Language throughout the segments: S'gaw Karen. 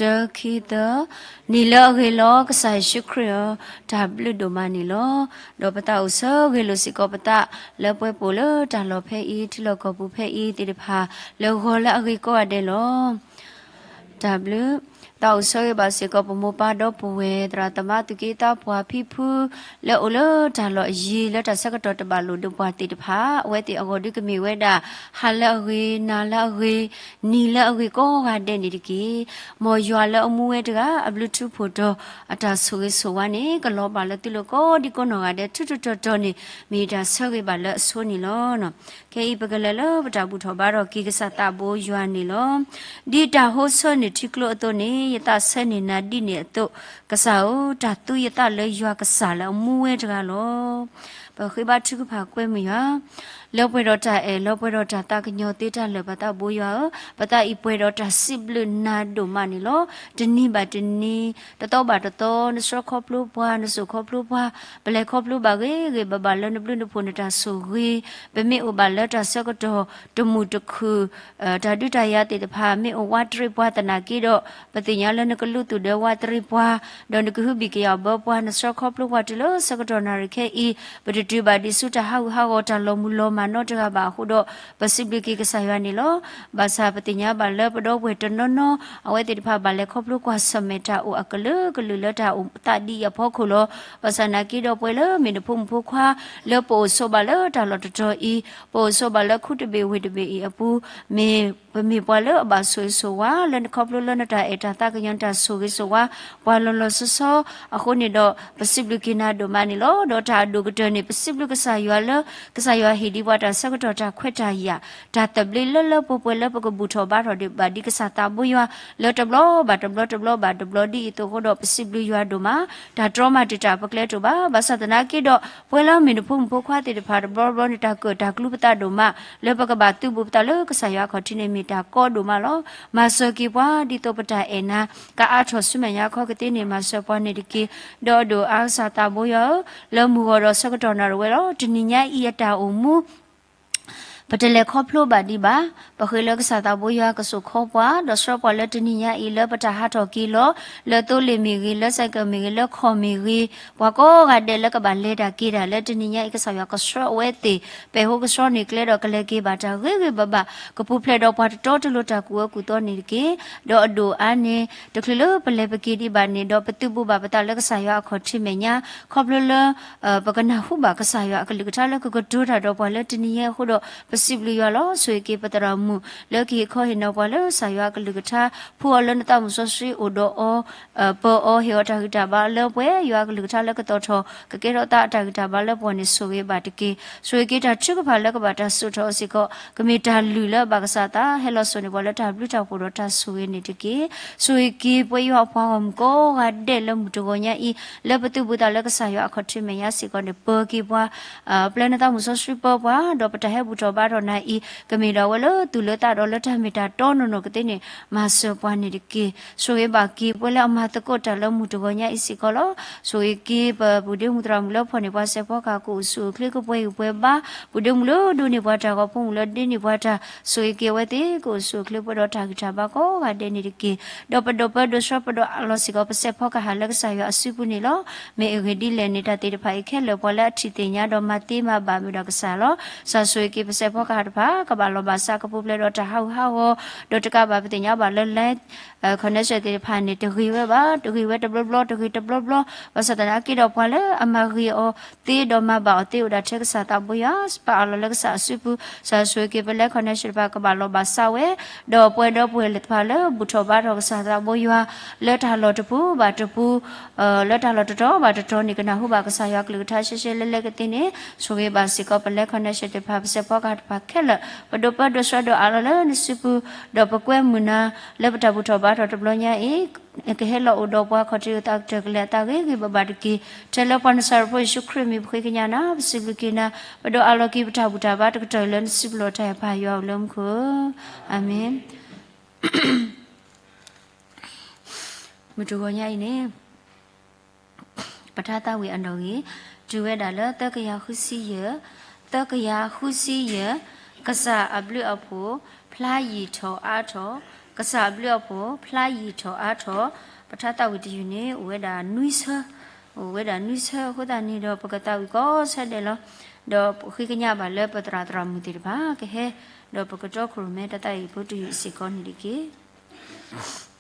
တၢ ခံ သၢ, နံၤလၢအဂ့ၤလီၤ ကစၢ်ယ့ၣ်ၡူးခရံာ်ဧၢ, တၢ်ဘျုးဒိၣ်မးန့ၣ်လီၤ. ဒီးပသးအိၣ်ဆၢဂ့ၤလိာ်စ့ၢ်ကီးပသး လၢပှဲၤပိာ်လၢတၢ်လီၢ်ဖဲအံၤ ထံလီၢ်ကီၢ်ပူၤဖဲအံၤသ့ၣ်တဖၣ် လၢဂီၤလၢအဂ့ၤကိးဂၤဒဲးလီၤ. တၢ်ဘျုး, သးအိၣ်ဆၢဂ့ၤဘၣ်စ့ၢ်ကီးပမိၢ်ပၢ်ဒီပုၢ်ဝဲၢ် သရၣ်သမါသူၣ်က့သးပှၢ်ဖံဖု လၢအိၣ်လၢတၢ်လီၢ်အယံၤ လၢတၢ်ဆၢကတီၢ်တဘၣ်လိာ်ဒီးပှၤသ့ၣ်တဖၣ် အဝဲသ့ၣ်အဂီၢ်ဒုးကမ့ၢ်ဝဲဒၣ် ဟါလၢအဂ့ၤ, နၤလၢအဂ့ၤ, နံၤလၢအဂ့ၤကိးဂၤဒဲးန့ၣ်တက့ၢ်. မ်ယွၤလၢအမူဝဲတဂၤ အဘျုးထူဖှိၣ်တီၤ အတၢ်ဆိၣ်ဂ့ၤဆိၣ်ဝါန့ၣ် ကလီၤဘၣ်လၢသုလိၤကိးဒံကိးနီၢ်ဂၤဒဲး ထူထူတီၤတီၤန့ၣ် မ့ၢ်တၢ်ဆၢဂ့ၤဘၣ်လၢအဆိန့ၣ်လီၤ. ခဲအံၤပကလဲၤလၢပတၢ်ဘူၣ်ထီၣ်ဘါထီၣ်က့ၤ ကစၢ်သးဘိယွၤန့ၣ်လီၤ. ဒ်တၢ်ဟိဆၢန့ၢ်ထံကျိအသိးန့ၣ် ယသးဆၢန့ၢ်နၤဒ်န့ၣ်အသိး, ကစၢ်ဧၢ, တၢ်သူယသးလၢယွၤကစၢ်လၢအမူဝဲတဂၤလီၤ. ပဃ့ဘါထုကဖၣ်ကွဲမုာ်ယွၤ လၢပှဲၤဒီးတၢ်အဲၣ် လၢပှဲၤဒီးတၢ်သးကညီၤသ့တၢ်လၢာ် ပသးဘိယွၤဧၢ, ပသးအံၤပှဲၤဒီးတၢ်စံးဘျုးနၤဒိၣ်မးန့ၣ်လီၤ. တနံၤဘၣ်တနံၤ, တသီဘၣ်တသီ, နဆှၢခီဖျိပှၤ, နစိာ်ခီဖျိပှၤ, ပလဲၤခီဖျိဘၣ်ဂ့ၤဂ့ၤဘၣ်ဘၣ်လၢနဘျုးနဖှိၣ်နတၢ်ဆိၣ်ဂ့ၤ, ပမ့ၢ်အိၣ်ဘၣ်လၢတၢ်ဆၢကတီၢ်တမုာ်တခုၣ် တၢ်ဒုးတၢ်ယၤသ့ၣ်တဖၣ် မ့ၢ်အိၣ်ဝးတရံးပှၤသနာ်က့ဒီး, ပသ့ၣ်ညါလၢနကလူးသူၣ်ဒၢဝးတရံးပှၤ, ဒီးနကဟုဘံၣ်ကယာ်ဘၢပှၤ, နဆှၢခီဖျိပှၤတုၤလၢဆၢကတီၢ်နၣ်ရံၣ်ခဲအံၤ, ပတတုၤဘၣ်ဒံးဆူတၢ်ဟးဂူာ်ဟးဂီၤ တၢ်လီၤမုၢ်လီၤမၢ်နီတဂၤဘၣ်အဃိဒီး, ပစံးဘျုးက့ၤကစၢ်ယွၤန့ၣ်လီၤ. ဘၣ်ဆၣ်ပသ့ၣ်ညါဘၣ်လၢပဒီပုၢ်ဝဲၢ်တနီၤနီၤ အဝဲသ့ၣ်တဖၣ်ဘၣ်လဲၤခီဖျိကွၢ်ဆၢၣ်မဲာ်တၢ်အိၣ်အကလုာ်ကလုာ်လၢတၢ်အိၣ်သးဒ်အံၤအဖီခိၣ်လီၤ. ဘၣ်ဆၣ်နာ်က့ဒီးပှဲၤလၢမ့ၢ်နဖိမုၣ်ဖိခွါ လၢပအိၣ်ဆိးဘၣ်လၢတၢ်လီၢ်တတီၤအံၤ, ပအိၣ်ဆိးဘၣ်လၢခူတဘ့ၣ်ဝ့ၢ်တဘ့ၣ်အံၤအပူၤ, မ့ၢ် ပမ့ၢ်ပှၤလၢအဘၣ်ဆိၣ်ဂ့ၤဆိၣ်ဝါ လၢနခီဖျိလၢနတၢ်အဲၣ်တၢ်သးကညီၤနတၢ်ဆိၣ်ဂ့ၤဆိၣ်ဝါ ပှၤလီၤလီၤဆီဆီအဃိန့ၣ်ဒီး, ပစံးဘျုးက့ၤနၤဒိၣ်မးန့ၣ်လီၤ. ဒီးတၢ်အဒိၣ်ကတၢၢ်န့ၣ် ပစံးဘျုးကစၢ်ယွၤလၢ ကစၢ်ယွၤဟ့ၣ်ဒံးပှၤတၢ်ဆၢကတီၢ်တၢ်ခွဲးတၢ်ယာ် တၢ်သဘျ့လၢလၢပှဲၤပှဲၤလၢပကဘူၣ်ထီၣ်ဘါထီၣ်ဒံးဘၣ်ဒ်ကစၢ်သးဘိယွၤ လၢတဘျီဘၣ်တဘျီ တဘျီဘၣ်တဘျီဒ်အံၤအသိးအဃိဒီး ပစံးဘျုးယွၤဒိၣ်မး, တၢ်တြီမၤတံာ်တာ်ပကျဲတအိၣ်ဘၣ်. ဘၣ်ဆၣ်သနာ်က့ဒီး ပှဲၤလၢမ့ၢ်နဖိမုၣ်ဖိခွါသ့ၣ်တဖၣ်တဘျီဘျီန့ၣ် တၢ်ကၢၣ်တၢ်ကျူပသးဒိၣ်မး လၢပကဘၣ်သုးဘူးပသးလၢကစၢ်ယွၤအခီၣ်ထံးန့ၣ် မ့ၢ်တၢ်ကီဒိၣ်မးလီၤ. မၤစၢၤက့ၤပှၤဒ်သိးပတၢ်အဲၣ်နၤ ကအါထီၣ်ဆူမဲာ်ညါခီကသ့န့ၣ် မၤစၢၤပှၤန့ၣ်တက့ၢ်. ဒီးအဒိၣ်အါကစၢ်သးဘိယွၤဧၢ, လၢမုၢ်ဂီၤဒီးဆၢကတီၢ်နၣ်ရံၣ်ဝဲလီၤ. တနံၤညါအံၤအတၢ်အိၣ်မူ ပတလဲၤခီဖျိဘၣ်ဒံးဘၣ်. ပဃ့လၢကစၢ်သးဘိယွၤကစိာ်ခီပှၤ ဒီးဆှၢပှၤလၢတနံၤညါအံၤ လၢပတၢ်ဟးထီၣ်က့ၤလီၤ လၢသိလ့ၣ်မ့ၢ်ဂ့ၤ, လၢစဲးကၢးမ့ၢ်ဂ့ၤ, လၢခီၣ်မ့ၢ်ဂ့ၤ, ပှၤကိးဂၤဒဲးလၢကဘၣ်လဲၤတၢ်က့ၤတၢ်လၢတနံၤညါအံၤ ကစၢ်ယွၤကဆှၢအဝဲသ့ၣ် ပဲာ်ဟိကဆှီန့ၢ်ကျဲဒီးကလဲၤက့ၤဘၣ်တၢ်ဂ့ၤဂ့ၤဘၣ်ဘၣ်, ကပူၤဖျဲးဒီးပှၤတတီတလိၤတၢ်ကူၣ်အၢကူၣ်သီန့ၣ်တက့ၢ်. ဒီးအဒိၣ်အါန့ၣ် တချုးလၢပလဲၤပက့ၤဒံးဘၣ်န့ၣ်ဒီး ပသုးဘူးဘၣ်ပသးလၢကစၢ်ယွၤအခီၣ်ထံးမဲာ်ညါ ခီဖျိလၢ ပကနၢ်ဟူဘၣ်ကစၢ်ယွၤအကလုၢ်ကထါလၢကကတိၤတၢ်ဒီးပှၤလၢတနံၤညါအဃိဒီး ပစံးဘျုးယွၤလီၤ. ဆိၣ်ဂ့ၤက့ၤပသရၣ်မုၣ် လၢကဟ့ၣ်ခီဟ့ၣ်နီၤပှၤလၢကစၢ်ယွၤအကလုၢ်ကထါ, ဖှူအီၤလၢနသးမုၢ်စီဆှံ အိၣ်ဒီးအီၤ ပၢၤအီၤ ဟ့ၣ်အီၤတၢ်ဂံၢ်တၢ်ဘါလၢပှဲၤ ယွၤအကလုၢ်ကထါလၢကသီၣ်ထီၣ် ကကဲထီၣ်သးအတၢ်ဂံၢ်တၢ်ဘါလၢပှၤန့ၣ် ဆိၣ်ဂ့ၤဘၣ်တက့ၢ်. ဆိၣ်ဂ့ၤက့ၤတၢ်ထုကဖၣ်လၢကဘၣ်တၢ်စိာ်ထီၣ်အီၤစ့ၢ်ကီး ကမ့ၢ်တၢ်လုၢ်လၢအဘၣ်ကစၢ်သး ဟဲလီၤစိာ်န့ၢ်ပှၤလၢတၢ်ဘျုးတၢ်ဖှိၣ်ဒီးတၢ်ဆိၣ်ဂ့ၤန့ၣ်တက့ၢ်. ဆိၣ်ဂ့ၤက့ၤပဝဲယွၤအပှၤဂီၢ်မုၢ်ကိးဂၤဒဲးလၢမုၢ်တဂီၤညါအံၤ လၢပသုးဘူးသးလၢကစၢ်ယွၤအခီၣ်ထံးမဲာ်ညါစ့ၢ်ကီးန့ၣ် ပၢၤက့ၤပှၤ ပျဲနသးမုၢ်စီဆှံပၢၤပှၤ ဒီးပတၢ်ဟဲဘူၣ်ထီၣ်ဘါထီၣ်နၤအံၤ ကမ့ၢ်ဒၣ်ဝဲလၢသူၣ်လၢသးဒီးလၢတၢ်မ့ၢ်တၢ်တီနီၢ်နီၢ်ကသ့န့ၣ် မၤစၢၤပှၤန့ၣ်တက့ၢ်. ဆိၣ်ဂ့ၤဘၣ်က့ၤပဝဲလၢအမၤသကိးတၢ်လၢမုၢ်တဂီၤညါအံၤစ့ၢ်ကီးလီၤ. ဆိၣ်ဂ့ၤက့ၤပပုၢ်ဒ့မုၣ်သရၣ်မုၣ်လၢဖီၣ်န့ၢ်ပှၤစဲးဖီကဟၣ် ကအိၣ်ဆူၣ်အိၣ်ချ့ကပှဲၤဂံၢ်ပှဲၤဘါ, ပုၢ်ဒ့မုၣ်လၢဒိးန့ၢ်ပှၤတၢ်ဂီၤ ဖိမုၣ်လၢဒိးန့ၢ်ပှၤတၢ် ဆိၣ်ဂ့ၤက့ၤအဝဲသ့ၣ် ကအိၣ်ဆူၣ်အိၣ်ချ့ပှဲၤဒီးတၢ်ဂံၢ်တၢ်ဘါကိးဂၤဒဲးန့ၣ်တက့ၢ်. ဒီးပဒိးပၢဒိးဆှၢပဒိးအးလီၤစ့ၢ်ကီး ပစဲးဖီကဟၣ်လၢကစၢ်ယွၤအစုပူၤန့ၣ်လီၤ. မ့ၢ်အဂ့ၢ်ဒ်လဲၣ်န့ၣ် တၢ်သ့ၣ်တဖၣ်အံၤခဲလၢာ် ပှၤလၢအထံၣ်သ့ၣ်ညါဒီးမၤသ့မၤဘၣ်မ့ၢ်ဒၣ်ကစၢ်လီၤ. ကစၢ်ဆိၣ်ဂ့ၤက့ၤပစဲးဖီကဟၣ်တဖၣ် ကဘၣ်လီၤဘၣ်စး ကပူၤဖျဲးဒီးတၢ်ဟးဂူာ်ဟးဂီၤ, ဒီးတကးဘၣ်ပသ့ၣ်ညါဘၣ်လၢ line connection သ့ၣ်တဖၣ်န့ၣ် တဂ့ၤဝဲဘၣ်, တဂ့ၤဝဲတဘျီဘျီ တဂ့ၤတဘျီဘျီ, ဘၣ်ဆၣ်သနာ်က့ဒီးပှၤလၢအမၤဂ့ၤအီၤသ့ဒီးမၤဘၣ်အီၤသ့အိၣ်ဒၣ်ထဲကစၢ်သးဘိယွၤ ပာ်အးလီၤလၢကစၢ်အစုပူၤ, ကစၢ်ဆိၣ်ဂ့ၤက့ၤပ line connection တဖၣ် ကဘၣ်လီၤဘၣ်စးဝဲ, ဒီးပဝဲဒီပုၢ်ဝဲၢ်သ့ၣ်တဖၣ်လၢဘူၣ်ထီၣ်ဘါထီၣ်ကစၢ်သးဘိယွၤ လၢတၢ်လီၢ်တပူၤဘၣ်တပူၤ လၢတၢ်လီၢ်တတီၤဘၣ်တတီၤန့ၣ် ကနၢ်ဟူဘၣ်ကစၢ်ယွၤကလုၢ်ကထါရှဲရှဲလဲလဲကသ့န့ၣ် ဆိၣ်ဂ့ၤဘၣ်စ့ၢ်ကီးပ line connection တဖၣ် ပစဲးဖီကဟၣ်တဖၣ်ခဲလၢာ်, ပဒိးပၢဒိးဆှၢဒိးအးလီၤလၢနစုပူၤ, ဒီးပကွဲမုာ်နၤ လၢပတၢ်ဘူၣ်ထီၣ်ဘါထီၣ်တဘျီညါအံၤ, ကဟဲလီၤအိၣ်ဒီးပှၤခီၣ်ထံးအသးကတၢၢ်ကလဲာ်အသးဂ့ၤဂ့ၤဘၣ်ဘၣ်တက့ၢ်. ထဲလၢပှၤနစၤရ့းဖိယ့ၣ်ၡူးခရံာ်အမံၤ ပဃ့ကညးနၤ ပစံးဘျုးက့ၤနၤ, ပဒိးအးလီၤက့ၤပတၢ်ဘူၣ်တၢ်ဘါတကတီၢ်လၢနစုပူၤလီၤတၢ်ဟဲဖးယွၤဧၢလၢမူခိၣ်, အၤမ့ၣ်. မုၢ်တဂီၤညါအံၤန့ၣ် ပထါသးဝံၣ်အနီၣ်ဂံၢ်, တုၤဝဲဒၣ်လၢသၢကယၤဃုဆံယဲၢ်, သၢကယၤဃုဆံယဲၢ်, ကစၢ်အဘျုးအဖှိၣ် ဖျါယံာ်ထီၣ်အါထီၣ်, ကစၢ်အဘျုးအဖှိၣ် ဖျါယံာ်ထီၣ်အါထီၣ် ပထါသးဝံၣ်တယုၢ်န့ၣ် အိၣ်ဝဲဒၣ်နွံဆၢ, အိၣ်ဝဲဒၣ်နွံဆၢအဃိသတးန့ၣ်ဒီး ပကသးဝံၣ်ကိးဆၢဒဲးလီၤ. ဒီးပဃ့ကညးဘၣ်လၢပသရၣ်သရၣ်မုၣ်သ့ၣ်တဖၣ်ကဟဲ, ဒီးပကတီခိၣ်ရိၣ်မဲတၢ်သးဝံၣ်ဖိတယုၢ်စ့ၢ်ကီးန့ၣ်တက့ၢ်.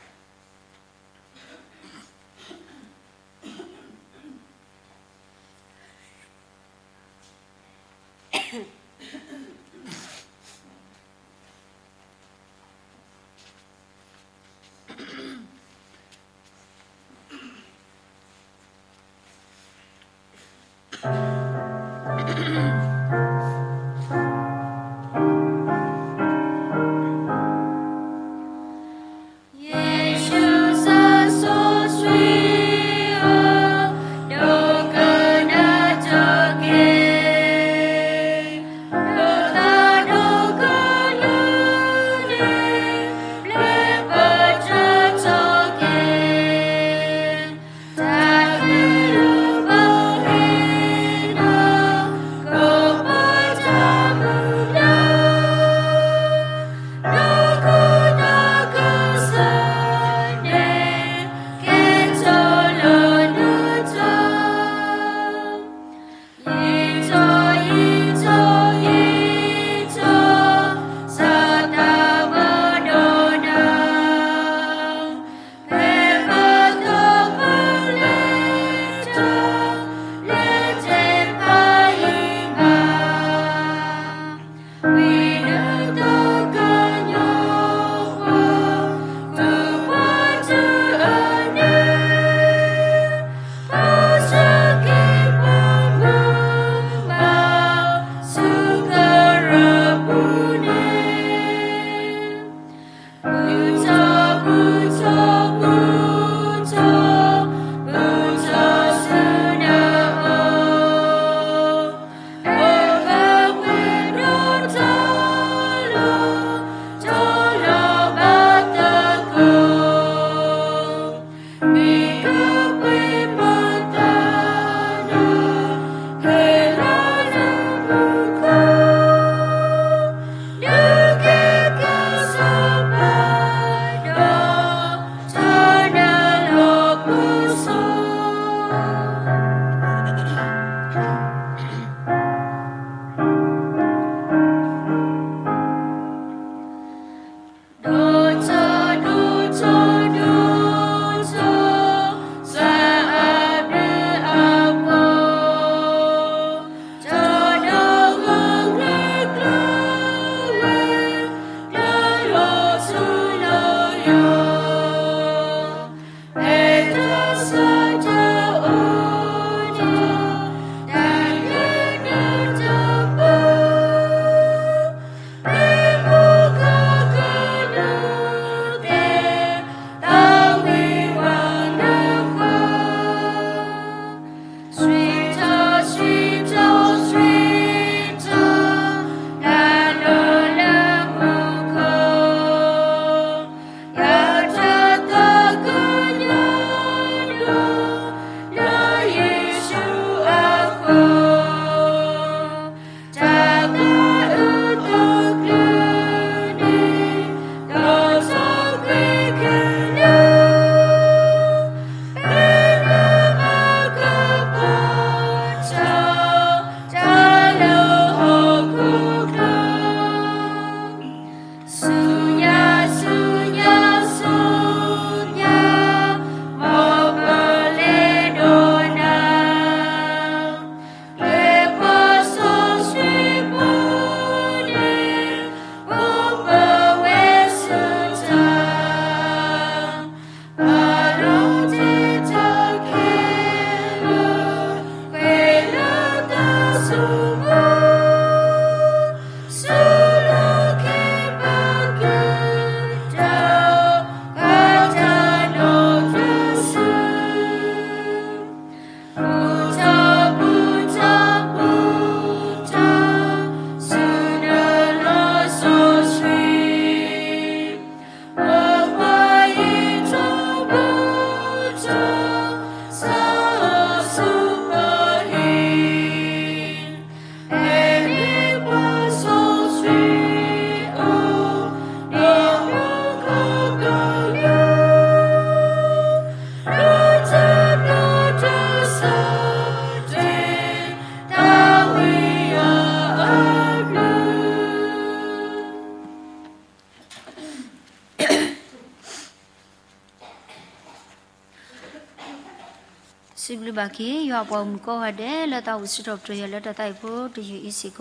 စံးဘျုးဘၣ်က့ၤ ယွၤအပှၤဂီၢ်မုၢ်ကိးဂၤဒဲး လၢသးအိၣ်စံးထီၣ်ပတြၢၤယၤလၢတၢ်သးဝံၣ်ဖိတယုၢ်အံၤစ့ၢ်ကီ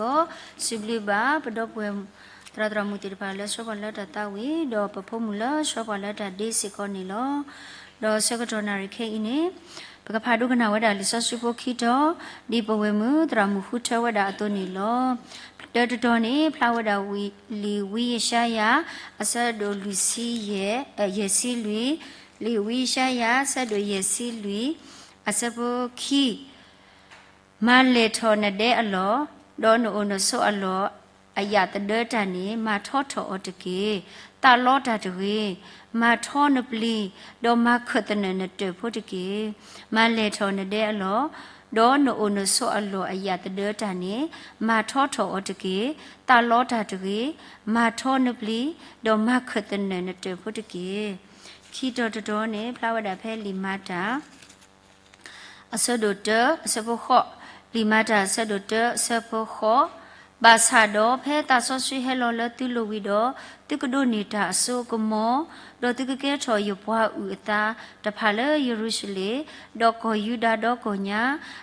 း, စံးဘျုးဘၣ် ပဒီပုၢ်ဝဲၢ် သရၣ်သရၣ်မုၣ်သ့ၣ်တဖၣ်လၢဆှၢပှၤလၢတၢ်သးဝံၣ်, ဒီးပဖိမုၣ်လၢဆှၢပှၤလၢတၢ်ဒ့စ့ၢ်ကီးန့ၣ်လီၤ. ဒီးဆၢကတီၢ်နၣ်ရံၣ်ခဲအံၤန့ၣ် ပကဖးဒိကနၣ်ဝဲဒၣ်လံာ်စီဆှံဖိခံတီၤ, ဒ်ပဝဲၢ်မုၣ်သရၣ်မုၣ်ဃုထၢဝဲဒၣ်အသိးန့ၣ်လီၤ. တၢတတီၤန့ၣ် ဖျါဝဲဒၣ်ဝံၤ လံာ်ဝံယၡါယၤ အဆၢဒိၣ်လွံၢ်ဆံယဲၢ်, ယဲၢ်ဆံလွံၢ်, လံာ်ဝံယၡါယၤ အဆၢဒိၣ်ယဲၢ်ဆံလွံၢ်, အဆၢဖိခံ မၤလဲၢ်ထီၣ်နဒဲအလီၢ်, ဒီးနအိၣ်နဆိးအလီၢ်အယာ်သဒၢတၢ်န့ၣ် မၤထီထီၣ်အီၤတက့ၢ်. သးလီတၢ်တဂ့ၤ, မၤထီနပျံၤ, ဒီးမၤခၢၣ်သနၢၣ်နတၢၢ်ဖိတက့ၢ်. မၤလဲၢ်ထီၣ်နဒဲအလီၢ်, ဒီးနအိၣ်နဆိးအလီၢ်အယာ်သဒၢတၢ်န့ၣ် မၤထီထီၣ်အီၤတက့ၢ်. သးလီတၢ်တဂ့ၤ, မၤထီနပျံၤ, ဒီးမၤခၢၣ်သနၢၣ်နတၢၢ်ဖိတက့ၢ်. ခံတီၤတတီၤန့ၣ် ဖျါဝဲဒၣ်ဖဲလံာ်မၤတၢ် အဆၢဒိၣ်တၢ အဆၢဖိဃိး, လံာ်မၤတၢ်အဆၢဒိၣ်တၢ အဆၢဖိဃိး, ဘၣ်ဆၣ်ဒီးဖဲသးစီဆှံဟဲလီၤလၢသုလိၤဝံၤဒီး, သုကဒိးန့ၢ်တၢ်အစိအကမီၤ, ဒီးသုကကဲထီၣ်ယပှၤအုၣ်အသးတဖၣ်လၢယရူၤၡလ့ၣ်, ဒီးကီၢ်ယူဒၤဒီကီၢ်ညါ,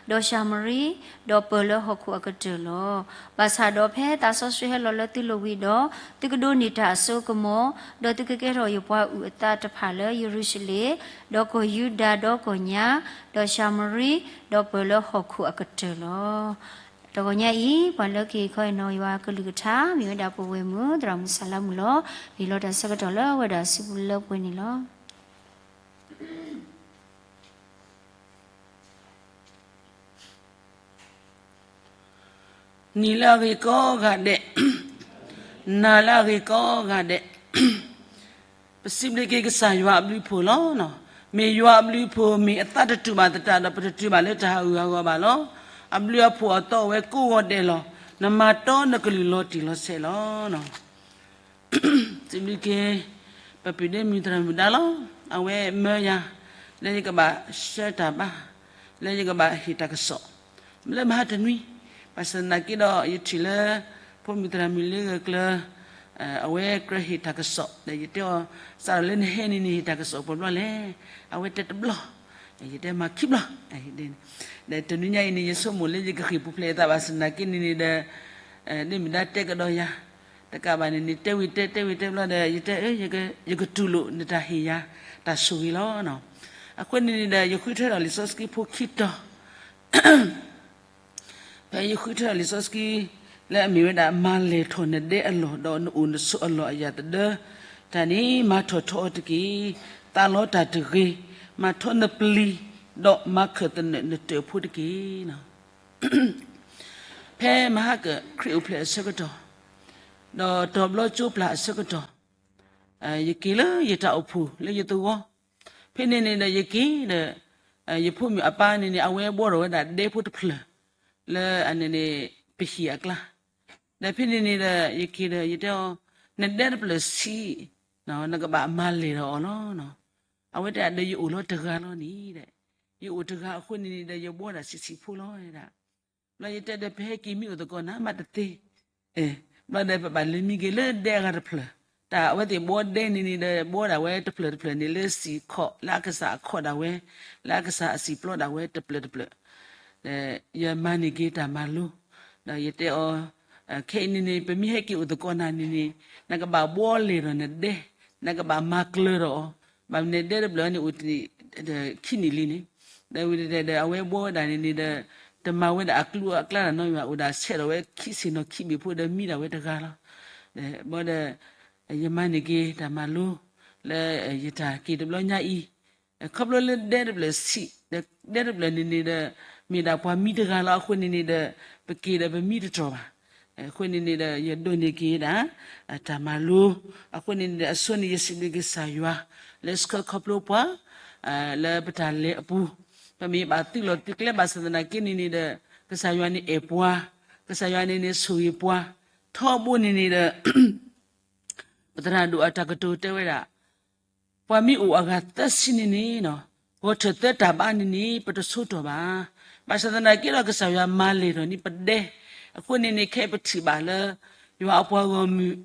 ဒီးၡၤမရံ, ဒီးပၢၢ်လၢဟီၣ်ခိၣ်အကတၢၢ်လီၤ. ဘၣ်ဆၣ်ဒီးဖဲသးစီဆှံဟဲလီၤလၢသုလိၤဝံၤဒီး, သုကဒိးန့ၢ်တၢ်အစိအကမီၤ, ဒီးသုကကဲထီၣ်ယပှၤအုၣ်အသးတဖၣ်လၢယရူၤၡလ့ၣ်, ဒီးကီၢ်ယူဒၤဒီကီၢ်ညါ, ဒီးၡၤမရံ, ဒီးပၢၢ်လၢဟီၣ်ခိၣ်အကတၢၢ်လီၤ. တဂီၤညါအံၤ ပှၤလၢကဟ့ၣ်ခီဟ့ၣ်နီၤယွၤအကလုၢ်ကထါ မ့ၢ်ဝဲဒၣ်ပဝဲၢ်မုၣ်သရၣ်မုၣ်စၤလါမုၣ်လီၤ. မ့ၢ်လီၤတၢ်ဆၢကတီၢ်လၢအဝဲဒၣ်အစုပူၤလၢပှဲၤန့ၣ်လီၤ. နံၤလၢအဂ့ၤကိးဂၤဒဲး, နၤလၢအဂ့ၤကိးဂၤဒဲး, ပစံးဘျုးက့ၤကစၢ်ယွၤအဘျုးအဖှိၣ်လီၤ. မ့ၢ်ယွၤအဘျုးအဖှိၣ်မ့ၢ်အသးတတူာ်ဘၣ်သတးဒီး ပတတုၤဘၣ်လၢတၢ်ဟးဂူာ်ဟးဂီၤဘၣ်လီၤ. အဘျုးအဖှိၣ်အသီအိၣ်ဝဲကိးဂီၤဒဲးလီၤ. နမၤတီနကလုၢ်လီၤတံၢ်လီၤဆဲးလီၤ. စံးဘျုးက့ၤ ပပုၢ်ဒ့မုၣ်သရၣ်မုၣ်ဒါလီၤ. အဝဲမၢယၤ လၢယကဘၣ်ဆှၢတၢ်ဘါ, လၢယကဘၣ်ဟ့ၣ်တၢ်ကစီၣ် လၢမဟါတနွံ, ဘၣ်ဆၣ်သနာ်က့ဒီး ယထံၣ်လၢ ဖိမုၣ်သရၣ်မုၣ်လၢဂၢၢ်ကျၢၤ အဝဲကြၢးဟ့ၣ်တၢ်ကစီၣ် ဒီးယတဲအီၤ စးထီၣ်လၢနဟဲန့ၣ် နဟ့ၣ်တၢ်ကစီၣ်ပှဲၤဘျီလဲၣ်. အဝဲတဲတဘျီ, ယတဲမၤခံဘျီ, ဒီးတနွံညါအံၤန့ၣ် ယဆိကမိၣ်လၢယကဃ့ၢ်ပူၤဖျဲးယသး ဘၣ်ဆၣ်သနာ်က့န့ၣ်န့ၣ်ဒီး ဒ့မုၣ်ဒါတဲကဒီးယၤ တကးဘၣ်န့ၣ်န့ၣ် တဲဝံၤတဲ တဲဝံၤတဲဘျီဒီး ယတဲ ယကတူၢ်လိာ်နတၢ်ဟ့ၣ်ယၤ တၢ်ဆိၣ်ဂ့ၤလီၤ. အဃိန့ၣ်န့ၣ်ဒီး ယဃုထၢထီၣ်လံာ်စီဆှံဖိခံတီၤ ဖဲယဃုထၢထီၣ်လံာ်စီဆှံ လၢအမ့ၢ်ဝဲဒၣ် မၤလဲၢ်ထီၣ်နဒဲအလီၢ် ဒီးနအိၣ်နဆိးအလီၢ်အယာ်သဒၢတၢ်န့ၣ် မၤထီၣ်ထီအီၤတက့ၢ်. သးလီတၢ်တဂ့ၤ, မၤထီနပျံၤ, ဒီးမၤခၢၣ်သနၢၣ်နတၢၢ်ဖိတက့ၢ်. ဖဲမဟါကၢၣ်ခရံာ်အိၣ်ဖျဲၣ်အဆၢကတီၢ်, ဒီးတီၤဘျီကၠိပျၢ်အဆၢကတီၢ်, ယက့ၤလၢယတၢ်အိၣ်ဖှိၣ်လၢယသဝီ, ဖဲန့ၣ်န့ၣ်ဒီးယက့ၤဒီး ယဖိမုၣ်အပၢ်န့ၣ်န့ၣ် အဝဲဘှီထီၣ်ဝဲဒၣ်ဒဲဖိတဖျၢၣ် လၢအန့ၣ်န့ၣ် ပဟံၣ်အကျါ, ဒီးဖဲန့ၣ်န့ၣ်ဒီး ယက့ၤဒီး ယတဲအီၤ နဒဲတဖျၢၣ်ဆံး, နကဘၣ်မၤလဲၢ်ထီၣ်အီၤလီၤ. အဝဲတဲဒီး ယအိၣ်လီၤတဂၤလီၤန့ၣ်ဒီး, ယအိၣ်တဂၤအဃိန့ၣ်န့ၣ်ဒီး ယဘှီဒၣ်ဆံးဆံးဖိလီၤဒၣ်. ဘျီယတဲဒီး ပဟဲက့ၤမံအိၣ်သကိးနၤမးတသ့, ဘျီဒီး ပဘၣ်လဲၤမံက့ၤလၢဒဲအဂၤတဖျၢၣ်, တၢ်အဝဲသ့ၣ်ဘှီဒဲန့ၣ်န့ၣ်ဒီး ဘှီဒၣ်ဝဲတဖျၢၣ်တဖျၢၣ်န့ၣ် လၢစံၣ်ခီၣ် လၢအကစၢ်အခီၣ်ဒၣ်ဝဲ, လၢအကစၢ်အစံၣ်ပျီဒၣ်ဝဲတဖျၢၣ်တဖျၢၣ် ဒီးယမၤန့ၢ်က့ၤတၢ်မၤလိ, ဒီးယတဲအီၤ, ခဲအံၤန့ၣ်န့ၣ် ပမ့ၢ်ဟဲက့ၤအိၣ်သကိးနၤန့ၣ်န့ၣ် နကဘၣ်ဘှီလဲၢ်ထီၣ်နဒဲ, နကဘၣ်မၤကျၢၤထီၣ်အီၤ, ဘၣ်မနုၤဒဲတဖျၢၣ်န့ၣ်အိၣ်တ့ၢ်ခံနံၣ်လံန့ၣ်, ဒီးဝံၤဒီး အဝဲဘှီဝဲဒၣ်န့ၣ်န့ၣ်ဒီး တမၤဝဲဒၣ်အကျိၤအကျဲတၢ်နီတမံၤဘၣ်, အိၣ်ဒၣ်ဆဲးထီၣ်ဝဲခံဆ့ၣ်နီၤခံဘ့ၣ်ဖိဒီးမံဒၣ်ဝဲတဂၤလီၤ. ဘျီဒီး ယမၤန့ၢ်က့ၤတၢ်မၤလိ လၢယတၢ်က့ၤတဘျီညါအံၤ, ခီဖျိလၢဒဲတဖျၢၣ်ဆံး, ဒဲတဖျၢၣ်န့ၣ်န့ၣ်ဒီး မ့ၢ်ဒၣ်ပှၤမံတဂၤလီၤ. အဃိန့ၣ်န့ၣ်ဒီး ပက့ၤဒီးပမံတတြီၢ်ဘၣ်. အဃိန့ၣ်န့ၣ်ဒီး ယဒိးန့ၢ်က့ၤဒၣ် တၢ်မၤလိ, အဃိန့ၣ်န့ၣ်ဒီး အဆိန့ၣ် ယစံးဘျုးက့ၤကစၢ်ယွၤ လၢဆှၢခီဖျိပှၤ လၢပတၢ်လဲၤအပူၤ, ပမ့ၢ်ဘၣ်သုးလီၢ်သုးကျဲဘၣ်ဆၣ်သနာ်က့န့ၣ်န့ၣ်ဒီး ကစၢ်ယွၤန့ၣ်အဲၣ်ပှၤ, ကစၢ်ယွၤန့ၣ်န့ၣ်ဆိၣ်ဂ့ၤပှၤ, ထီဘိန့ၣ်န့ၣ်ဒီး ပသရၣ်ဒိၣ်အတၢ်ကတိၤတဲဝဲဒၣ်, ပှၤမ့ၢ်အိၣ်အဂၤသၢဆံန့ၣ်န့ၣ်, ဂီၤထၢၣ်သၢတၢ်ဘါန့ၣ်န့ၣ် ပတဆိတီၢ်ဘၣ်. ဘၣ်ဆၣ်သနာ်က့ဒီး ကစၢ်ယွၤမၤလဲၢ်ထီၣ်န့ၢ်ပဒဲ, အဃိန့ၣ်န့ၣ် ခဲအံၤပထံၣ်ဘၣ်လၢ ယွၤအပှၤဂီၢ်မုၢ်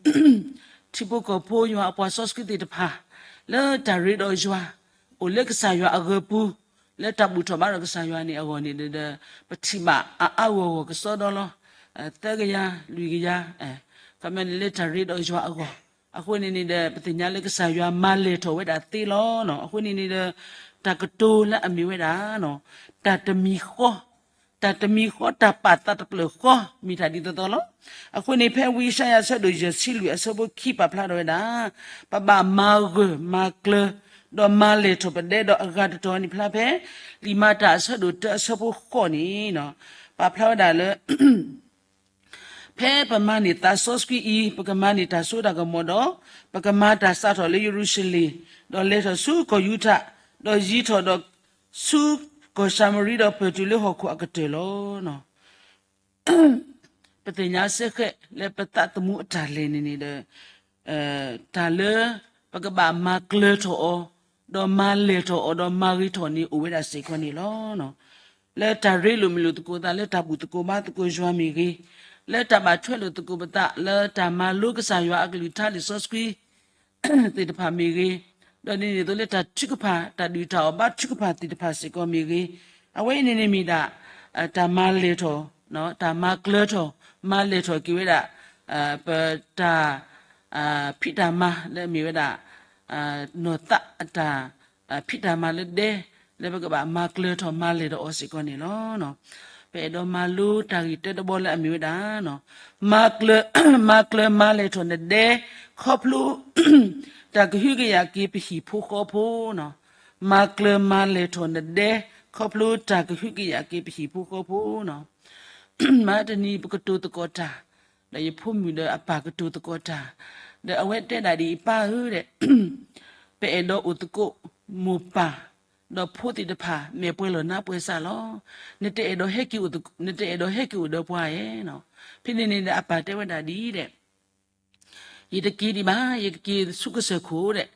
ထံဖိကီၢ်ဖိ ယွၤအပှၤစီဆှံသ့ၣ်တဖၣ် လၢတၢ်ရ့ဒီးယွၤ အိၣ်လၢကစၢ်ယွၤအဂၢၤပူၤ, လၢတၢ်ဘူၣ်ထီၣ်ဘါထီၣ်ကစၢ်ယွၤန့ၣ်အဂီၢ်န့ၣ်ဒီး ပထံၣ်ဘၣ်အါအါဂီၢ်ဂီၢ်ကစီဒီလီၤ. သၢကယၤ လွံၢ်ကယၤ, ခီမ့ၢ်န့ၣ်လၢတၢ်ရ့ဒီးယွၤအဂီၢ်, အဃိန့ၣ်န့ၣ်ဒီး ပသ့ၣ်ညါလၢကစၢ်ယွၤမၤလဲၢ်ထီၣ်ဝဲဒၣ်သ့လီၤ. အဃိန့ၣ်န့ၣ်ဒီး တၢ်ကတိၤလၢအမ့ၢ်ဝဲဒၣ် တၢ်တမံၤဃီ တၢ်တမံၤဃီ တၢ်ပာ်သးတဖျၢၣ်ဃီ မ့ၢ်တၢ်ဒ်သိးသိးလီၤ. အဃိန့ၣ် ဖဲဝံယၡါယၤအဆၢဒိၣ်ယဲၢ်ဆံလွံၢ်အဆၢဖိခံပာ်ဖျါထီၣ်ဝဲဒၣ် ပဘၣ်မၤဂၢၢ်မၤကျၢၤ ဒီးမၤလဲၢ်ထီၣ်ပဒဲဒီးအဂၤတတီၤန့ၣ် ဖျါဖဲ လံာ်မၤတၢ်အဆၢဒိၣ်တၢအဆၢဖိဃိးန့ၣ် ပာ်ဖျါဝဲဒၣ်လၢ ဖဲပမၤန့ၢ်သးစီဆှံအံၤ ပကမၤန့ၢ်တၢ်စိတၢ်ကမီၤဒီး ပကမၤတၢ်စးထီၣ်လၢယရူၤၡလ့ၣ်, ဒီးလဲၤထီၣ်ဆူကီၢ်ယူဒၤ, ဒီးယံၤထီၣ်ဒီးဆူကီၢ်ၡၤမရံ ဒီးပၢၢ်တုၤလၢဟီၣ်ခိၣ်အကတၢၢ်လီၤ. ပသ့ၣ်ညါစ့ၢ်ကီးလၢပသးသမူအတၢ်လဲၤန့ၣ်န့ၣ်ဒီး တၢ်လၢပကဘၣ်မၤကျၢၤထီၣ်အီၤ, ဒီးမၤလဲၢ်ထီၣ်အီၤ, ဒီးမၤဂ့ၤထီၣ်န့ၣ် အိၣ်ဝဲဒၣ်စ့ၢ်ကီးန့ၣ်လီၤ. လၢတၢ်ရ့လိာ်မုာ်လိာ်သကိးသး, လၢတၢ်ဘူၣ်သကိးဘါသကိးယွၤမ့ၢ်ဂ့ၤ, လၢတၢ်ဘၣ်ထွဲလိာ်သကိးပသး, လၢတၢ်မၤလိကစၢ်ယွၤအကလုၢ်ကထါလံာ်စီဆှံ သ့ၣ်တဖၣ်မ့ၢ်ဂ့ၤ, ဒီးဒ်န့ၣ်အသိးလၢတၢ်ထုကဖၣ်, တၢ်ဒုၣ်တၢ်အီၣ်ဘါထုကဖၣ်သ့ၣ်တဖၣ်စ့ၢ်ကီးမ့ၢ်ဂ့ၤ, အဝဲအံၤန့ၣ်န့ၣ်မ့ၢ်ဒၣ် တၢ်မၤလဲၢ်ထီၣ်, တၢ်မၤကျၢၤထီၣ်, မၤလဲၢ်ထီၣ်က့ၤဝဲဒၣ် ပတၢ်ဖံးတၢ်မၤလၢအမ့ၢ်ဝဲဒၣ် နီၢ်သးအတၢ်ဖံးတၢ်မၤလၢဒဲ လၢပကဘၣ်မၤကျၢၤထီၣ်မၤလဲၢ်ထီၣ်အီၤစ့ၢ်ကီးန့ၣ်လီၤ. ပအဲၣ်ဒိးမၤလိတၢ်ဂ့ၢ်တၢတဘီလၢအမ့ၢ်ဝဲဒၣ် မၤကျၢၤ, မၤကျၢၤမၤလဲၢ်ထီၣ်နဒဲ ခီဖျိ တၢ်ကဟုကယာ်က့ၤပဟံၣ်ဖိဃီဖိန့ၣ်, မၤကျၢၤမၤလဲၢ်ထီၣ်နဒဲ ခီဖျိတၢ်ကဟုကယာ်က့ၤပဟံၣ်ဖိဃီဖိန့ၣ်, မၤတနံၤပကတိၤသကိးတၢ်, ဒီးယဖိမုၣ်ဒီးအပၢ်ကတိၤသကိးတၢ်, ဒီးအဝဲတဲဒၣ်ဒ်အံၤ ပၢ်ဧၢဒီး ပအဲၣ်ဒိးအိၣ်သကိးမိၢ်ပၢ် ဒီးဖိသ့ၣ်တဖၣ် မ့ၢ်ပှဲၤလီၢ်နါပှဲၤစးလီၤ. နတအဲၣ်ဒိးဟဲက့ၤအိၣ်သကိး, နတအဲၣ်ဒိးဟဲက့ၤအိၣ်ဒီးပှၤဧါ. ဖဲန့ၣ်န့ၣ်ဒီးအပၢ်တဲဝဲဒၣ်ဒ်အံၤဒီး ယတက့ၤဒံးဘၣ်, ယကက့ၤဆူကစၢၢ်ခိၣ်ဒီး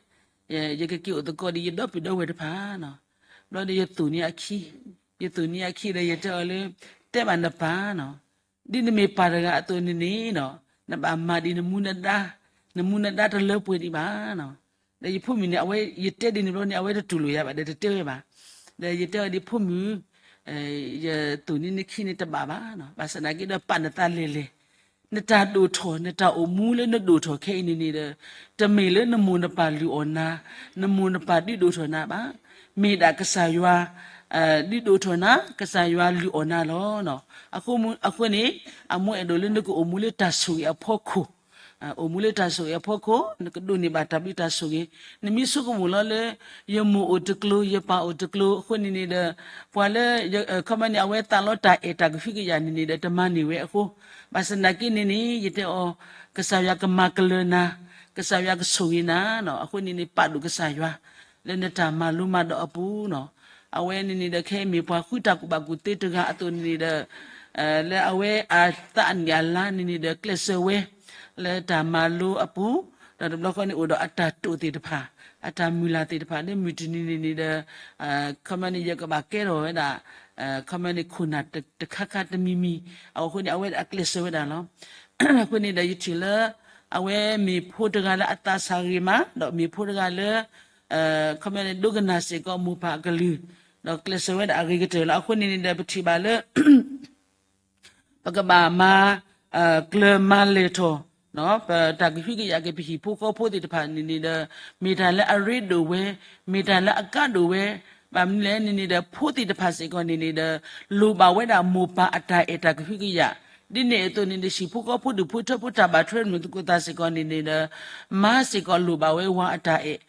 ယကက့ၤအိၣ်သကိးဒီးယဒီပုၢ်ဒီဝဲၢ်တဖၣ်န့ၣ်, ဘျီဒီးယသူၣ်န့ၢ်အခံ, ယသူၣ်န့ၢ်အခံဒီးယတဲအီၤလၢ တဲဘၣ်နပၢ်န့ၣ်, ဒ်နမ့ၢ်ပၢ်တဂၤအသိးန့ၣ်န့ၣ်, နဘၣ်မၤဒ်နမူနဒါ, နမူနဒါတလၢပှဲၤဒံးဘၣ်န့ၣ်. ဒီးယဖိမုၣ်န့ၣ် အဝဲယတဲဒ်န့ၣ်ဘျီန့ၣ် အဝဲတတူၢ်လိာ်ယၤဘၣ်ဒီးတတဲဝဲဘၣ်. ဒီးယတဲအီၤဒ်ဖိမုၣ်, ယသူၣ်န့ၢ်နခံန့ၣ်တဘၣ်ဘၣ်န့ၣ်, ဘၣ်ဆၣ်သနာ်က့ဒီးပာ်နသးလဲၢ်လဲၢ် နတၢ်ဒိၣ်ထီၣ် နတၢ်အိၣ်မူလၢနဒိၣ်ထီၣ်ခဲအံၤန့ၣ်န့ၣ်ဒီး တမ့ၢ်လၢနမိၢ်နပၢ်လုၢ်အီၣ်နၤ, နမိၢ်နပၢ်ဒုးဒိၣ်ထီၣ်နၤဘၣ်. မ့ၢ်ဒၣ်ကစၢ်ယွၤ ဒုးဒိၣ်ထီၣ်နၤ, ကစၢ်ယွၤလုၢ်အီၣ်နၤလီၤ. အဃိန့ၣ် အမိၢ်အဲၣ်ဒိးလၢနကအိၣ်မူလၢတၢ်ဆိၣ်ဂ့ၤအဖီခိၣ်, အိၣ်မူလၢတၢ်ဆိၣ်ဂ့ၤအဖီခိၣ် နကဒိးန့ၢ်ဘၣ်တၢ်ဘျုးတၢ်ဆိၣ်ဂ့ၤ. နမ့ၢ်ဆိကမိၣ်လီၤလၢ ယမိၢ်အိၣ်တကျိၤ ယပၢ်အိၣ်တကျိၤ အဃိန့ၣ်န့ၣ်ဒီး ပှၤလၢ ခီမ့ၢ်န့ၣ် အဝဲသးလီတၢ်အဲၣ်တၢ်ကဟုကယာ်န့ၣ်န့ၣ်ဒီး တမၤန့ၢ်ဝဲအဃိ, ဘၣ်ဆၣ်သနာ်က့န့ၣ်န့ၣ် ယတဲအီၤ ကစၢ်ယွၤကမၤကလၢၤနၤ, ကစၢ်ယွၤကဆိၣ်ဂ့ၤနၤ, အဃိန့ၣ်န့ၣ် ပာ်ဒိၣ်ကစၢ်ယွၤ လၢနတၢ်မၤလိမၤဒိးအပူၤန့ၣ်. အဝဲန့ၣ်န့ၣ်ဒီး ခဲအံၤမ့ၢ်ပှၤဃုတၢ်ကူၣ်ဘၣ်ကူၣ်သ့တဂၤအသိးန့ၣ်န့ၣ်ဒီး လၢအဝဲအသးအနံၣ်အလါန့ၣ်န့ၣ်ဒီး ကျဲးစၢးဝဲ လၢတၢ်မၤလိအပူၤ, ဒီးတဘျီဃီန့ၣ် အိၣ်ဒီးအတၢ်တိာ်သ့ၣ်တဖၣ်, အတၢ်မုၢ်လၢ်သ့ၣ်တဖၣ် လၢမုၢ်တနံၤန့ၣ်န့ၣ်ဒီး ခီမ့ၢ်န့ၣ် ယကဘၣ်ကဲထီၣ်ဝဲဒၣ် ခီမ့ၢ်န့ၣ် ခိၣ်နၢ်တခါခါတမံၤမံၤ, အဃိန့ၣ် အဝဲဒၣ်အကျဲးစၢးဝဲဒၣ်လီၤ. အဃိန့ၣ်ဒီး ယထံၣ်လၢ အဝဲမ့ၢ်ဖိတဂၤလၢအသးဆၣ်ဂ့ၤမး, ဒီးမ့ၢ်ဖိတဂၤလၢ ခီမ့ၢ်န့ၣ် ဒိကနၣ်စ့ၢ်ကီးမိၢ်ပၢ်အကလုၢ်, ဒီးကျဲးစၢးဝဲဒၣ်အဂ့ၤကတၢၢ်လီၤ. အဃိန့ၣ်န့ၣ်ဒီး ပထံၣ်ဘၣ်လၢ ပကဘၣ်မၤ ကျၢၤမၤလဲၢ်ထီၣ် ပတၢ်ကဟုကယာ်က့ၤပဟံၣ်ဖိဃီဖိသ့ၣ်တဖၣ်န့ၣ်န့ၣ်ဒီး မ့ၢ်တၢ်လၢအရ့ဒိၣ်ဝဲ, မ့ၢ်တၢ်လၢအကါဒိၣ်ဝဲ, ဘၣ်မနုၤလဲၣ်န့ၣ်န့ၣ်ဒီး ဖိသ့ၣ်တဖၣ်စ့ၢ်ကီးန့ၣ်န့ၣ်ဒီး လိၣ်ဘၣ်ဝဲဒၣ်မိၢ်ပၢ်အတၢ်အဲၣ်တၢ်ကဟုကယာ်, ဒ်န့ၣ်အသိးန့ၣ်ဒီး ဟံၣ်ဖိဃီဖိဒူၣ်ဖိထၢဖိတၢ်ဘၣ်ထွဲမုာ်သကိးသးစ့ၢ်ကီးန့ၣ်န့ၣ်ဒီး မါစ့ၢ်ကီးလိၣ်ဘၣ်ဝဲဝၤအတၢ်အဲၣ်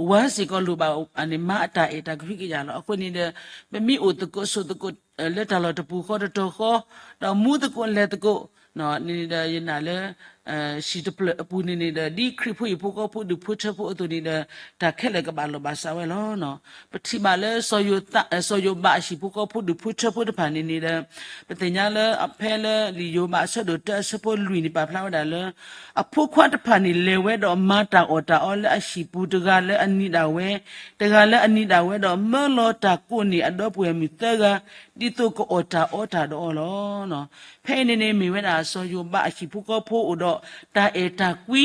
ဝၤစ့ၢ်ကီးလိၣ်ဘၣ်န့ၣ် မါအတၢ်အဲၣ်တၢ်ကဟုကယာ်လီၤ. အဃိန့ၣ်ဒီး ပမ့ၢ်အိၣ်သကိးဆိးသကိး လၢတၢ်လီၢ်တပူၤဃီတတီၤဃီ, ဒီးမူသကိးလဲၤသကိး န့ၣ်ဒီး ယနာ်လၢ ဟံၣ်တဖျၢၣ်အပူၤန့ၣ်န့ၣ်ဒီး ဒ်ခရံာ်ဖိဟံၣ်ဖိဃီဖိဒူၣ်ဖိထၢဖိအသိးန့ၣ်ဒီး တၢ်ခဲလၢာ်ကဘၣ်လီၤဘၣ်စးဝဲလီၤ. ပထံၣ်ဘၣ်လၢ စီၤယိၤဘးအဟံၣ်ဖိဃီဖိဒူၣ်ဖိထၢဖိတဖၣ်န့ၣ်န့ၣ်ဒီး ပသ့ၣ်ညါလၢ ဖဲလၢလံာ်ယိၤဘးအဆၢဒိၣ်တၢအဆၢဖိလွံၢ်န့ၣ် ပာ်ဖျါဝဲဒၣ်လၢ အဖိခွါတဖၣ်န့ၣ်လဲၤဝဲဒီးမၤတၢ်အီၣ်တၢ်အီလၢအဟံၣ်ပူၤတဂၤလၢအနံၤဒၣ်ဝဲ, တဂၤလၢအနံၤဒၣ်ဝဲဒီး မၢလီၤတၢ်ကိးန့ၢ်အဒီပုၢ်ဝဲၢ်မုၣ်သၢဂၤ ဒ်သိးကအီၣ်တၢ်အီတၢ်ဒီးအီၤလီၤ. ဖဲအံၤန့ၣ်န့ၣ် မ့ၢ်ဝဲဒၣ်စီၤယိၤဘးအဟံၣ်ဖိဃီဖိအိၣ်ဒီး တၢ်အဲၣ်တၢ်ကွံ,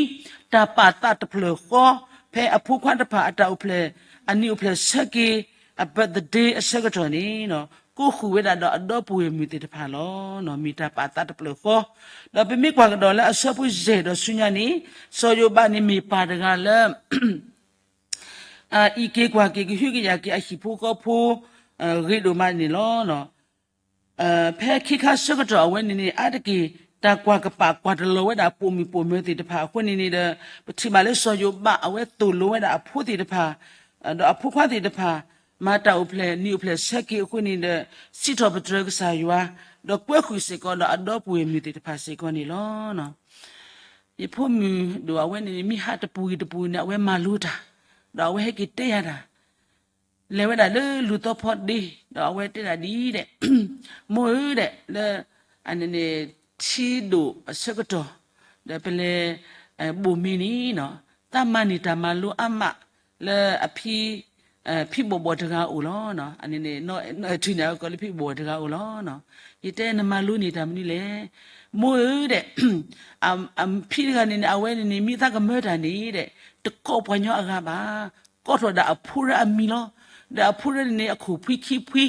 တၢ်ပာ်သးတဖျၢၣ်ဃီ, ဖဲအဖိခွါတဖၣ်အတၢ်အိၣ်ဖျဲၣ် အနံၤအိၣ်ဖျဲၣ်ဆၢက့ၤ အ birthday အဆၢကတီၢ်န့ၣ် ကိးဃုာ်ဝဲဒၣ်ဒီးအဒီပုၢ်ဝဲၢ်မုၣ်သ့ၣ်တဖၣ်လီၤ. မ့ၢ်တၢ်ပာ်သးတဖျၢၣ်ဃီ, ဒီးပမ့ၢ်ကွၢ်ကဒီးလၢအဆၢဖိယဲၢ်ဒီးဆူညါန့ၣ်, စီၤယိၤဘးန့ၣ်မ့ၢ်ပၢ်တဂၤလၢ အအံးက့ၤကွၢ်က့ၤကဟုကယာ်က့ၤအဟံၣ်ဖိဃီဖိ ဂ့ၤဒိၣ်မးန့ၣ်လီၤ. ဖဲခ့ခါဆၢကတီၢ်အဝဲန့ၣ်န့ၣ် အါတက့ၢ် တၢ်ကွၢ်ကပာ်ကွၢ်တလီၤဝဲဒၣ်ပိာ်မုၣ်ပိာ်မၢၤသ့ၣ်တဖၣ်အဃိန့ၣ်န့ၣ်ဒီး ပထံၣ်ဘၣ်လၢစီၤယိၤဘးအဝဲသိၣ်လိဝဲဒၣ်အဖိသ့ၣ်တဖၣ် ဒီးအဖိခွါသ့ၣ်တဖၣ် မၤတၢ်အိၣ်ဖျဲၣ်နံၤအိၣ်ဖျဲၣ်ဆၢက့ၤအဃိန့ၣ်ဒီး စံးထီၣ်ပတြၢၤကစၢ်ယွၤ, ဒီးကွဲဃုာ်စ့ၢ်ကီးဒီးအဒီပုၢ်ဝဲၢ်မုၣ်သ့ၣ်တဖၣ်စ့ၢ်ကီးန့ၣ်လီၤ. ယဖိမုၣ်ဒိၣ်အဝဲန့ၣ်န့ၣ် မ့ၢ်ဟးတပူၤဂ့ၤတပူၤန့ၣ် အဝဲမၤလိတၢ်, ဒီးအဝဲဟဲက့ၤတဲယၤတၢ် လဲၤဝဲဒၣ်လၢလူၤသီဖီဒ့, ဒီးအဝဲတဲဒၣ်ဒ်အံၤဒဲး, မိၢ်ဧၢဒဲး, လၢ အန့ၣ်န့ၣ် ထံဒိၣ်အဆၢကတီၢ်, ဒီးပလဲၤ ဘိၣ်မ့ၤန့ၣ်နီၤ, သးမၤန့ၢ်တၢ်မၤလိအါမး လၢအဖံ ဖံဘီၣ်ဘီၣ်တဂၤအိၣ်လီၤ. အန့ၣ်န့ၣ် အထုးန့ၢ်အကီၢ်လၢဖံဘီၣ်ဘီၣ်တဂၤအိၣ်လီၤ. ယတဲနမၤလိန့ၢ်တၢ်မနုၤလဲၣ်, မိၢ်ဧၢဒဲး, အဖံတဂၤန့ၣ်န့ၣ် အဝဲန့ၣ်န့ၣ် မ့ၢ်သးကမၢတၢ်န့ၣ်ဒဲး တကိးပှၤညီအဂၤဘၣ်, ကိးထီၣ်ဒၣ်အဖိရၢအမံၤလီၤ. ဒီးအဖိရၢန့ၣ်န့ၣ် အခိၣ်ဖှံခံဖှံ,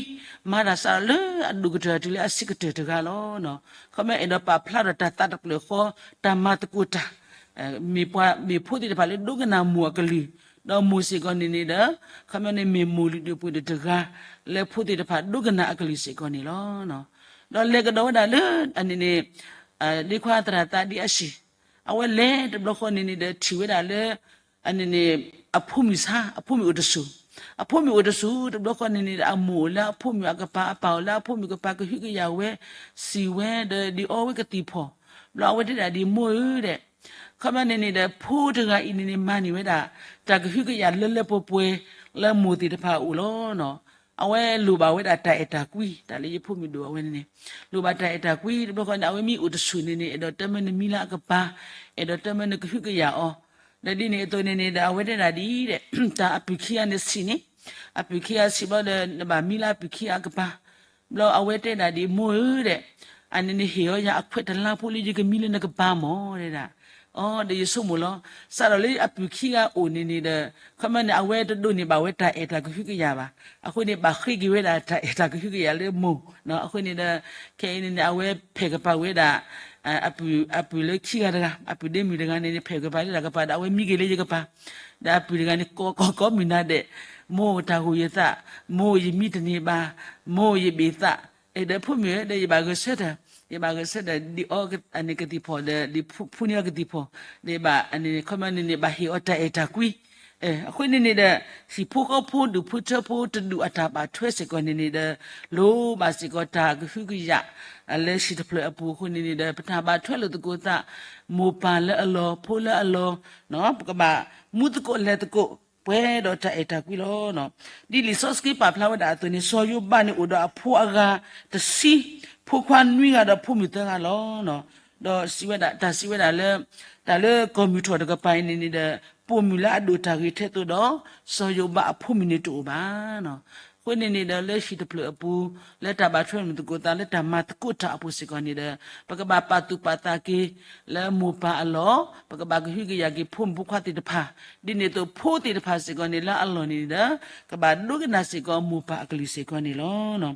မၤတၢ်စးထီၣ်လၢအဒိၣ်ကတၢၢ်တုၤလၢအဆံးကတၢၢ်တဂၤလီၤ. ခီမ့ၢ်အဲၣ်ဒိးပာ်ဖျါထီၣ်တၢ်သးတဖျၢၣ်ဃီ, တၢ်မၤသကိးတၢ် မ့ၢ်ပှၤ မ့ၢ်ဖိသ့ၣ်တဖၣ်လၢဒိကနၣ်မိၢ်အကလုၢ်, ဒီးမိၢ်စ့ၢ်ကီးန့ၣ်န့ၣ်ဒီး ခီမ့ၢ်န့ၣ်မ့ၢ်မိၢ်လုၢ်ဒိၣ်ပှ့ၤဒိၣ်တဂၤ လၢဖိသ့ၣ်တဖၣ်ဒိကနၣ်အကလုၢ်စ့ၢ်ကီးန့ၣ်လီၤ. ဒီးလဲၤကဒီးဝဲဒၣ်လၢ အန့ၣ်န့ၣ် ဒ့ခွါသရၣ်သးဒ်အဆံး, အဝဲလဲၤတဘျီဃီန့ၣ်န့ၣ်ဒီးထံၣ်ဝဲဒၣ်လၢ အန့ၣ်န့ၣ် အဖိမုၣ်ဆါ အဖိမုၣ်အိၣ်တဆူၣ်, အဖိမုၣ်အိၣ်တဆူၣ် တဘျီဃီန့ၣ်န့ၣ်ဒီး အမိၢ်အိၣ်လၢအဖိမုၣ်အကပၤ အပၢ်အိၣ်လၢအဖိမုၣ်ကပၤ ကဟုကယာ်ဝဲ စံးဝဲဒီးဒုးအီဝဲကသံၣ်ဖီၣ်, ဘျီအဝဲတဲဒၣ်ဒ်မိၢ်ဧၢဒဲး, ခီမ့ၢ်န့ၣ်န့ၣ်ဒီး ဖိတဂၤအံၤန့ၣ်န့ၣ် မၤန့ၢ်ဝဲဒၣ် တၢ်ကဟုကယာ်လၢလၢပှဲၤပှဲၤ လၢမိၢ်သ့ၣ်တဖၣ်အအိၣ်လီၤ. အဝဲလိၣ်ဘၣ်ဝဲဒၣ်တၢ်အဲၣ်တၢ်ကွံ, တၢ်လၢယဖိမုၣ်ဒိၣ်အဝဲန့ၣ်န့ၣ် လိၣ်ဘၣ်တၢ်အဲၣ်တၢ်ကွံ တဘျီဃီန့ၣ် အဝဲမ့ၢ်အိၣ်တဆူၣ်န့ၣ်န့ၣ် အဲၣ်ဒိးတၢမၢနမံလၢအကပၤ, အဲၣ်ဒိးတၢမၢနကဟုကယာ်အီၤ, ဒီးဒ်န့ၣ်အသိးန့ၣ်န့ၣ်ဒီး အဝဲတဲဒၣ်ဒ်အံၤဒဲး တၢ်အပုၢ်ခံဂၤန့ၣ်ဆံးန့ၣ်, အပုၢ်ခံဂၤဆံးဘျီဒီး နဘၣ်မံလၢအပုၢ်ခံဂၤအကပၤ, ဘျီအဝဲတဲဒၣ်ဒ်မိၢ်ဧၢဒဲး, အန့ၣ်န့ၣ်ဟ့ၣ်အီၤယၤအခွဲးတလါဖိလၢယကမံလၢနကပၤမၢ်တဲဒၣ်, အိ ဒီးယဆိကမိၣ်လီၤ, စးထီၣ်လၢအပုၢ်ခံဂၤအိၣ်န့ၣ်န့ၣ်ဒီး ခီမ့ၢ်န့ၣ် အဝဲတဒိးန့ၢ်ဘၣ်ဝဲတၢ်အဲၣ်တၢ်ကဟုကယာ်ဘၣ်, အဃိန့ၣ် ဘၣ်ဃ့က့ၤဝဲဒၣ်တၢ်အဲၣ်တၢ်ကဟုကယာ်လၢမိၢ်, အဃိန့ၣ်ဒီး ခဲအံၤန့ၣ်န့ၣ် အဝဲဖဲးကပၤဝဲဒၣ် အပုၢ်လၢခံဂၤတဂၤ အပုၢ်ဒ့မုၣ်တဂၤန့ၣ်န့ၣ် ဖဲးကပၤလၢတၢ်ကပၤဒီး အဝဲမံက့ၤလၢယကပၤ, ဒီးအပုၢ်တဂၤန့ၣ် ကိးကိးကိးမုၢ်နၤဒဲး, မိၢ်တၢ်ဟူးယသး, မိၢ်ယမံတန့ၢ်ဘၣ်, မိၢ်ယဘ့ၣ်သး, ဒီးဖိမုၣ်ဧၢ ဒီးယဘၣ်ဂဲၤဆၢထၢၣ်, ယဘၣ်ဂဲၤဆၢထၢၣ် ဒုးအီကသံၣ်ဖီၣ်ဒီး ဒုးဖှူန့ၢ်အီၤကသံၣ်ဖီၣ်, ဒီးဘၣ်န့ၣ် ခီမ့ၢ်န့ၣ်န့ၣ် ဘၣ်ဟ့ၣ်အီၤတၢ်အဲၣ်တၢ်ကွံ အဃိန့ၣ်န့ၣ်ဒီး ဟံၣ်ဖိဃီဖိဒူၣ်ဖိထၢဖိတဒူၣ်အတၢ်ဘၣ်ထွဲစ့ၢ်ကီးန့ၣ်န့ၣ်ဒီး လိၣ်ဘၣ်စ့ၢ်ကီးတၢ်ကဟုကယာ် လၢဟံၣ်တဖျၢၣ်အပူၤအဃိန့ၣ်န့ၣ်ဒီး ပတၢ်ဘၣ်ထွဲလိာ်သကိးသး မိၢ်ပၢ်လၢအလီၢ် ဖိလၢအလီၢ် ပကဘၣ်မူသကိးလဲၤသကိး ပှဲၤဒီးတၢ်အဲၣ်တၢ်ကွံလီၤ. ဒ်လံာ်စီဆှံပာ်ဖျါဝဲဒၣ်အသိးန့ၣ် စီၤယိၤဘးန့ၣ်အိၣ်ဒီးအဖိအဂၤတဆံ, ဖိခွါနွံဂၤဒီးဖိမုၣ်သၢဂၤလီၤ. ဒီးစံးဝဲဒၣ် တၢ်စံးဝဲဒၣ်လၢ တၢ်လၢကီၢ်မုၢ်ထီၣ်တကပၤအံၤန့ၣ်န့ၣ်ဒီး ပိာ်မုၣ်လၢအဒိၣ်တၢ်ဂ့ၤထဲသိးဒီး စီၤယိၤဘးအဖိမုၣ်န့ၣ်တအိၣ်ဘၣ်. အဃိန့ၣ်န့ၣ်ဒီး လၢဟံၣ်တဖျၢၣ်အပူၤ လၢတၢ်ဘၣ်ထွဲလိာ်သကိးသး လၢတၢ်မၤသကိးတၢ်အပူၤစ့ၢ်ကီးန့ၣ်ဒီး ပကဘၣ်ပာ်သူၣ်ပာ်သးက့ၤ လၢမိၢ်ပၢ်အလီၢ်, ပကဘၣ်ကဟုကယာ်က့ၤဖိမုၣ်ဖိခွါသ့ၣ်တဖၣ်, ဒ်န့ၣ်အသိးဖိသ့ၣ်တဖၣ်စ့ၢ်ကီးန့ၣ် လၢအလီၢ်န့ၣ်ဒီး ကဘၣ်ဒိကနၣ်စ့ၢ်ကီးမိၢ်ပၢ်အကလုၢ်စ့ၢ်ကီးန့ၣ်လီၤ.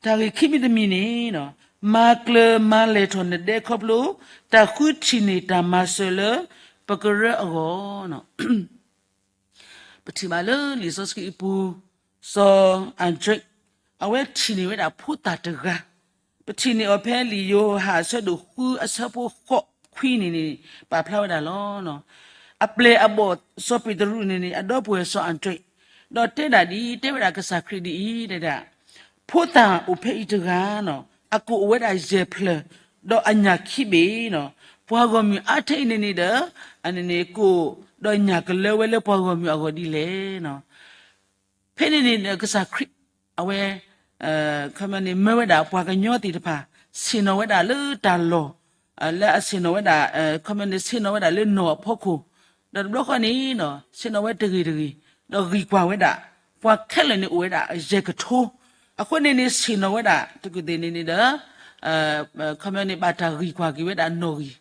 တၢ်ဂ့ၢ်ခံမံၤတမံၤန့ၣ် မၤကျၢၤမၤလဲၢ်ထီၣ်နဒဲခီဖျိ တၢ်ဃုထံၣ်န့ၢ်တၢ်မၤစၢၤလၢ ပကရၢအဂီၢ် ပထံၣ်ဘၣ်လၢလံာ်စီဆှံအပူၤ စီၤအၤဒြ့း အဝဲထံၣ်န့ၢ်ဝဲဒၣ်ဖိသၣ်တဂၤ, ပထံၣ်န့ၢ်အီၤဖဲလံာ်ယိၤဟၣ်အဆၢဒိၣ်ဃုအဆၢဖိဃိးခွံန့ၣ်န့ၣ် ပာ်ဖျါဝဲဒၣ်လီၤ. အပျဲၢ်အဘီၣ်စီၤပ့းတရူးန့ၣ်န့ၣ် အဒီပုၢ်ဝဲၢ်စီၤအၤဒြ့း, ဒီးတဲဒၣ်ဒ်အံၤ တဲဝဲဒၣ်ကစၢ်ခရံာ်ဒ်အံၤ တဲဒၣ် ဖိသၣ်အိၣ်ဖဲအံၤတဂၤနီၤ အကိၣ်အိၣ်ဝဲဒၣ်ယဲၢ်ဖျၢၣ်, ဒီးအညၣ်ခံဘ့ၣ်နီၤ, ပှၤဂီၢ်မုၢ်အါထဲအံၤန့ၣ်န့ၣ်ဒီး အန့ၣ်န့ၣ် ကိၣ်ဒီးညၣ်ကလၢဝဲလၢပှၤဂီၢ်မုၢ်အဂီၢ်ဒ်လဲၣ်နီၤ. ဖဲန့ၣ်န့ၣ်ဒီး ကစၢ်ခရံာ် အဝဲ ခီမ့ၢ်န့ၣ် မၢဝဲဒၣ်ပှၤကညီသ့ၣ်တဖၣ် ဆ့ၣ်နီၤဝဲဒၣ်လၢတၢ်လီၢ် လၢအဆ့ၣ်နီၤဝဲဒၣ် ခီမ့ၢ်န့ၣ် ဆ့ၣ်နီၤဝဲဒၣ်လၢနီၢ်အဖီခိၣ်, ဒီးတဘျီဃီန့ၣ် ဆ့ၣ်နီၤဝဲတဂ့ၤတဂ့ၤ, ဒီးဂံၢ်ကွၢ်ဝဲဒၣ် ပှၤခဲလၢာ်န့ၣ်အိၣ်ဝဲဒၣ်ယဲၢ်ကထိ, အဃိန့ၣ်န့ၣ် ဆ့ၣ်နီၤဝဲဒၣ်တကုာ်သ့ၣ်န့ၣ်န့ၣ်ဒီး ခီမ့ၢ်န့ၣ် ဘၣ်တၢ်ဂံၢ်ကွၢ်က့ၤဝဲဒၣ်နီၣ်ဂံၢ်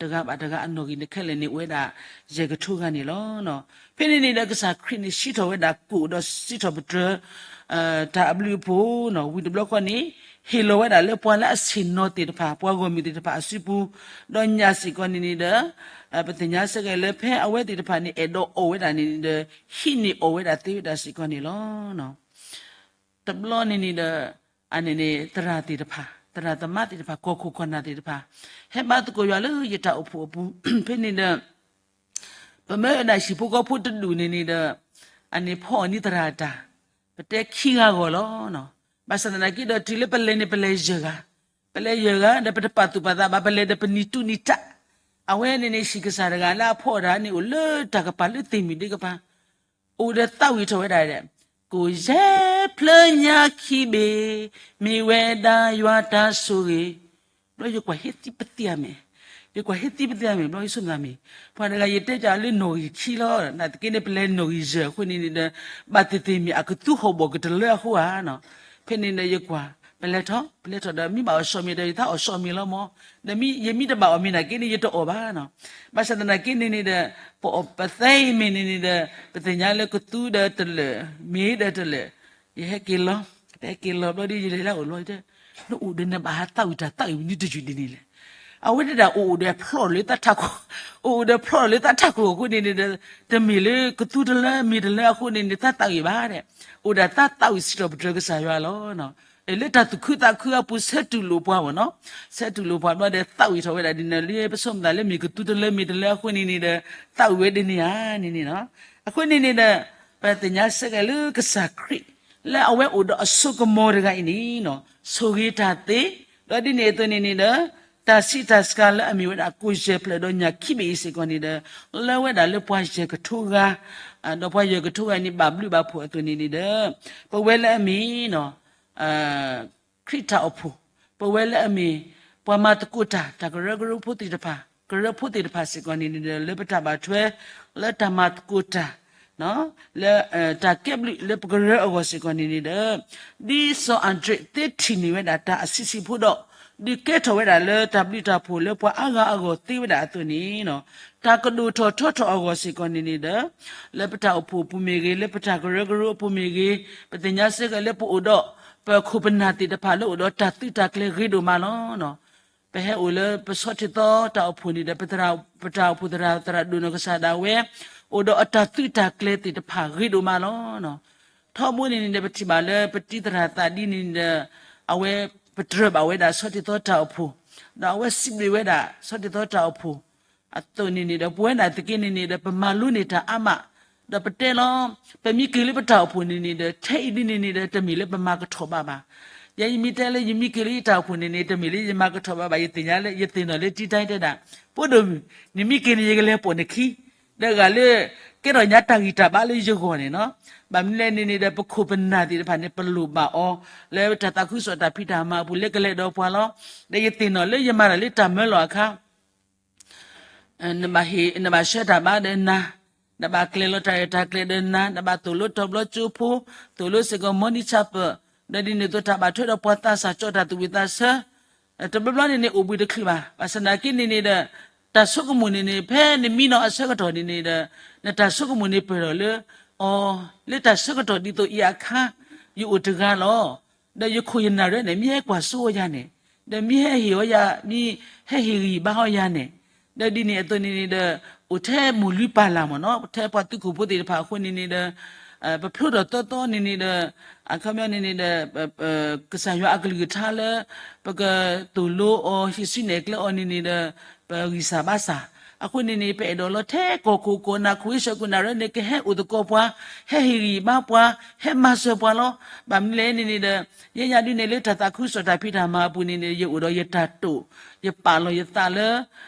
တဂၤဘၣ်တဂၤအနီၣ်ဂံၢ်န့ၣ်ခဲလၢာ်န့ၣ်အိၣ်ဝဲဒၣ် ယဲၢ်ကထိဂၤန့ၣ်လီၤ. ဖဲန့ၣ်န့ၣ်ဒီးကစၢ်ခရံာ်န့ၣ်စံးထီၣ်ဝဲဒၣ်ကိၣ်ဒီးစံးထီၣ်ပတြၢၤ တၢ်အဘျုးအဖှိၣ် ဝံၤတဘျီဃီန့ၣ် ဟ့ၣ်လီၤဝဲဒၣ်လၢပှၤလၢအဆ့ၣ်နီၤသ့ၣ်တဖၣ် ပှၤဂီၢ်မုၢ်သ့ၣ်တဖၣ်အစုပူၤ, ဒီးညၣ်စ့ၢ်ကီးန့ၣ်န့ၣ်ဒီး ပသ့ၣ်ညါစ့ၢ်ကီးလၢဖဲအဝဲသ့ၣ်တဖၣ်န့ၣ် အဲၣ်ဒိးအီၣ်ဝဲဒၣ်န့ၣ်န့ၣ်ဒီး ဟံးန့ၢ်အီၣ်ဝဲဒၣ်သ့ဝဲဒၣ်စ့ၢ်ကီးန့ၣ်လီၤ. တဘျီန့ၣ်န့ၣ်ဒီး အန့ၣ်န့ၣ် သရၣ်သ့ၣ်တဖၣ် သရၣ်သမါသ့ၣ်တဖၣ် ကီၢ်ခိၣ်ကီၢ်နၢ်သ့ၣ်တဖၣ် ဟဲဘါသကိးယွၤလၢယတၢ်အိၣ်ဖှိၣ်အပူၤ ဖဲန့ၣ်ဒီး ပမၢဝဲဒၣ်ဟံၣ်ဖိဃီဖိတဒူၣ်န့ၣ်န့ၣ်ဒီး အန့ၣ်ဖီအီၤန့ၢ်သရၣ်တၢ် ပတဲခံဂၤဂီၢ်လီၤ. ဘၣ်ဆၣ်သနာ်က့ဒီးတုၤလၢပလဲၤန့ၣ် ပလဲၤယဲၢ်ဂၤ, ပလဲၤယဲၢ်ဂၤဒီးပတပာ်သူၣ်ပာ်သးဘၣ် ပလဲၤဒီးပနံၤတူၢ်နံၤတၢ်, အဝဲန့ၣ်န့ၣ် ဟံၣ်ကစၢ်တဂၤလၢအဖီအီၤတၢ်န့ၣ် အိၣ်လၢတၢ်ကပၤလၢသ့ၣ်မုၣ်ဒ့ကပၤ အိၣ်ဒီးသးဝံၣ်ထီၣ်ဝဲဒၣ်ဒီး ကိၣ်ယဲၢ်ဖျၢၣ်ညါခံဘ့ၣ်, မ့ၢ်ဝဲဒၣ်ယွၤတၢ်ဆိၣ်ဂ့ၤ, ဘျီယကွၢ်ဟ့ၣ်သံပသံအမ့ၢ်, ယကွၢ်ဟ့ၣ်သံပသံအမ့ၢ် ဘျီယဆိကမိၣ်မ့ၢ်, ပှၤတဂၤယတဲပၠးလၢနီၣ်ဂံၢ်ခံလီၤ, နာ်သက့န့ၣ် ပလဲၤနီၣ်ဂံၢ်ယဲၢ်အဃိန့ၣ်န့ၣ်ဒီး ဘၣ်သ့ၣ်သ့ၣ်မ့ၢ်အကသူဟီၣ်ဘီၣ်ကတလၢအဃိဧါနီၤ, ဖဲန့ၣ်ဒီးယကွၢ် ပလဲၤထီၣ် ပလဲၤထီၣ်ဒီး မ့ၢ်ဘၣ်အီၣ်ဆီၣ်မ့ၢ်ဒီး ယသးအီၣ်ဆီၣ်မ့ၢ်လီၤမး, ဒီးယမ့ၢ်တဘၣ်အီၣ်မ့ၢ်နာ်က့န့ၣ် ယတအီၣ်ဘၣ်နီၤ, ဘၣ်ဆၣ်သနာ်က့န့ၣ်န့ၣ်ဒီး ပအီၣ်ပသဲအံၤမ့ၢ်န့ၣ်န့ၣ်ဒီး ပသ့ၣ်ညါလၢကသူဒီးတလၢာ် မ့ၢ်ဒီးတလၢာ်, ယဟဲက့ၤလီၤ, ပဟဲက့ၤလီၤဘျီဒီး ယလဲၤလၢအအိၣ်လီၤ, နအိၣ်ဒီးနဘၣ်ဟးသးဝံၣ်တၢ်သးဝံၣ်ဝံၤန့ၣ်တယုၢ်ဒ်န့ၣ်လဲၣ်, အဝဲဒၣ်အိၣ်အိၣ်ဒီးဖျီၣ်လၢသးထးခိၣ်, အိၣ်အိၣ်ဒီးဖျီၣ်လၢသးထးခိၣ်အဃိန့ၣ်န့ၣ်ဒီး တမ့ၢ်လၢကသူတလၢမ့ၢ်တလၢအဃိန့ၣ်န့ၣ် သးသးဝံၣ်ဘၣ်ဒီး, အိၣ်ဒၣ်သးသးဝံၣ်စံးထီၣ်ပတြၢၤကစၢ်ယွၤလီၤ. လၢတၢ်သူၣ်ခုသးခုအပူၤ ဆၢတူၢ်လိာ်ပှၤမ့ၢ်နီၤ, ဆၢတူၢ်လိာ်ပှၤဘျီဒီး သးဝံၣ်ထီၣ်ဝဲဒၣ်ဒ်န့ၣ်လၢ ပဆိကမိၣ်သးလၢမ့ၢ်ကသူတလၢမ့ၢ်တလၢအဃိန့ၣ်န့ၣ်ဒီး သးဝံၣ်ဝဲဒ်န့ၣ်ဧါန့ၣ်န့ၣ်လီၤ. အဃိန့ၣ်န့ၣ်ဒီး ပသ့ၣ်ညါစ့ၢ်ကီးလၢကစၢ်ခရံာ် လၢအဝဲအိၣ်ဒီးအစိကမီၤတဂၤအံၤန့ၣ်နီၤ ဆိၣ်ဂ့ၤတၢ်သ့, ဒီးဒ်န့ၣ်အသိးန့ၣ်န့ၣ်ဒီး တၢ်ဆံးတၢ်စှၤလၢအမ့ၢ်ဝဲဒၣ်ကိၣ်ယဲၢ်ဖျၢၣ်ဒီးညၣ်ခံဘ့ၣ်အံၤစ့ၢ်ကီးန့ၣ်ဒီး လၢဝဲဒၣ်လၢပှၤယဲၢ်ကထိဂၤ, ဒီးပှၤယဲၢ်ကထိဂၤန့ၣ် ဘၣ်ဘျုးဘၣ်ဖှိၣ်အသိးန့ၣ်န့ၣ်ဒီး ပဝဲလၢအမ့ၢ်နီၤ ခရံာ်တၢ်အိၣ်ဖှိၣ်, ပဝဲလၢအမ့ၢ် ပှၤမၤသကိးတၢ် တၢ်ကရၢကရိဖိသ့ၣ်တဖၣ်, ကရၢဖိသ့ၣ်တဖၣ်စ့ၢ်ကီးန့ၣ်န့ၣ်ဒီး လၢပတၢ်ဘၣ်ထွဲ လၢတၢ်မၤသကိးတၢ် လၢ တၢ်ကဲဘျုးလၢပကရၢအဂီၢ်စ့ၢ်ကီးန့ၣ်န့ၣ်ဒီး ဒ်စီၤအၤဒြ့းသ့ထံၣ်န့ၢ်ဝဲဒၣ်တၢ်အဆံးဆံးဖိဒီး ဒုးကဲထီၣ်ဝဲဒၣ်လၢတၢ်ဘျုးတၢ်ဖှိၣ်လၢပှၤအါဂၤအဂီၢ်သ့ဝဲဒၣ်အသိးန့ၣ် တၢ်ကဒိၣ်ထီၣ်ထီထီၣ်အဂီၢ်စ့ၢ်ကီးန့ၣ်န့ၣ်ဒီး လၢပတၢ်အိၣ်ဖှိၣ်အပူၤမ့ၢ်ဂ့ၤ, လၢပတၢ်ကရၢကရိအပူၤမ့ၢ်ဂ့ၤ, ပသ့ၣ်ညါစ့ၢ်ကီးလၢပအိၣ်ဒီး ပခိၣ်ပနၢ်သ့ၣ်တဖၣ်လၢအိၣ်ဒီးတၢ်သုးတၢ်ကျဲၤဂ့ၤဒိၣ်မးလီၤ. ပဟဲအိၣ်လၢပဆီၣ်ထံသီတၢ်အိၣ်ဖှိၣ်န့ၣ်ဒီး ပတၢ်အိၣ်ဖှိၣ်သရၣ် သရၣ်ဒိၣ်နီၢ်ကစၢ်ဒၣ်ဝဲ အိၣ်ဒီးအတၢ်သုးတၢ်ကျဲၤသ့ၣ်တဖၣ်ဂ့ၤဒိၣ်မးလီၤ. ထီဘိန့ၣ်န့ၣ်ဒီး ပထံၣ်ဘၣ်လၢပတံၤသရၣ်သးဒ်န့ၣ်ဒီး အဝဲပတြၢၤဘၣ်ဝဲဒၣ်ဆီၣ်ထံသီတၢ်အိၣ်ဖှိၣ်, ဒီးအဝဲစံးဘျုးဝဲဒၣ်ဆီၣ်ထံသီတၢ်အိၣ်ဖှိၣ် အသိးန့ၣ်န့ၣ်ဒီး ပဝဲဒၣ်သက့န့ၣ်န့ၣ်ဒီး ပမၤလိန့ၢ်တၢ်အါမး, ဒီးပတဲလီၤ, ပမ့ၢ်က့ၤလၢပတၢ်အိၣ်ဖှိၣ်န့ၣ်န့ၣ်ဒီး ထဲအံၤဒ်န့ၣ်န့ၣ်ဒီး တမ့ၢ်လၢပမၤကထီၣ်ဘၣ်ဘၣ်. ယဲယမ့ၢ်တဲလၢယမ့ၢ်က့ၤလၢယတၢ်အိၣ်ဖှိၣ်န့ၣ်န့ၣ် တမ့ၢ်လၢယမၤကထီၣ်ဘၣ်ဘၣ်, ယသ့ၣ်ညါလၢ ယသ့ၣ်နီၣ်လၢတံၤတၢ်တဲဒၣ်, ဖိဒိၣ်မုၣ်, နမ့ၢ်က့ၤန့ၣ် ယကလဲၤပိာ်နခံ, ဒီးဂၤလၢ ကဲထီၣ်ညါတၢ်ဂံၢ်တၢ်ဘါလၢယဂီၢ်န့ၣ်နီၤ, ဘၣ်မနုၤလဲၣ်န့ၣ်န့ၣ်ဒီး ပခိၣ်ပနၢ်သ့ၣ်တဖၣ်န့ၣ် ပလိၣ်ဘၣ်အီၤ လၢတၢ်သးခုကစီၣ်တၢ်ဖံးတၢ်မၤအပူၤလၢကလဲၤဒီးပှၤလီၤ. ဒီးယသ့ၣ်နီၣ်လၢယမၤတၢ်လၢတၢ်မၢလီၤအခါ နဘၣ်ဆှၢတၢ်ဘါဒီးနၤ, နဘၣ်ကျဲၤလီၤတၢ်ရဲၣ်တၢ်ကျဲၤဒီးနၤ, နဘၣ်သိၣ်လိတီၤဘျီကၠိဖိ, သိၣ်လိစ့ၢ်ကီး မီနံဆၣ်ပၢၢ်, ဒီးဒ်န့ၣ်အသိးတၢ်ဘၣ်ထွဲဒီးပှၤသးစၢ် ကၠီတၢ်သူၣ်ဝံၣ်သးဆၢ, တဘျီဘျီန့ၣ်န့ၣ် အိၣ်ဘှံးတချုးဘၣ်. ဘၣ်ဆၣ်သနာ်က့န့ၣ်န့ၣ်ဒီး တၢ်ဆိကမိၣ်န့ၣ်န့ၣ် ဖဲနမံနီၤအဆၢကတီၢ်န့ၣ်န့ၣ်ဒီး နတၢ်ဆိကမိၣ်န့ၣ်ပၢၢ်ထီၣ်လၢ အီၤ လၢတၢ်ဆၢကတီၢ်ဒ်သိးအံၤအခါ ယအိၣ်တဂၤလီၤ. ဒီးယခိၣ်ယနၢ်ရဲၣ်န့ၣ် မ့ၢ်ဟဲကွၢ်စိအီၤယၤန့ၣ်, ဒီးမ့ၢ်ဟဲဟ့ၣ်အီၤယၤ, မ့ၢ်ဟဲဟ့ၣ်ဂံၢ်ဘါအီၤယၤန့ၣ်, ဒီးဒ်န့ၣ်အသိးန့ၣ်န့ၣ်ဒီး အိၣ်ထဲမိၢ်လုၢ်ပၢ်လၢ်မ့ၢ်နီၤ, ထဲပှၤသုးခိၣ်ဖိသ့ၣ်တဖၣ်အဃိန့ၣ်န့ၣ်ဒီး ပဖျိထီၣ်သီသီန့ၣ်န့ၣ်ဒီး အခီပညီန့ၣ်န့ၣ်ဒီး ကစၢ်ယွၤအကလုၢ်ကထါလၢ ပကသိၣ်လိအီၤ ဟံးစုနဲၣ်ကျဲအီၤန့ၣ်န့ၣ်ဒီး ပဂံၢ်စၢ်ဘါစၢ်, အဃိန့ၣ်န့ၣ် ပအဲၣ်ဒိးလီၤထဲကီၢ်ခိၣ်ကီၢ်နၢ် ခိၣ်ဝ့ၡၢၣ်ခိၣ်နၢ်ရဲၣ်န့ၣ် ကဟဲအိၣ်သကိးပှၤ, ဟဲဟ့ၣ်ဂံၢ်ဘါပှၤ, ဟဲမၤစၢၤပှၤလီၤ. ဘၣ်မနုၤလဲၣ်န့ၣ်န့ၣ်ဒီး ယဲယၤဒုးန့ၣ်လၢတၢ်သးခုကစီၣ်တၢ်ဖံးတၢ်မၤအပူၤန့ၣ်န့ၣ် ယအိၣ်ဒီးယတၢ်တိာ်, ယပာ်လီၤယသးလၢ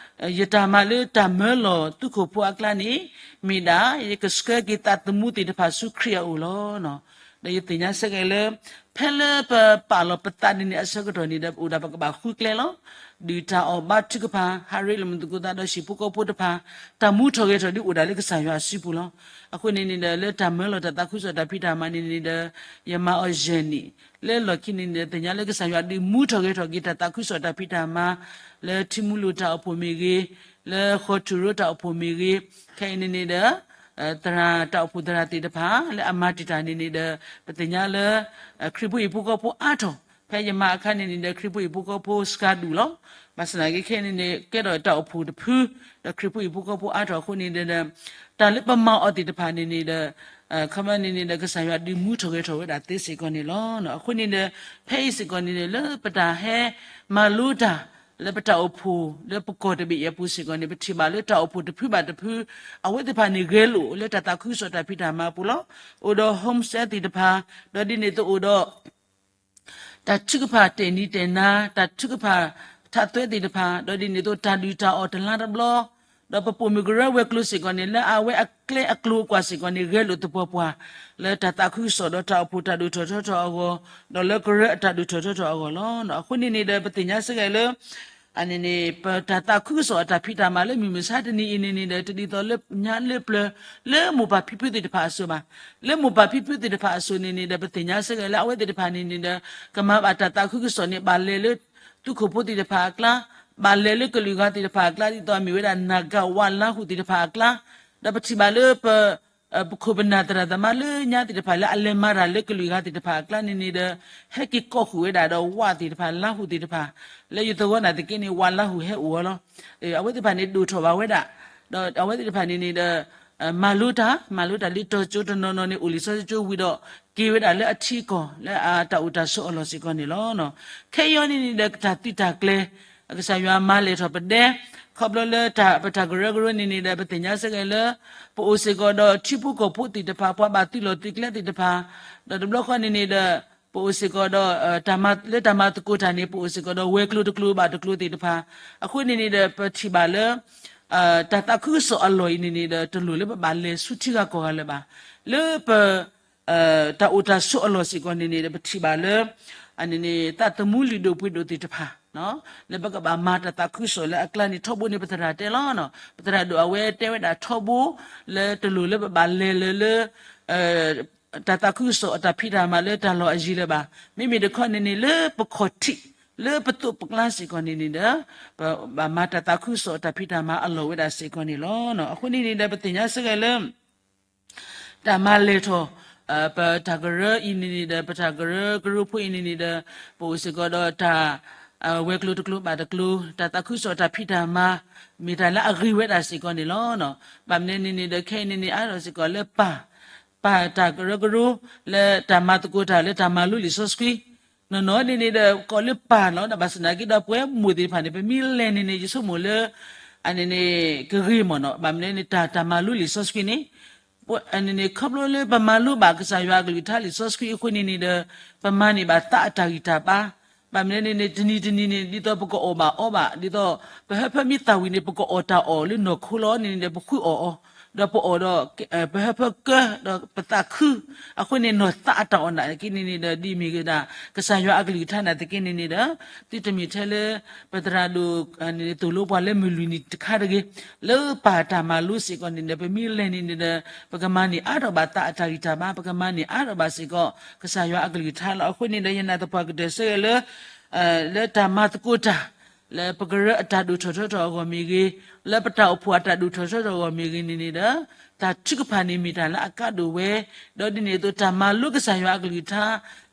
ယတၢ်မၤလၢတၢ်မၢလီၤသုးခိၣ်ဖိအကျါန့ၣ် မ့ၢ်ဒၣ် ယကဆှၢက့ၤသးသမူသ့ၣ်တဖၣ်ဆူခရံာ်အအိၣ်လီၤ. ဒီးယသ့ၣ်ညါဆၢက့ၤလၢ ဖဲလၢပပာ်လီၤပသးန့ၣ်န့ၣ် အဆၢကတီၢ်န့ၣ်ဒီး အိၣ်ဒၣ်ပကဘၣ်ဃုကျဲလီၤ. ဒုၣ်တၢ်အီၣ်ဘါထုကဖၣ် ဟးရ့လိာ်မုာ်သကိးသးဒီးဟံၣ်ဖိဃီဖိတဖၣ်, တၢ်မူထီၣ်ဂဲၤထီၣ်ဒုးအိၣ်ဒၣ်လၢကစၢ်ယွၤအစုပူၤလီၤ. အဃိန့ၣ်န့ၣ်ဒီး လၢတၢ်မၢလီၤတၢ်သးခုကစီၣ်တၢ်ဖံးတၢ်မၤန့ၣ်န့ၣ်ဒီး ယမၤအီၤယဲၢ်နံၣ်, လၢလီၢ်ခံန့ၣ်န့ၣ်ဒီး သ့ၣ်ညါလၢကစၢ်ယွၤဒုးမူထီၣ်ဂဲၤထီၣ်က့ၤတၢ်သးခုကစီၣ်တၢ်ဖံးတၢ်မၤ လၢထံမူလိာ်တၢ်အိၣ်ဖှိၣ်မ့ၢ်ဂ့ၤ, လၢဃီထူၣ်ရိတၢ်အိၣ်ဖှိၣ်မ့ၢ်ဂ့ၤ, ခဲအံၤန့ၣ်န့ၣ်ဒီး သရၣ်တၢ်အိၣ်ဖှိၣ်သရၣ်သ့ၣ်တဖၣ် လၢအမၤတံာ်တာ်န့ၣ်န့ၣ်ဒီး ပသ့ၣ်ညါလၢ ခရံာ်ဖိဟံၣ်ဖိဃီဖိအါထီၣ်, ဖဲယမၤအခါန့ၣ်န့ၣ်ဒီး ခရံာ်ဖိဟံၣ်ဖိဃီဖိစှၤဒူၣ်လီၤ. ဘၣ်ဆၣ်သနာ်က့ခဲအံၤန့ၣ်န့ၣ် ကဲထီၣ်တၢ်အိၣ်ဖှိၣ်တဖု, ဒီးခရံာ်ဖိဟံၣ်ဖိဃီဖိအါထီၣ်အဃိန့ၣ်ဒီး တၢ်လၢပမၤအီၤသ့ၣ်တဖၣ်န့ၣ်န့ၣ်ဒီး ခီပညီန့ၣ်န့ၣ်ဒီး ကစၢ်ယွၤဒုးမူထီၣ်ဂဲၤထီၣ်ဝဲဒၣ်သ့စ့ၢ်ကီးန့ၣ်လီၤ. အဃိန့ၣ်ဒီး ဖဲအံၤစ့ၢ်ကီးန့ၣ်န့ၣ် လၢပတၢ်ဟဲမၤလိတၢ် လၢပတၢ်အိၣ်ဖှိၣ် လၢပကီၢ်တဘ့ၣ်အံၤအပူၤစ့ၢ်ကီးန့ၣ် ပထံၣ်ဘၣ်လၢတၢ်အိၣ်ဖှိၣ်တဖုဘၣ်တဖု အဝဲသ့ၣ်တဖၣ်န့ၣ် ဂဲၤလိာ်လၢတၢ်သးခုကစီၣ်တၢ်ဖံးတၢ်မၤအပူၤလီၤ. အိၣ်ဒီး homestay သ့ၣ်တဖၣ်, ဒီးဒ်န့ၣ်အသိးအိၣ်ဒီး တၢ်ထုကဖၣ်တဲာ်နံၤတဲာ်နၤ, တၢ်ထုကဖၣ်ထးသွဲသ့ၣ်တဖၣ်, ဒီးဒ်န့ၣ်အသိးတၢ်ဒုၣ်တၢ်အီၣ်တလါတဘျီ, ဒီးပပိာ်မုၣ်ကရၢဝဲၤကျိၤစ့ၢ်ကီးန့ၣ် လၢအဝဲအကျဲအကျိၤအကွာ်စ့ၢ်ကီးန့ၣ် ဂဲၤလိာ်သပှၢ်ပှၢ် လၢတၢ်သးခုကစီၣ်ဒီးတၢ်အိၣ်ဖှိၣ်တၢ်ဒိၣ်ထီၣ်ထီထီၣ်အဂီၢ်, ဒီးလၢကရၢအတၢ်ဒိၣ်ထီၣ်ထီထီၣ်အဂီၢ်လီၤ. အဃိန့ၣ်န့ၣ်ဒီး ပသ့ၣ်ညါစ့ၢ်ကီးလၢ အန့ၣ်န့ၣ် ပတၢ်သးခုကစီၣ်အတၢ်ဖံးတၢ်မၤလၢမုၢ်မဆါတနံၤအံၤန့ၣ်န့ၣ်ဒီး တဒ်သိးလၢညါလၢပျၢၤ လၢမိၢ်ပၢ်ဖံဖုသ့ၣ်တဖၣ်အစိၤဘၣ်. လၢမိၢ်ပၢ်ဖံဖုသ့ၣ်တဖၣ်အစိၤန့ၣ်န့ၣ်ဒီး ပသ့ၣ်ညါစ့ၢ်ကီးလၢအဝဲသ့ၣ်တဖၣ်န့ၣ်န့ၣ်ဒီး ကမၤဘၣ်တၢ်သးခုကစီၣ်န့ၣ် ဘၣ်လဲၤလၢ သုးခိၣ်ဖိသ့ၣ်တဖၣ်အကျါ, ဘၣ်လဲၤလၢကလုာ်ဂၤသ့ၣ်တဖၣ်အကျါ ဒ်သိးအမ့ၢ်ဝဲဒၣ် နၢ်ကၣ် ဝး လါဟူသ့ၣ်တဖၣ်အကျါ, ဒီးပထံၣ်ဘၣ်လၢပ ပခိၣ်ပနၢ်သရၣ်သမါလၢညါသ့ၣ်တဖၣ်လၢအလဲၤမၤတၢ်လၢကလုာ်ဂၤသ့ၣ်တဖၣ်အကျါန့ၣ်န့ၣ်ဒီး ဟဲက့ၤကိးဃုာ်ဝဲဒၣ်ဒီးဝးသ့ၣ်တဖၣ် လါဟူသ့ၣ်တဖၣ် လၢယသဝီနာ်သက့န့ၣ် ဝးလါဟူဟဲအိၣ်အီၤလီၤ. အဝဲသ့ၣ်တဖၣ်န့ၣ်ဒိၣ်ထီၣ်ဘၣ်ဝဲဒၣ်, ဒီးအဝဲသ့ၣ်တဖၣ်န့ၣ်န့ၣ်ဒီး မၤလိတၢ် မၤလိတၢ်လၢတီၤကၠိတနီၤနီၤန့ၣ် အိၣ်လံာ်စီဆှံကၠိဝံၤဒီး က့ၤဝဲဒၣ်လၢအထံအကီၢ် လၢအတၢ်အိၣ်တၢ်ဆိးအလီၢ်စ့ၢ်ကီးန့ၣ်လီၤ. ခဲအံၤအံၤန့ၣ်န့ၣ်ဒီး တၢ်သုးတၢ်ကျဲၤ ကစၢ်ယွၤမၤလဲၢ်ထီၣ်ပဒဲ ခီဖျိလၢပတၢ်ကရၢကရိန့ၣ်န့ၣ်ဒီး ပသ့ၣ်ညါစ့ၢ်ကီးလၢ ပအိၣ်စ့ၢ်ကီးဒီးထံဖိကီၢ်ဖိသ့ၣ်တဖၣ် ပှၤဘၣ်သုးလီၢ်သုးကျဲသ့ၣ်တဖၣ်, ဒီးတဘျီဃီန့ၣ်န့ၣ်ဒီး ပအိၣ်စ့ၢ်ကီးဒီး လၢတၢ်မၤသကိးတၢ်န့ၣ် ပအိၣ်စ့ၢ်ကီးဒီးဝဲၤကျိၤတကျိၤဘၣ်တကျိၤသ့ၣ်တဖၣ်, အဃိန့ၣ်န့ၣ်ဒီး ပထံၣ်ဘၣ်လၢ တၢ်သးခုကစီၣ်အလီၢ်အံၤန့ၣ်န့ၣ်ဒီး တလိၣ်လၢပဘၣ်လဲၤဆူထံဂၤကီၢ်ဂၤလၢၤဘၣ်. လၢပ တၢ်အိၣ်တၢ်ဆိးအလီၢ်စ့ၢ်ကီးန့ၣ်န့ၣ်ဒီး ပထံၣ်ဘၣ်လၢ အန့ၣ်န့ၣ် သးသမူလုၢ်ဒိၣ်ပှ့ၤဒိၣ်သ့ၣ်တဖၣ် လၢပကဘၣ်မၤတၢ်သးခုကစီၣ်လၢအကျါန့ၣ် ထီဘိန့ၣ် ပသရၣ်တဲလီၤ. ပသရၣ်ဒိၣ်အဝဲတဲဝဲဒၣ်ထီဘိ လၢတလိၣ်လၢပဘၣ်လဲၤလၢလၢ တၢ်သးခုကစီၣ်အတၢ်ဖံးတၢ်မၤလၢတၢ်လီၢ်အယံၤလၢၤဘၣ်. မ့မ့ၢ်တခီန့ၣ်န့ၣ် လၢပခီၣ်ထံး လၢပသိးပကျါစ့ၢ်ကီးန့ၣ်န့ၣ်ဒီး ပဘၣ်မၤတၢ်သးခုကစီၣ်အတၢ်ဖံးတၢ်မၤအလီၢ်ဝဲဒၣ်စ့ၢ်ကီးန့ၣ်လီၤ. အဃိန့ၣ်န့ၣ်ဒီး ပသ့ၣ်ညါစ့ၢ်ကီးလၢ တၢ်မၤလဲၢ်ထီၣ် ပတၢ်ကရၢအံၤန့ၣ်န့ၣ်ဒီး ပတၢ်ကရၢကရိဖိအံၤန့ၣ်န့ၣ်ဒီး ပအိၣ်စ့ၢ်ကီးဒီးတၢ် ဝဲၤကျိၤတကျိၤဘၣ်တကျိၤ တၢ်သးခုကစီၣ်တၢ်ဖံးတၢ်မၤ မ့ၢ်တၢ်လၢအဂ့ၤဝဲဒၣ်စ့ၢ်ကီးန့ၣ်လီၤ. ဘၣ်မနုၤန့ၣ်န့ၣ်ဒီး ခဲအံၤန့ၣ်န့ၣ် အါထီၣ်စ့ၢ်ကီးလၢပၢ် ပၢ်တၢ်ကရၢကရိ လၢတၢ်မၤသကိးတၢ်လၢတၢ်မၤလိလံာ်စီဆှံ နီၢ်နီၢ်န့ၣ်န့ၣ်ဒီး ကိးလၢပၢ်လီၤ. ဒီးဘၣ်ဆၣ်သနာ်က့ဒီး ပဝဲမိၢ်သ့ၣ်တဖၣ်န့ၣ် ပမ့ၢ်လဲၤန့ၣ်န့ၣ် ယဆိကမိၣ်လၢ အန့ၣ်န့ၣ် ကဂ့ၤမ့ၢ်နီၤ. ဘၣ်မနုၤန့ၣ် တၢ်တၢ်မၤလိလံာ်စီဆှံန့ၣ် အန့ၣ်န့ၣ် ခီဖျိလၢပမၤလိဘၣ်ကစၢ်ယွၤအကလုၢ်ကထါလံာ်စီဆှံအဃိန့ၣ်န့ၣ်ဒီး ပမၤန့ၢ်ဘၣ်သးအတၢ်ဂံၢ်တၢ်ဘါ. ဘၣ်မနုၤန့ၣ်န့ၣ် တနံၤတနံၤန့ၣ် ဒ်သိးပကအီၣ်ဘၣ်အီဘၣ် ဒ်သိး ပဟၢဖၢမ့ၢ်သၣ်ဝံၤန့ၣ် ပကအီၣ်တၢ်အီၣ်လၢနီၢ်ခိလီၤန့ၣ်န့ၣ်ဒီး ပဃုအီၣ်အီၤ ဒီးပအီၣ်ဒီး ပဟၢဖၢကၢ ဒီးပသးခု အဃိန့ၣ် နီၢ်သးအတၢ်အီၣ်နာ်က့န့ၣ်န့ၣ်ဒီး ဒ်မ့ၢ်ဂ့ၤဒၣ် ကစၢ်ယွၤအကလုၢ်ကထါနာ်သက့န့ၣ်န့ၣ်ဒီး သုတမ့ၢ်ထဲလၢ ပသရၣ်ဒိၣ် သိၣ်လိပှၤလၢမုၢ်လွံၢ်နံၤတခါတဂ့ၤ လၢပၢ်တၢ်မၤလိစ့ၢ်ကီးန့ၣ်ဒီး ပမ့ၢ်လဲၤန့ၣ်န့ၣ်ဒီး ပကမၤန့ၢ်အါထီၣ်ဘၣ်သးအတၢ်ဂံၢ်တၢ်ဘါ ပကမၤန့ၢ်အါထီၣ်ဘၣ်စ့ၢ်ကီး ကစၢ်ယွၤအကလုၢ်ကထါလီၤ. အဃိန့ၣ်ဒီး ယနာ်သပှၢ်ကတၢၢ်စ့ၢ်ကီးလၢ လၢတၢ်မၤသကိးတၢ် လၢပကရၢအတၢ်ဒိၣ်ထီၣ်ထီထီၣ်အဂီၢ်မ့ၢ်ဂ့ၤ, လၢပတၢ်အိၣ်ဖှိၣ်အတၢ်ဒိၣ်ထီၣ်ထီထီၣ်အဂီၢ်မ့ၢ်ဂ့ၤန့ၣ်န့ၣ်ဒီး တၢ်ထုကဖၣ်န့ၣ်မ့ၢ်တၢ်လၢအကါဒိၣ်ဝဲ, ဒီးဒ်န့ၣ်အသိးတၢ်မၤလိကစၢ်ယွၤအကလုၢ်ကထါ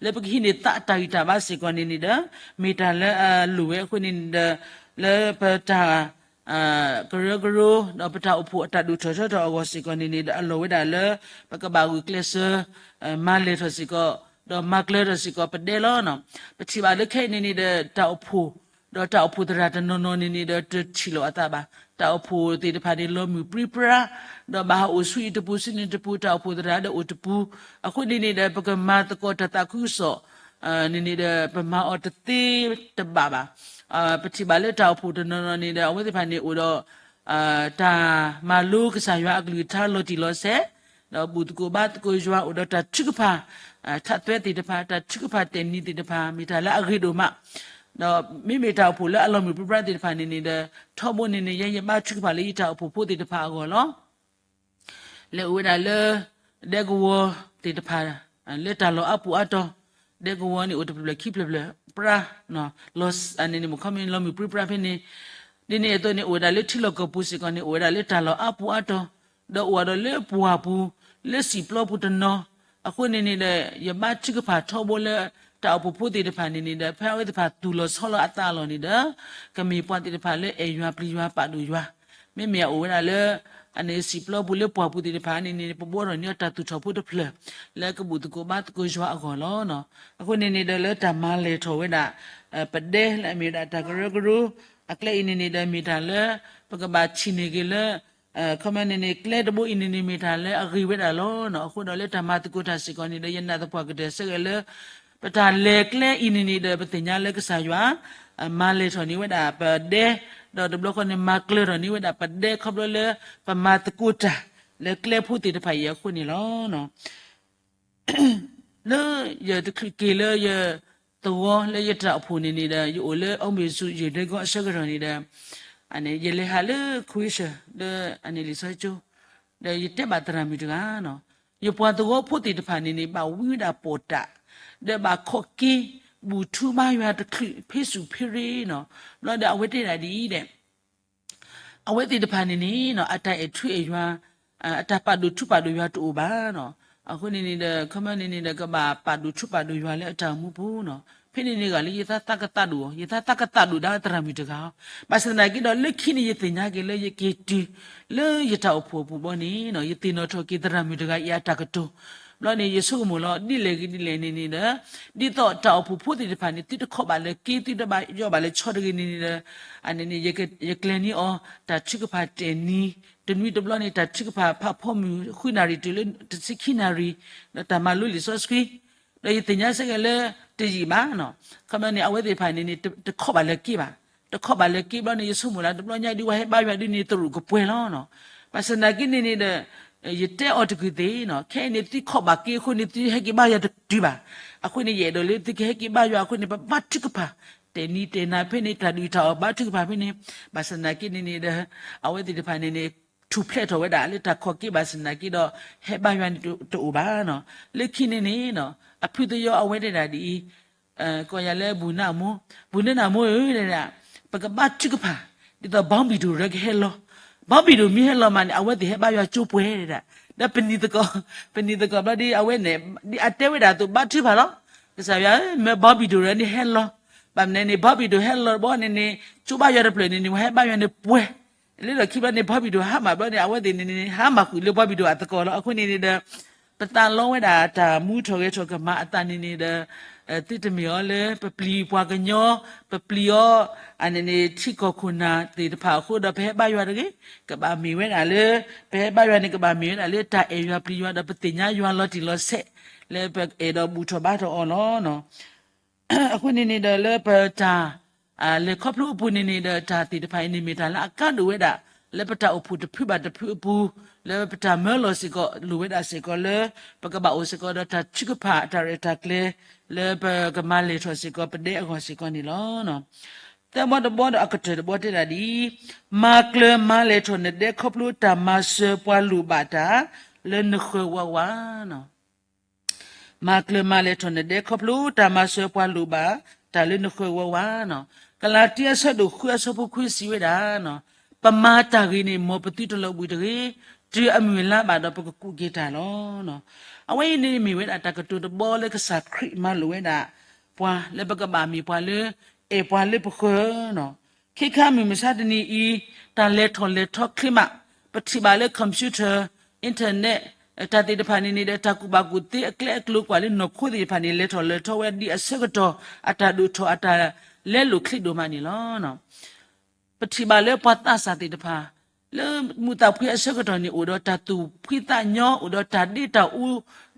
လၢပကဟံးန့ၢ်သးအတၢ်ဂံၢ်တၢ်ဘါစ့ၢ်ကီးန့ၣ်န့ၣ်ဒီး မ့ၢ်တၢ်လၢအလိၣ်ဝဲအဃိန့ၣ်န့ၣ်ဒီး လၢပတၢ် ကရၢကရိ ဒီးပတၢ်အိၣ်ဖှိၣ်အတၢ်ဒိၣ်ထီၣ်ထီထီၣ်အဂီၢ်စ့ၢ်ကီးန့ၣ်န့ၣ်ဒီး အလီၢ်ဝဲဒၣ်လၢ ပကဘၣ်ဂုာ်ကျဲးစၢး မၤလဲၢ်ထီၣ်စ့ၢ်ကီး ဒီးမၤကျၢၤထီၣ်စ့ၢ်ကီးပဒဲလီၤ. ပထံၣ်ဘၣ်လၢခဲအံၤန့ၣ်န့ၣ်ဒီး တၢ်အိၣ်ဖှိၣ် ဒီးတၢ်အိၣ်ဖှိၣ်သရၣ်တနီၤနီၤန့ၣ်န့ၣ်ဒီး တထံၣ်လိာ်အသးဘၣ်. တၢ်အိၣ်ဖှိၣ်သ့ၣ်တဖၣ်န့ၣ် လီၤမုၢ်ပြံပြါ, ဒီးဘၣ်ဟးအိၣ်ဆူအံၤတပူၤဆူန့ၣ်တပူၤ တၢ်အိၣ်ဖှိၣ်သရၣ်ဒီးအိၣ်တပူၤ, အဃိန့ၣ်န့ၣ်ဒီး ပကမၤသကိးတၢ်သးခုကစီၣ် န့ၣ်န့ၣ်ဒီး ပမၤအီၤတသ့တဘၣ်ဘၣ်. ပထံၣ်ဘၣ်လၢတၢ်အိၣ်ဖှိၣ်တနီၤနီၤန့ၣ်ဒီး အဝဲသ့ၣ်တဖၣ်န့ၣ်အိၣ်ဒီး တၢ်မၤလိကစၢ်ယွၤအကလုၢ်ကထါလီၤတံၢ်လီၤဆဲး, ဒီးဘူၣ်သကိးဘါသကိးယွၤ အိၣ်ဒီးတၢ်ထုကဖၣ် ထးသွဲသ့ၣ်တဖၣ် တၢ်ထုကဖၣ်တဲာ်နံၤသ့ၣ်တဖၣ် မ့ၢ်တၢ်လၢအဂ့ၤဒိၣ်မး, ဒီးမ့မ့ၢ်တၢ်အိၣ်ဖှိၣ်လၢအလီၤမုၢ်ပြံပြါသ့ၣ်တဖၣ်န့ၣ်န့ၣ်ဒီး ထီဘိန့ၣ်န့ၣ် ယဲယဘါထုကဖၣ်လၢယတၢ်အိၣ်ဖှိၣ်ဖိသ့ၣ်တဖၣ်အဂီၢ်လီၤ. လဲၤအိၣ်ဝဲဒၣ်လၢ ဒဲကဝီၤသ့ၣ်တဖၣ် လၢတၢ်လီၢ်အါပူၤအါတီၤ, ဒဲကဝီၤန့ၣ်အိၣ်တဖျၢၣ်ဖျၢၣ်ခံဖျၢၣ်ဖျၢၣ်ပြါ, လီၢ်န့ၣ်န့ၣ် မ့ၢ်ခီမ့ၢ်လီၤမုၢ်ပြံပြါဖဲန့ၣ်, ဒ်န့ၣ်အသိးန့ၣ် အိၣ်ဝဲဒၣ်လၢထံလီၢ်ကီၢ်ပူၤစ့ၢ်ကီးန့ၣ် အိၣ်ဝဲဒၣ်လၢတၢ်လီၢ်အါပူၤအါတီၤ, ဒီးအိၣ်ဝဲဒီးလၢပှၢ်ပူၤ, လၢစံာ်ပျီပူၤတနီၤ, အဃိန့ၣ်န့ၣ်ဒီး ယဘါထုကဖၣ်ထီဘိလၢ တၢ်အိၣ်ဖှိၣ်ဖိသ့ၣ်တဖၣ်န့ၣ်န့ၣ်ဒီး ဖဲအဝဲသ့ၣ်တဖၣ်သူၣ်လီၤဆီလီၤအသးအလီၢ်န့ၣ်ဒီး ကမ့ၢ်ပှၤသ့ၣ်တဖၣ်လၢအဲၣ်ယွၤပျံၤယွၤပာ်ဒိၣ်ယွၤ, မ့မ့ၢ်အအိၣ်ဝဲဒၣ်လၢ အန့ၣ်စံာ်ပျီပူၤလၢပှၢ်ပူၤသ့ၣ်တဖၣ်န့ၣ်န့ၣ် ပဘှီထီၣ်န့ၢ်အီၤတၢ်သူၣ်ထီၣ်ဖိတဖျၢၣ် လၢကဘူၣ်သကိးဘါသကိးယွၤအဂီၢ်လီၤ. အဃိန့ၣ်န့ၣ်ဒီးလၢတၢ်မၤလဲၢ်ထီၣ်ဝဲဒၣ် ပဒဲလၢအမ့ၢ်ဝဲဒၣ်တၢ်ကရၢကရိ အကျဲအံၤန့ၣ်န့ၣ်ဒီးမ့ၢ်တၢ်လၢ ပကဘၣ်ထံၣ်န့ၢ်က့ၤလၢ ခီမ့ၢ်န့ၣ်န့ၣ် ကျဲတဘိအံၤန့ၣ်န့ၣ်မ့ၢ်တၢ်လၢအဂ့ၤဝဲဒၣ်လီၤ. အဃိဒီးလၢတၢ်မၤသကိးတၢ်စ့ၢ်ကီးန့ၣ်ဒီး ယနာ်သပှၢ်ကတၢၢ်ဆၢဂ့ၤလၢ ပတၢ်လဲၤကျဲအံၤန့ၣ်န့ၣ်ဒီး ပသ့ၣ်ညါလၢကစၢ်ယွၤ မၤလဲၢ်ထီၣ်န့ၢ်ဝဲဒၣ်ပဒဲ, ဒီးတဘျီဃီန့ၣ် မၤကျၢၤထီၣ်န့ၢ်ဝဲဒၣ်ပဒဲ ခီဖျိလၢ ပမၤသကိးတၢ် လၢကျဲဖိသ့ၣ်တဖၣ်အံၤအဃိန့ၣ်လီၤ. လၢယတချုးက့ၤလၢယသဝီလၢယတၢ်အိၣ်ဖှိၣ်န့ၣ်န့ၣ်ဒီး ယအိၣ်လၢအီမ့ၢ်စူးယဲၢ်ဒဲကီအဆၢကတီၢ်န့ၣ်ဒီး ယလဲၤဟးလၢခွ့ဆၢၣ် လၢအန့ၣ်လံာ်စီဆှံကၠိ ဒီးယတဲဘၣ်သရၣ်မုၣ်တဂၤနီၤ, ယပှၤသဝီဖိသ့ၣ်တဖၣ်န့ၣ်န့ၣ် ဘၣ်ဝံဝဲဒၣ်ပိာ်တၢ်, ဒီးဘၣ်ခီၣ်က့ၤ ဘူၣ်ထူဘါယွၤတချုး ဖ့ဆူၣ်ဖ့ရ့နီၤ, ဘျီဒီးအဝဲတဲဒၣ်ဒ်အံၤဒီး အဝဲသ့ၣ်တဖၣ်န့ၣ်န့ၣ် အတၢ်အဲၣ်ထူအဲၣ်ယွၤ, အတၢ်ပာ်ဒိၣ်ထူပာ်ဒိၣ်ယွၤတအိၣ်ဘၣ်နီၤ. အဃိန့ၣ်န့ၣ်ဒီး ခီမ့ၢ်န့ၣ်န့ၣ်ဒီး ကဘၣ်ပာ်ဒိၣ်ထူပာ်ဒိၣ်ယွၤလၢအတၢ်အိၣ်မူပူၤနီၤ. ဖဲန့ၣ်န့ၣ်ဂ့ၤလၢယသးသးကသးဒိၣ်အီၤ, ယသးသးကသးဒိၣ်ဒၣ်သရၣ်မုၣ်တဂၤအီၤ. ဘၣ်ဆၣ်သနာ်က့ဒီး လၢခံန့ၣ်ယသ့ၣ်ညါက့ၤလၢယက့ၤတုၤ လၢယတၢ်အိၣ်ဖှိၣ်အပူၤဘျီန့ၣ် ယသ့ၣ်နီၣ်ထီၣ်က့ၤသရၣ်မုၣ်တဂၤအံၤအတၢ်ကတိၤ ဘျီန့ၣ် ယဆိကမိၣ်လီၤ ဒ်လဲၣ်ဂ့ၤဒ်လဲၣ်န့ၣ်န့ၣ်ဒီး ဒ်သိးတၢ်အိၣ်ဖှိၣ်ဖိသ့ၣ်တဖၣ်န့ၣ် သုတခီၣ်ဘၣ်လၢက့ သုတဘၣ်ယိၣ်ဘၣ်လၢဆီတဂ့ၤန့ၣ်န့ၣ်ဒီး အန့ၣ်န့ၣ် ယကျဲၤန့ၢ်အီၤ တၢ်ထုကဖၣ်တဲာ်နံၤ တနွံတဘျီန့ၣ် တၢ်ထုကဖၣ်ဖးဖီမုၢ် ဃုနၣ်ရံၣ်တုၤလၢတဆံခံနၣ်ရံၣ် ဒီးတၢ်မၤလိလံာ်စီဆှံ ဒီးယသ့ၣ်ညါစ့ၢ်ကီးလၢ တယံာ်ဘၣ်နီၤ. ခီမ့ၢ်န့ၣ် အဝဲသ့ၣ်တဖၣ်န့ၣ်န့ၣ် တခီၣ်ဘၣ်လၢက့ဘၣ်. တခီၣ်ဘၣ်လၢက့ဘျီန့ၣ် ယဆိကမိၣ်လၢ တဘျီညါဒုး ပှၤဟဲဘါယွၤဒုးန့ၣ် သရူးကပှဲၤလီၤနီၤ. ဘၣ်ဆၣ်သနာ်က့န့ၣ်န့ၣ်ဒီး ယတဲအီၤတကုာ်သ့ၣ်နီၤ, ခဲအံၤန့ၣ် သုခီၣ်ဘၣ်က့အဃိန့ၣ် သုဟဲက့ၤဘါယွၤတတုၤဘၣ်. အဃိန့ၣ် ယအဲၣ်ဒိးလၢသုကဟဲက့ၤဘါယွၤအဃိန့ၣ် ပဘါထုကဖၣ် တဲာ်နံၤတဲာ်နၤဖဲန့ၣ် တၢ်ဒုးတၢ်အီၣ်ဘါထုကဖၣ်ဖဲန့ၣ်. ဘၣ်ဆၣ်သနာ်က့န့ၣ်န့ၣ်ဒီး အဝဲသ့ၣ်တဖၣ်န့ၣ်န့ၣ် ထူၣ်ဖျဲးထီၣ်ဝဲဒၣ်လၢတၢ်ခီၣ်က့ဘၣ်ဆၣ်သနာ်က့ဒီး ဟဲဘါယွၤန့ၣ်တအိၣ်ဘၣ်နီၤ. လၢခံန့ၣ်န့ၣ်နီၤ အဖုသယီအဝဲတဲဒၣ်ဒ်အံၤ ကိးယၤလၢ ဘူၣ်နၢ်အမိၢ်, ဘူၣ်နၢ်နၢ်မိၢ်ဧၢ, တဲဒၣ် ပကဘါထုကဖၣ် ဒ်သိး ဘီဘံၣ်ဒိၣ်ရၢကဟဲလီၤ. ဘီဘံၣ်ဒိၣ်မ့ၢ်ဟဲလီၤမးန့ၣ် အဝဲသ့ၣ်ဟဲဘါယွၤကၠိပှဲၤတဲဒၣ်. ဒီးပနံၤသကိး, ပနံၤသကိးဘျီဒ်အဝဲန့ၣ် ဒ်အတဲဝဲဒၣ်အသိး ဘါထုကဖၣ်လီၤ. ကစၢ်ယွၤဧၢ, မ့ၢ်ဘီဘံၣ်ဒိၣ်ရၢန့ၣ်ဟဲလီၤ. ဘၣ်မနုၤန့ၣ် ဘီဘံၣ်ဒိၣ်ဟဲလီၤတဘျီန့ၣ်န့ၣ် ကၠိဘါယွၤတဖျၢၣ်န့ၣ်န့ၣ် ပှၤဟဲဘါယွၤန့ၣ်ပှဲၤ လၢလီၢ်ခံဘျီန့ၣ် ဘီဘံၣ်ဒိၣ်ဟါမၢ်ဘျီန့ၣ် အဝဲသ့ၣ်န့ၣ်န့ၣ် ဟါမၢ်ဃုာ်လၢဘီဘံၣ်ဒိၣ်အသကိးလီၤ. အဃိန့ၣ်န့ၣ်ဒီး ပသးလီဝဲဒၣ်တၢ်မူထီၣ်ဂဲၤထီၣ်ကမၤအသးန့ၣ်န့ၣ်ဒီး သုတမ့ၢ်အီၤလၢ ပပျံၤပှၤကညီ, ပပျံၤအီၤ အန့ၣ်န့ၣ် ထံကီၢ်ခိၣ်နၢ်သ့ၣ်တဖၣ်အဃိဒီး ပဟဲဘါယွၤတဂ့ၤ, ကဘၣ်မ့ၢ်ဝဲဒၣ်လၢ ပဟဲဘါယွၤန့ၣ် ကဘၣ်မ့ၢ်ဝဲဒၣ်လၢတၢ်အဲၣ်ယွၤပျံၤယွၤဒီး ပသ့ၣ်ညါယွၤလီၤတံၢ်လီၤဆဲး လၢပအဲၣ်ဒိးဘူၣ်ထီၣ်ဘါထီၣ်အီၤလီၤ. အဃိန့ၣ်န့ၣ်ဒီးလၢပတၢ် လဲၤခီဖျိအပူၤန့ၣ်န့ၣ်ဒီး တၢ်သ့ၣ်တဖၣ်အံၤန့ၣ်မ့ၢ်တၢ်လၢအကါဒိၣ်ဝဲဒၣ် လၢပတၢ်အိၣ်ဖှိၣ်တဖုဘၣ်တဖုအပူၤ, လၢပတၢ်မၢလီၤစ့ၢ်ကီး လိၣ်ဝဲဒၣ်စ့ၢ်ကီးလၢ ပကဘၣ်အိၣ်စ့ၢ်ကီးဒီးတၢ်ထုကဖၣ်တၢ်ရဲၣ်တၢ်ကျဲၤ လၢပကမၤလဲၢ်ထီၣ်စ့ၢ်ကီးပဒဲအဂီၢ်စ့ၢ်ကီးန့ၣ်လီၤ. သၢဘီတဘီဒီးအကတၢၢ်တဘီတဲဒၣ်ဒ်အံၤ, မၤကျၢၤမၤလဲၢ်ထီၣ်နဒဲခီဖျိတၢ်မၤစၢၤပှၤလိၣ်ဘၣ်တၢ် လၢနဃၢၤဝးဝး မၤကျၢၤမၤလဲၢ်ထီၣ်နဒဲခီဖျိတၢ်မၤစၢၤပှၤလိၣ်ဘၣ်တၢ်လၢနဃၢၤဝးဝးနီၤ. ကလၤတံအဆၢဒိၣ်ဃုအဆၢဖိခွံစံးဝဲဒၣ်, ပမၤတၢ်ဂ့ၤန့ၣ် မ်ပသုတလီၤဘှံးတဂ့ၤ, တုၤအမုၢ်လါဘၣ်ဒီးပကကူးက့ၤတၢ်လီၤ. အဝဲအံၤန့ၣ်မ့ၢ်ဝဲဒၣ်တၢ်ကတိၤတဘီလၢကစၢ်ခရံာ်မၤလိာ်ဝဲဒၣ်ပှၤ လၢပကဘၣ်မ့ၢ်ပှၤလၢ အဲၣ်ပှၤလၢပဃၢၤနီၤ. ခဲခါမုၢ်မဆါတနံၤအံၤ တၢ်လဲၤထီၣ်လဲၤထီချ့မး, ပထံၣ်ဘၣ်လၢ computer, internet တၢ်သ့ၣ်တဖၣ်န့ၣ်န့ၣ်ဒီး တၢ်ကူၣ်ဘၣ်ကူၣ်သ့အကျဲအကျိၤကွၢ်လၢနီၢ်ခိသ့ၣ်တဖၣ်န့ၣ် လဲၤထီၣ်လဲၤထီဝဲဒ်အဆၢကတီၢ် အတၢ်ဒိၣ်ထီၣ်အတၢ်လဲလိာ်ချ့ဒိၣ်မးန့ၣ်လီၤ. ပထံၣ်ဘၣ်လၢပှၤသးစၢ်သ့ၣ်တဖၣ် လၢမုၢ်သးဖှံအဆၢကတီၢ်န့ၣ် အိၣ်ဒီးတၢ်သူၣ်ဖှံသးညီ အိၣ်ဒီးတၢ်ဒ့တၢ်အူ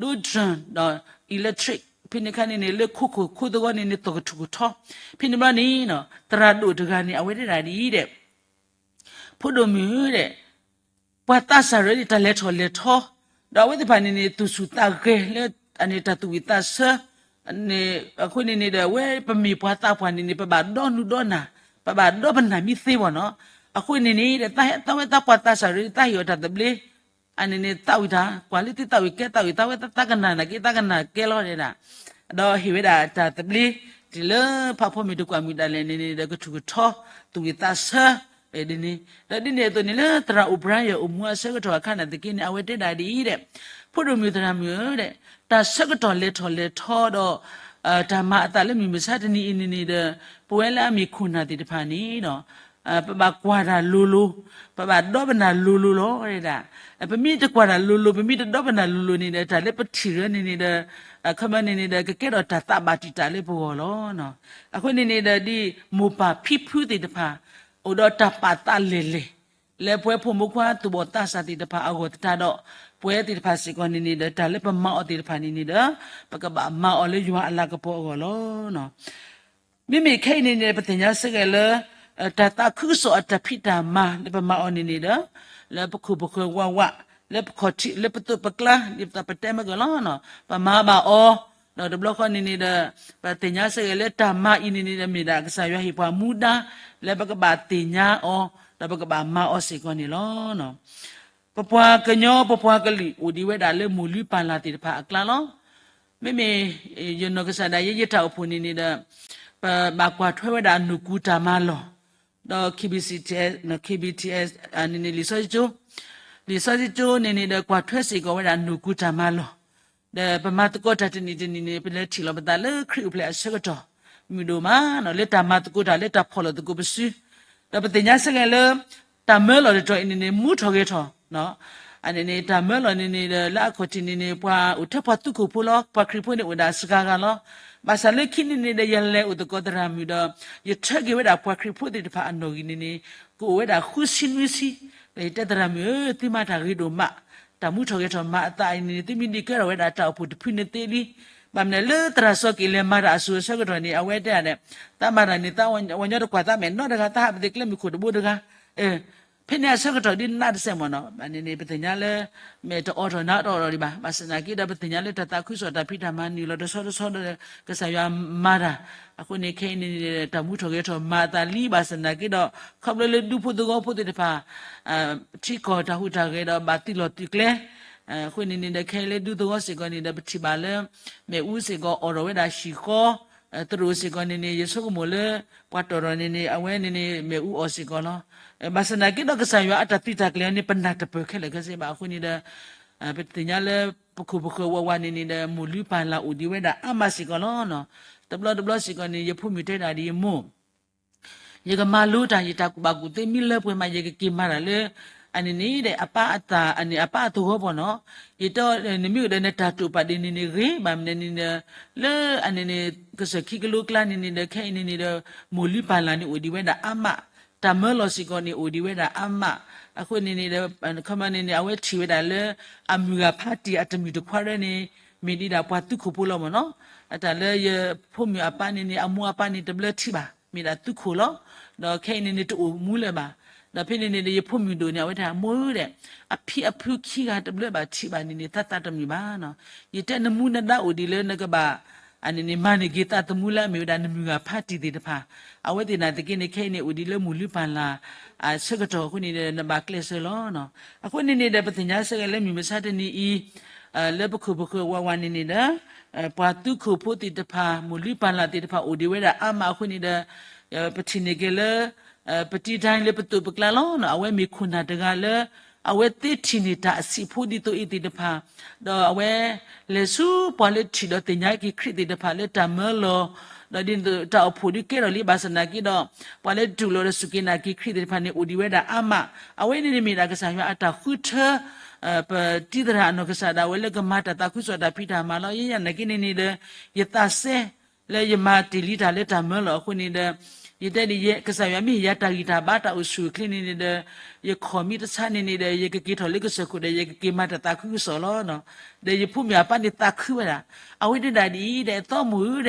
ဒိ drone ဒီး electric ဖဲန့ၣ်ခါန့ၣ်န့ၣ် လၢခိခိၣ်ခိသဝီန့ၣ်န့ၣ် သီၣ်ကထူၣ်ကထီ ဖဲန့ၣ်ဘျီန့ၣ် သရၣ်ဒိၣ်တဂၤန့ၣ် အဝဲတဲဒၣ်ဒ်အံၤဒဲး ဖိဒိၣ်မုၣ်ဧၢဒဲး ပှၤသးစၢ်ရၢန့ၣ် တၢ်လဲၤထီၣ်လဲၤထီ ဒီးအဝဲသ့ၣ်တဖၣ်န့ၣ်န့ၣ် သူၣ်ဆူၣ်သးဂဲၤလၢ အန့ၣ်တၢ်သူၣ်ဝံၣ်သးဆၢ အဃိန့ၣ်န့ၣ်ဒီး အဝဲပမ့ၢ်ပှၤသးပှၢ်န့ၣ်န့ၣ် ပဘၣ်ဒီနူဒီနၢ်, ပဘၣ်ဒီပနၢ်မံသ့ဘၣ်နီၤ. အဃိန့ၣ်န့ၣ်ဒီး သးဟဲသးဝဲသးပှၢ်သးစၢ်ရ့ သးဟ့ၣ်အီၤတၢ်သဘျ့ အန့ၣ်န့ၣ် သးဝံၣ်တၢ် ကွၢ်လၢသ့သးဝံၣ်ကဲသးဝံၣ် သးဝဲသးကနၣ်နာ်က့ သးကနၣ်ကဲလီၤဒဲဒၣ်, ဒီးဟ့ၣ်ဝဲဒၣ်တၢ်သဘျ့ တုၤလၢဖးဖီမ့ၢ်တကွၢ်မုာ်ဒၣ်လဲာ်န့ၣ်န့ၣ်ဒီး ကထူၣ်ကထီ သူၣ်ဝံၣ်သးဆၢ ဒ်န့ၣ်, ဒီးဒ်န့ၣ်အသိးန့ၣ် လၢသရၣ်အိၣ်ဘြၤယဲၢ်အိၣ်မူအဆၢကတီၢ်အခါနာ်သက့န့ၣ် အဝဲတဲဒၣ်ဒ်အံၤဒဲး, ဖိဒိၣ်မုၣ်သရၣ်မုၣ်ဧၢဒဲး, တၢ်ဆၢကတီၢ်လဲၤထီၣ်လဲၤထီဒီး တၢ်မၤအသးလၢမုၢ်မဆါတနံၤအံၤန့ၣ်န့ၣ်ဒီး ပဝဲလၢအမ့ၢ်ခိၣ်နၢ်သ့ၣ်တဖၣ်န့ၣ်ဒီး ပဘၣ်ကွၢ်တၢ်လိၤလိၤ, ပဘၣ်ဒီပနၢ်လိၤလိၤလီၤဒဲဒၣ်. ပမ့ၢ်တကွၢ်တၢ်လိၤလိၤ ပမ့ၢ်တဒီပနၢ်လိၤလိၤန့ၣ်ဒီး တၢ်လၢပထံၣ်ရၢန့ၣ်န့ၣ်ဒီး ခီမီန့ၣ်န့ၣ်ဒီး ကကဲထီၣ်တၢ်သးဘၣ်တံာ်တာ်လၢပဂီၢ်လီၤ. အဃိန့ၣ်န့ၣ်ဒီး ဒ်မိၢ်ပၢ်ဖံဖုသ့ၣ်တဖၣ် အိၣ်ဒီးတၢ်ပာ်သးလဲၢ်လဲၢ် လၢပဝဲဖိမုၣ်ဖိခွါသူၣ်ဘီၣ်သးစၢ်သ့ၣ်တဖၣ်အဂီၢ်သတးဒီး ပဝဲသ့ၣ်တဖၣ်စ့ၢ်ကီးန့ၣ်န့ၣ်ဒီး တၢ်လၢပမၤအီၤသ့ၣ်တဖၣ်န့ၣ်န့ၣ်ဒီး ပကဘၣ်မၤအီၤလၢယွၤအလၤကပီၤအဂီၢ်လီၤ. မ့မ့ၢ်ခဲအံၤန့ၣ်န့ၣ် ပသ့ၣ်ညါစ့ၢ်ကီးလၢ တၢ်သးခုကစီၣ်အတၢ်ဖံးတၢ်မၤလၢပမၤအီၤန့ၣ်န့ၣ်ဒီး လၢပခိၣ်ပဃၢၤဝးဝး လၢပခီၣ်ထံး လၢပသိးပကျါ ဒ်သိးပတဲမ့ၢ်ကလီၤ ပမၤဘၣ်အီၤ, ဒီးတဘျီဃီန့ၣ်န့ၣ်ဒီး ပသ့ၣ်ညါစ့ၢ်ကီးလၢတၢ်မၤအံၤန့ၣ်န့ၣ်ဒီး မ့ၢ်ဒၣ်ကစၢ်ယွၤဟ့ၣ်ပှၤမူဒါ လၢပကဘၣ်သ့ၣ်ညါအီၤ ဒီးပကဘၣ်မၤအီၤစ့ၢ်ကီးန့ၣ်လီၤ. ပပှၤကညီ ပပှၤကလုာ် အိၣ်ဒံးဝဲဒၣ်လၢမိၢ်လုၢ်ပၢ်လၢ်သ့ၣ်တဖၣ်အကျါလီၤ. မ့မ့ၢ် ယနီၢ်ကစၢ်ဒၣ်ယဲ ယတၢ်အိၣ်ဖှိၣ်န့ၣ်န့ၣ်ဒီး ပဘၣ်ကွၢ်ထွဲဝဲဒၣ်နီၢ်ကူတၢ်မၤလီၢ်, ဒီး KBC, KBTS န့ၣ်န့ၣ် လံာ်စီဆှံကၠိ, လံာ်စီဆှံကၠိန့ၣ်န့ၣ်ဒီး ကွၢ်ထွဲစ့ၢ်ကီးဝဲဒၣ်နီၢ်ကူတၢ်မၤလီၢ်, ဒီးပမၤသကိးတၢ်တနံၤတနံၤန့ၣ် ပလဲၤထံၣ်လီၤပသးလၢခရံာ်အိၣ်ဖျဲၣ်အဆၢကတီၢ် မုၢ်ဒိၣ်မးနီၤ လၢတၢ်မၤသကိးတၢ် လၢတၢ်ဖီၣ်လိာ်သကိးပစု, ဒီးပသ့ၣ်ညါစ့ၢ်ကီးလၢ တၢ်မၢလီၤတတီၤအံၤန့ၣ်န့ၣ် မူထီၣ်ဂဲၤထီၣ်, အန့ၣ်န့ၣ် တၢ်မၢလီၤန့ၣ်န့ၣ်ဒီး လၢအခီၣ်ထံးန့ၣ်န့ၣ် ပှၤအိၣ်ထဲပှၤသူခိၣ်ဖိလီၤ, ပှၤခရံာ်ဖိန့ၣ်အိၣ်ဒၣ်စှၤဂၤလီၤ. ဘၣ်ဆၣ်လၢခံန့ၣ်န့ၣ်ဒီး ယလဲၤအိၣ်သကိးသရၣ်မုၣ်ဒီး ယထၢက့ၤဝဲဒၣ်ပှၤခရံာ်ဖိသ့ၣ်တဖၣ်အနီၣ်ဂံၢ်န့ၣ်န့ၣ် ကအိၣ်ဝဲဒၣ်ဃုဆံနွံဆံ, ဒီးယတဲသရၣ်မုၣ်ဧၢ, သုမၤတၢ်ဂ့ၤဒိၣ်မး, တၢ်မူထီၣ်ဂဲၤထီၣ်မၤအသးအံၤန့ၣ် သုမ့ၢ်ဒံးကဲထီၣ်ဝဲဒၣ်တၢ်အိၣ်ဖှိၣ်တဖုန့ၣ်သ့လံ. ဘၣ်မနုၤလၢသရၣ်စီၤက့ၤလဲၤမၤတၢ်အစိၤအဆၢကတီၢ်န့ၣ် အဝဲတဲဒၣ်, သးမၤတၢ်န့ၣ် သးဝဲညီတကွၢ်သးမဲာ်နီတဂၤ သးဟးပသ့ကျဲမုၢ်ခိၣ်တဘိတဂၤ ဖဲန့ၣ်အဆၢကတီၢ်ဒ်နးတစဲးမ့ၢ်နီၤ, န့ၣ်န့ၣ် ပသ့ၣ်ညါလၢ မ့ၢ်တအိးထီၣ်နးတအိးထီၣ်ဒံးဘၣ်, ဘၣ်ဆၣ်သနာ်က့ဒီး ပသ့ၣ်ညါလၢတၢ်သးခုကစီၣ်တၢ်ဖံးတၢ်မၤနုာ်လီၤတဆီတဆီဒီး ကစၢ်ယွၤမၤတၢ်, အဃိန့ၣ် ခဲအံၤန့ၣ် တၢ်မူထီၣ်ဂဲၤထီၣ်မၤအသးလံ ဘၣ်ဆၣ်သနာ်က့ဒီး ခီဖျိလၢဒူဖိသဝီဖိသ့ၣ်တဖၣ် ထံကီၢ်တၢ်ဟူးတၢ်ဂဲၤဒီး ဘၣ်သုးလီၢ်သုးကျဲ, အဃိန့ၣ်န့ၣ်ဒီး ခဲအံၤလၢဒူသဝီစ့ၢ်ကီးန့ၣ်ဒီး ပထံၣ်ဘၣ်လၢ မ့ၣ်အူစ့ၢ်ကီးအိးထီၣ်ဝဲဒၣ်ဟံၣ်ဃီ, သရိာ်စ့ၢ်ကီးန့ၣ်န့ၣ် ယဆိကမိၣ်လၢ ပှၤတီၢ်ထီၣ်န့ၣ်န့ၣ် အဝဲန့ၣ်န့ၣ် မ့ၣ်အူအိးစ့ၢ်ကီးလီၤ. ဘၣ်ဆၣ်သနာ်က့ဒီး ကစၢ်ယွၤအတၢ်သုးတၢ်ကျဲၤန့ၣ် ပနၢ်တပၢၢ်ခဲလၢာ်ခဲဆ့ဘၣ်. အဃိန့ၣ်ဒီး ပသ့ၣ်ညါလၢ ပခိၣ်ပဃၢၤဝးဝးန့ၣ်န့ၣ်ဒီး မိၢ်လုၢ်ပၢ်လၢ်အိၣ်ဒံးဝဲဒၣ်အါမးစ့ၢ်ကီးလီၤ. တဘျီတဘျီစ့ၢ်ကီးန့ၣ် ယဖိမုၣ်တဲဒၣ်ဒ်အံၤ မိၢ် ယကမၤလိတၢ် ယတၢ်ကူၣ်ဘၣ်ကူၣ်သ့မ့ၢ်လၢပှဲၤမး ယကက့ၤမၤတၢ်လၢ အန့ၣ်န့ၣ်ဒီး အပၢ်အသး အန့ၣ် အပၢ်အသဝီပူၤနီၤ. ယတဲအီၤ နမ့ၢ်အိၣ်ဒီးနတၢ်တိာ်ပာ်ဒ်န့ၣ်န့ၣ်ဂ့ၤ, ဘၣ်မနုၤန့ၣ်ဒီး လၢအန့ၣ်န့ၣ် ကစၢၢ်ခံကလိကျါန့ၣ်န့ၣ်ဒီး ခဲအံၤန့ၣ်န့ၣ်ဒီး မိၢ်လုၢ်ပၢ်လၢ်န့ၣ်အိၣ်ဒံးဝဲဒၣ်အါမး, တၢ်မၢလီၤစ့ၢ်ကီးန့ၣ်အိၣ်ဒံးဝဲဒၣ်အါမး. အဃိန့ၣ်န့ၣ်ဒီး ခီမီန့ၣ်န့ၣ် အဝဲထံၣ်ဝဲဒၣ်လၢ အမုၢ်ဂၤဖးတံၢ်အတမုာ်တခွါရၢန့ၣ် မ့ၢ်ဒံးဒၣ်ပှၤသုးခိၣ်ဖိလီၤမ့ၢ်နီၤ. အတၢ်လၢယဖိမုၣ်အပၢ်န့ၣ်န့ၣ် အမိၢ်အပၢ်န့ၣ် တဘျၢထံၣ်ဘၣ်, မ့ၢ်ဒၣ်သုးခိၣ်လီၤ. ဒီးခဲအံၤန့ၣ်န့ၣ် တအိၣ်မူလၢၤဘၣ်. ဒီးဖဲန့ၣ်န့ၣ်ဒီး ယဖိမုၣ်ဒိၣ်န့ၣ် အဝဲတဲ မိၢ်ဧၢဒီး အဖံအဖုခံဂၤတဘျၢဘၣ်ထံၣ်ဘၣ်န့ၣ်န့ၣ် သးသးတမုာ်ဘၣ်နီၤ. ယတဲနမူနဒါအိၣ်ဒံးလၢနကဘၣ် အန့ၣ်န့ၣ် မၤန့ၢ်က့ၤသးသမူလၢအမ့ၢ်ဝဲဒၣ်နမုၢ်ဂၤဖးတံၢ်သ့ၣ်တဖၣ်, အဝဲသ့ၣ်နာ်သက့န့ၣ် ခဲအံၤန့ၣ် အိၣ်ဒံးလၢမိၢ်လုၢ်ပၢ်လၢ် အဆၢကတီၢ်အဃိန့ၣ်ဒီး နဘၣ်ကျဲးစၢးလီၤ. အဃိန့ၣ်န့ၣ်ဒီး ပသ့ၣ်ညါစ့ၢ်ကီးလၢမုၢ်မဆါတနံၤအံၤ လၢပခိၣ်ပဃၢၤဝးဝးန့ၣ်န့ၣ်ဒီး ပှၤသုးခိၣ်ဖိသ့ၣ်တဖၣ် မိၢ်လုၢ်ပၢ်လၢ်သ့ၣ်တဖၣ်အိၣ်ဒံးဝဲဒၣ်အါမးအဃိန့ၣ်ဒီး ပထံၣ်န့ၢ်က့ၤလၢ ပတံတၢ်လၢပသိးပကျါလီၤ. အဝဲမ့ၢ်ခိၣ်နၢ်တဂၤလၢ အဝဲသ့ထံၣ်န့ၢ်တၢ်အဆံးဖိဒ်သိးအံၤသ့ၣ်တဖၣ်, ဒီးအဝဲလဲၤဆူပှၤလၢထံၣ်ဒီးသ့ၣ်ညါက့ၤခရံာ်သ့ၣ်တဖၣ်လၢတၢ်မၢလီၤ, ဒီးဒ်သိးတၢ်အိၣ်ဖှိၣ်ဒုးကဲထီၣ်လံ ဘၣ်ဆၣ်သနာ်က့ဒီး ပှၤလၢတူၢ်လိာ်ဒီးစူၢ်က့ၤနာ်က့ၤခရံာ်သ့ၣ်တဖၣ်န့ၣ် အိၣ်ဒံးဝဲဒၣ်အါမး. အဝဲန့ၣ်န့ၣ်မ့ၢ်ဒၣ်ကစၢ်ယွၤအတၢ်ဃုထၢ ပတံသရၣ်အနီၢ်ကစၢ်ဒၣ်ဝဲလၢကမၤတၢ်သးခုကစီၣ်တၢ်ဖံးတၢ်မၤလီၤ. ယဲယနာ်က့န့ၣ်န့ၣ်ဒီး ယသးစဲ လၢယမၤတ့ၢ်လံတၢ်လၢတၢ်မၢလီၤအဃိန့ၣ်ဒီး ယတဲဒ်ယဲ ကစၢ်ယွၤမ့ၢ်ဟ့ၣ်ယၤတၢ်ဂံၢ်တၢ်ဘါတၢ်အိၣ်ဆူၣ်အိၣ်ချ့န့ၣ်န့ၣ်ဒီး ယခီၣ်မ့ၢ်တဆါန့ၣ်န့ၣ်ဒီး ယကက့ၤထီၣ်လၢကစၢၢ်ခိၣ်ဒီး ယကက့ၤမၤတၢ်သးခုကစီၣ်လီၤ. ဒီးယဖိမုၣ်အပၢ်န့ၣ်သးခုဝဲဒၣ်, အဝဲဒၣ်ဒ်အံၤဒီး သီ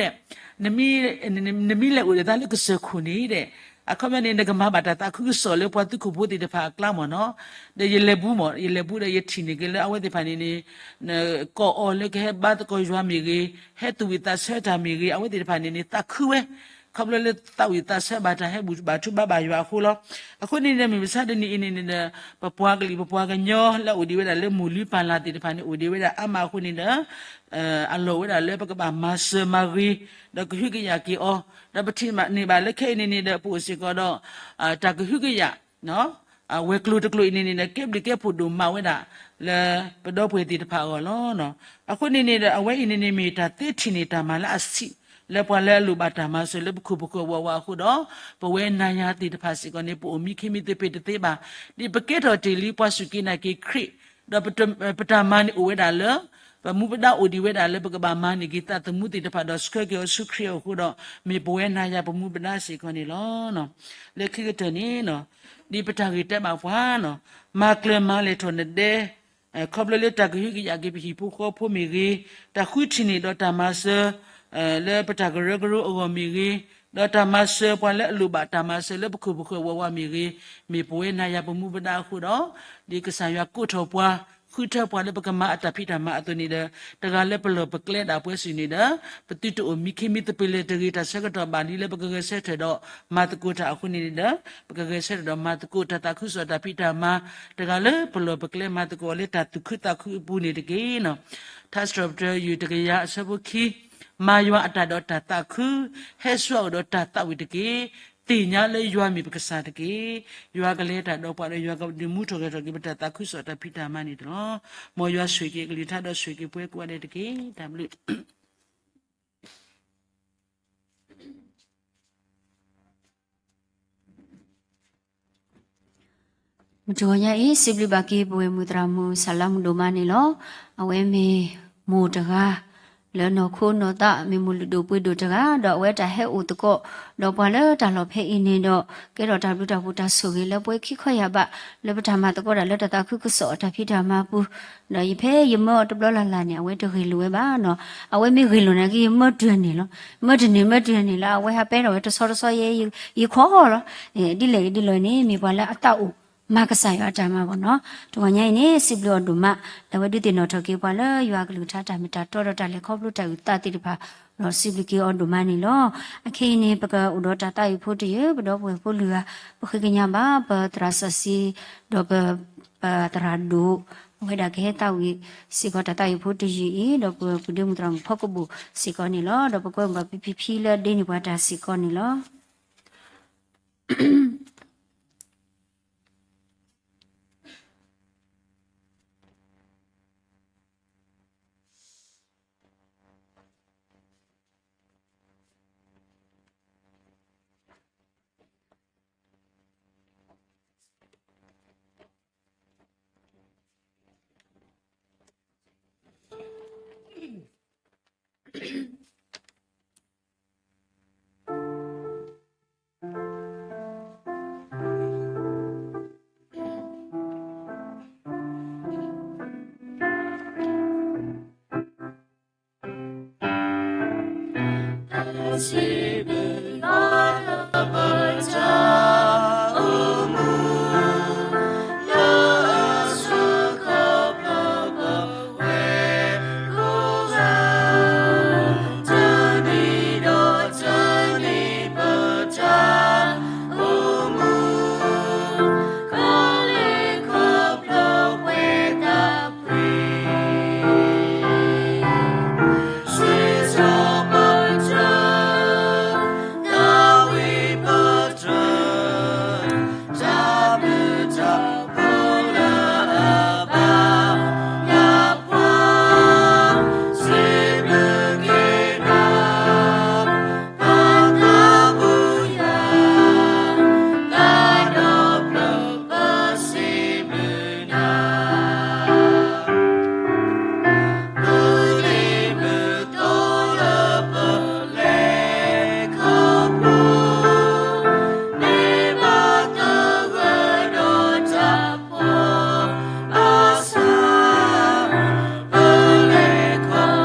မိၢ်ဧၢဒီး နမ့ၢ်လဲၤအိၣ်ဒီးသးလၢကစၢၢ်ခိၣ်န့ၣ်ဒီး အခီပညီန့ၣ် နကမၤဘၣ်တၢ်သးခုကစီၣ်လၢပှၤသုးခိၣ်ဖိသ့ၣ်တဖၣ်အကျါမ့ၢ်နီၤ. ဒီးယလဲၤဘူးမ့ၢ် ယလဲၤဘူးဒီးယထံၣ်န့ၢ်က့ၤလၢအဝဲသ့ၣ်တဖၣ်န့ၣ်န့ၣ် ကိးအီၤလၢကဟဲဘါသကိးယွၤမ့ၢ်ဂ့ၤ, ဟဲသူၣ်ဝံၣ်သးဆၢတၢ်မ့ၢ်ဂ့ၤ, အဝဲသ့ၣ်တဖၣ်န့ၣ်န့ၣ် သးခုဝဲ ခီဖျိလၢသးဝံၣ်သးဆၢဘၣ်တၢ် ဟဲဘူၣ်ဘါထုဘါဘၣ်ယွၤအဃိလီၤ. အဃိန့ၣ်ဒီး မုၢ်မဆါတနံၤအံၤန့ၣ်န့ၣ်ဒီး ပပှၤကလုာ်ပပှၤကညီလၢအအိၣ်ဒံးဝဲဒၣ်လၢမိၢ်လုၢ်ပၢ်လၢ်သ့ၣ်တဖၣ်န့ၣ် အိၣ်ဒံးဝဲဒၣ်အါမးအဃိန့ၣ်ဒီး အလီၢ်ဝဲဒၣ်လၢပကဘၣ်မၤစၢၤမၤဂ့ၤ ဒီးကဟုကယာ်က့ၤအီၤ, ဒီးပထံၣ်န့ၢ်ဘၣ်လၢခဲအံၤန့ၣ်န့ၣ်ဒီး ပအိၣ်စ့ၢ်ကီးဒီး တၢ်ကဟုကယာ် ဝဲၤကျိၤတကျိၤအံၤန့ၣ်န့ၣ်ဒီး ကဲဘျုးကဲဖှိၣ်ဒိၣ်မးဝဲဒၣ် လၢပဒီပုၢ်ဝဲၢ်သ့ၣ်တဖၣ်အဂီၢ်လီၤ. အဃိန့ၣ်န့ၣ်ဒီး အဝဲအံၤန့ၣ်န့ၣ်မ့ၢ်တၢ်သ့ထံၣ်န့ၢ်တၢ်မၤလၢအဆံး လၢပှၤလၢအလိၣ်ဘၣ်တၢ်မၤစၢၤလၢပခိၣ်ပဃၢၤဝးဝးအဃိဒီး ပဝဲနၤယၤသ့ၣ်တဖၣ်စ့ၢ်ကီးန့ၣ် ပအိၣ်မံခ့မံသပ့ၤတသ့ဘၣ်. ဒ်ပကဲထီၣ်တ့ၢ်လံပှၤစူၢ်က့ၤနာ်က့ၤခရံာ် ဒီးပတၢ်မၤန့ၣ်အိၣ်ဝဲဒၣ်လၢ ပမူပဒါအိၣ်ဒံးဝဲဒၣ်လၢပကဘၣ်မၤန့ၢ်က့ၤသးသမူသ့ၣ်တဖၣ်ဒီးဆှၢက့ၤအီၤဆူခရံာ်အအိၣ်အဃိဒီး မ့ၢ်ပဝဲနၤယၤပမူပဒါစ့ၢ်ကီးန့ၣ်လီၤ. လၢခံကတၢၢ်န့ၣ် ဒ်ပတၢ်ဂ့ၢ်တဲဘၣ်ပှၤန့ၣ် မၤကျၢၤမၤလဲၢ်ထီၣ်နဒဲ ခီဖျိလၢတၢ်ကဟုကယာ်က့ၤပဟံၣ်ဖိဃီဖိမ့ၢ်ဂ့ၤ, တၢ်ဃုထံၣ်န့ၢ်ဒီးတၢ်မၤစၢၤ လၢပတၢ်ကရၢကရိအဂီၢ်မ့ၢ်ဂ့ၤ, ဒီးတၢ်မၤစၢၤပှၤလၢအလိၣ်ဘၣ်တၢ်မၤစၢၤလၢပခိၣ်ပဃၢၤဝးဝးမ့ၢ်ဂ့ၤ, မ့ၢ်ပဝဲနၤယၤပမူပဒါအဃိဒီး ဒ်ကစၢ်ယွၤကိးထီၣ်ပှၤ ဃုထၢပှၤလၢပကမၤအတၢ်ဖံးတၢ်မၤအသိးန့ၣ်ဒီး တဂၤလၢပလီၢ်ပကျဲဒၣ်ပှဲၤစုာ်န့ၣ်ဒီး ပသုတအိၣ်မံခ့မံသပ့ၤလၢၤတဂ့ၤ တၢ်ဆၢကတီၢ်ဘၣ်လံလၢပကဂဲၤဆၢထၢၣ်ဒီး မၤသကိးတၢ်အဃိန့ၣ်န့ၣ်ဒီး ပကဂဲၤဆၢထၢၣ်ဒီးမၤသကိးတၢ်သးခုကစီၣ်တၢ်ဖံးတၢ်မၤ တဂၤလၢပလီၢ်ပကျဲမၤသကိးအီၤလၢတၢ်သူၣ်ခုသးခုအပူၤန့ၣ်တက့ၢ်. ထါစံးထီၣ်ပတြၢၤယုၢ်တကယၤအဆၢဖိခံ, မၤယွၤအတၢ်ဒီးတၢ်သးခု, ဟဲဆူအအိၣ်ဒီးတၢ်သးဝံၣ်တက့ၢ်. သ့ၣ်ညါလၢယွၤမ့ၢ်ပကစၢ်တက့ၢ်. ယွၤကလဲၤတၢ်ဒီးပှၤဒီး ယွၤကဒုးမူထီၣ်ဂဲၤထီၣ်က့ၤပတၢ်သးခုကစီၣ်တၢ်ဖံးတၢ်မၤန့ၣ်တလီၤ. မ်ယွၤဆိၣ်ဂ့ၤက့ၤအကလုၢ်ကထါဒီးဆိၣ်ဂ့ၤက့ၤပှၤကိးဂၤဒဲးတက့ၢ်. တၢ်ဘျုး မုၢ်တဂီၤညါအံၤ စံးဘျုးဘၣ်က့ၤပဝဲၢ်မုၢ်သရၣ်မုၣ် စၢ်လါမုၢ်ဒိၣ်မးန့ၣ်လီၤ. အဝဲမ့ၢ်မိၢ်တဂၤ လၢနီၢ်ခိနီၢ်သး မ့ၢ်မိၢ်လုၢ်ဒိၣ်ပှ့ၤဒိၣ်တဂၤ ဒီးအဝဲတၢ်ဟဲအိၣ်သကိး ဒီးပှၤလၢတၢ်လီၢ်ဖဲအံၤန့ၣ်ဒီး ကဲထီၣ်တၢ်ဘျုးတၢ်ဖှိၣ်တၢ်ဆိၣ်ဂ့ၤလၢပဝဲခံခီယၢ်ဘး လၢပတၢ်မၤသကိးတၢ်လၢတၢ်သးခုကစီၣ်အတၢ်ဖံးတၢ်မၤပူၤ ဒီးယဖဲယမၢအီၤတဘျီလၢ်လၢ်န့ၣ် အဝဲတဂ့ၢ်လိာ်ဝဲဘၣ်နီၤ. အဝဲမ့ၢ်ဂ့ၢ်လိာ်န့ၣ်က့ ယမၢတၢၢ်န့ၣ်လီၤ. မၢတၢၢ်န့ၣ် မၢတၢၢ်န့ၣ်လၢအဝဲဟးပဲထီၣ်ဝဲတဆီတဆီယဲ ယခီလီၤ. ဒ်လဲၣ်ဂ့ၤဒ်လဲၣ်န့ၣ် မ့ၢ်ပှၤလၢအသးအိၣ်မၤကစၢ်ယွၤအတၢ်မၤဘၣ်နီၤ. တဂီၤညါအံၤန့ၣ် စံးဘျုးအီၤဒိၣ်မး လၢအဝဲဒုးသ့ၣ်နီၣ်ထီၣ်က့ၤပှၤလၢယွၤအကလုၢ်ကထါတၢ်မ့ၢ်တၢ်တီဒီးတၢ်လဲၤခီဖျိတၢ်အုၣ်သးသ့ၣ်တဖၣ် ဒီးစံးဘျုးက့ၤအီၤဒိၣ်မးန့ၣ်လီၤ. အခဲအံၤန့ၣ် ပကအိၣ်ဒီးတၢ်သးဝံၣ်ဖိတယုၢ် ပဒီပုၢ်ဝဲၢ်ဖိလုၢ်ဂၤ ပဃ့ကညးဘၣ် ပသရၣ်စီဆှံ ဒီးပ ပသရၣ်ဒိၣ် အဝဲဒၣ်ကဟဲသးဝံၣ်စ့ၢ်ကီးတၢ်သးဝံၣ်ဖိတယုၢ်အံၤ ဒီးပပုၢ်ဒ့မုၢ်သရၣ်မုၣ်ဖီကဘိၣ်စ့ၢ်ကီးန့ၣ်လီၤ. ဒီးပကွဲမုာ်ဘၣ်ဖံဖံလၢအဒ့န့ၢ်ပှၤတၢ်စ့ၢ်ကီးန့ၣ်လီၤ.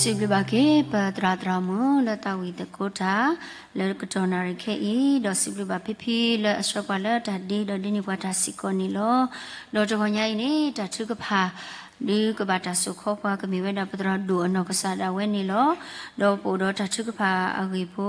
စံးဘျုးဘၣ်က့ၤ ပသရၣ်သရၣ်မုၣ်လၢသးဝံၣ်သကိးတၢ် လၢကတီၢ်နၣ်ရံၣ်ခဲအံၤ, ဒီးစံးဘျုးဘၣ်ဖံဖံလၢအဆှၢပှၤလၢတၢ်ဒ့ဒီးဒ့န့ၢ်ပှၤတၢ်စံးကီးန့ၣ်လီၤ. ဒီးတဂီၤညါအံၤန့ၣ် တၢ်ထုကဖၣ် ဒုးကဘၣ်တၢ်စိာ်ခီပှၤကမ့ၢ်ဝဲဒၣ်ပသရၣ်ဒိၣ်အနီၢ်ကစၢ်ဒၣ်ဝဲန့ၣ်လီၤ. ဒီးပအိၣ်ဒီးတၢ်ထုကဖၣ်အဂ့ၢ်ဖိ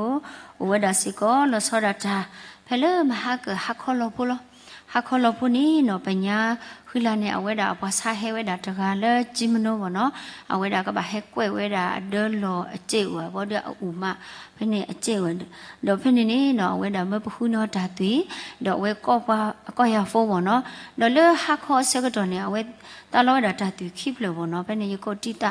အိၣ်ဝဲဒၣ်စ့ၢ်ကီး လီၤဆီဒၣ်တၢ် ဖဲလၢမဟါကၢၣ်ဟါခီလီၤဖိလီၤ. ဟါခီလီၤဖိန့ၣ်နီၤ ပညါဃံလၤန့ၣ် အဝဲဒၣ်အပှၤဆါဟဲဝဲဒၣ်တဂၤလၢကၠံမနိဘၣ်နီၤ, အဝဲဒၣ်ကဘၣ်ဟဲကွဲးဝဲဒၣ်အဒၢလီၢ်အစဲးအိၣ်ဘၣ်ဒီးအအိၣ်မး, ဖဲန့ၣ်အစဲးအိၣ်, ဒီးဖဲန့ၣ်န့ၣ်နီၤ အဝဲဒၣ်မၢပဃုန့ၢ်အီၤတၢ်သွံၣ်, ဒီးအဝဲကီၢ်ပှၤကီၢ်ယၤဖိဘၣ်နီၤ, ဒီးလၢဟါခီအဆၢကတီၢ်န့ၣ် အဝဲ သးလီဝဲဒၣ်တၢ်သွံၣ်ခံဖျၢၣ်ဘၣ်နီၤ, ဖဲန့ၣ်ယကိးတံ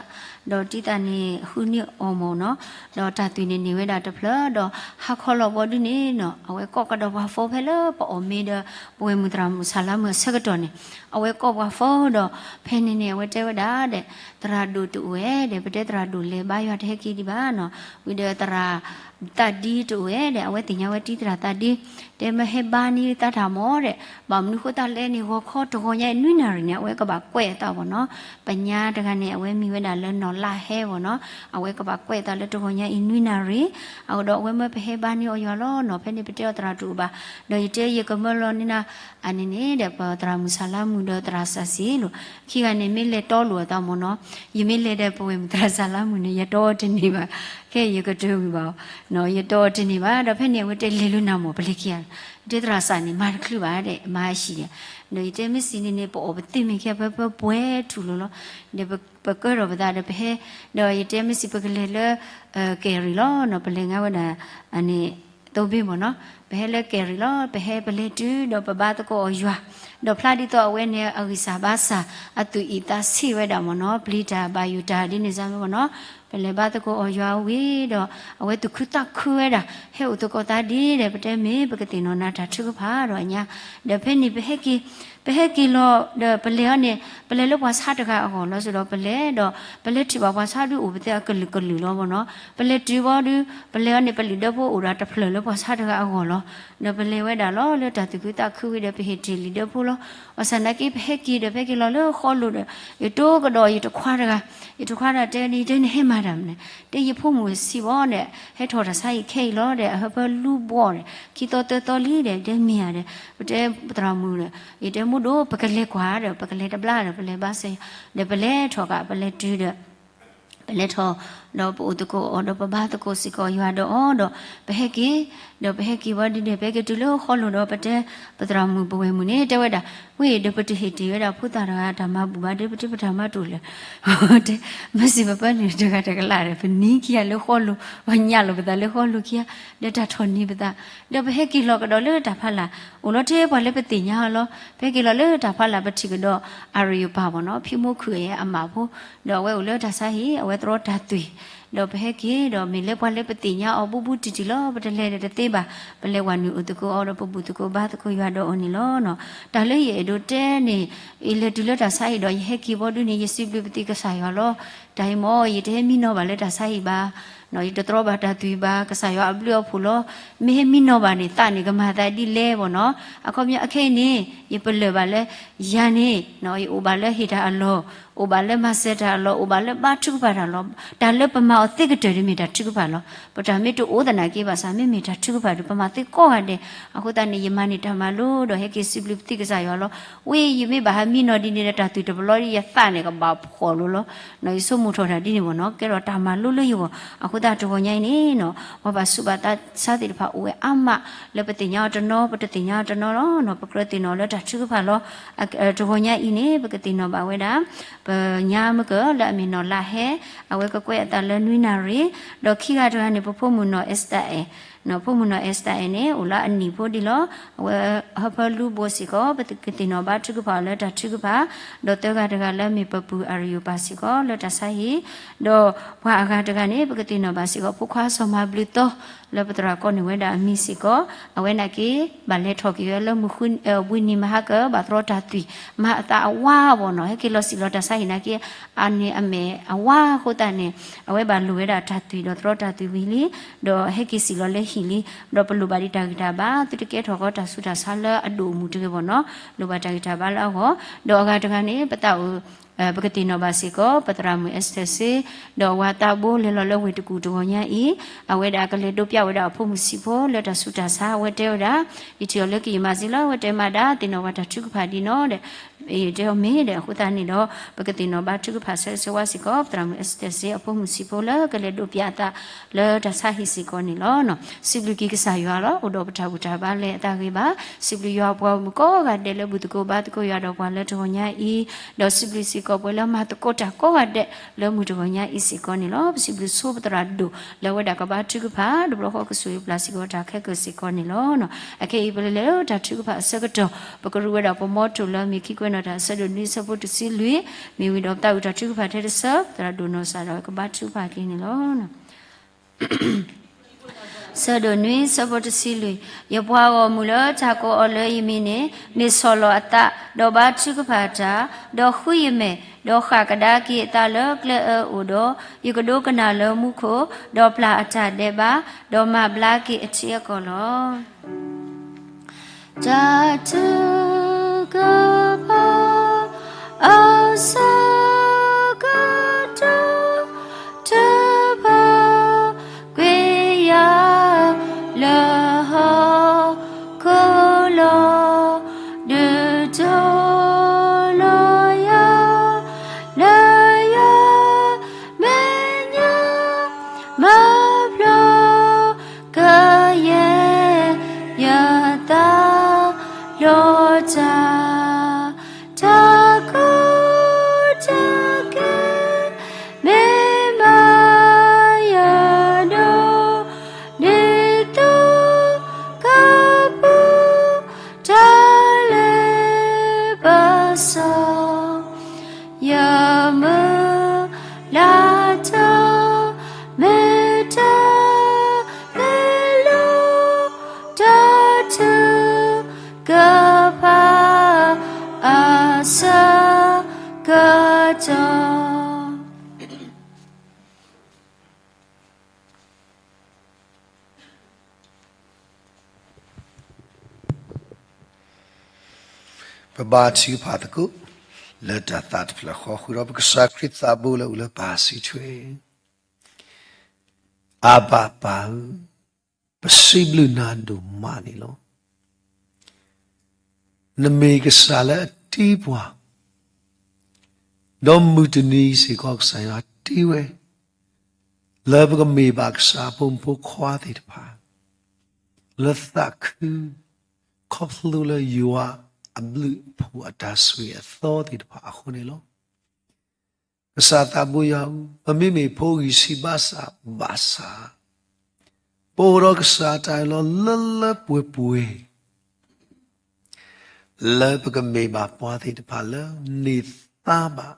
သး, ဒီးတံသးန့ၣ်ဃုန့ၢ်အီၤမၢ်နီၤ, ဒီးတၢ်သွံၣ်န့ၣ်န့ၢ်ဝဲဒၣ်တဖျၢၣ်, ဒီးဟါခီလီၤဘီဒုန့ၣ်နီၤ အဝဲကီၢ်ကဒီးပှၤဖိဖဲလၢပအီၣ်မ့ၤဒီး ပဝဲၢ်မုၢ်သရၣ်မုၣ်ဆၣ်လါမုၣ်အဆၢကတီၢ်န့ၣ်, အဝဲကီၢ်ပှၤဖိဒီး ဖဲန့ၣ်န့ၣ် အဝဲတဲဝဲဒၣ်ဒီး သရၣ်ဒိၣ်တအိၣ်ဝဲဒီး ပတဲသရၣ်ဒိၣ်လဲၤဘါယွၤတဟဲက့ၤဒံးဘၣ်နီၤ, ဝံၤဒီးသရၣ်သးဒံတအိၣ်ဝဲဒီး အဝဲသ့ၣ်ညါဝဲတံသရၣ်သးဒံ, တဲမၢဟဲဘါန့ၢ်သးတၢ်မၢ်ဒီး ဘၣ်မနုၤဃိသတးလဲၣ်န့ၣ် ဂီၤခီတဂီၤညါအံၤနွံနၣ်ရံၣ်န့ၣ် အဝဲကဘၣ်ကွဲးအသးဘၣ်နီၤ, ပညါတဂၤန့ၣ် အဝဲမံၤဝဲဒၣ်လၢနီၢ်လါဟဲဘၣ်နီၤ, အဝဲကဘၣ်ကွဲးအသးလၢတဂီၤညါအံၤနွံနၣ်ရံၣ်, အဃိဒီးအဝဲမၢပဟဲဘါန့ၢ်အီၤယွၤလီၤနီၤ, ဖဲန့ၣ်ပတဲအီၤသရၣ်ဒိၣ်အိၣ်ဘၣ်, ဒီးယတဲယကမၢလီၤန့ၢ်နၤ အန့ၣ်န့ၣ်ဒီး ပသရၣ်မုၣ်ဆၣ်လါမုၣ်ဒီးသရၣ်စၢ်စံၤလိၤ, ခံဂၤန့ၣ်မ့ၢ်လဲၤတီလိာ်အသးမၢ်နီၤ, ယမ့ၢ်လဲၤဒီးပဝဲၢ်မုၢ်သရၣ်ဆၣ်လါမုၣ်န့ၣ် ယတီအီၤတန့ၢ်ဘၣ်, ခဲအံၤယကတၢၢ်ဝံၤဘၣ်အီၤ, ယတီအီၤတန့ၢ်ဘၣ်, ဒီးဖဲန့ၣ်အဝဲတဲလဲၤလၢနၤမၢ် ပလဲၤခံဂၤ, ယတဲသရၣ်စၢ်န့ၣ် မၤတချုးဘၣ်ဒီး မၤဟးဆံးဒီး, ဒီးယတဲမ့ၢ်စံးန့ၣ်န့ၣ် ပအီၣ်ပသ့ၣ်မ့ၢ်ခံဂၤ ပပှဲၤထူၣ်လိၤလီၤ, ဒီးပကၢထီၣ်ပသးဒီးပဟဲ, ဒီးယတဲမ့ၢ်စံးပကလဲၤလၢ ကဲၤရံၣ်လီၤနီၤ, ပလဲၤငါဝဲဒၣ် အန့ၣ် သိဘ့ၣ်မၢ်နီၤ, ပဟဲလၢကဲၤရံၣ်လီၤ, ပဟဲပလဲၤတုၤဒီးပဘါသကိးအီၤယွၤ, ဒီးဖျါဒ်သိးအဝဲန့ၣ် အဂံၢ်စၢ်ဘါစၢ် အသူၣ်အံၣ်သးဆံးဝဲဒၣ်မၢ်နီၤ, ပျံၤတၢ်ဘၣ်ယိၣ်တၢ်ဒ်န့ၣ်စ့ၢ်မ့ၢ်မၢ်နီၤ, ပလဲၤဘါသကိးအီၤယွၤဝံၤဒီး အဝဲသူၣ်ခုသးခုဝဲဒၣ်, ဟဲအိၣ်သကိးသးဒ်ဒီး ပတဲမ့ၢ်ပကသ့ၣ်နီၣ်နၤတၢ်ထုကဖၣ်ဒီးအညါ, ဒီးဖဲန့ၣ်ပဟဲက့ၤ, ပဟဲက့ၤလီၤဒီးပလဲၤအီၤန့ၣ် ပလဲၤလၢပှၤဆါတဂၤအဂီၢ်လီၤ, စ့ၢ်ဒီးပလဲၤဒီး ပလဲၤထံၣ်ဘၣ်ပှၤဆါဒုးအိၣ်ပသ့အကလုာ်ကလုာ်လီၤမၢ်နီၤ, ပလဲၤတုၤဘီဒုး ပလဲၤအီၤန့ၣ် ပလံာ်ဒၢဖိအိၣ်ဒီးတဖျၢၣ်လၢပှၤဆါတဂၤအဂီၢ်လီၤ, ဒီးပလဲၤဝဲဒၣ်လီၤလၢတၢ်သူၣ်ခုသးခုဝံၤဒီး ပဟ့ၣ်တ့ၢ်လံာ်ဒၢဖိလီၤ, ဘၣ်ဆၣ်နာ်က့ ပဟဲက့ၤဒီး ပဟဲက့ၤလီၤလၢဃီလိၤဒီး ယတိကဒီးယတခွါတဂၤ, ယတခွါတဂၤတဲန့ၣ် ယတဲနဟဲမၤတၢ်မနုၤ, တဲယဖိမုၣ်ဆံးဘီဒီး ဟဲထီၣ်တၢ်ဆါအံၤခဲအံၤလီၤဒီး အဟၢဖၢလူဘီဒီး ခံသီသၢသီလံဒီး တဲမ့ၢ်ဧါဒီး ပတဲပသရၣ်မုၣ်ဒီး ယတဲမ့ၢ်ဒိၣ် ပကလဲၤကွၢ်ဒီး ပကလဲၤတဘျါဒီး ပလဲၤဘါစၢၤယၤ ဒီးပလဲၤထီၣ်ကး ပလဲၤတုၤဒီး ပလဲၤထီၣ် ဒီးပအိၣ်သကိးအီၤဒီး ပဘါသကိးစ့ၢ်ကီးယွၤဒီးအီၤဒီး ပဟဲက့ၤ, ဒီးပဟဲက့ၤဝံၤဒ်န့ၣ် ပဟဲက့ၤတုၤလၢဃီလိၤဒီး ပတဲပသရၣ်မုၣ်ပဝဲၢ်မုၣ်န့ၣ် တဲဝဲဒၣ်, ဝ့ၢ်ဒီးပတဟ့ၣ်တ့ၢ်ဝဲဒၣ်ဖိသၣ်တဂၤတၢ်မၤဘူၣ်ဘၣ်ဒီး ပတဲပတၢ်မၤတအိၣ်လၢၤ, တဲ မ့ၢ်စံးပပၢနုာ်တဂၤတကလးဒီး ပနံၤခံဂၤလၢဃီလိၤ, ပညၣ်လိာ်ပသးလၢဃီလိၤခံဂၤ, ဒီးတၢ်ထီၣ်နံၤပသး, ဒီးပဟဲက့ၤလီၤကဒီးလၢတၢ်ဖးလာ်, အိၣ်လီၤထဲပှၤလၢပသ့ၣ်ညါအီၤလီၤ, ပဟဲက့ၤလီၤလၢတၢ်ဖးလာ် ပထံၣ်ကဒီး အၤရယိၤပၤမၢ်နီၤ ဖံမိၢ်ခုၣ်အံၤအမးဖိ, ဒီးအဝဲအိၣ်လၢတၢ်ဆါဟံၣ် အဝဲတြီတၢ်သွံၣ်, ဒီးပဟဲက့ၤဒီးမ့ၢ်လၢပှၤလၢပသ့ၣ်ညါအီၤဘူးဘူးတံၢ်တံၢ်လီၤ, ပတလဲၤဒီးတသ့ဘၣ်, ပလဲၤဝဲနုာ်အိၣ်သကိးအီၤဒီးပဘူၣ်သကိးဘါသကိးယွၤဒီးအီၤန့ၣ်လီၤ. တၢ်လၢယအဲၣ်ဒိးတဲန့ၣ်, ယလဲၤတုၤလၢတၢ်ဆါဟံၣ်ဒီးယဟဲက့ၤဘီဒုန့ၣ် ယစံးဘျုးပသံးကစၢ်ယွၤလီၤ. တၢ်အံၤမၢ် ယတဟဲမံနီၤဘၣ်လၢတၢ်ဆါဟံၣ်ဘၣ် ယတတြီဘၣ်တၢ်သွံၣ်ဘၣ်, ကစၢ်ယွၤအဘျုးအဖှိၣ်လီၤ. မ့ၢ်ဟဲမံနီၤဘၣ်န့ၣ် သးန့ၣ်ကမၤသးဒ်လဲၣ်မၢ်နီၤ. အခီပညီအခဲအံၤန့ၣ် ယပလၢၢ်ဘၣ်လၢ ယၤန့ၣ် ယအိၣ်ဘၣ်လၢဟ့ၣ်တၢ်အလီၢ်, အိၣ်ဘၣ်လၢမၤစၢၤတၢ်အလီၢ်, အိၣ်ဘၣ်လၢဘါထုကဖၣ်တၢ်လီၢ်, တၢ်လၢပမၤအီၤသ့ကတၢၢ်ဒ်မ့ၢ်တၢ်ထုကဖၣ်လီၤ. ပတၢ်မ့ၢ်တအိၣ်သနာ်က့ဘၣ်ဆၣ် မ့မ့ၢ်တၢ်ထုကဖၣ်ဒီး ပမၤသ့ကိးဂၤဒဲး. အဃိသတးန့ၣ် ယမၤန့ၢ်တၢ်မၤလိဒီး ဟဲက့ၤစံးဘျုးပသံးကစၢ်ယွၤလီၤ. ဝ့ၢ်ယမ့ၢ်ဘၣ်ဟးမံနီၤဒ်န့ၣ်ဒီး တၢ်သွံၣ်တပလီဒ်ယသးန့ၣ် ကဘၣ်ဖှီၣ်လိၤလီၤ. ယဆိကမိၣ်ထီၣ်တၢ်ဒ်န့ၣ်မၢ်နီၤ. ကဲထီၣ်တၢ်မၤလိလၢယဂီၢ်. အဃိသတးတဂီၤညါအံၤန့ၣ်နီၤ ပှၤဘၣ်ဆူးဘၣ်ဆါသ့ၣ်တဖၣ်အိၣ်ဝဲအါမး လၢပသ့ၣ်ညါအီၤတနီၤ ပတသ့ၣ်ညါအီၤတနီၤလီၤ. ပကြၢးသ့ၣ်နီၣ်လၢတၢ်ထုကဖၣ်လီၤ. တဂီၤညါအံၤန့ၣ် ပကသ့ၣ်နီၣ်ဘၣ်ဝဲဒၣ် ပညါမ့ၢ်ကၢၢ်လၢအမ့ၢ်နီၢ်လါဟဲ, အဝဲကကွဲးအသးလၢနွံနၣ်ရံၣ်, ဒီးခံဂၤတဂၤန့ၣ် ပဖိမုၣ်နီၢ်အဲစတၢ်အဲၣ်, ဖိမုၣ်နီၢ်အဲစတၢ်အဲၣ်န့ၣ် အိၣ်လၢအနံၣ်ဖိဒံးလီၤ. အဝဲဟၢဖၢလူဘိစ့ၢ်ကီး ပကသ့ၣ်နီၣ်ဘါထုကဖၣ်အီၤလၢတၢ်ထုကဖၣ်, ဒီးသၢဂၤတဂၤလၢမ့ၢ်ပပုၢ်အၤရယိၤပၤစ့ၢ်ကီးလၢတၢ်ဆါဟံၣ်, ဒီးပှၤအဂၤတဂၤန့ၣ် ပကသ့ၣ်နီၣ်ဘၣ်စ့ၢ်ကီး ဖိခွါစီၤမၤဘျုးသီ လၢပသရၣ်ကိးန့ၢ်ဝဲဒၣ်အမံၤစ့ၢ်ကီး, အဝဲနာ်က့ ဘၣ်လဲၤထီၣ်က့ၤဝဲလၢမုၢ်ဃု ဝံၤနံၤမဟါကၢၢ် ဘၣ်တြီတၢ်သွံၣ် မၤအသးအဝါဘၣ်နီၤ, ဟဲက့ၤလီၤစံၣ်လီၤတၢ်ဆါဟံၣ်နာ်က့ အန့ၣ်အမဲာ်အဝါအဃိသတးန့ၣ် အဝဲဘၣ်လိၣ်ဝဲဒၣ်တၢ်သွံၣ်ဒီးတြီတၢ်သွံၣ်ဝံၤလံ, ဒီးဟဲက့ၤစံၣ်လီၤလၢဟံၣ်လံ, ဒီးပလိၣ်ဘၣ်ဒံးတၢ်ဂံၢ်တၢ်ဘါ, သုတကဲထီၣ်ဃီတၢ်ဆူးတၢ်ဆါလၢအဒိၣ်အမုၢ်တဂ့ၤဘၣ်နီၤ, လိၣ်ဘၣ်တၢ်ဂံၢ်တၢ်ဘါလၢအဂီၢ်, ဒီးအဂၤတဂၤန့ၣ် ပသးအိၣ် ပကသ့ၣ်နီၣ်ဘၣ်စ့ၢ်ကီး ပသရၣ်မုၣ် Esther စ့, ဒီးအဝၤသးဘိလဲၤလီၤလၢဝ့ၢ်တကူၣ်တဂီၤညါအံၤ, အဝဲဒၣ်ကလဲၤဒိးပၠးဝဲဒၣ်အဖိမုၣ်ဆံးဖိလၢတၢ်ဆူးတၢ်ဆါ, အဝဲတဲဝဲဒၣ်, ယထံၣ်အီၤလၢကယံာ်မးစ့ၢ်လီၤ, အဝဲတဲမးဒၣ် သ့ၣ်နီၣ်ဝဲတၢ်ထုကဖၣ်ဒ်နီၣ်ဒီး ယတဲအီၤမ့ၢ်ဒီး အဃိသတးန့ၣ်ဒီး ပကသ့ၣ်နီၣ်ဘၣ်ထုကဖၣ်ဆၢဂ့ၤဆၢဝါစ့ၢ်ကီး ပသရၣ်မုၣ် Esther စ့ အဖိမုၣ်ဆံးဖိလၢကလဲၤဒိးပၠးအသးလၢတၢ်ဆါဟံၣ်စ့ၢ်ကီးန့ၣ်လီၤ. စံးဘျုးက့ၤကစၢ်ယွၤလီၤ. အိၣ်ဒီးပတၢ်ဘူၣ်တၢ်ဘါလၢအသးဂ့ၤဘၣ်. စံးဘျုးယွၤပှၤဂီၢ်မုၢ်ကိးဂၤဒဲးလၢဘူၣ်သကိးဘါသကိးယွၤဒီးပှၤလၢတဂီၤညါအံၤ, ဒီးစံးဘျုးစ့ၢ်ကီးပှၤလၢမၤသကိးတၢ်ကိးဂၤဒဲးလၢမုၢ်တဂီၤညါအံၤစ့ၢ်ကီးန့ၣ်လီၤ. ပစံးဘျုးဆိပသရၣ်ဒိၣ်လၢအဝဲဒၣ်ကဘါထုကဖၣ် တဘျီဃီကဆိၣ်ဂ့ၤပျၢ်စ့ၢ်ကီးတၢ်ခဲကၢၢ်စ့ၢ်ကီးန့ၣ်လီၤ. အခဲအံၤပလဲၤလၢတၢ်ထုကဖၣ်အဆၢကတီၢ်, ပကရူးဝဲဒၣ်ပမီထိၣ်လၢမ့ၢ်ခံကွဲးနီၣ်တၢ် အဆၢဒိၣ်နွံဆၢဖိတဆံလွံၢ်, မ့ၢ်ဝံၤဒီးပသးဝံၣ်တၢ်ထုကဖၣ်ထဲတဆၢ သရၣ်ဒိၣ်နီၢ်စၢ်ဒီးကဘါထုကဖၣ်က့ၤန့ၣ်လီၤ. ဆၢဒိၣ်နွံဆၢဖိတဆံလွံၢ်, ယပှၤဂီၢ်မုၢ်လၢတၢ်ကိးအီၤလၢယမံၤန့ၣ် မ့ၢ်ဆီၣ်လီၤအသး, ဒီးဘါထုကဖၣ်တၢ်, ဒီးဃုယမဲာ်, ဒီးဃၣ်ကဒါက့ၤအသးလၢကျဲအၢအိၣ်ဒီး, ယကဒိကနၣ်လၢမူခိၣ်, ဒီးပျၢ်အတၢ်ဒဲးဘး, ဒီးမၤဘျါက့ၤအထံအကီၢ်လီၤ. တၢ်ထုကဖၣ် အဆၢကတီၢ် တဘၣ်ကွံာ်ယၤလၢဟီၣ်ခိၣ်လီၤ, ဒုးဒိးလီၤယၤ လၢယမဲာ်ညါ မၤဖျိကယဲၢ် ယသးလီၤတၢ်, တၢ်ကီတၢ်ခဲ မ့ၢ်မၤယၤဒိၣ် ဒ်သိးကပူၤ တၢ်လၢဘၣ်စီၣ် ယမုၢ်လၢ်တၢ် မ့ၢ်တၢ်မ့ၢ်လီၤ တၢ်ထုကဖၣ် အဆၢကတီၢ် ပဘါထုကဖၣ်သကိး လၢတၢ်သးတဖျၢၣ်ဃီ ဃုာ်ဒီးပကစၢ်ခရံာ်သးဘိလၢအိၣ်လၢပၢ်စုထွဲ, အၤဘၣ်ပၢ်ဧၢ, ပစံးဘျုးနၤဒိၣ်မးန့ၣ်လီၤ. နမ့ၢ်ကစၢ်လၢအတ့ပှၤ, ဒီးမုၢ်တနံၤအံၤစ့ၢ်ကီး ကစၢ်ယွၤတ့ဝဲ, လၢပကမ့ၢ်ဘၣ်ကစၢ်အဖိမုၣ်ဖိခွါသ့ၣ်တဖၣ် လၢသးခု, ခီဖျိလၢယွၤအဘျုးအဖှိၣ်အတၢ်ဆိၣ်ဂ့ၤအသီသ့ၣ်တဖၣ်အဃိန့ၣ်လီၤ. ကစၢ်သးဘိယွၤဧၢ, ပမ့မ့ၢ်ဖိဂံၢ်ဆံးဘၣ်ဆၣ်ဘၣ်ဆၣ်, ပအိၣ်ဒီးကစၢ်တၢ်အၢၣ်လီၤလၢလၢပှဲၤပှဲၤ လၢပကမ့ၢ်ဘၣ်ပှၤသ့ၣ်တဖၣ်လၢန့ၢ်သါဘၣ်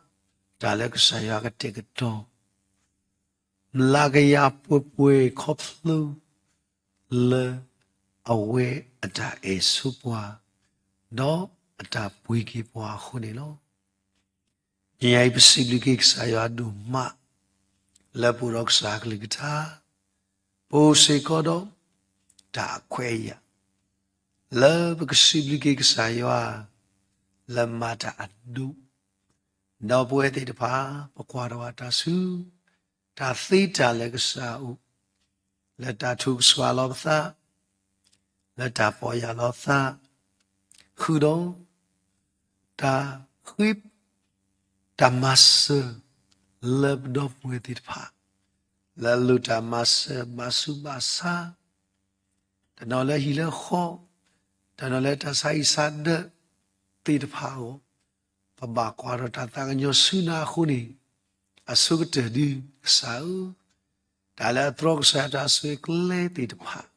တၢ်လၢကစၢ်ယွၤကတဲာ်ကတီၤ မျးကယၤပှဲၤပှဲၤခီဖျိ လၢအဝဲအတၢ်အဲၣ်ဆိပှၤ ဒီးအတၢ်ပှ့ၤက့ၤပှၤအဃိန့ၣ်လီၤ. တနံၤအံၤပစံးဘျုးက့ၤကစၢ်ယွၤဒိၣ်မး လၢပအိၣ်ဒီးကစၢ်အကလုၢ်ကထါ, ပအိၣ်စ့ၢ်ကီးဒီး တၢ်အခွဲးအယာ် လၢပကစံးဘျုးက့ၤကစၢ်ယွၤ လၢမၤတၢ်အဒိၣ်, ဒီးပဝဲသ့ၣ်တဖၣ် ပကွၢ်ထီၣ်ဘၣ်တၢ်ဆူ တၢ်သ့တၢ်လၢာ်ကစၢ်အအိၣ်, လၢတၢ်ထုကဆှၢလီၤပသး, လၢတၢ်ပီၢ်ယၢ်လီၤသး, ဃုာ်ဒီး တၢ်ဃ့ တၢ်မၤစၢၤ လၢပဒီပုၢ်ဝဲၢ်သ့ၣ်တဖၣ် လၢအလိၣ်တၢ်မၤစၢၤဘၣ်ဆူးဘၣ်ဆါ, တနီၤလၢဟံၣ်လၢဃီ, တနီၤလၢတၢ်ဆါဟံၣ်ဆါဒၢးသ့ၣ်တဖၣ်အဂီၢ်, ပဘၣ်ကွၢ်ထီၣ်တၢ်သးကညီၤဆူနၤအဃိန့ၣ်, အဆိကတၢၢ်ဒုးကစၢ်ဧၢ, တၢ်လၢအတြီကစၢ်တၢ်ဆိၣ်ဂ့ၤကျဲသ့ၣ်တဖၣ်,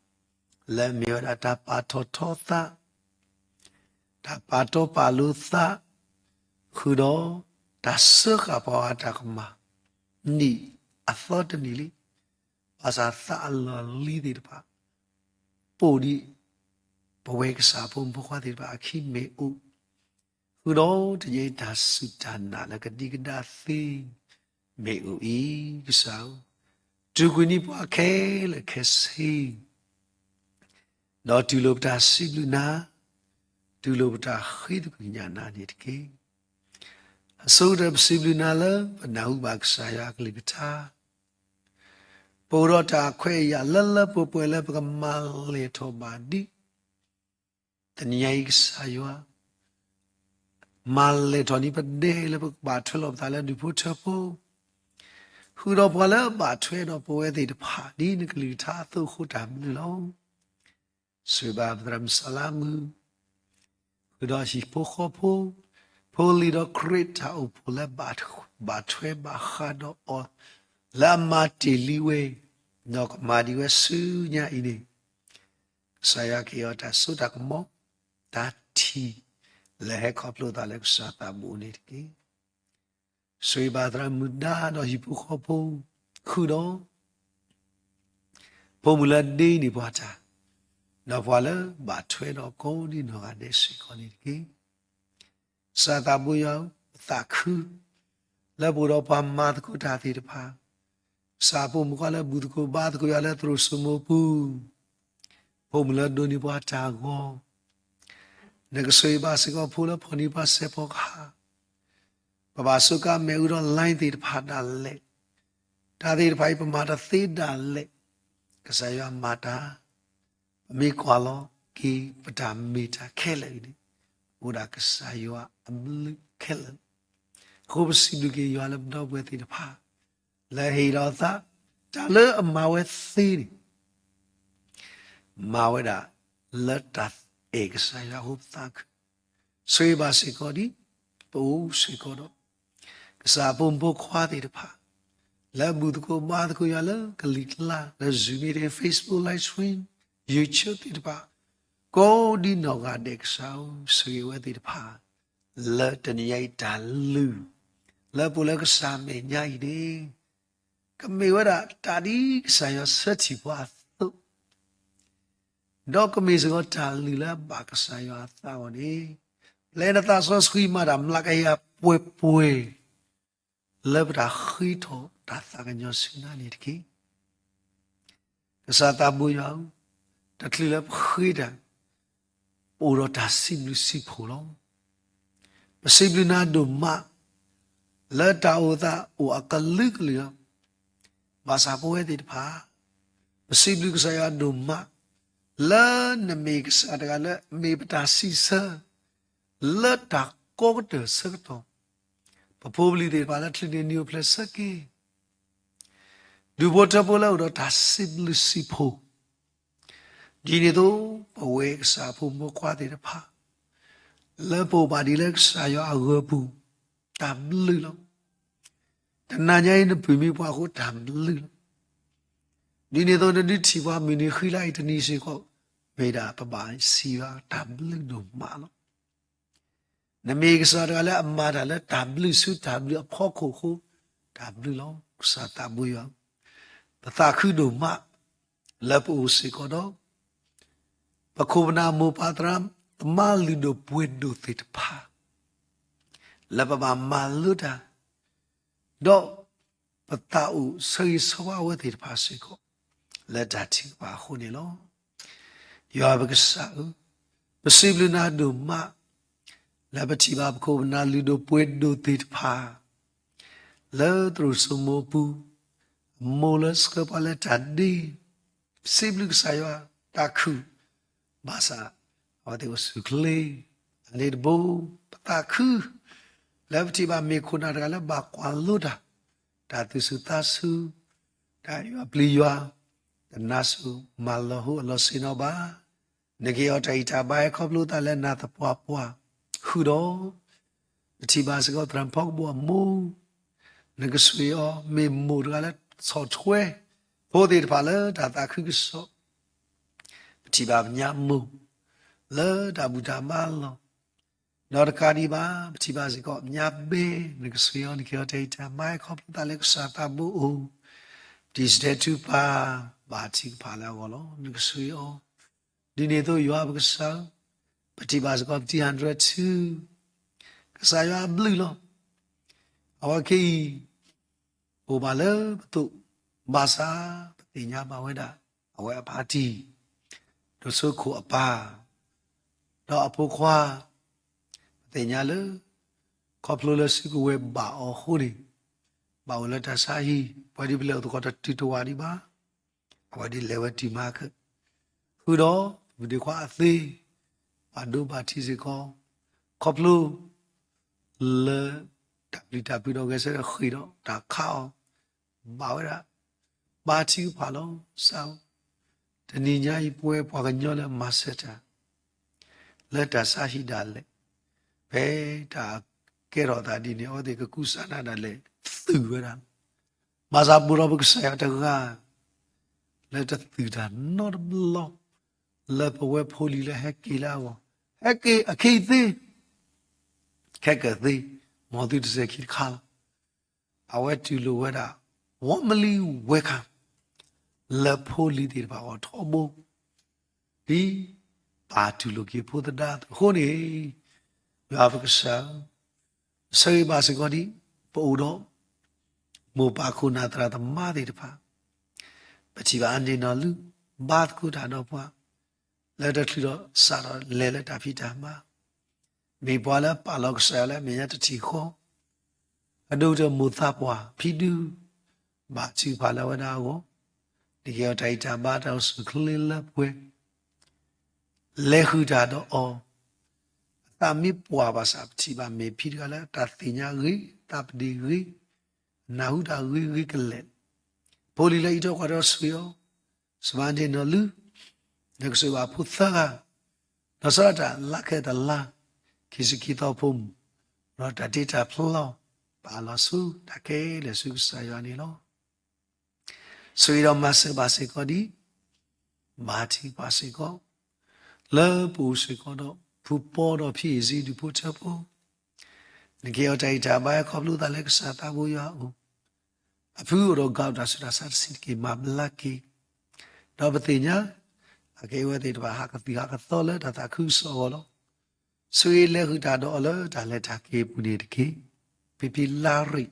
လၢအမ့ၢ်ဝဲဒၣ်တၢ်ပာ်ထီၣ်ထီသး တၢ်ပာ်တီပာ်လိၤသး, ဃုာ်ဒီး တၢ်စၢဃာ်ပှၤအတၢ်ကမၣ်, နံၣ်အသီတနံၣ်လံ, ဘၣ်ဆၣ်သးအလီၢ်လံၤသ့ၣ်တဖၣ်, ပိာ်ဒံး ပဝဲကစၢ်ဖိမုၣ်ဖိခွါသ့ၣ်တဖၣ်အခံမ့ၢ်အိၣ်, ဃုာ်ဒီးတယဲတၢ်စူၢ်တၢ်နာ်လၢကဒံကဒါသ့ မ့ၢ်အိၣ်အံၤ, ကစၢ်ဧၢ, တြူာ်ကွံာ်န့ၢ်ပှၤခဲလၢာ်ခဲဆ့ ဒီးတူၢ်လိာ်ပတၢ်စံးဘျုးနၤ, တူၢ်လိာ်ပတၢ်ဃ့သကွံၢ်ကညးနၤန့ၣ်တက့ၢ်. အဆိကတၢၢ် ပစံးဘျုးနၤလၢပနၢ်ဟူဘၣ်ကစၢ်ယွၤအကလုၢ်ကထါ, ပအိၣ်ဒီးတၢ်ခွဲးယာ်လၢလၢပှဲၤပှဲၤလၢပကမၤလဲၢ်ထီၣ်ဘၣ်ဒ် တနံၤညါအံၤကစၢ်ယွၤ မၤလဲၢ်ထီၣ်န့ၢ်ပဒဲလၢပကဘၣ်ထွဲလီၤပသးလၢဒူၣ်ဖိထၢဖိ, ဃုာ်ဒီးပှၤလၢအဘၣ်ထွဲဒီးပဝဲသ့ၣ်တဖၣ် ဒ်နကလုၢ်ကထါအသိးအဃိတၢ်ဘျုးလီၤ. ဆိၣ်ဂ့ၤဘၣ်ပသရၣ်မုၣ်စီၤလါမုၣ်, ဃုာ်ဒီးဟံၣ်ဖိဃီဖိ, ဖိလံၤဒီးခရံာ်တၢ်အိၣ်ဖှိၣ်လၢ ဘၣ်ထွဲဘၣ်ဃးဒီးအီၤ လၢအမၤတ့ၢ်လံဝဲ, ဒီးကမၤဒံးဝဲဆူညါအံၤန့ၣ်, ကစၢ်ယွၤကဟ့ၣ်အီၤတၢ်စိတၢ်ကမီၤ, တၢ်ထံၣ်, လၢဟဲခီဖျိသးလၢကစၢ်သးဘိန့ၣ်တက့ၢ်. ဆိၣ်ဂ့ၤဘၣ်သရၣ်မုၣ်ဒါဒီးဟံၣ်ဖိဃီဖိ, ဃုာ်ဒီး ဖိမုၣ်လၢဒ့န့ၢ်ပှၤတၢ်, ဒီးပှၤလၢဘၣ်ထွဲဒီးကိးဒံနီၢ်ဂၤဒဲးစ့ၢ်ကီးန့ၣ်တက့ၢ်. ကစၢ်သးဘိယွၤဧၢ, ပသးခု, လၢပအိၣ်ဒီးပှၤမၤသကိးတၢ်သ့ၣ်တဖၣ်, ကစၢ်ဖိမုၣ်ခွါလၢဘူၣ်သကိးဘါသကိးယွၤလၢသရိာ်စိမိပူၤ, ဖိမုၣ်လၢဒိးန့ၢ်ပှၤတၢ်ဂီၤ, နကဆိၣ်ဂ့ၤဘၣ်စ့ၢ်ကီးဖိလၢဖီၣ်န့ၢ်ပှၤစဲးဖီကဟၣ်, ပဘၣ်စူးကါမ့ၣ်အူဒီး line သ့ၣ်တဖၣ်ဒၣ်လဲာ်, တၢ်သ့ၣ်တဖၣ်အံၤ ပမၤတသ့ဒၣ်လဲာ်, ကစၢ်ယွၤမၤတၢ်, ပမ့ၢ်ကွၢ်လီၤက့ၤ ပတၢ်မ့ၢ်တၢ်ခဲလၢာ်အံၤန့ၣ်, အိၣ်ဒၣ်ကစၢ်ယွၤအဘျုးခဲလၢာ်, အဃိပစံးဘျုးက့ၤယွၤလၢပဒီပုၢ်ဝဲၢ်သ့ၣ်တဖၣ်, လၢဟ့ၣ်ဒီးသး, တၢ်လၢအမၤဝဲသ့န့ၣ် မၤဝဲဒၣ်လၢတၢ်အဲၣ်ကစၢ်ယွၤအဃိပသးခု, ဆိၣ်ဂ့ၤဘၣ်စ့ၢ်ကီးဒ် ပအိၣ်စ့ၢ်ကီးဒီး ကစၢ်အဖိမုၣ်ဖိခွါသ့ၣ်တဖၣ်, လၢဘူၣ်သကိးဘါသကိးယွၤလၢကလံၤကျါ လၢ Zoom meeting, Facebook live stream, YouTube သ့ၣ်တဖၣ်, ကိးဒံနီၢ်ဂၤဒဲးကစၢ်ဧၢ, ဆိၣ်ဂ့ၤဝဲသ့ၣ်တဖၣ်, လၢတနံၤညါအံၤတၢ်လုၢ်, လၢပအိၣ်လၢကစၢ်မဲာ်ညါအံၤန့ၣ်, ကမ့ၢ်ဝဲဒၣ်တၢ်ဒ်ကစၢ်ယွၤဆၢထံၣ်ပှၤအသိး ဒီးကမ့ၢ်စ့ၢ်ကီးတၢ်လုၢ်လၢအဘၣ်ကစၢ်ယွၤအသးအဂီၢ်န့ၣ်, ပျဲနသးစီဆှံမၤတၢ်မျးကယၤပှဲၤပှဲၤ, လၢပတၢ်ဃ့ထီၣ်တၢ်သးကညီၤဆူညါန့ၣ်တက့ၢ်. ကစၢ်သးဘိယွၤဧၢ, တချုးလၢပဃ့တၢ်, ပအိၣ်ဒီးတၢ်စံးဘျုးစံးဖှိၣ်လီၤ. ပစံးဘျုးနၤဒိၣ်မး လၢတၢ်အိၣ်သးအိၣ်အကလုာ်ကလုာ်လီၤ. ဘၣ်ဆၣ်ပဝဲသ့ၣ်တဖၣ်, ပစံးဘျုးကစၢ်ယွၤဒိၣ်မး လၢနမ့ၢ်ကစၢ်တဂၤလၢမ့ၢ်ပတၢ်စံးဆၢ လၢတၢ်ကီကတၢၢ်ဆၢကတီၢ်, ပဖိပလံၤသ့ၣ်တဖၣ်လၢချုးန့ၢ်နံၣ်အိၣ်ဖျဲၣ်ဆၢက့ၤ ဒူၣ်ဖိထၢဖိလၢအိၣ်ဒီးတၢ်စံးဘျုးစံးဖှိၣ်, ဒ်န့ၣ်အသိး ပဝဲကစၢ်အဖိမုၣ်ဖိခွါသ့ၣ်တဖၣ် လၢပအိၣ်ဘၣ်ဒံးလၢကစၢ်ယွၤအဂီၤပူၤ, တၢ်ဘျုးလီၤ. တနၤညါအံၤနပုၢ်မံပှၢ်အဃိတၢ်ဘျုးလီၤ. ဒ်န့ၣ်အသိးနဒုးထံၣ်ပှၤမုၢ်နံၤဃံလၤအံၤတနံၤစ့ၢ်ကီး, မ့ၢ်ဒၣ်ပဘၣ်စံးယွၤတၢ်ဘျုးဒိၣ်မးလီၤ. နမ့ၢ်ကစၢ်တဂၤလၢအမၤတၢ်လၢတၢ်ဘျုးဆူတၢ်ဘျုးအဖီခိၣ်အဃိ, တၢ်ဘျုးလီၤ. ကစၢ်သးဘိယွၤ, ပသးခုဒိၣ်မး လၢပအိၣ်စ့ၢ်ကီးဒီး ပခိၣ်ပနၢ်မိၢ်ပၢ်သရၣ်သမါလုၢ်ဒိၣ်ပှ့ၤဒိၣ်သ့ၣ်တဖၣ် လၢပဘၣ်မၤလိတၢ်, ဒီးပသးအိၣ်ဆၢဂ့ၤဆၢဝါအဝဲသ့ၣ်တဖၣ်စ့ၢ်ကီး လၢတၢ်ထုကဖၣ်အဃိန့ၣ်လီၤ. ယွၤပကစၢ်ဧၢ, ပစံးဘျုးနၤဒိၣ်မး လၢပထံၣ်ဘၣ်ပခိၣ်ပနၢ်လုၢ်ဒိၣ်ပှ့ၤဒိၣ်သ့ၣ်တဖၣ် လၢသရိာ်စိမိၤအပူၤ, အမိၢ်လၢဆှၢပှၤလၢတၢ်ဒ့, ပစံးဘျုးကစၢ်ယွၤတၢ်ခုၣ်, ဘၣ်ဆၣ် အဝဲသ့ၣ်အိၣ်ဆူၣ်ချ့, အန့ၣ်တဘိ, ပသးခု လၢပထံၣ်ဘၣ်မ့ၢ်ခိၣ်နၢ်တဂၤလၢဘၣ်ကွၢ်လိတၢ်, တၢ်သူၣ်ဆူၣ်သးဆူၣ်, တၢ်ယွၤပျံၤယွၤ, တနါစူၤမၤလီၤဟိအလီၢ်ဆ့ၣ်နီၤဘၣ်. နက့ၤအီၤတၢ်အံၤတၢ်ဘါဟဲခီဖျိသးလၢနၤသပှၢ်ပှၢ်, ဃုာ်ဒီး ပထံၣ်ဘၣ်စ့ၢ်ကီးသရၣ်ဖီကဘီအမိၢ်, နကဆိၣ်ဂ့ၤအီၤ မ့ၢ်မိၢ်တဂၤလၢဆီၣ်ထွဲ ဖိသ့ၣ်တဖၣ်လၢတၢ်သးခုကစီၣ်, ပထံၣ်ဘၣ်ပညါမိၢ် လၢတၢ်ဘူၣ်တၢ်ဘါလီၢ်, ဒီးတကးဒံးဘၣ် ပထံၣ်ဘၣ်စ့ၢ်ကီးပညါဘဲ, နကဆိၣ်ဂ့ၤအီၤ နက့ၤအီၤတၢ်အံၤတၢ်ဘါဟဲခီဖျိသးလၢကစၢ်သးဘိအအိၣ်, ပထံၣ်စတဲထူပာ် ဘၣ်ထုကဖၣ်လၢအဂီၢ်လီၤ. နကဆိၣ်ဂ့ၤအီၤ, ဒ်န့ၣ်အသိးယွၤပကစၢ်, ပထံၣ်ဘၣ်စ့ၢ်ကီးပတံၤ hundred two, ကစၢ်ယွၤအဘျုးလီၤ. အဝဲခဲအံၤ အိၣ်ဘၣ်လၢပသိး, ဘၣ်ဆၣ်ပသ့ၣ်ညါဘၣ်ဝဲဒၣ် အဝဲအဖါတံၢ်, ဒိၣ်စိခိၣ်အပၢ်, ဒီးအဖိခွါ, ပသ့ၣ်ညါလၢ ခီဖျိလၢစုကဝဲၤဘၣ်အီၤအဃိန့ၣ်, ဘၣ်အိၣ်လၢတၢ်ဆါဟံၣ်, ပှၤဒ်ပလဲၤအိၣ်သကိးတတုၤတဝးဒံးဘၣ်, အဝဲဒ်လဲၤဝဲတုၤမးက, ဃုာ်ဒီး ပဒ့ခွါအသ့, ဘၣ်ဒိဘၣ်ထံးစ့ၢ်ကီး, ခီဖျိ လၢ တၢ်ပျံၤတၢ်ဖုးဒီးဂဲၤဆၢထၢၣ်ဃ့ၢ်ဒီးတၢ်ခးအီၤ, ဘၣ်ဝဲဒၣ်, ဘါထုကဖၣ်လီၤ. ကစၢ်ဧၢ, တနံၤညါအံၤပဝဲပှၤကညီလၢမၤစၢၤတၢ် လၢတၢ်ဆါဟံၣ်ဒၣ်လဲာ်, ဖဲတၢ်ကဲထီၣ်သးဒ်န့ၣ် အဝဲသ့ၣ်ကကူစါနၤဒၣ်လဲာ် သုးဝဲဒၣ်လီၤ. ဘၣ်ဆၣ်ပအိၣ်ဒီးပကစၢ်ယွၤတဂၤ လၢတသုးတၢ်နီတဘျီ လၢပဝဲဖိလံၤလၢဟဲက့ၤလၢအဂီၢ်, ဟဲက့ၤအခ့အသ့, ခဲကသ့, မ်သုတစဲးခံတခါလီၤ. အဝဲတူၢ်လိာ်ဝဲဒၣ် ဝီမလံဝဲခါ လၢဖိလံၤသ့ၣ်တဖၣ်အဂီၢ်ထီဘိ ဒ်ပၢ်တူၢ်လိာ်က့ၤဖိသဒါအသိးအဃိန့ၣ်, ယွၤပကစၢ်ဧၢ, ပဆၢဂ့ၤဘၣ်စ့ၢ်ကီးဒ် ပအိၣ်ဒီး မိၢ်ပၢ်ခိၣ်နၢ်သရၣ်သမါသ့ၣ်တဖၣ်, ပထံၣ်ဘၣ်အန့ၣ်နီၢ်လုၢ် ဘါသကိးတၢ်ဒီးပှၤ လၢတချုးဒီးစးထီၣ်လဲၤလၢတၢ်ဖံးတၢ်မၤ, မ့ၢ်ပှၤလၢပာ်လီၤကစၢ်ယွၤလၢအမဲာ်ညါတထံၣ်ဃီ, အဒိၣ်ကတၢၢ်မိၢ်သးပှၢ်ဖံဒု ဘၣ်ထုကဖၣ်လၢအဝဲဒၣ်အဂီၢ်, နကဟ့ၣ်အီၤတၢ်ဂံၢ်တၢ်ဘါတၢ်အိၣ်ဆူၣ်အိၣ်ချ့လၢပှဲၤ လဲၤဃုာ်တၢ်ဒီးအီၤ, အသးမ့ၢ်ပှၢ်ဘၣ်ဆၣ် ပထံၣ်ဘၣ်မဲာ်ဖံတဂၤလၢတၢ်သ့ၣ်ညါဂ့ၤ, သးပဒ့ၣ်ဂ့ၤ, နၢ်ဟူတၢ်ဂ့ၤဂ့ၤကလဲာ်, ဖိလံၤလၢအံးထွဲကွၢ်ထွဲအီၤဆိၣ်ဂ့ၤအီၤ, စမၤန့ၢ်နီၢ်လုၢ်, နကဆိၣ်ဂ့ၤဘၣ်ဖိသၢဂၤ, ဒီးစးထီၣ်တၢ်လၢခဲတလါ, ခံဆံခံသီဖိမုၢ်, ဒီးတၢ်တ့တၢ်ဖျီ, ပာ်လီၤဆူတၢ်ခဲလၢာ်ဆူကစၢ်ယွၤန့ၣ်လီၤ. ဆိၣ်ဂ့ၤဒီးမၤစၢၤဘၣ်စ့ၢ်ကီးဒ် ဘါထုကဖၣ်စ့ၢ်ကီး, လၢပအိၣ်စ့ၢ်ကီးဒီး ဖုပီဒီးဖံအ့ၣ်စ့ဒူၣ်ဖိထၢဖိ, နကဟ့ၣ်အီၤတၢ်ဂံၢ်တၢ်ဘါ ခီဖျိသးလၢကစၢ်သးဘိယွၤအအိၣ်, အဖုအိၣ်ဒီးဂၤအိၣ်တၢ်ဆူးတၢ်ဆါတဆံးတက့ၢ် မၤဘျါက့ၤ, ဒီးပသ့ၣ်ညါ အကဲဝဲသ့ၣ်တဖၣ်ဟးကသံၣ်ဟးကသီလၢတၢ်သးခုကစီၣ်အဂီၢ်လီၤ. ဆိၣ်ဂ့ၤလဲၤဃုာ်တၢ်ဒီးအီၤလၢတၢ်လဲၤတၢ်က့ၤအပူၤန့ၣ်တက့ၢ်. ဖံဖံလါရံၣ်,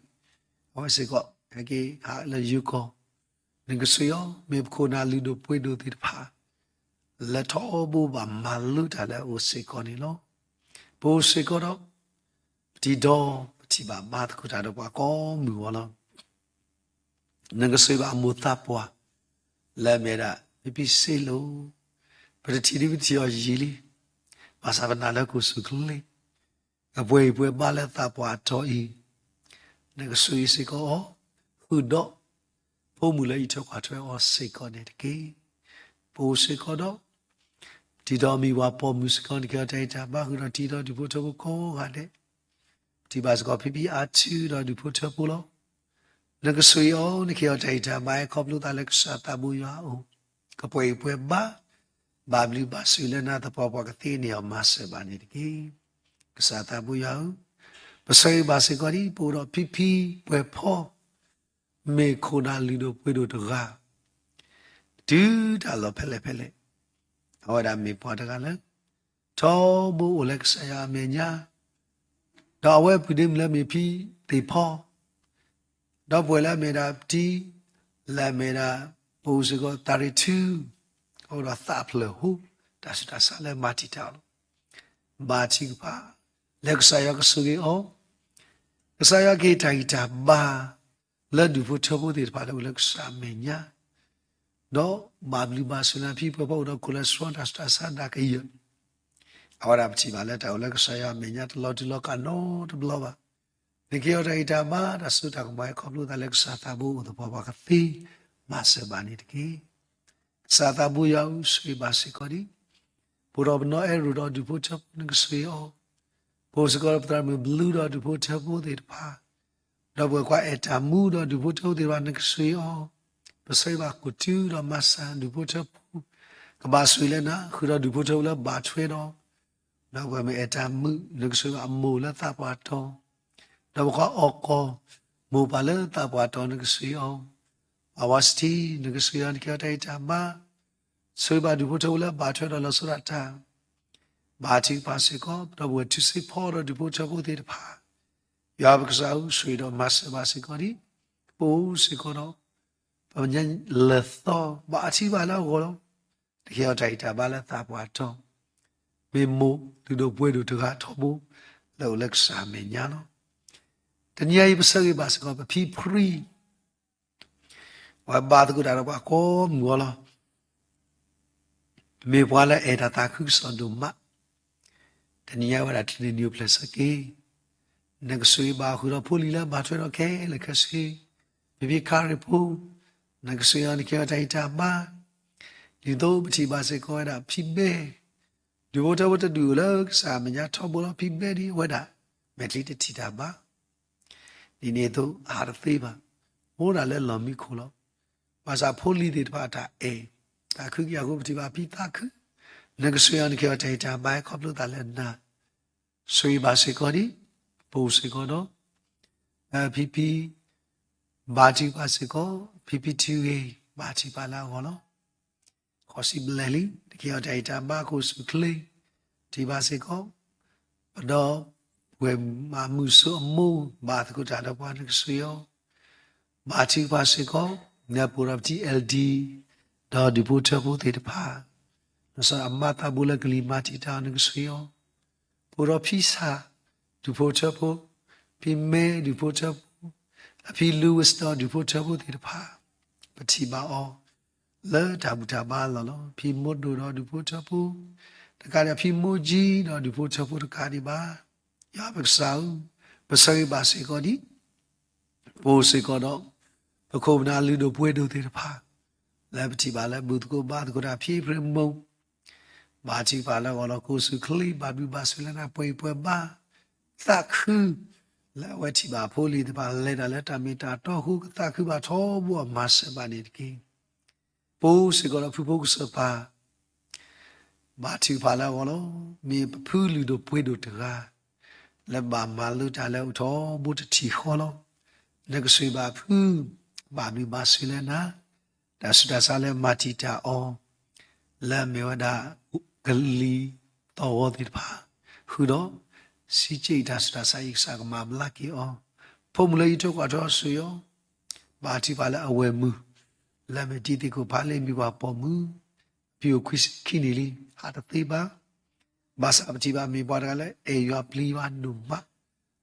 အဝဲစ့ၢ်ကီး ဟဲက့ၤဟးလၢယိၤကီၢ်, နကဆိၣ်ဂ့ၤအီၤ မ့ၢ်ပခိၣ်နၢ်လုၢ်ဒိၣ်ပှ့ၤဒိၣ်သ့ၣ်တဖၣ် လၢထီဘိဘၣ်မၤလိတၢ်လၢအအိၣ်စ့ၢ်ကီးန့ၣ်လီၤ. ပအိၣ်စ့ၢ်ကီးဒီး ပတံၤဒီးပထံၣ်ဘၣ်ဘါသကိးတၢ်ဒီးပှၤကိးမုၢ်ဂီၤလီၤ. နကဆိၣ်ဂ့ၤဘၣ်အမိၢ်သးပှၢ် လၢအမ့ၢ်ဒၣ် ဖံဖံစ့လိာ်, ပတထံၣ်ဒ်ပထံၣ်အီၤယံာ်လံ, ဘၣ်ဆၣ်ပနာ်လၢကအိၣ်ဆူၣ်အိၣ်ချ့, အပှဲၤအံၤပှဲၤဘါလၢသးပှၢ်အတီၢ်အံၤ, နကဆိၣ်ဂ့ၤစ့ၢ်ကီးအီၤ, ဃုာ်ဒီး ဖိမုၣ်လၢအံးထွဲကွၢ်ထွဲအီၤစ့ၢ်ကီးန့ၣ်တက့ၢ်. ပအိၣ်စ့ၢ်ကီးဒီး ပတံၤဒီးမုၢ်ဝၤပိာ်မုၣ်စ့ၢ်ကီး နကဟ့ၣ်အီၤတၢ်ဂံၢ်တၢ်ဘါ ဃုာ်ဒီးတံၤဒီးဒူၣ်ဖိထၢဖိကိးဂၤဒဲး, ပထံၣ်ဘၣ်စ့ၢ်ကီး ဖံဖံအါထုဒီးဒူၣ်ဖိထၢဖိလီၤ. နကဆိၣ်ဂ့ၤအီၤ နကဟ့ၣ်အီၤတၢ်ဂံၢ်တၢ်ဘါ ခီဖျိသးလၢကစၢ်သးဘိယွၤအအိၣ်, ကပှဲၤအံၤပှဲၤဘါ, ဘၣ်ဘျုးဘၣ်ဆိၣ်လၢနၤသပှၢ်ပှၢ်ကသ့န့ၢ်အီၤမၤစၢၤဘၣ်န့ၣ်တက့ၢ်. ကစၢ်သးဘိယွၤဧၢ, ပဆၢဂ့ၤဘၣ်စ့ၢ်ကီးဒ် ပအိၣ်ဒီးဖံဖံပှဲၤဖီ မ့ၢ်ခိၣ်နၢ်လုၢ်ဒိၣ်ပှ့ၤဒိၣ်တဂၤ, တုၤတၢ်လီၢ်ဖဲလဲၣ်ဖဲလဲၣ်, အဝဲဒၣ်မ့ၢ်ပှၤတဂၤလၢ ထီဘိအိၣ်လၢကစၢ်ယွၤအမဲာ်ညါ, ဒီးအဝဲပုၢ်ဒ့မုၣ်လၢမ့ၢ်ဖံသ့ၣ်ဖီ, ဒီပုၢ်ဝဲၢ်လၢအမ့ၢ်ဒၣ်ပတံၤ, လၢအမ့ၢ်ဒၣ် ပအိၣ်စ့ၢ်ကီးသးရ့ၣ်ထု, အိၣ်ဒီးသးဖျၢၣ်ဟိ, တၢ်ဆူးတၢ်ဆါလၢမၤတံာ်တာ်အီၤလီၤ. ဘါထုကဖၣ် လၢကစၢ်ယွၤကဆိၣ်ဂ့ၤအီၤ, ကစၢ်ယွၤကဟ့ၣ်တၢ်ဂံၢ်တၢ်ဘါ လၢဒူၣ်ဖိထၢဖိသ့ၣ်တဖၣ်လၢအိၣ်လၢကစၢ်အမဲာ်ညါ, ဒီးဘၣ်ဘျုးဘၣ်ဆိၣ်လၢဖံပှဲၤဖီအိၣ်ဒီး cholesterol တၢ်ဆူးတၢ်ဆါဒၣ်ကယၢၢ်, အဝဲဒၣ်ပထံၣ်ဘၣ်လၢတၢ်အိၣ်လၢကစၢ်ယွၤအမဲာ်ညါတလီၤတူာ်လီၤကာ်နီတဘျီဘၣ်. နကဟ့ၣ်အီၤတၢ်ဂံၢ်တၢ်ဘါ တၢ်စိတၢ်ကမီၤ ခီဖျိသးလၢကစၢ်သးဘိအိၣ်သပှၢ်ပှၢ်ကသ့ မၤစၢၤဘၣ်န့ၣ်တက့ၢ်. ကစၢ်သးဘိယွၤဧၢ, ဆိၣ်ဂ့ၤဘၣ်စ့ၢ်ကီးဒ် ပအိၣ်ဒီးပနီၢ်အဲၣ်ရိၣ်ဒီးဒူၣ်ဖိထၢဖိ နကဆိၣ်ဂ့ၤအီၤ, ပအိၣ်စ့ၢ်ကီးဒီးပသရၣ်မုၣ်ဘျုးဒီးဒူၣ်ဖိထၢဖိသ့ၣ်တဖၣ်, ဒီးပဝဲၢ်ကွၢ်အဲၣ်တၢ်မူဒီးဒူၣ်ဖိထၢဖိသ့ၣ်တဖၣ် နကဆိၣ်ဂ့ၤအီၤ, ပဆၢဂ့ၤဘၣ်ခိၣ်တုဒီးမၤစၢၤဒူၣ်ဖိထၢဖိ, ကဘၣ်ဆိၣ်ဂ့ၤလၢနၤ ဃုာ်ဒီးဒူၣ်ဖိထၢဖိလၢဘၣ်ထွဲဒီး ဒီးပဝဲၢ်မ့ၢ်အဲၣ်တၢ်မူ နကဆိၣ်ဂ့ၤဘၣ်အမိၢ်လၢသးပှၢ်တီၤ, ဒီးပကွၢ်အီၣ်ကီၢ် မိၢ်ပၢ်လၢသးပှၢ်တီၤ နကဆိၣ်ဂ့ၤအီၤ, အဝဲစထံ နကဆိၣ်ဂ့ၤအီၤ နကဟ့ၣ်အီၤတၢ်ဂံၢ်တၢ်ဘါ, ဆိၣ်ဂ့ၤဘၣ်ဒူၣ်ဖိထၢဖိလၢဘၣ်ထွဲဒီးလီၤဆီဒၣ်တၢ် ဘါထုကဖၣ်စ့ၢ်ကီး ဒီပုၢ်ဝဲၢ်ထူစ့ဖီဒီးဒူၣ်ဖိထၢဖိသ့ၣ်တဖၣ်, ယွၤပကစၢ်ဧၢ, ဆိၣ်ဂ့ၤဒီးမၤစၢၤဘၣ်စ့ၢ်ကီးဒ် ပအိၣ်စ့ၢ်ကီးဒီး ပမဲာ်ညါလၢာ်သီ ဘၣ်အထံဘၣ်လၢအဂီၢ်လီၤ. နကဟ့ၣ်အီၤတၢ်ဂံၢ်တၢ်ဘါလၢသးပှၢ်တီၤ, မ့ၢ်မိၢ်လုၢ်ဒိၣ်ပှ့ၤဒိၣ်တဂၤထီဘိ လၢအိၣ်လၢကစၢ်အမဲာ်ညါလီၤ. တနံၤအံၤပဆၢဂ့ၤဘၣ်စ့ၢ်ကီး ပဖံဖရံ အဝဲဘါသကိးတၢ်ဒီးပှၤကိးမုၢ်ဂီၤလီၤ. မ့ၢ်ပှၤလၢအဲၣ်တၢ်သးခုကစီၣ်ဒိၣ်မး, တနံၤညါဝဲဒၣ်တနံၤနံၤအိၣ်ဖျဲၣ်ဆၢက့ၤ, နကဆိၣ်ဂ့ၤဘၣ်ဃုာ်ဒီးဖိလံၤလၢဘၣ်ထွဲဒီးခဲလၢာ်ခဲဆ့, ဖံဖံခါရ့ၣ်ဖိ, နကဆိၣ်ဂ့ၤအီၤ နကဟ့ၣ်အီၤတၢ်ဂံၢ်တၢ်ဘါ, ဒ်သိးပထံၣ်ဘၣ်စ့ၢ်ကီးဝဲဒၣ်ဖံဘဲ ဒူၣ်ဖိထၢဖိတဒူၣ်လၢကစၢ်အမဲာ်ညါထီဘိလီၤ. ဖံဘဲဒ်အဝဲဒၣ် မဲာ်ချံတထံၣ်တၢ်ဘါ, ဒ်န့ၣ်အသိးအဟးတသ့ဘၣ်, အိၣ်ဒၣ်လၢလီၢ်မံခိၣ်လီၤ. ဘၣ်ဆၣ်ဖိလံၤသ့ၣ်တဖၣ်အတၢ်အဲၣ် သးခုက့ၤအဃိ ပထံၣ်ဘၣ်ဖံသးခု, နကဆိၣ်ဂ့ၤအီၤ နကဟ့ၣ်အီၤတၢ်ဂံၢ်တၢ်ဘါ ခီဖျိသးလၢနၤ, ဆိၣ်ဂ့ၤဘၣ်စ့ၢ်ကီးဒံး, ပအိၣ်စ့ၢ်ကီးဒီး ဖံဖံ ဘါထုကဖၣ်စ့ၢ်ကီး, ဖံဖံထုဂ့ၤ ဘါထုကဖၣ်လၢအဂီၢ်လီၤ. ဃိးဆံဘျဲၣ်လံ နကဟ့ၣ်အီၤတၢ်ဂံၢ်တၢ်ဘါ ကအိၣ်ဆူၣ်ချ့, ထံၣ်ဘၣ်စ့ၢ်ကီး ပဒီပုၢ်ဝဲၢ်မုၣ်စိအမိၢ် ဘၣ်သကိးတၢ်ဒီးပှၤ နကဆိၣ်ဂ့ၤအီၤ, ဘါထုကဖၣ်စ့ၢ်ကီး နပအိၣ်ဒီးပ TLD ဒီးဒူၣ်ဖိထၢဖိသ့ၣ်တဖၣ်, လီၤဆီဒၣ်အမါသးဘိလၢကလံၤမၤတံာ်တာ်အီၤ နကဆိၣ်ဂ့ၤအီၤ, ပအိၣ်ဒီးဖံဆၣ် ဒူၣ်ဖိထၢဖိ, ဖံမဲ ဒူၣ်ဖိထၢဖိ, အဖံလူဝဲစတီ ဒူၣ်ဖိထၢဖိသ့ၣ်တဖၣ်, ပထံၣ်ဘၣ်အီၤ လၢတၢ်ဘူၣ်တၢ်ဘါအလီၢ်လီၤ. ဖံမိၢ်ဒိၣ်ဒီးဒူၣ်ဖိထၢဖိတကးဒံး, ဖံမိၢ်ကၠံဒီးဒူၣ်ဖိထၢဖိတကးဒံးဘၣ်. ယွၤပကစၢ်ဧၢ, ပဆၢဂ့ၤဘၣ်စ့ၢ်ကီးဒံး ပအိၣ်စ့ၢ်ကီးဒီး ပခိၣ်ပနၢ်လုၢ်ဒိၣ်ပှ့ၤဒိၣ်သ့ၣ်တဖၣ် လၢပထံၣ်ဘၣ်လၢဘူၣ်သကိးဘါသကိးတၢ်ဖံးပြ့မိၢ်, ဘါထုကဖၣ်လၢအဂီၢ်လီၤ. ကအိၣ်ဆူၣ်ချ့ ဘၣ်ဘျုးဘၣ်ဆိၣ်လၢနၤ ပှဲၤအံၤပှဲၤဘါ, သးခု လၢအဝဲထံၣ်ဘၣ်ဖိလံၤသ့ၣ်တဖၣ် လဲၤတၢ်လၢတၢ်မ့ၢ်တၢ်တီအဃိ ကသးခုဘၣ်ထီဘိအီၤ မၤစၢၤဘၣ်န့ၣ်တက့ၢ်. ပအိၣ်စ့ၢ်ကီးဒီးဖုဖိကစၢၢ်ပၤ ဘါထုကဖၣ်လၢအဂီၢ်လီၤ. မ့ၢ်ပဖုလုၢ်ဒိၣ်ပှ့ၤဒိၣ်တဂၤ လၢဘၣ်မၤလိတၢ်လၢအိၣ်ထီဘိတထံၣ်ဃီလီၤ. နကဆိၣ်ဂ့ၤဘၣ်ဖု ဘၣ်ဘျုးဘၣ်ဆိၣ်လၢနၤ, တၢ်ဆူးတၢ်ဆါလၢမၤတံာ်တာ်အီၤ လၢအမ့ၢ်ဝဲဒၣ် ကလံၤသီၣ်ဂီၤသ့ၣ်တဖၣ် ဃုာ်ဒီး စံးက့ၤတၢ်ဆူးတၢ်ဆါအံၤ ကစၢ်ကမၤဘျါက့ၤအီၤ, ဖိမုၣ်လၢယထိၣ်ကွၢ်ထွဲအီၤဆိၣ်ဂ့ၤအီၤ, ဘါထုကဖၣ်လၢအဝဲၢ်မုၣ် လၢအမ့ၢ်တံၤသကိးဖးလ့ၢ် မ့ၢ်ပှၤပိာ်မုၣ် အဖံအိၣ်ခွံဆံခံနံၣ်လံ ဟးတသ့ဘၣ်. ဘၣ်ဆၣ်ပထံၣ်ဘၣ်မ့ၢ်ပှၤတဂၤလၢအဲၣ်ယွၤပျံၤယွၤဒိၣ်မး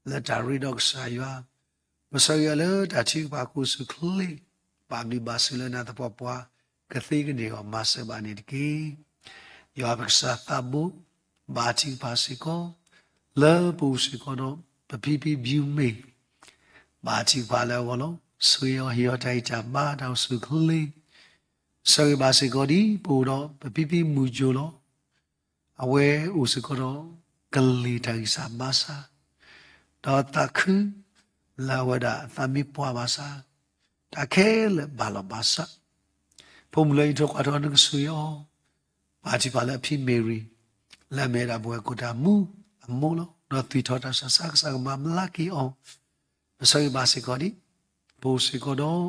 လၢတၢ်ရ့ဒီးကစၢ်ယွၤ, ပဆၢဂ့ၤအီၤလၢတၢ်ထုကဖၣ် ကအိၣ်ဆူၣ်ချ့ ဘၣ်ဘျုးဘၣ်ဆိၣ်လၢနၤသပှၢ်ပှၢ် ကသ့ကန့ၢ်အီၤ မၤစၢၤဘၣ်န့ၣ်တက့ၢ်. ယွၤပကစၢ်သးဘိ ဘါထုကဖၣ်စ့ၢ်ကီး လၢပအိၣ်စ့ၢ်ကီးဒီး ပဖံဖံဘျုးမ့ၢ် ဘါထုကဖၣ်လၢအဂီၢ်လီၤ. ဆိၣ်ဂ့ၤအီၤ ဟ့ၣ်အီၤတၢ်ဂံၢ်တၢ်ဘါ တၢ်အိၣ်ဆူၣ်ချ့, ဆၢဂ့ၤဘၣ်စ့ၢ်ကီးဒ် ပအိၣ်ဒီးပဖံဖံမုၢ်ကၠိလီၤ. အဝဲအိၣ်စ့ၢ်ကီးဒီး ကလံၤတၢ်ဂံၢ်စၢ်ဘါစၢ်, ဒီးသးခု လၢအဝဲဒၣ်အသးမ့ၢ်ပှၢ်ဘၣ်ဆၣ် တၢ်ခဲလၢာ်ဘၣ်လီၤဘၣ်စး, ဖိမုၣ်လၢယထိၣ်ကွၢ်ထွဲအီၤ နကဆိၣ်ဂ့ၤအီၤ, ဘါထုကဖၣ်လၢအဖံမ့ၤရံၤ လၢအမ့ၢ်ဝဲဒၣ်ပဝဲၢ်ကိၣ်တၢ်မူအမိၢ်လီၤ. ဒီးသွံၣ်ထီၣ်တၢ်ဆူးတၢ်ဆါ ကစၢ်ကမၤဘျါက့ၤအီၤ, ပဆၢဂ့ၤဘၣ်စ့ၢ်ကီးဒ် ပအိၣ်စ့ၢ်ကီးဒီး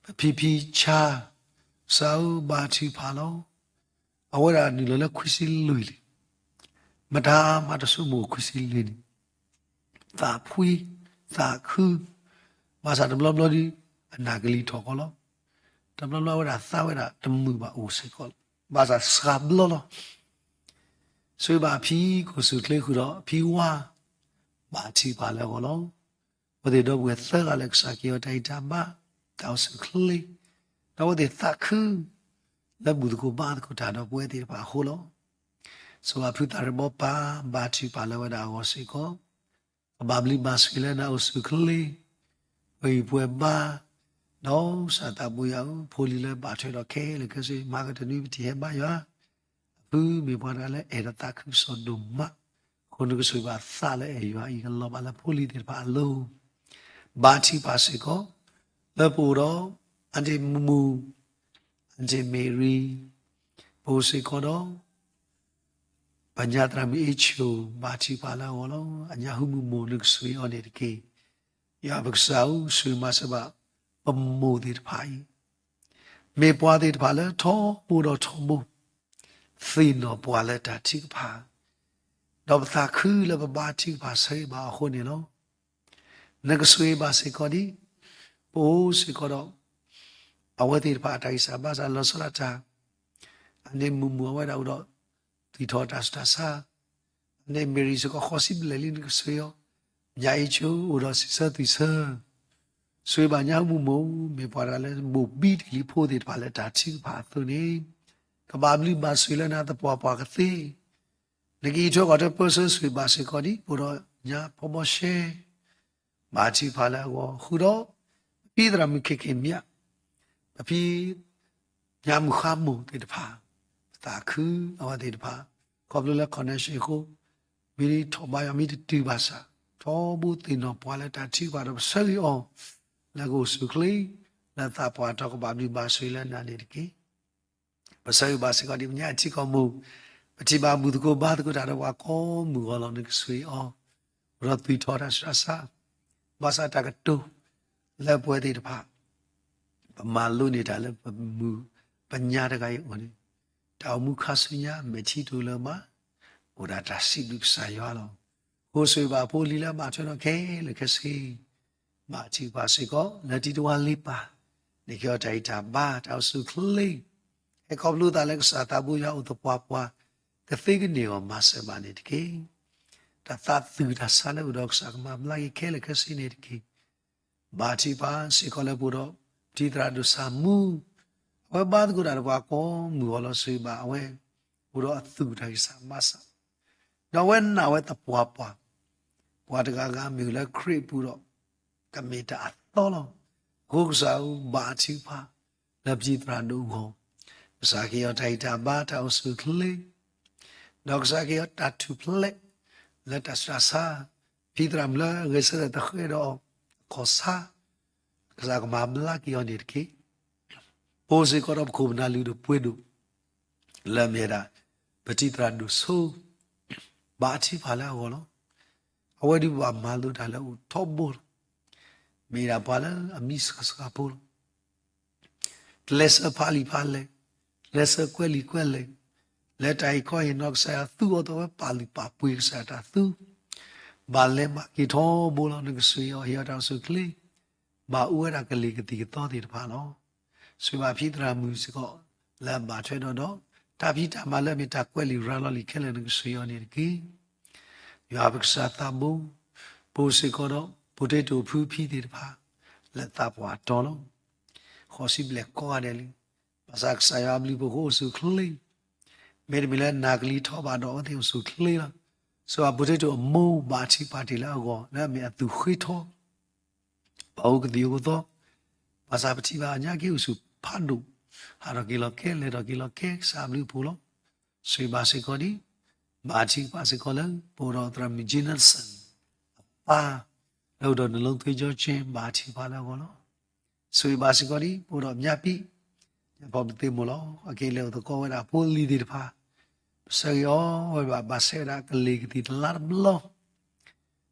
ပဖံဖံဆါ, ကစၢ်ဧၢ ဘါထုကဖၣ်လီၤ. အဝဲဒၣ်နုာ်လီၤလၢခွံဆံလွံၢ်လံ, မတၤမၤတၢ်ဆိကမိၣ်ခွံဆံလွံၢ်န့ၣ်, သးဖှံ, သးခု, ဘၣ်ဆၣ်တဘျီဘျီဒီး အနၢ်ကလံၤထီၣ်ကီးလီၤ. တဘျီဘျီဝဲဒၣ်သးဝဲဒၣ်တမုာ်ဘၣ်အိၣ်စ့ၢ်ကီးလီၤ. ဘၣ်ဆၣ်စှၤဘျီလီၤ. ဆိၣ်ဂ့ၤဘၣ်အဖံ ကအိၣ်ဆူၣ်ချ့ဃုာ်ဒီးအဖံဝါ, ဘါထုကဖၣ်လၢအဂီၢ်လီၤ. အဝဲသ့ၣ်ဒီပုၢ်ဝဲၢ်သၢဂၤလၢကစၢ်ကဟ့ၣ်အီၤတၢ်ဂံၢ်တၢ်ဘါ, တၢ်အိၣ်ဆူၣ်ချ့, ဒီးအဝဲသ့ၣ်သးခု လၢဘူၣ်သကိးဘါသကိးတၢ်ဒီးပဝဲသ့ၣ်တဖၣ်အဃိလီၤ. ဆိၣ်ဂ့ၤဘၣ်ဖုသးရ့ဘီပၢ် ဘါထုကဖၣ်လၢအဝဲဒၣ်အဂီၢ်စ့ၢ်ကီး, ကဘၣ်ဘျုးဘၣ်ဆိၣ်ဂ့ၤလၢနၤအိၣ်ဆူၣ်ချ့, ပှဲၤဂံၢ်ပှဲၤဘါ, ဒီးကစၢ်သးဘိယွၤဧၢ ဖိလံၤလၢဘၣ်ထွဲဒီးခဲလၢာ်ခဲဆ့ မၤကတနွံပထံၣ်ဟဲဘါယွၤ, အဖုမ့ၢ်ပှၤတဂၤလၢအဲၣ်ဒိးသးခုကစီၣ်ဒိၣ်မး, အဃိနကဆိၣ်ဂ့ၤဘၣ်သးလၢအဲၣ်ယွၤအံၤ ကလီၤဘၣ်လၢဖိလံၤသ့ၣ်တဖၣ်အလိၤ, ဘါထုကဖၣ်စ့ၢ်ကီး, လၢပအိၣ်ဒီး အၣ်ဒ့ၣ်မူမူ, အၣ်ဒ့ၣ်မ့ၤရံ, ပအိၣ်စ့ၢ်ကီးဒီး ပညါသရၣ်မုၣ်အ့ဆိၣ် ဘါထုကဖၣ်လၢအဂီၢ်လီၤ. အညါဟူမုၢ်မိၢ် နကဆိၣ်ဂ့ၤအီၤန့ၣ်တက့ၢ်. ယွၤပကစၢ်ဧၢ ဆိၣ်ဂ့ၤမၤစၢၤဘၣ် ပမိၢ်သ့ၣ်တဖၣ်အံၤ, မ့ၢ်ပှၤသ့ၣ်တဖၣ်လၢထီဘိဒီးထီဘိ သ့ၣ်နီၣ်ပှၤလၢတၢ်ထုကဖၣ်, ဒီးပသးခုလၢပဘါထုကဖၣ်ဆၢဂ့ၤဘၣ်အီၤအဃိန့ၣ်လီၤ. နကဆိၣ်ဂ့ၤဘၣ်စ့ၢ်ကီးဒ် ပအိၣ်စ့ၢ်ကီးဒီး အဝဲသ့ၣ်တဖၣ်အတၢ်ဂံၢ်စၢ်ဘါစၢ်လီၤဆီဒၣ်တၢ်, အၣ်ဒ့ၣ်မူမူအဝဲဒၣ်အိၣ်ဒီး သွံၣ်ထီၣ်တၢ်ဆူးတၢ်ဆါ, အၣ်ဒ့ၣ်မ့ၤရံစ့ၢ်ကီး ဃိးဆံဘျဲၣ်လံ နကဆိၣ်ဂ့ၤအီၤ, ညၣ်အ့ၣ်ဆိ အိၣ်ဒီးစံးဆၢသွံၣ်ဆၢ, ဆိၣ်ဂ့ၤဘၣ်ညၣ်အုၣ်မူမိၢ်, မ့ၢ်ပှၤတဂၤလၢဘိၣ်ဘံတကလံၤဖိသ့ၣ်တဖၣ်လၢတၢ်ထုကဖၣ်အသိးန့ၣ်, ကဘၣ်ဘျုးဘၣ်ဆိၣ်ဂ့ၤလၢနၤသပှၢ်ပှၢ်ကသ့, နကအံးထွဲကွၢ်ထွဲပၢဆှၢဆိၣ်ဂ့ၤဘၣ်စ့ၢ်ကီးဒံး ပအိၣ်ဒီးညၣ်ဖီဘီရှဲ ဘၣ်ထုကဖၣ်လၢအဂီၢ်, ဃုာ်ဒီး ပဖံသရၣ်မုၣ် ခဲခဲမၠး, ပဖံ ညၣ်မုၢ်ဃါမိၢ်သ့ၣ်တဖၣ်, ပသးခုအဝဲသ့ၣ်တဖၣ်, ခီဖျိလၢ connection အဃိ, မ့ၢ်ထီၣ်ဘါယွၤမ့ၢ်တတုၤဘၣ်ဆၣ်, ထီဘိသ့ၣ်နီၣ်ပှၤလၢတၢ်ထုကဖၣ်ဒီးပဆၢဂ့ၤအီၤ, လၢကအိၣ်ဆူၣ်အိၣ်ချ့, လၢသးပှၢ်တီၤကဘၣ်ဘျုးဘၣ်ဆိၣ်ဂ့ၤလၢနၤန့ၣ်တက့ၢ်. ပဆၢဂ့ၤဘၣ်စ့ၢ်ကီးဒ်ပညၣ်အထံကီၢ်မိၢ်, ပထံၣ်ဘၣ်ဘူၣ်သကိးဘါသကိးတၢ်ဒီးပှၤကိးမုၢ်ဂီၤလီၤ နကဆိၣ်ဂ့ၤအီၤ, အိၣ်ဒီးသွံၣ်ထီၣ်တၢ်ဆူးတၢ်ဆါ, ဘၣ်ဆၣ်တၢ်ကတိၤ လၢပဝဲသ့ၣ်တဖၣ် ပမၤလိန့ၢ်တၢ်လၢပမုၢ်ပညါတဂၤအံၤအအိၣ်န့ၣ်, တၢ်အိၣ်မူခါဆူညါ မဲာ်ထံတအိၣ်လၢၤဘၣ်, အိၣ်ဒၣ်တၢ်စံးဘျုးကစၢ်ယွၤလီၤ. ဃိဆိၣ်ဂ့ၤဘၣ်ဖိလံၤလၢဘၣ်ထွဲဒီးခဲလၢာ်ခဲဆ့, ဘၣ်ထုကဖၣ်စ့ၢ်ကီး လၢတံၤတဝါလ့ပၢ်, န့ၢ်က့ၤအီၤတၢ်ဂံၢ်တၢ်ဘါ တၢ်အိၣ်ဆူၣ်အိၣ်ချ့, ဟဲခီဖျိသးလၢကစၢ်သးဘိယွၤအိၣ်သပှၢ်ပှၢ်, ကသ့ကန့ၢ်အီၤမၤစၢၤဘၣ်န့ၣ်တက့ၢ်. တၢ်သးသူၣ်တၢ်ဆါလၢအိၣ်ဒီးကစၢ်ကမၤဘျါက့ၤခဲလၢာ်ခဲဆ့န့ၣ်တက့ၢ်. ဘၣ်ထုကဖၣ်စ့ၢ်ကီးလၢပအိၣ်ဒီး ပတံၤသရၣ်ဒိၣ်စၢ်မူ, အဝဲဘါသကိးတၢ်ဒီးပှၤကိးမုၢ်ဂီၤလီၤ ဆိၣ်ဂ့ၤဘၣ်အဝဲ, အိၣ်ဒီးအသူၣ်တၢ်ဂံၢ်စၢ်ဘါစၢ်, ဒီးအဝဲနာ်ဝဲသပှၢ်ပှၢ်, ပှၤတဂၤဂၤမ့ၢ်အိၣ်လၢခရံာ်အပူၤဒီး ကမ့ၢ်တၢ်အသီလီၤ. အဃိကစၢ်ဧၢ ဘၣ်ထုကဖၣ် လၢပတံၤသရၣ်ဒိၣ်အဂီၢ်, ကစၢ်ကဟ့ၣ်အီၤတၢ်ဂံၢ်တၢ်ဘါ တၢ်အိၣ်ဆူၣ်အိၣ်ချ့, ဒီးကစၢ်ကဟ့ၣ်အီၤတၢ်ထူၣ်ဖျဲး လၢတၢ်ဆူးတၢ်ဆါ, ပတံၤသရၣ်မုၣ်လၢအဂဲၤဆၢထၢၣ်သဃဲးဒီးအခီၣ်ဆါ, ကစၢ်ကမၤဘျါက့ၤအီၤန့ၣ်တက့ၢ်. ပအိၣ်စ့ၢ်ကီးဒီးပခိၣ်ပနၢ်လုၢ်ဒိၣ်ပှ့ၤဒိၣ် လၢအမ့ၢ်ဝဲဒၣ် ပတံၤသရၣ်ဒိၣ်စိ, ဘၣ်ထုကဖၣ်လၢအဂီၢ်လီၤ. အဝဲဒုးဘၣ်မၤလိတၢ်လၢအအိၣ်ထီဘိလီၤ. မ့ၢ်ဒၣ်ပှၤလၢအမံဆှးဆှးဖိလီၤ. ကျဲးစၢးဖးလံာ်ဖးလဲၢ်, ကျဲးစၢးကွဲးလံာ်ကွဲးလဲၢ်, လၢတၢ်ဟ့ၣ်ခီဟ့ၣ်နီၤကစၢ်ယွၤသူအီၤ ဒီးအဝဲပာ်လုၢ်ပာ်ပှ့ၤကစၢ်ယွၤတၢ်သူ, ဘၣ်လဲၤဘၣ်က့ၤထီဘိလီၤ. နကဆိၣ်ဂ့ၤအီၤ ဟ့ၣ်အီၤတၢ်အိၣ်ဆူၣ်အိၣ်ချ့, ဘၣ်အူဝဲဒၣ်ကလံၤကသံၣ်ကသီသ့ၣ်တဖၣ်လီၤ. ဆိၣ်ဂ့ၤဘၣ်ပတံၤသရၣ်မုၣ်စ့ၢ်ကီး လၢအဘၣ်ထွဲဒီးဒီး တၢ်ဖံးတၢ်မၤလၢအမ့ၢ်တၢ်ကွဲးလံာ်ရၤလီၤလံာ်ခဲလၢာ် နကဆိၣ်ဂ့ၤအီၤန့ၣ်တက့ၢ်. ယွၤပကစၢ်သးဘိ, ပအိၣ်စ့ၢ်ကီးဒီး potato ဖုဖံသ့ၣ်တဖၣ် လၢသးပှၢ်အတီၤလီၤ. ဃိးဆံဘျဲၣ်ကိးဂၤဒဲးလံ. ဘၣ်ဆၣ်ကစၢ်ယွၤအဘျုးအဖှိၣ်အဃိ အိၣ်ဆူၣ်အိၣ်ချ့, မ့တမ့ၢ်လၢနၤကလံၤထီၣ်ဘၣ်ဒီး အဝဲသ့ၣ်အိၣ်ဆူၣ်အိၣ်ချ့လီၤ. ဆိၣ်ဂ့ၤဘၣ် potato အမိၢ် ဘၣ်ထုကဖၣ်တ့ၢ်လၢအဂီၢ် လၢအမ့ၢ်အသူၣ်ဃ့ထီ ပှၤအိၣ်ကသံၣ်အိၣ်ကသီ, ဘၣ်ဆၣ်ပထံၣ်ဘၣ်အညါက့ၤအိၣ်ဆူၣ်ဖးဒိၣ်, ဟးထီၣ်က့ၤလီၤခဲ လဲၤထီၣ်က့ၤလီၤခဲ ကစၢ်အဘျုးအဖှိၣ်လီၤ. ဆိၣ်ဂ့ၤဘၣ်စ့ၢ်ကီးဒံး, ဘၣ်ထုကဖၣ်စ့ၢ်ကီးလၢ ပအိၣ်ဒီးသရၣ်မုၣ် Jensen အပၢ်, လၢအိၣ်ဒီးနလီသုကၠီကၠ့ ဘၣ်ထုကဖၣ်လၢအဂီၢ်လီၤ. ဆိၣ်ဂ့ၤဘၣ်စ့ၢ်ကီးဒံး ပအိၣ်ဒီးမၠါပံ, ညၣ်ဖီပသ့ၣ်မိၢ်လီၤ. အက့ၤလဲၤအိၣ်သကိးဝဲဒၣ်ဖိလံၤသ့ၣ်တဖၣ်, ပဆၢဂ့ၤအီၤဝဲဘၣ် ဘၣ်ဆဲးဝဲဒၣ်ကလံၤကသံၣ်တလါတဘျီ န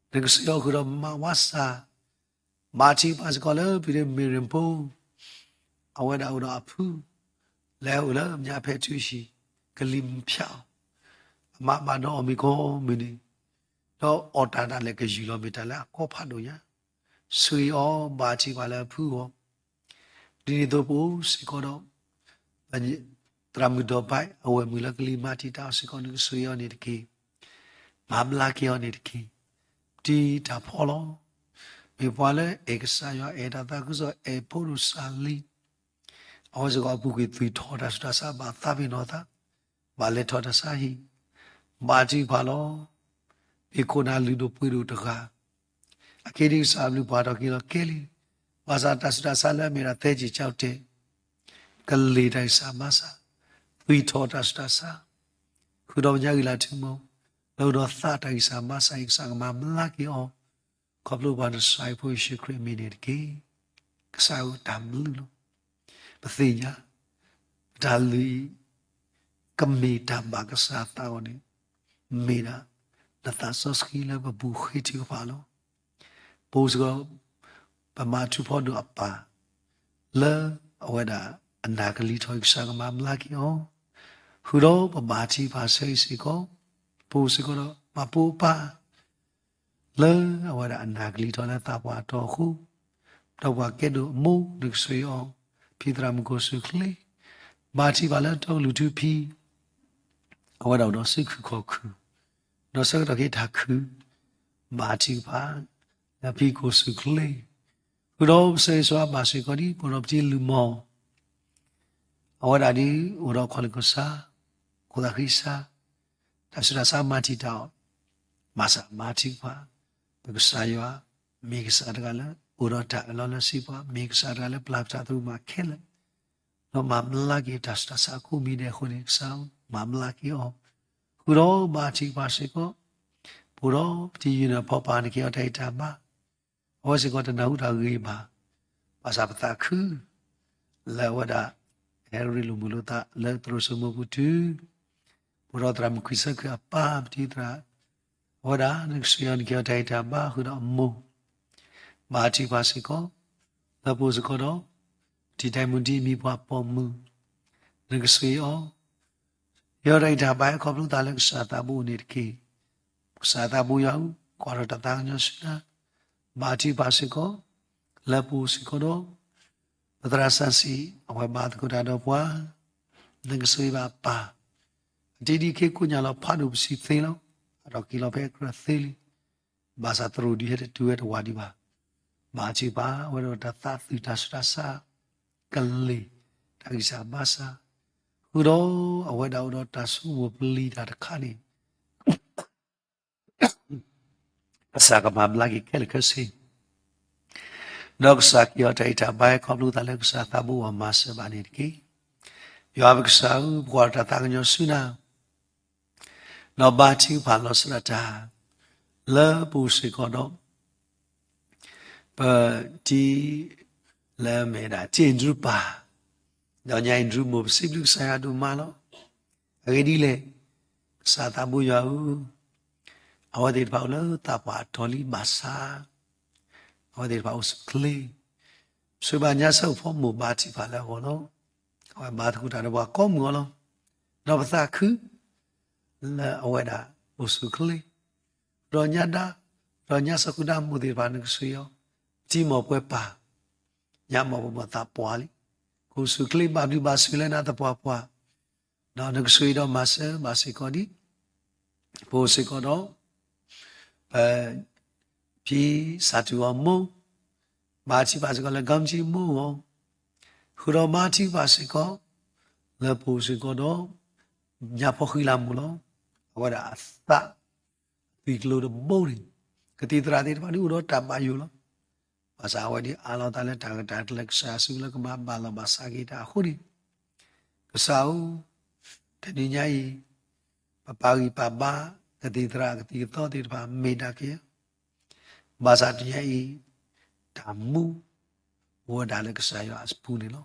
ကစံးအီၤဃုာ်ဒီးမၤဝါစၢ်, ဘၣ်ထုကဖၣ်စ့ၢ်ကီးလၢ ဖံဒ့မ့ၢ်ရ့ၣ်ဖိ, အဝဲဒၣ်အိၣ်ဒီးအဖု, လဲၤအိၣ်လၢမၠါဖဲထူဟံၣ်, ကလံၤမုၢ်ဖၠးအီၤ, အမါဘၣ်ဒီးအီၤမ့ၢ်ကိးမုၢ်နံၤ, ဒီးအီၣ်တၢ်ဒၣ်လဲာ်ကယူၢ်လီၤမ့ၢ်တၢ်လၢအကီဖးဒိၣ်ညါ, ဆိၣ်ဂ့ၤအီၤဘၣ်ထုကဖၣ်လၢအဖုအဂီၢ် ဒ်န့ၣ်အသိးပအိၣ်စ့ၢ်ကီးဒီး သရၣ်မုၣ်ဒီးဘၣ် အဝဲၢ်မုၣ်လၢကလံၤမၤတံာ်တာ်အီၤစ့ၢ်ကီး နကဆိၣ်ဂ့ၤအီၤန့ၣ်တက့ၢ်. မၤဘျါက့ၤအီၤန့ၣ်တက့ၢ်. တံာ်တၢ်ဖီလီၤ. မ့ၢ်ပှၤလၢအဲၣ်ကစၢ်ယွၤ အဲၣ်တၢ်သးခုကစီၣ် အဲၣ်ဖိဒိၣ်စၢ်လံ အဝဲစ့ၢ်ကီးအပူၤကွံာ်သွံၣ်ထီၣ်တၢ်ဆူးတၢ်ဆါ ဘၣ်သးပ့ၤနီၣ်သး, ဘၣ်လဲၤထီၣ်တၢ်ဆါဟံၣ်, ဘၣ်ထုကဖၣ်လီၤ. မ့ၢ်ခိၣ်နၢ်လုၢ်ဒိၣ်ပှ့ၤဒိၣ်တဂၤ အက့ၤဒံးကစၢ်အဘျုးပှၤထီၣ်က့ၤလီၤကဲလံ, ဘၣ်ဆၣ်တၢ်ဆူးတၢ်ဆါလၢအမ့ၢ်ဒၣ်သဲက့ၤကၠီတဲာ်, ကလံၤတၢ်ဂံၢ်စၢ်ဘါစၢ်, သွံၣ်ထီၣ်တၢ်ဆူးတၢ်ဆါ, ဃုာ်ဒီးပညါဂံၢ်လၢ်ထူမီၤ, လၢအိၣ်ဒီးသးတၢ်ဂံၢ်စၢ်ဘါစၢ်အံၤ ကစၢ်ကမၤဘျါက့ၤအီၤ, ခီဖျိပှၤနစၢ်ဖိယ့ၣ်ၡူးခရံာ်အမံၤန့ၣ်တက့ၢ်. ကစၢ်ဧၢ တၢ်ဘျုးလီၤ. ပသ့ၣ်ညါ ပတၢ်လုၢ်အံၤ ကမ့ၢ်တၢ်ဘၣ်ကစၢ်သးအဂီၢ်န့ၣ် မ့ၢ်ဒၣ် နသးစီဆှံလၢပပူၤဃ့ထုကဖၣ်လီၤ. ပအိၣ်စ့ၢ်ကီး ပမၤထူဖီဒိၣ်အပၢ် လၢအဝဲဒၣ်အနၢ်ကလံၤထီၣ် ကစၢ်ကမၤဘျါက့ၤအီၤ, ဃုာ်ဒီးပဘၣ်ထံၣ်ပာ်ဆၢအံၤစ့ၢ်ကီး, ပအိၣ်စ့ၢ်ကီးဒီးမၤပိာ်အပၢ် လၢအဝဲဒၣ်အနၢ်ကလံၤထီၣ်လၢသးပှၢ်အတီၢ်အဃိ, ဒီးပှၤကဲဒိၣ်အမိၢ် နကဆိၣ်ဂ့ၤအီၤ, ဖံသရၣ်မုၣ်ကအိၣ်ဆူၣ်အိၣ်ချ့, ဘၣ်ထံၣ်ပာ်လၢတီကလုာ်ထူဖံ အဝဲဒၣ်အိၣ်ဒီးစုခုၣ်ခီၣ်ခုၣ်, ဒီးဆၢကတီၢ်က့ၤတၢ်ခုၣ်, ဘၣ်ထုကဖၣ် အဖံကိၣ်ဆူၣ်ချ့, ဃုာ်ဒီးပကစၢ်ယ့ၣ်ၡူးအဘၣ်စ့ၢ်ကီးဒ် ပအိၣ်ဒီးပတံၤလုၢ်မီၢ် အဝဲဒၣ်ဒ်အိၣ်ဒီးခီၣ်လ့ၢ်ကစၢ်, ခိၣ်သးဃံကစၢ်, တၢ်ဆူးတၢ်ဆါမၤတံာ်တာ်အီၤ, ဘၣ်ဆၣ်ဘါထုကဖၣ်, ပကစၢ်ယွၤ မ့ၢ်ကစၢ်တဂၤလၢ အိၣ်ဒီးတၢ်အၢၣ်လီၤလၢစံးပှၤ, မ့ၢ်ကစၢ်တဂၤလၢပျၢ်ပတၢ်သရူးမၤခဲလၢာ်, ဒီးမၤဘျါက့ၤတၢ်ဆူးတၢ်ဆါအခိၣ်မံၤဒဲးအဃိန့ၣ် ကစၢ်မၤဘျါက့ၤအီၤ, ဃုာ်ဒီးဘါထုကဖၣ်စ့ၢ်ကီး, ပအိၣ်ဒီးပတံၤယုၢ်နၢ်ဖီပာ် နက့ၤအီၤတၢ်ဂံၢ်တၢ်ဘါ အဝဲစ့ၢ်ကီးတနၢ်ဟူတၢ်ဂ့ၢ်ဘၣ်, ဘၣ်ဆၣ်ပသးခု လၢအဝဲဒၣ် ဟဲရ့လိာ်မုာ်လိာ်သးလၢသရိာ်စိမိၤပူၤတုၤ, ပအိၣ်ဒီးသရၣ်မုၣ်ခွံဆၢခုၣ်အပၢ်ပတံၤသရၣ်, အဝဲဒၣ်နကဆှၢအီၤ နက့ၤအီၤတၢ်ဂံၢ်တၢ်ဘါဃုာ်ဒီးအမိၢ်, ဘါထုကဖၣ်စ့ၢ်ကီး, လၢပအိၣ်စ့ၢ်ကီးဒီး ပတံၤတၢ်မုၢ်တံၤမံၤပှၤပိာ်မုၣ်, နကဆှၢအီၤ ယွၤတၢ်ဂံၢ်တၢ်ဘါ ဟဲခီဖျိသးလၢကစၢ်သးဘိန့ၣ်တက့ၢ်. ကစၢ်သးဘိယွၤဧၢ, ကွၢ်ထီၣ်တၢ်သးကညီၤဆူနၤ, ဘါထုကဖၣ်စ့ၢ်ကီး, လၢပအိၣ်စ့ၢ်ကီးဒီး ပသရၣ်စီဆှံ အဝဲဘါသကိးတၢ်ဒီးပှၤ, နကဆိၣ်ဂ့ၤဘၣ်အပၢ်, အတံၤဒံးခ့ကိးညါလီၤ ဖးဒိၣ်ပစံးသ့လီၤ, အဒီးက့ၤလီၤဖဲကြၢးသ့လံ ဘၣ်ဆၣ်သရိာ်ဒုးဟဲတတုၤဝဲတဝးဒံးဘၣ်. ဘါထုကဖၣ် အဝဲဒၣ်တၢ်သးသုးတၢ်ဆူးတၢ်ဆါ ကလ့ၢ် တၢ်ဂံၢ်စၢ်ဘါစၢ်, ဃုာ်ဒီးအဝဲဒၣ်အိၣ်ဒီးတၢ်ဆိကမိၣ်ပလံၤတၢ်တခါန့ၣ် ကစၢ်ကမၤဘျါက့ၤခဲလၢာ်ခဲဆ့ ဒီးကစၢ်က့ၤအီၤတၢ်ဂံၢ်တၢ်ဘါ ဟဲခီဖျိသးလၢကစၢ်သးဘိအမၤစၢၤဘၣ်န့ၣ်တက့ၢ်. ယွၤပကစၢ်ဧၢ, ပကွၢ်တၢ်သးကညီၤဆူနၤ, ဒီးဘါထုကဖၣ်လီၤစၢၤတၢ် လၢပအိၣ်စ့ၢ်ကီးဒီး ပတံၤ လၢမ့ၢ်ဒၣ် တံၤအဲၣ်ဒြူးပၢ်, ဒီးညါအဲၣ်ဒြူးမိၢ် ပစံးဘျုးကစၢ်ယွၤဒိၣ်မးလီၤ. အဂ့ၢ်ဒ်လဲၣ်, ကစၢ်သးဘိယွၤဧၢ, အဝဲသ့ၣ်တဖၣ်အိၣ်လၢသးပှၢ်အတီၤလံဘၣ်ဆၣ်, အဝဲသ့ၣ်တဖၣ်အိၣ်ဆူၣ်ချ့, ဆိၣ်ဂ့ၤဘၣ်ညါစၢဖီမိၢ် ဘါထုကဖၣ်လၢအဂီၢ်လီၤ. အဝဲဘါသကိးတၢ်ဒီးပှၤကိးမုၢ်အီၤလီၤ. ဒီးပသးခု လၢအဝဲဒၣ်အိၣ်ဆူၣ်ချ့, ဒီးညါဒါ, ဒီးညါစီၤကူဒါမိၢ်သ့ၣ်တဖၣ် နကဆိၣ်ဂ့ၤအီၤ, ပတံၤမီၢ်ပှဲၤပၢ်, ညါမီၢ်ပှဲၤမီၢ်သးပှၢ်လံ, ကအိၣ်ဆူၣ်ချ့ဘၣ်ဘျုးဘၣ်ဆိၣ်လၢနၤသပှၢ်ပှၢ်, ဒီးနကဆိၣ်ဂ့ၤဒီးမၤစၢၤဘၣ်စ့ၢ်ကီးဒ် ပအိၣ်စ့ၢ်ကီးဒီး ပ ဖံစၢ်တူၢ်အီၤမိၢ်, ဘါထုကဖၣ်စ့ၢ်ကီးလၢ ကၢၢ်မကၠံမိၢ်အဂီၢ်, ဃုာ်ဒီးဘါထုကဖၣ်စ့ၢ်ကီး လၢပအိၣ်စ့ၢ်ကီးဒီး ညါဖီဃံလၤမိၢ်လီၤ. အဝဲဒၣ်အသး အသွံၣ်ကျိၤတဘိန့ၣ် ကသံၣ်သရၣ်သ့ၣ်တဖၣ်ဒုးအိၣ်ဒီးတၢ်ဘၣ်ယိၣ်လီၤ. ဘၣ်ဆၣ်အဝဲဒၣ်အးလီၤသးလၢတၢ်ဂ့ၢ်တၢ်ကျိၤ ကစၢ်ယွၤဆိၣ်လၢကမၤဘၣ်လီၤဘၣ်စးက့ၤတၢ်အဃိန့ၣ်, ကစၢ်ဧၢ, တနံၤညါအံၤ ပပာ်ဂံၢ်ပာ်ဘါ ကသံၣ်သရၣ်ကသံၣ်ကသီသ့ၣ်တဖၣ်မ့ၢ်ဒၣ်က့ၤ ဘၣ်ဆၣ်တနံၤညါအံၤ တၢ်မူ အိၣ်ဝဲဒၣ်လၢကစၢ်ယွၤအပူၤန့ၣ်လီၤ.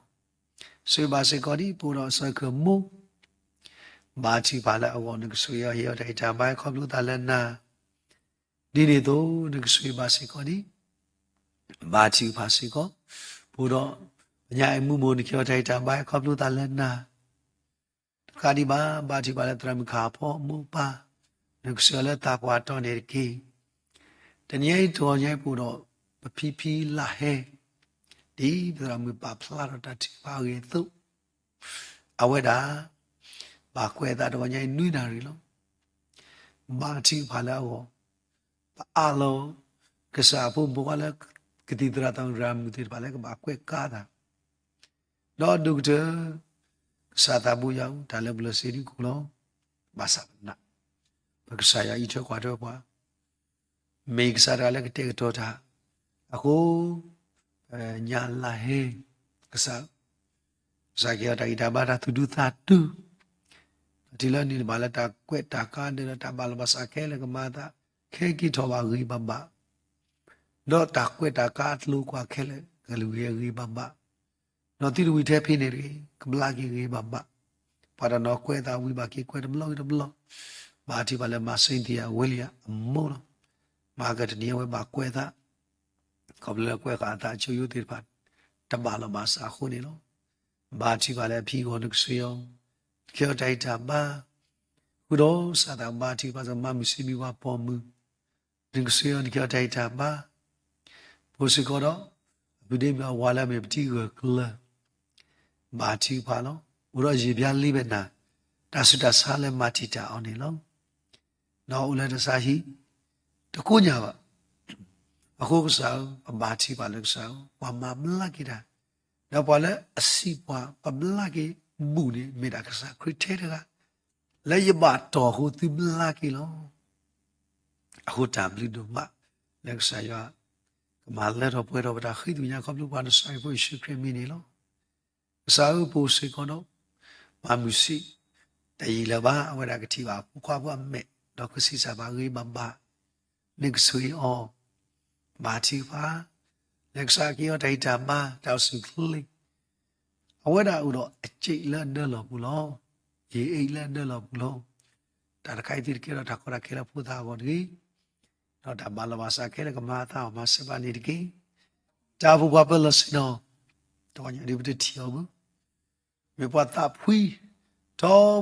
ဆိၣ်ဂ့ၤဘၣ်စ့ၢ်ကီးဒ် ပအိၣ်ဒီးစီၤခၢၣ်မိၢ်, ဘါထုကဖၣ်လၢအဂီၢ် နကဆိၣ်ဂ့ၤအီၤ ဟ့ၣ်အီၤတၢ်ဂံၢ်တၢ်ဘါ ဟဲခီဖျိသးလၢနၤ, ဒ်န့ၣ်အသိး နကဆိၣ်ဂ့ၤဘၣ်စ့ၢ်ကီးဒ် ဘါထုကဖၣ်စ့ၢ်ကီး ပအိၣ်ဒီး ပညါအဲၣ်မူမိၢ် နကဟ့ၣ်အီၤတၢ်ဂံၢ်တၢ်ဘါ ဟဲခီဖျိသးလၢနၤ တကးဒံးဘၣ် ဘါထုကဖၣ်လၢသရၣ်မုၣ်ခါအဖီမိၢ်ပၢ်, နကဆိၣ်ဂ့ၤအီၤလၢသးပှၢ်အတီၤန့ၣ်တက့ၢ်. တနံၤညါအံၤတဂီၤညါအံၤ ပအိၣ်ဒီး ပဖံဖံလၢဟဲ, ဒ်ပသရၣ်မုၣ်ပာ်ဖျါထီၣ်တၢ်ထုကဖၣ်အဂ့ၢ်အသိး, အဝဲဒၣ် ဘၣ်ကွဲးအသးတဂီၤညါအံၤ နွံနၣ်ရံၣ်လီၤ. ဘါထုကဖၣ်လၢအဂီၢ်, ပအးလီၤ ကစၢ်အဖိမုၣ်ဖိခွါလၢ ကသံၣ်သရၣ်သရၣ်မုၣ်သ့ၣ်တဖၣ်လၢကဘၣ်ကွဲးကါသး ဒီးဒိၣ်ကတၢၢ် ကစၢ်သးဘိယွၤဧၢ, တၢ်လၢပလီၢ်စ့ဒုးကိၢ်လီၤ. ဘၣ်ဆၣ်ပနာ် ပကစၢ်ယွၤအံးထွဲကွၢ်ထွဲပှၤ, မ့ၢ်ကစၢ်တဂၤလၢကတဲာ်ကတီၤတၢ်, အဃိ ပညါလၢဟဲ ကစၢ် ကစၢ်ကဟ့ၣ်အီၤတၢ်ဂံၢ်တၢ်ဘါ တၢ်သူၣ်ဒူသးဒူ, ဒီးတုၤလၢန့ၣ်ဘၣ်လၢတၢ်ကွဲးတၢ်ကါဒဲးဒီးတၢ်ဘၣ်လီၤဘၣ်စးခဲလၢာ် ကမၤအသး ခဲက့ၤထီၣ်ဘၣ်ဂ့ၤဂ့ၤဘၣ်ဘၣ်, ဒီးတၢ်ကွဲးတၢ်ကါအကျိၤကွၢ်ခဲလၢာ် ကလုာ်ဂ့ၤဂ့ၤဘၣ်ဘၣ်, ဒီးသုတဝံၤထဲဖဲန့ၣ်တဂ့ၤ ကဘျါက့ၤဂ့ၤဂ့ၤဘၣ်ဘၣ်, ပှၤတနီၤကွဲးအသးဝံၤဘၣ်က့ၤကွဲးတဘျီဂ့ၤတဘျီ, ဘါထုကဖၣ်လၢမၤစ့သ့ၣ်အဝဲလံအမိၢ်လီၤ. မၤကတနံၤအဝဲဘၣ်ကွဲးအသး ခီဖျိလၢကွဲးဃာ်အသးအဆိယိသ့ၣ်တဖၣ် တဘၣ်လီၤဘၣ်စးအဃိန့ၣ်လီၤ. ဘါထုကဖၣ်လၢအဖံအဂီၢ် နကဆိၣ်ဂ့ၤအီၤ, နကဟ့ၣ်အီၤတၢ်ဂံၢ်တၢ်ဘါ, ဃုာ်ဒီးစးထီၣ်ဘါထုကဖၣ် မၤမုၢ်ဆ့မံၤပှၤပိာ်မုၣ်, နကဆိၣ်ဂ့ၤအီၤ နကဟ့ၣ်အီၤတၢ်ဂံၢ်တၢ်ဘါ, ပအိၣ်စ့ၢ်ကီးဒီး အပုၢ်ဒ့မုၣ်အဝၤလၢအမ့ၢ်ပတံၤဂၢၢ်ကျၢၤ, ဘါထုကဖၣ်လီၤ. အိၣ်ဒီးယံာ်ဘျါလံဘဲနၤ, တၢ်ဆူးတၢ်ဆါလၢမၤတံာ်တာ်အီၤန့ၣ်လီၤ. ဒီးအိၣ်လၢတၢ်ဆါဟံၣ် တကိညၢ်ဘၣ်, အဃိကစၢ်ဧၢ, ပဘါထုကဖၣ်လၢကစၢ်ဧၢ, ပှၤမၤဘျါက့ၤတၢ်, ဒီးပှၤလၢအစံးပှၤ ပဘျါက့ၤဘူးန့ၣ် မ့ၢ်ဒၣ်ကစၢ်ခရံာ်ထဲတဂၤ လၢယဘၣ်တီၢ်အဃိသုဘျါက့ၤလီၤ. အဃိတၢ်ဘျုးဒိၣ်မး လၢကစၢ်ယွၤ ကမၤလၢထီၣ်ပှဲၤထီၣ်ပတၢ်ဃ့သ့ၣ်ညါခီဖျိပှၤနစၢ်ယဖိယ့ၣ်ၡူးခရံာ်မံၤန့ၣ်လီၤ. ကစၢ်ဧၢ ပအိၣ်စ့ၢ်ကီးဒီး မၤမုာ်ဆံး, တယံာ်လၢၤဘၣ် အဝဲဒၣ်ကထံၣ်ဘၣ်အဖိခွါဖိအမဲာ် ဒီးကဆံးစၢ်ဘၣ်ဂ့ၤဘၣ်ဘၣ်, နကဆိၣ်ဂ့ၤအီၤ, ဘါထုကဖၣ်, လၢကစၢ်ကဟ့ၣ်အီၤတၢ်ဟ့ၣ်တၢ်မၤ တၢ်အိၣ်ဆူၣ်အိၣ်ချ့ အဝဲဒၣ်အိၣ်ဒီးအစ့လၢအနၢလီၤပူၤလီၤ. ယအ့လၢအနၢလီၤပူၤလီၤ. တၢ်တခါအံၤသုတကဲထီၣ်တၢ်ကီတၢ်ခဲလၢဖိသၣ်အဂီၢ်တဂ့ၤ, ဒီးတၢ်ဘၣ်လီၤဘၣ်စးခဲလၢာ်ကမၤအသးအီၤမၤစၢၤဘၣ်န့ၣ်တက့ၢ်. တၢ်အိၣ်ဖှိၣ်ပှၤပၢၤလီၢ်ဆ့ၣ်နီၤ, တဂီၢ်ညါဒ်ပတထံၣ်အီၤဘၣ်, မ့ၢ်ပှၤသးဖှံ ထီဘိ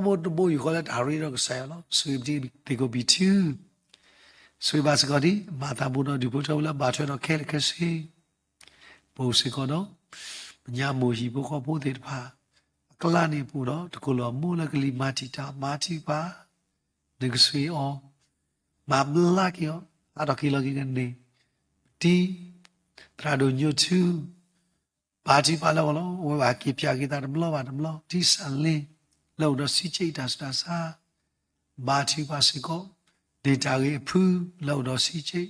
တဘိယူၢ်ဃီလၢတၢ်ရ့ဒီးကစၢ်ယွၤလီၤ. ဆိၣ်ဂ့ၤပတံၤသကိးပံာ်ထံ, ဆိၣ်ဂ့ၤဘၣ်စ့ၢ်ကီးဒ် မၤသးဘူးဒီးဒူၣ်ဖိထၢဖိလၢဘၣ်ထွဲဒီးခဲလၢာ်ခဲဆ့ ပအိၣ်စ့ၢ်ကီးဒီး ပညါမိၢ်ဟံၣ်ဖိဃီဖိသ့ၣ်တဖၣ် အကျါန့ၣ်ပအိၣ်ဒီး တကိၢ်လၢအမိၢ်လၢကလံၤမၤတံာ်တာ် မၤထံပၤ နကဆိၣ်ဂ့ၤအီၤ, မၤဘျါက့ၤအီၤ, ဟးထီၣ်က့ၤလီၤက့ၤကန့ၢ် ပတံၤ သရၣ်ဒိၣ်ညိၣ်ထူ ဘါထုကဖၣ်လၢအဂီၢ်လီၤ. အဝဲဘၣ်က့ၤပၠးက့ၤသးတဘျီဘၣ်တဘျီ တံၢ်စၢ်လ့ လၢအိၣ်ဒီးစံက့အတၢ်ဆူးတၢ်ဆါ ဘါထုကဖၣ်စ့ၢ်ကီး, ဒ့ၣ်တၢ်ဂ့ၤအဖုလၢအိၣ်ဒီးစံက့,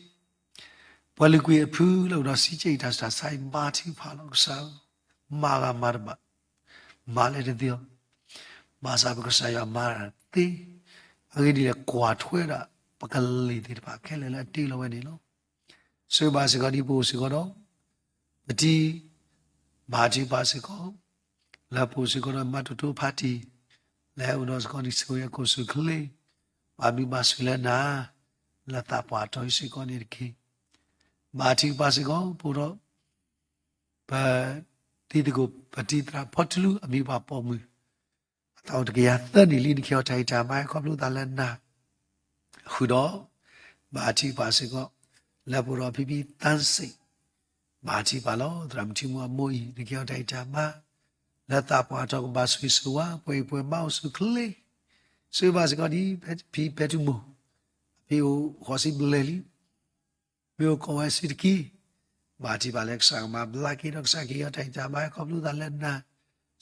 ပှၤလုာ်ကွံာ်အဖုလၢအိၣ်ဒီးစံက့အတၢ်ဆူးတၢ်ဆါအံၤ ဘါထုကဖၣ်လီၤ. ကစၢ်ဧၢ, မၤဂ့ၤမၤတဘၣ်, မၤလၢတသ့လီၤ. ဘၣ်ဆၣ်ပကစၢ်ယွၤမၤတၢ်သ့, အဂ့ၢ်ဒ်လဲၣ် ကွၢ်ထွဲဒၣ် ပကလ့ၢ်သ့ၣ်တဖၣ်ခဲလၢာ်လၢအတ့လီၤဝဲန့ၣ်လီၤ. ဆိၣ်ဂ့ၤဘၣ်စ့ၢ်ကီးဒ်ပအိၣ်စ့ၢ်ကီးဒီး ပတံၤ ဘါထုကဖၣ်စ့ၢ်ကီး, လၢပအိၣ်စ့ၢ်ကီးဒီးမၤတိၢ်တိၢ်ဖးတံၢ်, လၢဟဲအိၣ်ဒီးစ့ၢ်ကီးန့ၣ် ဆိၣ်ဂ့ၤအခိၣ်ဆိၣ်ချ့, ဘၣ်ဘျုးဘၣ်ဆိၣ်လၢနၤ, လၢသးပှၢ်တီၤအံၤစ့ၢ်ကီးန့ၣ်တက့ၢ်. ဘါထုကဖၣ်စ့ၢ်ကီး ပအိၣ်ဒီး ပတံၤသကိး ပတံၤသရၣ်ဖီတလူ အမံၤပှၢ်ပိာ်မုၣ် အသးအိၣ်တကယၤသၢနံၣ်လံ နကဟ့ၣ်အီၤတၢ်ဟ့ၣ်တၢ်မၤဟဲခီဖျိသးလၢနၤ, ဃုာ်ဒီး ဘါထုကဖၣ်စ့ၢ်ကီး လၢပအိၣ်ဒီးဖံဖံသၣ်စ့ၣ်, ဘါထုကဖၣ်လီၤ သရၣ်မုၣ်ထံမူအမိၢ်အံၤ နကဟ့ၣ်အီၤတၢ်ဟ့ၣ်တၢ်မၤ လၢသးပှၢ်တီၤကဘၣ်ဆိၣ်ဂ့ၤဆိၣ်ဝါ ပှဲၤအံၤပှဲၤမးအိၣ်ဆူၣ်ချ့, ဆိၣ်ဂ့ၤဘၣ်စ့ၢ်ကီးဒ်ဖံဖဲတုမိၢ်, အဖံအိၣ်ဃိးဆံဘျဲၣ်လံ မ့ၢ်အိၣ်ကီးဝဲဆံးတက့ၢ်. ဘါထုကဖၣ်လၢကစၢ်ကမၤဘျါက့ၤဒီးကစၢ်ကဟ့ၣ်အီၤတၢ်ဟ့ၣ်တၢ်မၤဟဲခီဖျိသးလၢနၤ,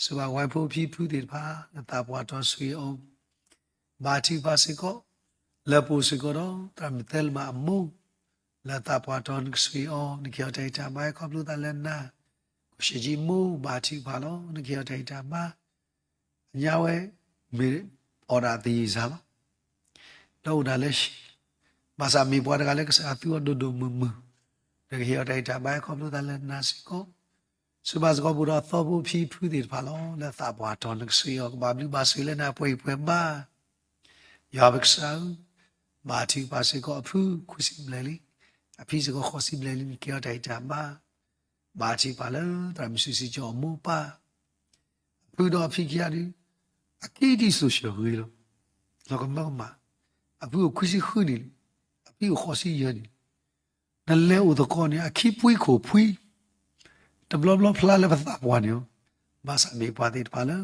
ဆိၣ်ဂ့ၤဘၣ်ဝဲဖိဖံဖုသ့ၣ်တဖၣ် လၢသးပှၢ်တီၤဆိၣ်ဂ့ၤအီၤ, ဘါထုကဖၣ်စ့ၢ်ကီး, လၢပအိၣ်စ့ၢ်ကီးဒီး သရၣ်မုၣ်သဲလၢမးအမိၢ်, လၢသးပှၢ်တီၤနကဆိၣ်ဂ့ၤအီၤ နကဟ့ၣ်အီၤတၢ်ဟ့ၣ်တၢ်မၤဟဲခီဖျိသးလၢနၤ, ကိၣ်ရှ့ကၠံမိၢ် ဘါထုကဖၣ်လီၤ နကဟ့ၣ်အီၤတၢ်ဟ့ၣ်တၢ်မၤ အညါဝဲ မ့ၢ်အီၣ်ဒၣ်သယုၢ်စၢ်လီၤ. ဒီးအိၣ်ဒၣ်လၢဟံၣ်, ဘၣ်ဆၣ်မ့ၢ်ပှၤတဂၤလၢကစၢ်ယွၤသူအီၤဒိၣ်ဒိၣ်မုၢ်မုၢ်, နကဟ့ၣ်အီၤတၢ်ဟ့ၣ်တၢ်မၤဟဲခီဖျိသးလၢနၤစ့ၢ်ကီး, ဆိၣ်ဂ့ၤဘၣ်စ့ၢ်ကီးပအိၣ်ဒီးသီဖိဖံဖုသ့ၣ်တဖၣ်လီၤ. လၢသးပှၢ်တီၤနကဆိၣ်ဂ့ၤအီၤ ကဘၣ်ဘျုးဘၣ်ဆိၣ်လၢနၤပှဲၤအံၤပှဲၤမး, ယွၤပကစၢ်ဧၢ, ဘါထုကဖၣ်စ့ၢ်ကီးအဖုခွံဆံဘျဲၣ်လံ, အဖံစ့ၢ်ကီးဃိးဆံဘျဲၣ်လံ နကဟ့ၣ်အီၤတၢ်ဟ့ၣ်တၢ်မၤ ဘါထုကဖၣ်လၢသရၣ်မုၣ်စုစံကၠီအမိၢ်ပၢ်, အဖုဒီးအဖံခံဂၤဒီး အကံဒံစိၣ်ဆှၢဂ့ၤလီၤ. လီၤကမၢကမၣ်, အဖုအိၣ်ခွံဆံဃုနံၣ်လံ, အဖံအိၣ်ဃိးဆံယဲၢ်နံၣ်လံ. နလဲၤအိၣ်သကိးန့ၣ် အခံပှံခိၣ်ဖှံ, တဘျီဘျီဖျါလၢပသးပှၢ်န့ၣ်လီၤ. ဘၣ်ဆၣ်မ့ၢ်ပှၤသ့ၣ်တဖၣ်လၢ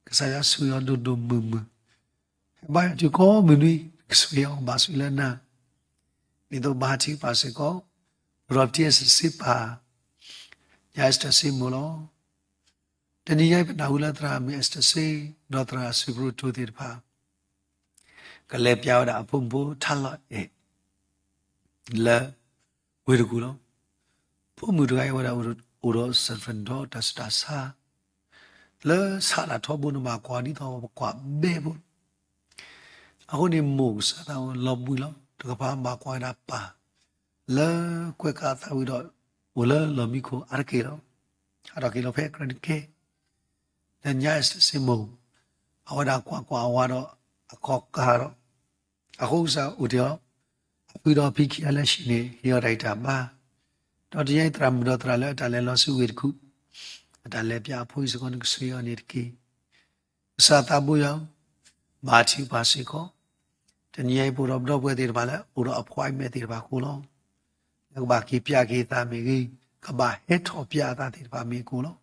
ကစၢ်ယွၤဆိၣ်ဂ့ၤအီၤဒိၣ်ဒိၣ်မုၢ်မုၢ်, ဟဲဘါယွၤတုၤကိးမုၢ်နွံ ကဆိၣ်ဂ့ၤအီၤဘၣ်ဆိၣ်လၢနၤ, ဒ်သိးဘါထုကဖၣ်စ့ၢ်ကီး, ပအိၣ်ဒီးပတံၤအ့စတၢၣ်စ့ပၢ်, ညါအ့စတၢၣ်စ့မိၢ်လီၤ. တနံၤညါအံၤပနၢ်ဟူလၢသရၣ်မုၣ်အ့စတၢၣ်စ့ ဒီးသရၣ်အစုပရိၤတိၤသ့ၣ်တဖၣ် ကလဲၤပျးဝဲဒၣ်အဖိမုၣ်ဖိထါလီၤအဲၣ် လၢ ဝ့ၢ်တကူၣ်လီၤ. ဖိမုၣ်တဂၤအံၤဝဲဒၣ်အိၣ်ဒီး San Fernando တၢ်ဆူးတၢ်ဆါ လၢဆးဒၣ်ထီဘိန့ၣ် မၤကွၢ်ဒ်သိးပကွၢ်ဘဲဖိ အဃိန့ၣ်မိၢ်ကစၢ်သးအိၣ်လီၤဘှံးလီၤ. တကပၤမၤကွၢ်ဝဲဒၣ်ပၢ် လၢကွဲးကးအသးဝံၤဒီး အိၣ်လၢလီၢ်မံခိၣ်အါတက့ၢ်လီၤ. ဟးထီၣ်က့ၤလီၤဖဲကြၢးတကဲ ဒီးညါအ့စတၢၣ်စ့မိၢ် အဝဲဒၣ်ကွၢ်ကွၢ်အဝၤဒီး အခီၣ်ကၢ်ဒီး အဃိကစၢ်အိၣ်တ့ၢ်အီၤ အဖုဒီးအဖံခံဂၤလၢဟံၣ်န့ၣ် ဟ့ၣ်အီၤတၢ်ဟ့ၣ်တၢ်မၤ, ဒီးတနံၤညါအံၤသရၣ်မုၣ်ဒီးသရၣ်လၢအတၢ်လဲၤလီၤဆူဝ့ၢ်တကူၣ် အတၢ်လဲၤပျးအဖိအံၤစ့ၢ်ကီး နကဆိၣ်ဂ့ၤအီၤန့ၣ်တက့ၢ်. ကစၢ်သးဘိယွၤဧၢ, ဘါထုကဖၣ်စ့ၢ်ကီး, တနံၤညါအံၤပအိၣ်ဒီးပဒီပုၢ်ဝဲၢ်သ့ၣ်တဖၣ်လၢ အိၣ်ဒီးအဖိအမဲာ်သ့ၣ်တဖၣ်ကိးလီၤ. လၢကဘၣ်က့ၤပျးက့ၤသးမ့ၢ်ဂ့ၤ, ကဘၣ်ဟဲထီၣ်ပျးအသးသ့ၣ်တဖၣ်မ့ၢ်ကိးလီၤ.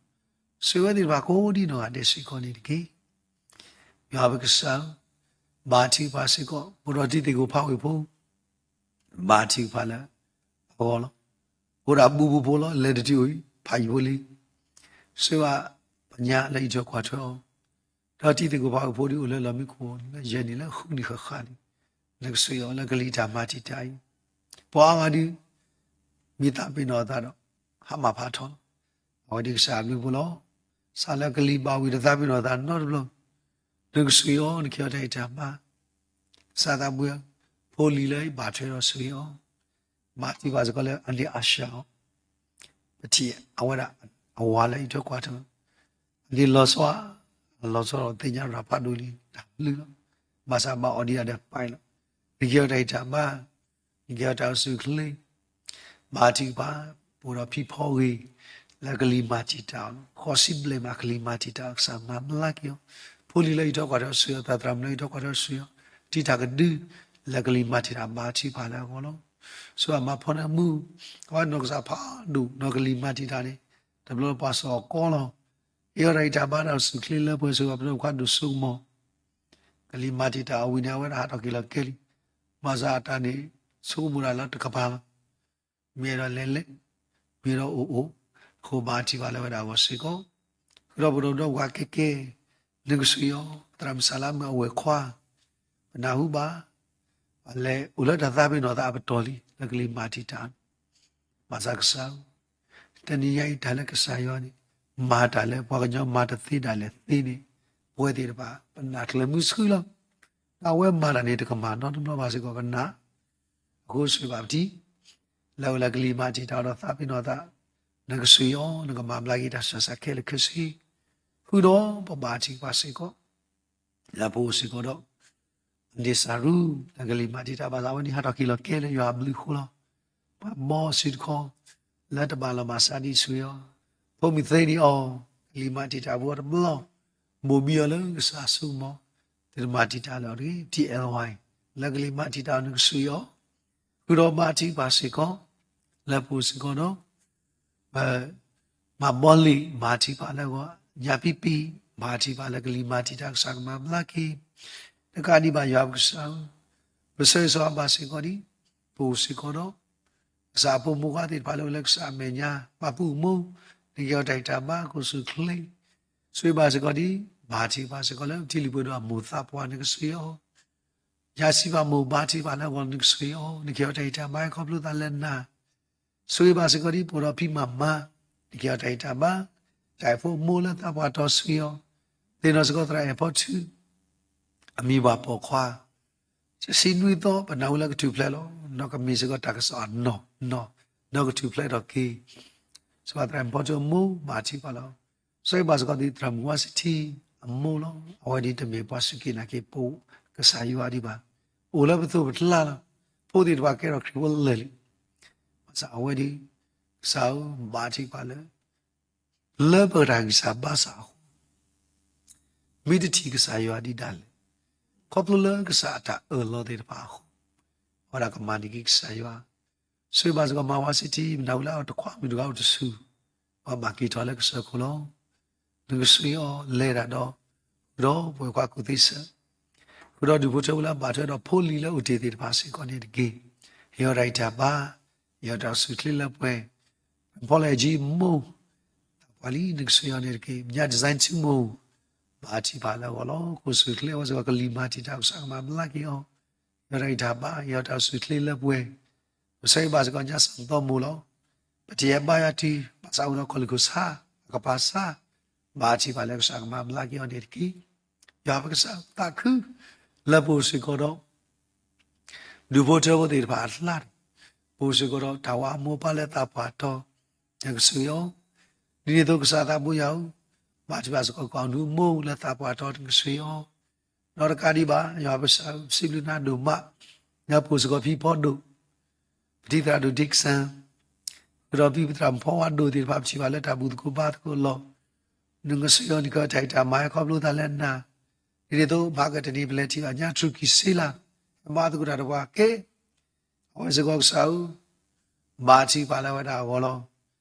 ဆိၣ်ဂ့ၤဝဲသ့ၣ်တဖၣ်ကိးဒံနီၢ်ဂၤဒဲးစ့ၢ်ကီးန့ၣ်တက့ၢ်. ယွၤပကစၢ်ဧၢ, ဘါထုကဖၣ်စ့ၢ်ကီး ပအိၣ်ဒီးတံၤသကိးဖးဝ့ၢ်ဖိ ဘါထုကဖၣ်လၢအဂီၢ်လီၤ. အိၣ်ဒၣ်ဘူပူဖိလီၤ, လဲၤတတုၤအိၣ်အံၤ ဖးယံၤဖိလံ. စံးဘၣ်ပညါလၢအံးထွဲကွၢ်ထွဲအီၤ, ဒီးတံၤသကိးပှၤကဖိဒုးအိၣ်လၢလီၢ်မံခိၣ် လၢယဲၢ်နံၣ်လၢဃုနံၣ်ဃၣ်ဃၣ်န့ၣ်, နကဆှၢအီၤလၢကလံၤတၢ်မၤတံာ်တာ်အံၤ, ပှၤအါဂၤဒုး မ့ၢ်သးပ့ၤနီၣ်အသးဒီး ဟးမၤဖးထီလီၤ. အဝဲဒၣ်ကစၢ်အဘျုးဖိလီၤ. စးလၢကလံၤဘၣ်ဝံၤတသးပ့ၤနီၣ်သးနီတဘျီ, နကဆှၢအီၤ နကဟ့ၣ်အီၤတၢ်အံၤတၢ်မၤ, ကစၢ်သးဘှံး, ဖိလံၤလၢဘၣ်ထွဲဒီးဆှၢအီၤ, မၤထံၣ်ဘၣ်စ့ၢ်ကီးလၢအဒ့အါရှါအီၤ, ပထံၣ်အဝဲဒၣ်အဝၤလၢအံးထွဲကွၢ်ထွဲ အဒ့လီၤဆီ, လီၤဆီဒီးသ့ၣ်ညါရၤဖးဒိၣ်လံ တၢ်ဘျုးလီၤ. ဘၣ်ဆၣ်ဘၣ်အီၤဒံးဒၣ်ဒီးပာ်လီၤ, နကဟ့ၣ်အီၤတၢ်အံၤတၢ်မၤ, နကဟ့ၣ်အီၤတၢ်အိၣ်ဆူၣ်အိၣ်ချ့, ဘၣ်ထံၣ်ပာ်, ပအိၣ်ဒီးဖံဖီဂ့ၤ, လၢကလံၤမၤတံာ်တာ်အီၤလီၤ. ဃိးဆံဘျဲၣ်မးကလံၤမၤတံာ်တာ် ကစၢ်မၤဘျါက့ၤအီၤ, ဖိလံၤလၢအံးထွဲကွၢ်ထွဲဆှၢအီၤ, သရၣ်မုၣ်လၢအံးထွဲကွၢ်ထွဲဆှၢအီၤ, တံာ်တာ်ကဒု, လၢကလံၤမၤတံာ်တာ်ဘၣ်ထံၣ်ပာ်လၢအဂီၢ်လီၤ. ဆိၣ်ဂ့ၤမၤဖီန့ၢ်မူ, အဝဲနီၢ်ကစၢ်ဖးဒိၣ် နီၢ်ကလံၤမၤတံာ်တာ်န့ၣ်, တဘျီလၢပှၤစီၤအီၤကီလီၤ. ဟ့ၣ်အီၤတၢ်အံးတၢ်မၤ တၢ်အိၣ်ဆူၣ်အိၣ်ချ့လၢပှဲၤ ဆိၣ်ဂ့ၤပှၤဒိၣ်ခွါဒိၣ်စိကမီၤ, ကလံၤမၤတံာ်တာ်အဝံၤန့ၣ် အဝဲဒၣ်ဟးထီၣ်က့ၤလီၤကဲလံ, ဘၣ်ဆၣ်အတၢ်န့ၣ် ဆိကမိၣ်ဒၣ်လၢတကပၤလီၤ. မ့ၢ်အဲၣ်ဒိးလဲၤလဲၤ, မ့ၢ်အဲၣ်ဒိးအိၣ်အိၣ်, အဃိဘၣ်ထံၣ်ပာ်လၢအဝဲဒၣ်အဂီၢ်စ့ၢ်ကီး, ဃုာ်ဒီးပဒိၣ်ဒီးပှၤကဲကဲ, နကဆှၢအီၤ, သရၣ်မုၣ်စၢ်လါမၢ်အဝဲၢ်ခွါ, ပနၢ်ဟူဘၣ်, ပလဲၤအိၣ်လၢတၢ်သးပ့ၤနီၣ်သးအပတီၢ်လံ လၢကလံၤမၤတံာ်တာ်, ဘၣ်ဆၣ်ကစၢ်ဧၢ, တနံၤညါအံၤတၢ်လၢကစၢ်ယွၤန့ၣ်, မၤတၢ်လၢပှၤကညီမၤတသ့ဒၣ်လဲာ်သ့န့ၣ်, ပဝဲသ့ၣ်တဖၣ် ပနာ်ကျၢၤမုၢ်ဆှုလီၤ. တၢ်ဝဲမၤတၢ်န့ၣ် တကမၣ်နီတဘျီဘၣ်စ့ၢ်ကီးပနာ်, အဃိဆိၣ်ဂ့ၤဘၣ်ပထံၣ်, လၢအဝဲလၢကလံၤမၤတံာ်တာ်ဒီးသးပ့ၤနီၣ်သး, နကဆှၢအီၤ နကမၤဘျါက့ၤတၢ်ဆူးတၢ်ဆါခဲလၢာ်ခဲဆ့, ဃုာ်ဒီးပဘၣ်ထံၣ်ပာ်စ့ၢ်ကီး, လၢပအိၣ်စ့ၢ်ကီးဒီး အဒ့စၢ်ရူ လၢကလံၤမၤတံာ်တာ်ဘၣ်သးဝဲန့ၣ် ဟးထီၣ်က့ၤလီၤကဲလၢယွၤအဘျုးအဃိလီၤ. ပှၤဘီအစုတခီ လၢတဘၣ်လီၢ်ဘၣ်စးဒံးဆှၢအီၤ, ဖိမုၣ်သ့န့ၢ်အီၤ, ကလံၤမၤတံာ်တာ်ဖိအီၤတဘျီ, ဘိၣ်ဘံအီၤလၢကစၢ်အစိကမီၤ, သုတမၤတံာ်တာ်လၢအီၤတဂ့ၤ, T L Y, လၢကလံၤမၤတံာ်တာ်အီၤနကဆှၢအီၤ, ဃုာ်ဒီးဘၣ်ထံၣ်ပာ်စ့ၢ်ကီး, လၢပအိၣ်စ့ၢ်ကီးဒီး ပမၤဘီလ့ၣ် ဘၣ်ထံၣ်ပာ်လၢအဂီၢ်, ညၣ်ပံပံ, ဘၣ်ထံၣ်ပာ်လၢကလံၤမၤတံာ်တာ် ကစၢ်ကမၤဘျါက့ၤ, တကးဒံးဘၣ်ယွၤပကစၢ်ဧၢ, ပဆၢဂ့ၤဆၢဝါဘၣ်စ့ၢ်ကီးဒံး, ပအိၣ်စ့ၢ်ကီးဒီး ကစၢ်အဖိမုၣ်ခွါသ့ၣ်တဖၣ်လၢအအိၣ်လၢကစၢ်အမဲာ်ညါ, ပာ်ဖှိၣ်အမိၢ်, နကဟ့ၣ်အီၤတၢ်ဂံၢ်တၢ်ဘါ ကအိၣ်ဆူၣ်အိၣ်ချ့, ဆိၣ်ဂ့ၤဘၣ်စ့ၢ်ကီးဒံး, ဘၣ်ထံၣ်ပာ်စ့ၢ်ကီးလၢပထံလံၤပှဲၤဒီးအမိၢ်သးပှၢ်နကဆှၢအီၤ ယၤစံးဘၣ်မိၢ်ဘၣ်ထံၣ်ပာ်လၢအဂီၢ်နကဆှၢအီၤ, နကဟ့ၣ်အီၤတၢ်ဂံၢ်တၢ်ဘါ ဟဲခီဖျိသးလၢနၤ, ဆိၣ်ဂ့ၤဘၣ်စ့ၢ်ကီးဒံး ပအိၣ်ဒီးဖံမၤမါ, နကဟ့ၣ်အီၤတၢ်ဂံၢ်တၢ်ဘါ, တၢ်အိၣ်ဖှိၣ်အမိၢ်လၢသးပှၢ်တီဆှၢအီၤ, သ့ၣ်နီၣ်စ့ၢ်ကီးသရၣ်အဲၣ်ဖီထု, အမံၤဘၣ်ပိာ်ခွါ တဆံနွံသီ ပနၢ်ဟူလၢကထူၣ်ဖျဲးလီၤ. နီၢ်ကမ့ၢ်စ့ၢ်ကီးတၢ်ကစီၣ်အနီၢ်နီၢ်, ဒီးကထူၣ်ဖျဲးထီၣ်က့ၤ, စ့ၢ်ကီးသရၣ်အဲၣ်ဖီထုအမိၢ် ဘၣ်ထံၣ်ပာ်လီၤ. ဆိၣ်ဂ့ၤဘၣ်စ့ၢ်ကီးသုသရၣ်မုၣ်ဝါစံထံအမိၢ်လီၤ. အဝဲဒၣ်တမ့ၢ်ပှၤစူၢ်က့ၤနာ်က့ၤပိာ်ကစၢ်ယွၤဒံးဘၣ်. အိၣ်လၢပသိးပကျါလီၤ. ဖိသ့ၣ်တဖၣ်ကဲထီၣ်ခရံာ်ဖိလၢာ်လံ. ဘၣ်ဆၣ်အဝဲဒၣ် ကစၢ်ဧၢ ဘၣ်ထံၣ်ပာ်လၢ လၢပတၢ်ဂံၢ်စၢ်ဘါစၢ်အဃိ မ့ၢ်တထံၣ်ကစၢ်ယွၤဒံးဒၣ်လဲာ်, ခီဖျိလၢကစၢ်အတၢ်အၢၣ်လီၤသ့ၣ်တဖၣ်အဃိ, အဝဲဒၣ်ကမၤန့ၢ်က့ၤကစၢ်ယွၤ. ဆိၣ်ဂ့ၤဘၣ်စ့ၢ်ကီးမါဝါစံထံ ပနၢ်ဟူလၢအတခွါမုၣ်တဂၤအိၣ်တဆူၣ်, ပှၤဘၣ်က့ၤထီၣ်လၢကစၢၢ်ခိၣ်လီၤ. နကဆှၢအီၤလဲၤတၢ်ဒီး, ဃုာ်ဒီးပဝဲၢ်ခွါကူၣ်သ့စၢၤ, ဃုာ်ဒီးဒူၣ်ဖိထၢဖိလၢအဘၣ်ထွဲဒီးဖိလံၤလၢအအိၣ်တ့ၢ်သ့ၣ်တဖၣ်စ့ၢ်ကီးန့ၣ်တက့ၢ်. ဟ့ၣ်အီၤတၢ်ဂံၢ်တၢ်ဘါ, ဟ့ၣ်အီၤတၢ်အိၣ်ဆူၣ်အိၣ်ချ့လၢပှဲၤ, ဖီလၢအယံၤမိၢ်, သးပှၢ်လံနကဆှၢအီၤန့ၣ်တက့ၢ်. ညါ design ဆူမိၢ်, ဘၣ်ထံၣ်ပာ်လၢအဂီၢ်လီၤ. ကအိၣ်ဆူၣ်အိၣ်ချ့အဝဲစ့ၢ်ကီး ကလံၤမၤတံာ်တာ် ကစၢ်ကမၤဘျါက့ၤအီၤ, ဟ့ၣ်အီၤတၢ်ဂံၢ်တၢ်ဘါ, ဟ့ၣ်အီၤတၢ်အိၣ်ဆူၣ်အိၣ်ချ့လၢပှဲၤ. ပဆၢဂ့ၤဘၣ်စ့ၢ်ကီးညါ စၢ်သီမိၢ်လီၤ. ပထံၣ်အဲၣ်ဘါယွၤတုၤ ဘၣ်ဆၣ်အိၣ်ဒီးကီၢ်လံၢ်ခိၣ်ဆါ အကပၤဆါ, ဘၣ်ထံၣ်ပာ်လၢကစၢ်ကမၤဘျါက့ၤအီၤန့ၣ်တက့ၢ်. ယွၤပကစၢ်သးခု လၢပအိၣ်စ့ၢ်ကီးဒီး ဒူၣ်ဖိထၢဖိသ့ၣ်တဖၣ်အကျါ, ပအိၣ်စ့ၢ်ကီးဒီးတၢ်ဝၤအမိၢ်အပၢ်လၢသးပှၢ်တီၤ, နကဆှၢအီၤ. ဒ်န့ၣ်အသိးကစၢ်သးဘိယွၤဧၢ, ဘၣ်ထံၣ်ဘၣ်စ့ၢ်ကီး ကီၢ်ဒူအမိၢ်လၢသးပှၢ်တီၤ နကဆှၢအီၤ. ဒီးတကးဒံးဘၣ် ယွၤပကစၢ်ဧၢ ပစံးဘျုးနၤဒိၣ်မး, လၢပအိၣ်စ့ၢ်ကီးဖံဖီဒိၣ်, ပထံၣ်သရၣ်ဒိၣ် Dixon, ဃုာ်ဒီးဖံပသရၣ်မုၣ်ဖီဝါဒိၣ်သ့ၣ်တဖၣ် ပထံၣ်ဘၣ်လၢတၢ်ဘူၣ်သကိးဘါသကိးအလီၢ်, နကဆှၢအီၤ နကဟ့ၣ်အီၤတၢ်ဂံၢ်တၢ်ဘါ ဟဲခီဖျိသးလၢနၤ. ဒ်န့ၣ်အသိး မဟါကတနံၤ ပလဲၤထံၣ်ဘၣ်ညါ ထြူၣ်ကံၢ်စ့လး, ဟဲဘါသကိးတၢ်ဒီးပှၤကဲ, အဝဲစ့ၢ်ကီးကစၢ်ဧၢ, ဘၣ်ထံၣ်ပာ်လၢအဝဲဒၣ်အဂီၢ်လီၤ.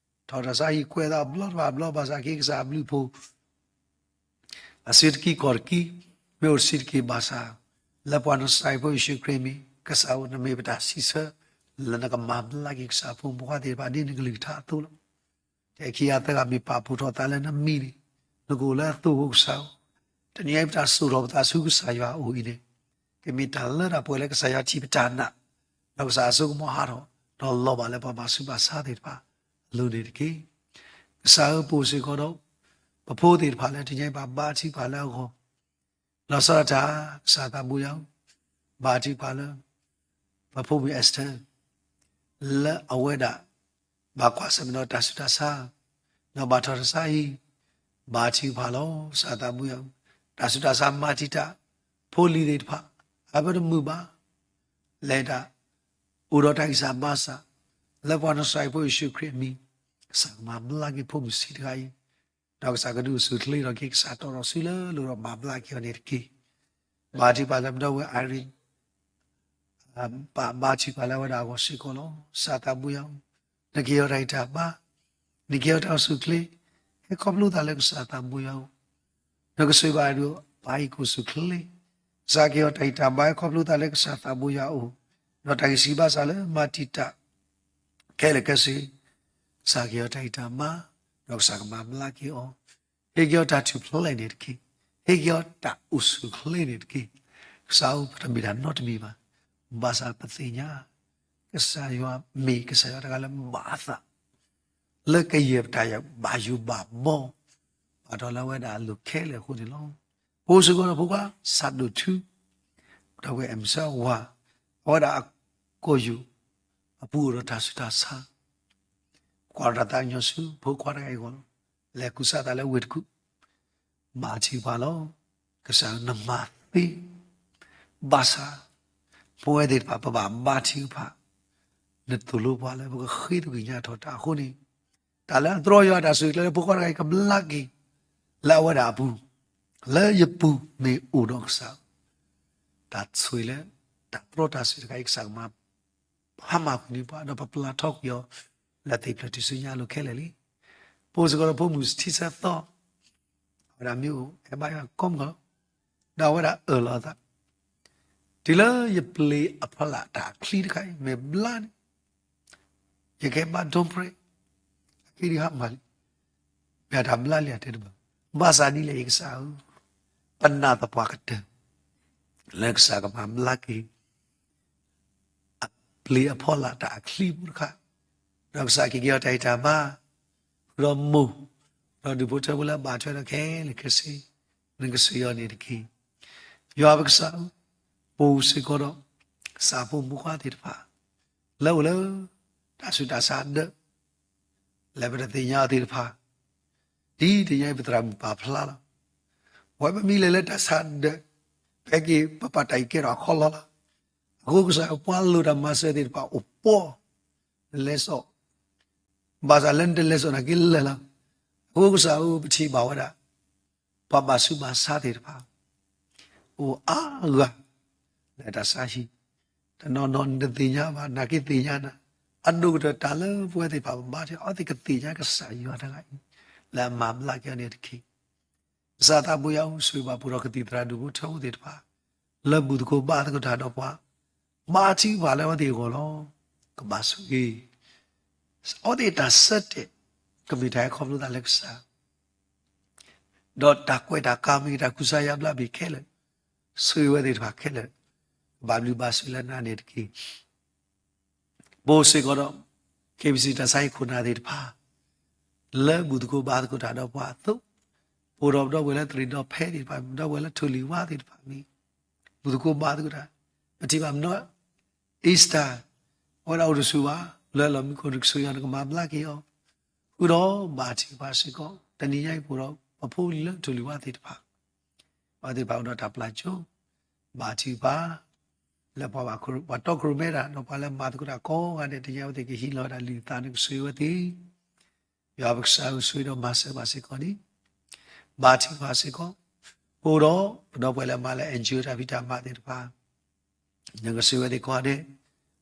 ထီၣ်တၢ်ဆါဟံၣ်ကွဲးသးဘျီတဖၣ်ဘျီ ဘၣ်ဆၣ်က့ၤကစၢ်အဘျုးအဖှိၣ် အစုတကံကီၢ်တကံ, မ့ၢ်အိၣ်တဆံးတက့ၢ်ဘၣ်ဆၣ်, လၢပှၤနီၢ်ကစၢ်အံၤဖိယ့ၣ်ၡူးခရံာ်မံၤ, ကစၢ်ဧၢ နမ့ၢ်ပတၢ်စံးဆၢ လၢနကမၤဘျါက့ၤကစၢ်ဖိမုၣ်ဖိခွါသ့ၣ်တဖၣ်ဒ်နကလုၢ်ကထါအသိးလီၤ. ထဲခံဂၤသၢဂၤမ့ၢ်ပာ်ဖှိၣ်ထီၣ်သးလၢနမံၤန့ၣ်, နကအိၣ်လၢအသိးအဃိကစၢ်ဧၢ, တနံၤအံၤပတၢ်စိာ်ထီၣ်ပသးဆူကစၢ်ယွၤအအိၣ်အံၤန့ၣ်, ကမ့ၢ်တၢ်လၢတၢ်ပှဲၤလၢကစၢ်ယွၤထံၣ်ပတၢ်နာ်, ဒီးကစၢ်အစိကမီၤဟးထီၣ်, ဒီးလီၤဘၣ်လၢပှၤဘၣ်ဆူးဘၣ်ဆါသ့ၣ်တဖၣ်အလိၤန့ၣ်တက့ၢ်. ကစၢ်ဧၢ, ပအိၣ်စ့ၢ်ကီးဒီး ပဖိသ့ၣ်တဖၣ်လၢတနံၤအံၤဘၣ်ဘါထုကဖၣ်လၢအဂီၢ် လီၤဆီဒၣ်တၢ်, ကစၢ်သးဘိယွၤဧၢ, ဘါထုကဖၣ်လၢ ပဖိမုၣ် Esther လၢအဝဲဒၣ် ဘၣ်ကွၢ်ဆၢၣ်မဲာ်ဒီးတၢ်ဆူးတၢ်ဆါ, ဒီးဘၣ်ထီၣ်တၢ်ဆါအံၤ, ဘါထုကဖၣ်လီၤ, ကစၢ်သးဘိယွၤဧၢ, တၢ်ဆူးတၢ်ဆါမၤတံာ်တာ် ဖိလံၤသ့ၣ်တဖၣ် အဝဲတမုာ်ဘၣ်, လဲၤတၢ် အိၣ်ဒီးတၢ်ဂံၢ်စၢ်ဘါစၢ်, လၢပှၤနစၤရ့းဖိယ့ၣ်ၡူးခရံာ်အမံၤ, ကစၢ်ကမၤဘျါက့ၤဖိမုၣ်ဆံးတဂၤအံၤ, ဒီးကစၢ်ကဒုးအိၣ်ဆူၣ်အိၣ်ချ့ဒီးက့ၤ ကစၢ်တီဒီးဆူလၢလိၤဒီးမၤဘျါက့ၤအီၤန့ၣ်တက့ၢ်. ဘါထုကဖၣ်လၢပဒီပုၢ်ဝဲၢ် Irene ဘၣ်ဘါထုကဖၣ်လၢအဝဲဒၣ်အဂီၢ်စ့ၢ်ကီးလီၤ. ကစၢ်သးဘိယွၤဧၢ, နကဟ့ၣ်အီၤတၢ်ဂံၢ်တၢ်ဘါ, နကဟ့ၣ်အီၤတၢ်အိၣ်ဆူၣ်အိၣ်ချ့, ဟဲခီဖျိသးလၢကစၢ်သးဘိယွၤဧၢ, နကဆိၣ်ဂ့ၤဘၣ်ဒိၣ် ပၢ်အံၤကအိၣ်ဆူၣ်အိၣ်ချ့, ကစၢ်ကဟ့ၣ်အီၤတၢ်ဂံၢ်တၢ်ဘါ ဟဲခီဖျိသးလၢကစၢ်သးဘိယွၤအအိၣ်, ဒီးတၢ်ဂံၢ်စၢ်ဘါစၢ်လၢမၤတံာ်တာ် ခဲလၢာ်ခဲဆ့, ကစၢ်ကဟ့ၣ်အီၤတၢ်ဂံၢ်တၢ်ဘါ, ဒီးကစၢ်ကမၤဘျါက့ၤအီၤ, ဟ့ၣ်က့ၤအီၤတၢ်ထူၣ်ဖျဲးန့ၣ်တက့ၢ်, ဟ့ၣ်က့ၤအီၤတၢ်အိၣ်ဆူၣ်အိၣ်ချ့န့ၣ်တက့ၢ်. ကစၢ်ဧၢ, ပတမ့ၢ်တၢ်နီတမံၤဘၣ်, ဘၣ်ဆၣ်ပသ့ၣ်ညါ ကစၢ်ယွၤမ့ၢ်ကစၢ်ယွၤတဂၤလၢဘၣ်အသး လၢကယဲၢ်ပတၢ်ဘၣ်ယိၣ်ဘၣ်ဘီ ဘၣ်ထီၣ်လၢအဝဲဒၣ်အလိၤခဲလၢာ်အဃိန့ၣ်လီၤ. ပအိၣ်စ့ၢ်ကီးဒီးဖိခွါ စးဒိၣ်ထူ, ဒီပုၢ်ဝဲၢ် Emmanuel ဝၤ, အဝဲဒၣ်အကိာ်ယူၢ် အပူၤအိၣ်ဒီးတၢ်ဆူးတၢ်ဆါ, ကွၢ်တၢ်သးကညီၤဆူ ဖိခွါတဂၤအံၤအဂီၢ်လီၤ. လဲၤကူစါသးလၢဝ့ၢ်တကူၣ်, ဘါထုကဖၣ်လီၤ. ကစၢ်ဧၢ, နမၤသ့ ဘၣ်ဆၣ် ပဝဲသ့ၣ်တဖၣ် ပဘၣ်ဘါထုကဖၣ် နသိၣ်လိပှၤလၢပကဃ့သကွံၢ်ညါထီၣ်တၢ်အဃိန့ၣ်, တၢ်လၢအတြီယွၤအတၢ်ဆိၣ်ဂ့ၤလၢဖိခွါတဂၤအံၤ ကဘျါက့ၤ လၢအဝဲဒၣ်အပူၤ, လၢယပူၤမ့ၢ်အိၣ်ဒီးကစၢ်, တၢ်ဆိၣ်ဂ့ၤလၢ တၢ်တြီတၢ်စူၤတခါအံၤ ကစၢ်ကမၤ ဟါမၢ်ကွံာ်န့ၢ်ပှၤ ဒီးပပျၢ်ထီကွံာ်အီၤ လၢသ့ၣ်ဖျၢၣ်ထူၣ်စုညါအလိၤခဲလၢာ်လံ. ပအိၣ်စ့ၢ်ကီးဒီးဖိမုၣ်ထံဆၢသီ, အဝဲဒၣ်မ့ၢ်အိၣ် အဲၣ်ဘၣ်ယွၤကိးမုၢ်နံၤလီၤ. ဒီးအဝဲဒၣ်အၢၣ်လီၤအသး, တုၤလၢယပျ့ၤအဖီလာ်တၢ်အချံတခါအံၤ မ့ၢ်ဘျါန့ၣ် ယကဟဲဘါဒိဖရဲ, အချံဒုးဟါမၢ်လံ, မ့ၢ်တၢ်ဘျါလံအတဲတဘၣ်. ဘၣ်ဆၣ်ဒ်လဲၣ် ယကစၢ်ဧၢ, ပနာ်သပှၢ်ကတၢၢ် လၢကစၢ်ကမၤဘျါက့ၤ အပျ့ၤအဖီလာ်တၢ်အချံဖိတခါ, ဒီးကစၢ်ကဟ့ၣ်က့ၤအီၤတၢ်ဂံၢ်တၢ်ဘါ, ဃုာ်ဒီးမိၢ်, ဒီးဒူၣ်ဖိထၢဖိလၢအဘၣ်ထွဲဒီးခဲလၢာ်ခဲဆ့, နကဆိၣ်ဂ့ၤအီၤန့ၣ်တက့ၢ်. ယွၤပကစၢ်ဧၢ, ပအိၣ်စ့ၢ်ကီးဒီး ကစၢ်ဖိမုၣ်ဖိခွါသ့ၣ်တဖၣ် လၢအိၣ်လၢ တၢ်ဆူးတၢ်ဆါဒၢး လၢပတသ့ၣ်ညါအီၤသ့ၣ်တဖၣ်, ဒ်တနံၤအံၤပသရၣ်မုၣ်ပာ်ဖျါလီၤ. ပဝဲပမ့ၢ်လဲၤလၢတၢ်ဆါဒၢး ဖဲက့ၤပပာ်တၢ်အံၤကဲထီၣ်အခီလီၤလီၤ. အဃိကစၢ်ပှၤလိၣ်တၢ်မၤစၢၤသ့ၣ်တဖၣ်အိၣ်ပှီၢ်, နလဲၤစိာ်, ဘၣ်ဆၣ်လၢနတလဲၤစိာ်နာ်က့လၢာ်လီၤ. အဃိကစၢ်ဧၢ ပထံၣ်ဘၣ်ဝဲဒၣ် ပှၤဘၣ်ဆူးဘၣ်ဆါသ့ၣ်တဖၣ် အိၣ်အါဂၤ လၢတၢ်ဆါဟံၣ်, တနီၤနီၤနတသ့ၣ်ညါဘၣ် နာ်က့သ့ၣ်ညါနၤ, အဒိၣ်ကတၢၢ်တၢ်လၢပဝဲသ့ၣ်တဖၣ်ပဘါထုကဖၣ် အဝဲသ့ၣ်ကသ့ၣ်ညါကစၢ်ယွၤတဂၤအံၤ လၢအမၤဘျါက့ၤအီၤန့ၣ်တက့ၢ်. ကစၢ်သးဘိယွၤဧၢ ဆိၣ်ဂ့ၤဘၣ်ပှၤဒီးကသံၣ်သရၣ်ဒူၣ်ဖိထၢဖိသ့ၣ်တဖၣ် လၢဘူၣ်သကိးဘါသကိးတၢ်ဒီးပှၤ, ဘါထုကဖၣ်လၢအဝဲသ့ၣ်အဂီၢ်လီၤ. ကဘၣ်ဆိၣ်ဂ့ၤ အဝဲသ့ၣ်တၢ်ဆၢတဲာ် ကမ့ၢ်တၢ်ဟဲခီဖျိသးလၢကစၢ် ဒီးတၢ်ကွဲးတၢ်ကါမ့ၢ်ဂ့ၤ တၢ်ကူစါယါဘျါမ့ၢ်ဂ့ၤခဲလၢာ်, ဆိၣ်ဂ့ၤဝဲသ့ၣ်တဖၣ်ခဲလၢာ်, ကဘၣ်ဘျုးဘၣ်ဆိၣ်လၢနၤန့ၣ်တက့ၢ်. ပအိၣ်စ့ၢ်ကီးဒီး KBC တၢ်ဆါဟံၣ်ခိၣ်နၢ်သ့ၣ်တဖၣ် လၢဘူၣ်သကိးဘါသကိးတၢ်ဒီးပှၤအသိး, ပအိၣ်ဒီးပဒီပုၢ်ဝဲၢ်လၢသရံးဒီဖဲသ့ၣ်တဖၣ်, ပဒီပုၢ်ဝဲၢ်လၢထိၣ်လံၤဝါသ့ၣ်တဖၣ်မ့ၢ် ဘူၣ်သကိးဘါသကိးတၢ်, ပထံၣ်ဘၣ်မနီၤ Easter အဝဲဒၣ်အိၣ်တဆူၣ်ဘၣ်, လၢလီၢ်မံခိၣ်နကဆိၣ်ဂ့ၤအီၤ နကမၤဘျါက့ၤအီၤ, ဃုာ်ဒီးဘၣ်ထုကဖၣ်စ့ၢ်ကီး တနံၤညါအံၤပအိၣ်ဒီး ပဖိလံၤလၢထိၣ်လံၤဝါသ့ၣ်တဖၣ်, အဝဲသ့ၣ်တဖၣ်အိၣ်ဒီးတၢ်ပျၢ်ကၠိ, ဘၣ်ထုကဖၣ် လၢပှၤဘၣ်ခိၣ် ပှၤတီခိၣ်ရိၣ်မဲတၢ် ဒီးပှၤလၢမၤသကိးတၢ်ကိးဂၤဒဲး တနံၤညါအဝဲသ့ၣ်ကဟံးလီၤဝဲဒၣ်လုၢ်သး နကဆိၣ်ဂ့ၤဝဲသ့ၣ် ယွၤပကစၢ်ဧၢ ဆိၣ်ဂ့ၤဒီးမၤစၢၤဘၣ်စ့ၢ်ကီးန့ၣ်, ဘါထုကဖၣ်စ့ၢ်ကီး, ပအိၣ်ဒီး ပဒီပုၢ်ဝဲၢ်လၢမၤလၢ NGO တၢ်ဖံးတၢ်မၤသ့ၣ်တဖၣ်, နကဆိၣ်ဂ့ၤဝဲသ့ၣ်ကိးဂၤဒဲး,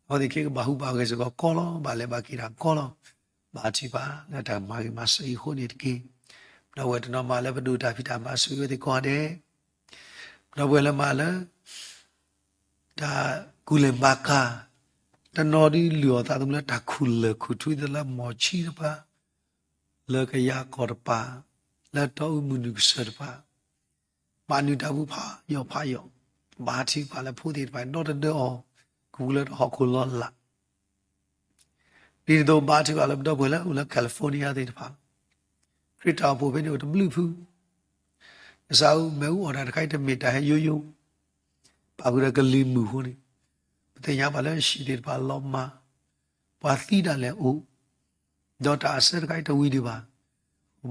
အဝဲသ့ၣ်ခဲကဘၣ်ဟူးဘၣ်ဂဲၤစ့ၢ်ကီးကီလီၤ, ဘၣ်လဲၤဘၣ်က့ၤတၢ်ကီလီၤ, ဘါထုကဖၣ်လၢတၢ်မၤဂ့ၤမၤစၢၤအံၤအဃိန့ၣ်တက့ၢ်. ပဒီပုၢ်ဝဲၢ်တနီၤမၤလၢပဒိၣ်တၢ်ဖံးတၢ်မၤ ဆိၣ်ဂ့ၤဝဲသ့ၣ်ကိးဂၤဒဲး, ပဒီပုၢ်ဝဲၢ်လၢမၤလၢ တၢ်ကူလဲၢ်မၤကၤ, တၢ် တနီၤဒုးလုၢ်အီၣ်သးသမူလၢတၢ်ခူၣ်လၢၢ်ခူၣ်ထွံသးလၢမိၢ်ဆံတပၤ, လၢကယၤကီၢ်တပၤ, လၢတီအူမုၢ်နုာ်ကစၢၢ်တပၤ, ဘၣ်နုာ်တၢ်ပူၤဖးယိာ်ဖးယိာ်, ဘါထုကဖၣ်လၢဖိသ့ၣ်တဖၣ်ဒီတဒၢအီၤ, ကပူၤလၢတဟီၣ်ခိၣ်လီၤလး ဒ်သိးဘါထုကဖၣ်လၢပဒီပုၢ်ဝဲၢ်လၢအိၣ်လၢ California သ့ၣ်တဖၣ်လီၤ. ခရံာ်တၢ်အိၣ်ဖှိၣ်ဖဲန့ၣ်အိၣ်တဘျုးဖု, ကစၢ်ဧၢ မ့ၣ်အူအီၣ်တၢ်တခါအံၤတမ့ၢ်တၢ်ဟဲယိယိ, ပာ်ဃုာ်ဒီးကလံၤမုၢ်အဃိန့ၣ်, ပသ့ၣ်ညါဘၣ်လၢဟံၣ်သ့ၣ်တဖၣ်လီၤမၢ်, ပှၤသံဒၣ်လဲာ်အိၣ်, ဒီးတၢ်အစၢတခါအံၤတဝံၤဒံးဘၣ်,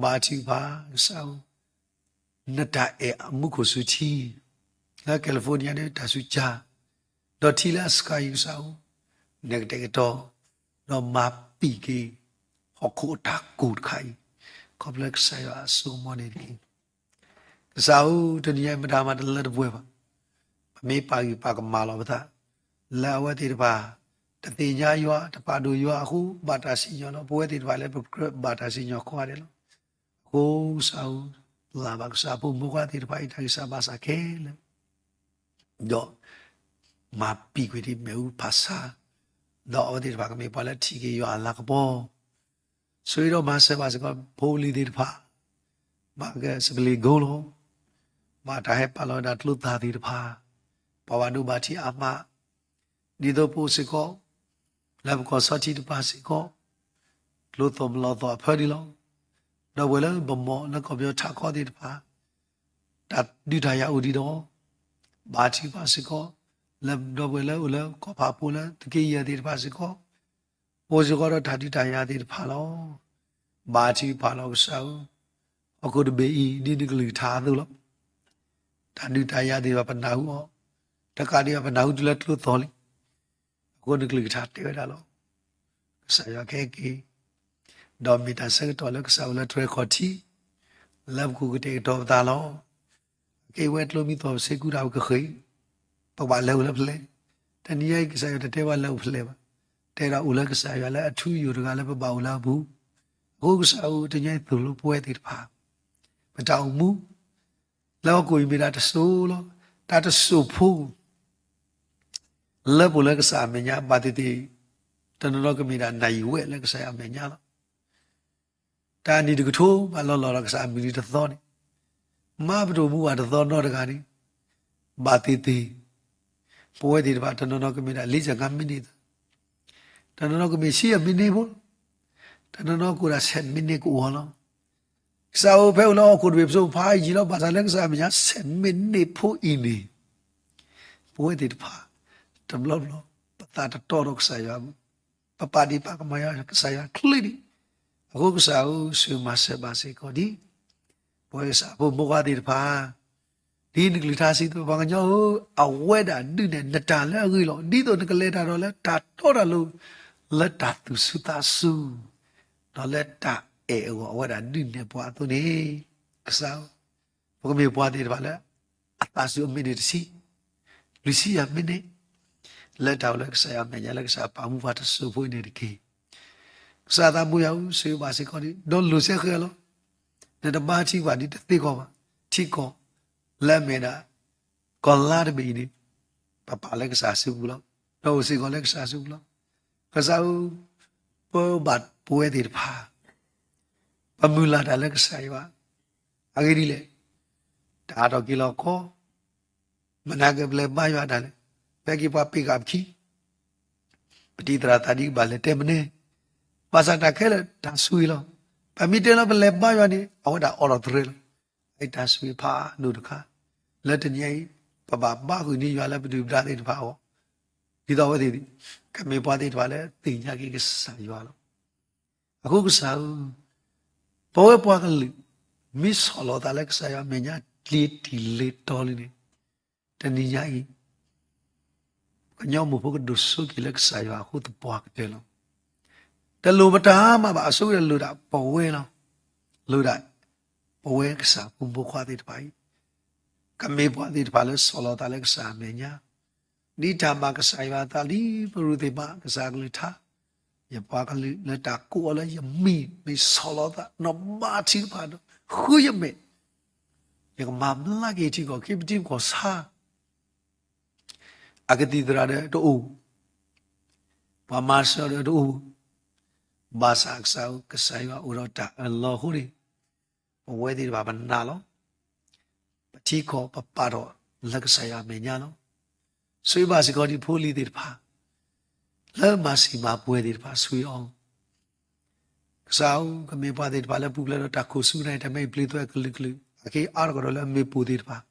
ဘါထုကဖၣ် ကစၢ်ဧၢ နတၢ်အဲၣ်အမူခိၣ်စူၤထံ, လၢ California န့ၣ်တၢ်စူၤကၢ်, ဒီးထံလၢအစှၤအံၤကစၢ်ဧၢ, နကတဲာ်ကတီၤ, ဒီးမၤပံာ်က့ၤ, ဟီၣ်ခိၣ်အတၢ်ကိၢ်တခါအံၤ, ခီဖျိကစၢ်ယွၤအစိကမီၤန့ၣ်တက့ၢ်. ကစၢ်ဧၢ တနံၤညါအံၤမတၤမၤတလၢတပှဲၤဘၣ်, ပမ့ၢ်ပာ်ဂံၢ်ပာ်ကမၣ်လီၤပသး, လၢအဝဲသ့ၣ်တဖၣ်, တသ့ၣ်ညါယွၤ တပာ်ဒိၣ်ယွၤအဃိ ဘၣ်တၢ်စံၣ်ညီၣ်လီၤ. ပဝဲသ့ၣ်တဖၣ်လၢပကြၢးဘၣ်တၢ်စံၣ်ညီၣ်ကိးဂၤဒဲးလီၤ. အဃိကစၢ်ဧၢ, ပျၢ်ဘၣ်ကစၢ်ဖိမုၣ်ဖိခွါသ့ၣ်တဖၣ်အံၤတၢ်ဂံၢ်စၢ်ဘါစၢ်ခဲလၢာ်, ဒီး မၤပံာ်ကွံာ်ဒ်မ့ၣ်အူဖးဆါ, ဒီးအဝဲသ့ၣ်တဖၣ်ကမ့ၢ်ပှၤလၢထံၣ်က့ၤယွၤအလၤကပီၤ, ဆိၣ်ဂ့ၤဒီးမၤစၢၤဘၣ်စ့ၢ်ကီး ဖိလံၤသ့ၣ်တဖၣ်, ဘၣ်ကစပလ့ၤကိလီၤ, ဘၣ်တၢ်ဟဲပာ်လီၤဝဲဒၣ်ကျိသၣ်သ့ၣ်တဖၣ်, ပှၤဘၣ်ဒိဘၣ်ထံးအါမး, ဒ်သိးပအိၣ်စ့ၢ်ကီး, လၢပကီၢ်ဆီထံတပၤစ့ၢ်ကီး, ကျိသီၣ်မလီၤသီၣ်အဖၢဒံးလီၤ. ဒီပုၢ်ဝဲၢ်လၢပဘီၣ်လၢကီၢ်ပယီၤထးခီသ့ၣ်တဖၣ်, တၢ်ဒုးတၢ်ယၤအိၣ်ဒံးဒီး, ဘါထုကဖၣ်စ့ၢ်ကီး, လၢဒီပုၢ်ဝဲၢ်လၢအိၣ်လၢကီၢ်ဖးဖိလၢသုးက့ယဲၢ်သ့ၣ်တဖၣ်စ့ၢ်ကီး, အိၣ်စ့ၢ်ကီးဒီးတၢ်ဒုးတၢ်ယၤသ့ၣ်တဖၣ်လီၤ. ဘါထုကဖၣ်လီၤကစၢ်ဧၢ, ဟီၣ်ခိၣ်တဘ့ၣ်အံၤ ဒ်နကလုၢ်ကထါအသိးလီၤ. တၢ်ဒုးတၢ်ယၤသ့ၣ်တဖၣ်ပနၢ်ဟူအီၤ, တကးဒံးဘၣ်ပနၢ်ဟူတုၤလၢကျိသီၣ်လံ အဃိနကလုၢ်ကထါတဲဝဲဒၣ်လီၤ. ကစၢ်ယွၤကဟဲက့ၤ, ဒီးမ့ၢ်တၢ်ဆၢကတီၢ်လၢကစၢ်အိၣ်လၢတြဲၤခီၣ်ထံး, လၢပကအိၣ်ကတဲာ်ကတီၤပသးလီၤ. ကဲဝဲကျိမံသီၣ်ပစ့ကူတၢ်ပကဃ့ၢ်, ပကဘၣ်လဲၤအိၣ်လၢဖဲလဲၣ်. တနံၤညါအံၤ ကစၢ်ယွၤတတဲဘၣ်လဲၤအိၣ်ဖဲလဲၣ်ဘၣ်, တဲဒၣ်အိၣ်လၢကစၢ်ယွၤလၢအထူအယိာ်တဂၤလၢပဘၣ်အိၣ်လၢအပူၤ, အဃိကစၢ်ဧၢ တနံၤညါအံၤသိၣ်လိပဝဲသ့ၣ်တဖၣ်, ပတၢ်အိၣ်မူ လၢဟီၣ်ခိၣ်အံၤမ့ၢ်ဒၣ်တစိၤလီၤ. တၢ်တစိၤဖိ လၢပအိၣ်လၢကစၢ်အမဲာ်ညါ ဘၣ်သ့ၣ်သ့ၣ်, တနီၤနီၤကမ့ၢ်ဒၣ်နၢ်ယံၤဝဲလၢကစၢ်ယွၤအမဲာ်ညါလီၤ. တၢ်နံၣ်တကထိဘၣ်လီၤလီၤဒီးကစၢ်အမုၢ်နံၤတသီန့ၣ်, မ့ၢ်ပတအိၣ်မူဘၣ်တသီနီတဂၤန့ၣ်, ဘၣ်သ့ၣ်သ့ၣ်, ပဝဲသ့ၣ်တဖၣ်တနီၤနီၤကမ့ၢ်ဒၣ်လံစၢ်ငါမံးနံးသၢ, တနီၤနီၤကမ့ၢ်ဆံးအမံးနံးဖိလီၤ. တနီၤနီၤကအိၣ်ဒၣ်ဆဲးမံးနံးကအိၣ်လီၤ. ကစၢ်ဧၢ ဖဲအိၣ်လၢဟီၣ်ခိၣ်တဘ့ၣ်ပစိၤဖးယံာ်လီၤ ဘၣ်ဆၣ်လၢကစၢ်အမဲာ်ညါဆဲးမံးနံးဖိအံၤန့ၣ်, ပဝဲသ့ၣ်တဖၣ် တဘျီဘျီ ပသးတတီဒီးကစၢ်ယွၤအပူၤ, ပပာ်ဒံးပာ်ကမၣ်ယွၤ ကစၢ်ယွၤချ့ဒံး, အဃိကစၢ်ဧၢ ဆိၣ်ဂ့ၤမၤစၢၤဘၣ်စ့ၢ်ကီးဒံး ပဝဲကစၢ်ဖိမုၣ်ဖိခွါသ့ၣ်တဖၣ်, ဒ်နကလုၢ်ကထါစံးသ့ၣ်တဖၣ် ပှၤကညီဧၢ, အဝဲဒၣ်ဒုးနဲၣ်နတၢ်လၢအဂ့ၤလီၤ. ဒ်သိးနကလဲၤတၢ်ဒီးလၢတၢ်တီတၢ်လိၤ, လၢတၢ်သူၣ်စူၤသးစူၤ, ဒီးလၢတၢ်အဲၣ်အဂီၢ် အဝဲဒၣ်ဒုးနဲၣ်ပှၤအသိးန့ၣ်, ကစၢ်ဧၢ, ပကမ့ၢ်ပှၤသ့ၣ်တဖၣ်လၢ အသးစူၤအမံးနံးတဆံ, လွံၢ်ဆံယဲၢ်မံးနံး, လၢတၢ်အိၣ်လၢကစၢ်ယွၤအမဲာ်ညါ လၢကစၢ်ပာ်မူပှၤတစိၤဖိအံၤန့ၣ်တက့ၢ်. ကစၢ်သးမူယၤဧၢ, ဆိၣ်ဂ့ၤဘၣ်စ့ၢ်ကီးဒံး, ဒီးလိၤစဲဃဲလီၤ. နတဘါထံပှၤဒ်တသ့ကီးဘၣ်, ထံကီၢ်, လၢအမ့ၢ်ဒၣ် ကီၢ်လါတဘ့ၣ်အံၤန့ၣ်, ပပာ်လၢကစၢ်စုပူၤလီၤ. ဒီးအိၣ်စ့ၢ်ကီးလၢကစၢ်စုပူၤလီၤ. ကစၢ်ဧၢ, ပဘၣ်ပဝဲသ့ၣ်တဖၣ်, ပမုၢ်လၢ်တၢ်လၢကစၢ်ယွၤ, အဂ့ၢ်ဒ်လဲၣ်, တၢ်အါထီၣ်က့ၤလီၤကီ, မနၤက့ၤပလဲၤဘါယွၤဒၣ်လဲာ်, ဖဲက့ၤပှၤပ့ၤဃာ်ပခံ ပတံၤသရၣ်သးဒ်ကဘၣ်လဲၤတဲမနုၤ, ဘၣ်ဆၣ်တၢ်ခဲလၢာ်တၢ်ဆိၣ်ဂ့ၤလီၤ. ပမ့ၢ်တဲလၢပလဲၤဘါယွၤန့ၣ် အဝဲဒၣ်အိးထီၣ်သရဲလီၤ. အတၢ်ဆိၣ်ဂ့ၤဖးဒိၣ်တခါ, လၢတနံၤအံၤ ပဘၣ်ဘါဃုာ်န့ၢ်ယွၤလၢပဒုၣ်ပဒါသ့ၣ်တဖၣ်အဂီၢ်, ဒ်သိးအဝဲသ့ၣ် ကမ့ၢ်ပှၤသ့ၣ်တဖၣ်လၢသ့ၣ်ညါက့ၤကစၢ်ယွၤလီၤ. အဃိကစၢ်ဧၢ, ပဝဲပှၤကလုာ် မ့ၢ်ဆီၣ်လီၤသးလၢကစၢ်ယွၤအမဲာ်ညါ လ့ၤတံၢ်လ့ၤတီၤလံန့ၣ်, တနံၤညါအံၤ ကညီမိၢ်ဖိကဒိၣ်စိက့ၤလၢကစၢ်ယွၤအဃိသပှၢ်ကတၢၢ်လီၤ. တလိၣ်မတၤမးဘၣ်, အဆိကတၢၢ်လိၣ်ဒၣ်ပဝဲလီၤ. လိၣ်ဒၣ်ပဝဲကစၢ်ဖိမုၣ်ဖိခွါသ့ၣ်တဖၣ်အံၤ, ကမ့ၢ်ပှၤသ့ၣ်တဖၣ်လၢဆီၣ်လီၤသးလၢကစၢ်အမဲာ်ညါ, ဒ်တၢ်ဘၣ်ကစၢ်ယွၤအသးလံ ပရူးသ့ၣ်ဘၣ်ကစၢ်အကလုၢ်ကထါ, ယပှၤကလုာ်လၢတၢ်ကိးအီၤလၢယမံၤ မ့ၢ်ဆီၣ်လီၤသး နီၢ်ဘါထုကဖၣ်ဒီး ဃုယမဲာ်, ယကမၤဘျါက့ၤထံကီၢ်ခံ ပထံပကီၢ်ဆါ အကသံၣ်သရၣ်ဒီးတအိၣ်, ပှၤမၤစၢၤဒီးတအိၣ်, ဘၣ်ဆၣ်ကစၢ်ဧၢ, ကစၢ်ယွၤအိၣ်ဒီးတၢ်အၢၣ်လီၤအဃိန့ၣ်, ပဝဲသ့ၣ်တဖၣ်ပနာ်လီၤ, ပထံကီၢ်ပပာ်ထီၣ်လၢကစၢ်ယွၤအမဲာ်ညါလီၤ. ဆိၣ်ဂ့ၤဘၣ်စ့ၢ်ကီးဒ်ဖိလံၤသ့ၣ်တဖၣ် လၢမၤစံၣ်မၤပှဲၤသ့ၣ်တဖၣ်ဆိၣ်ဂ့ၤအီၤ ကစၢ်ဧၢ, ကမ့ၢ်ပှၤသ့ၣ်တဖၣ်လၢပူၤဖျဲးဒီးတၢ်ခိၣ်ဆူၣ်န့ၣ် တၢ်မဲအံၤပျ့သွဲကလုာ်ကလုာ် အက့အါထီၣ်ကဒီးလၢအမ့ၣ်ပိၢ်သ့ၣ်တဖၣ်,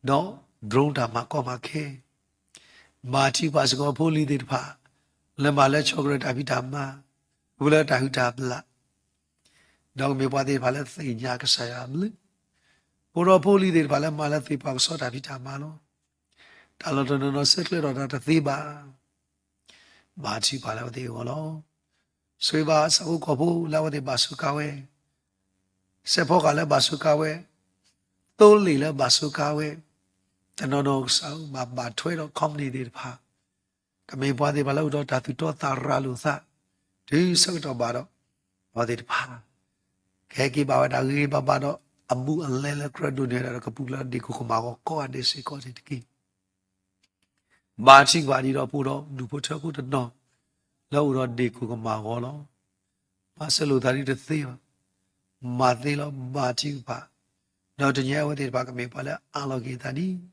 ဒီး drone တၢ်မၤကီမၤခဲ, ဘၣ်ထံပှၤစ့ၢ်ကီးဖိလံၤသ့ၣ်တဖၣ် လၢမၤလၢဆီၣ်ကရၢတၢ်ဖံးတၢ်မၤ, ပူၤဖျဲးတၢ်ဟုၣ်တၢ်ဘျၣ် ဒီးကမ့ၢ်ပှၤသ့ၣ်တဖၣ်လၢသ့ၣ်ညါကစၢ်ယွၤအဘျုး, အိၣ်ဒီးဖိလံၤသ့ၣ်တဖၣ်လၢမၤလၢသ့ၣ်ပှၤကဆီတၢ်ဖံးတၢ်မၤလီၤ. တၢ်လီၢ်တနီၤနီၤဆဲးကျၢဒီးတၢ်တသ့ဘၣ်, ဘၣ်ထံပှၤလၢအဝဲသ့ၣ်အဂီၢ်လီၤ. ဆိၣ်ဂ့ၤဘၣ်ဆၣ်ဖိကီၢ်ဖိလၢအဝဲသ့ၣ်ဘၣ်စူးကါဝဲ, စဲးဖီကဟၣ်လၢဘၣ်စူးကါဝဲ, သိလ့ၣ်လၢဘၣ်စူးကါဝဲ, တနီၤနီၤကစၢ်ဧၢ ဘၣ်ဘၣ်ထွဲဒီး company သ့ၣ်တဖၣ် ကမ့ၢ်ပှၤသ့ၣ်တဖၣ်လၢအိၣ်ဒီးတၢ်သူၣ်တီသးရၤလိာ်သး တုၤဆၢကတီၢ်ဘၣ်ဒီး အဝဲသ့ၣ်တဖၣ် ကဟဲက့ၤဘၣ်ဝဲဒၣ်ဂ့ၤဂ့ၤဘၣ်ဘၣ်ဒီး အဘူးအလဲလၢကြၢးဒိၣ်န့ၢ်ဝဲဒၣ်ဒီး ကပူၤဖျဲးဒီးဒ့ၣ်ခိၣ်ကမၣ်ဂီၤကိးဂၤဒဲးစ့ၢ်ကီးန့ၣ်တက့ၢ်. ဘၣ်ထံပှၤဒ်ဒီးပအိၣ်ဒီးဒူၣ်ဖိထၢဖိတနီၤ လၢအိၣ်ဒီးဒ့ၣ်ခိၣ်ကမၣ်ဂီၤလီၤ. မၤစၢၤလိာ်သးဒ်တသ့ဘၣ်, မၤသ့လီၤ ဘၣ်ထံပှၤ, ဒီးတနံၤအဝဲသ့ၣ်တဖၣ်ကမ့ၢ်ပှၤလၢအးလီၤက့ၤသးဒ်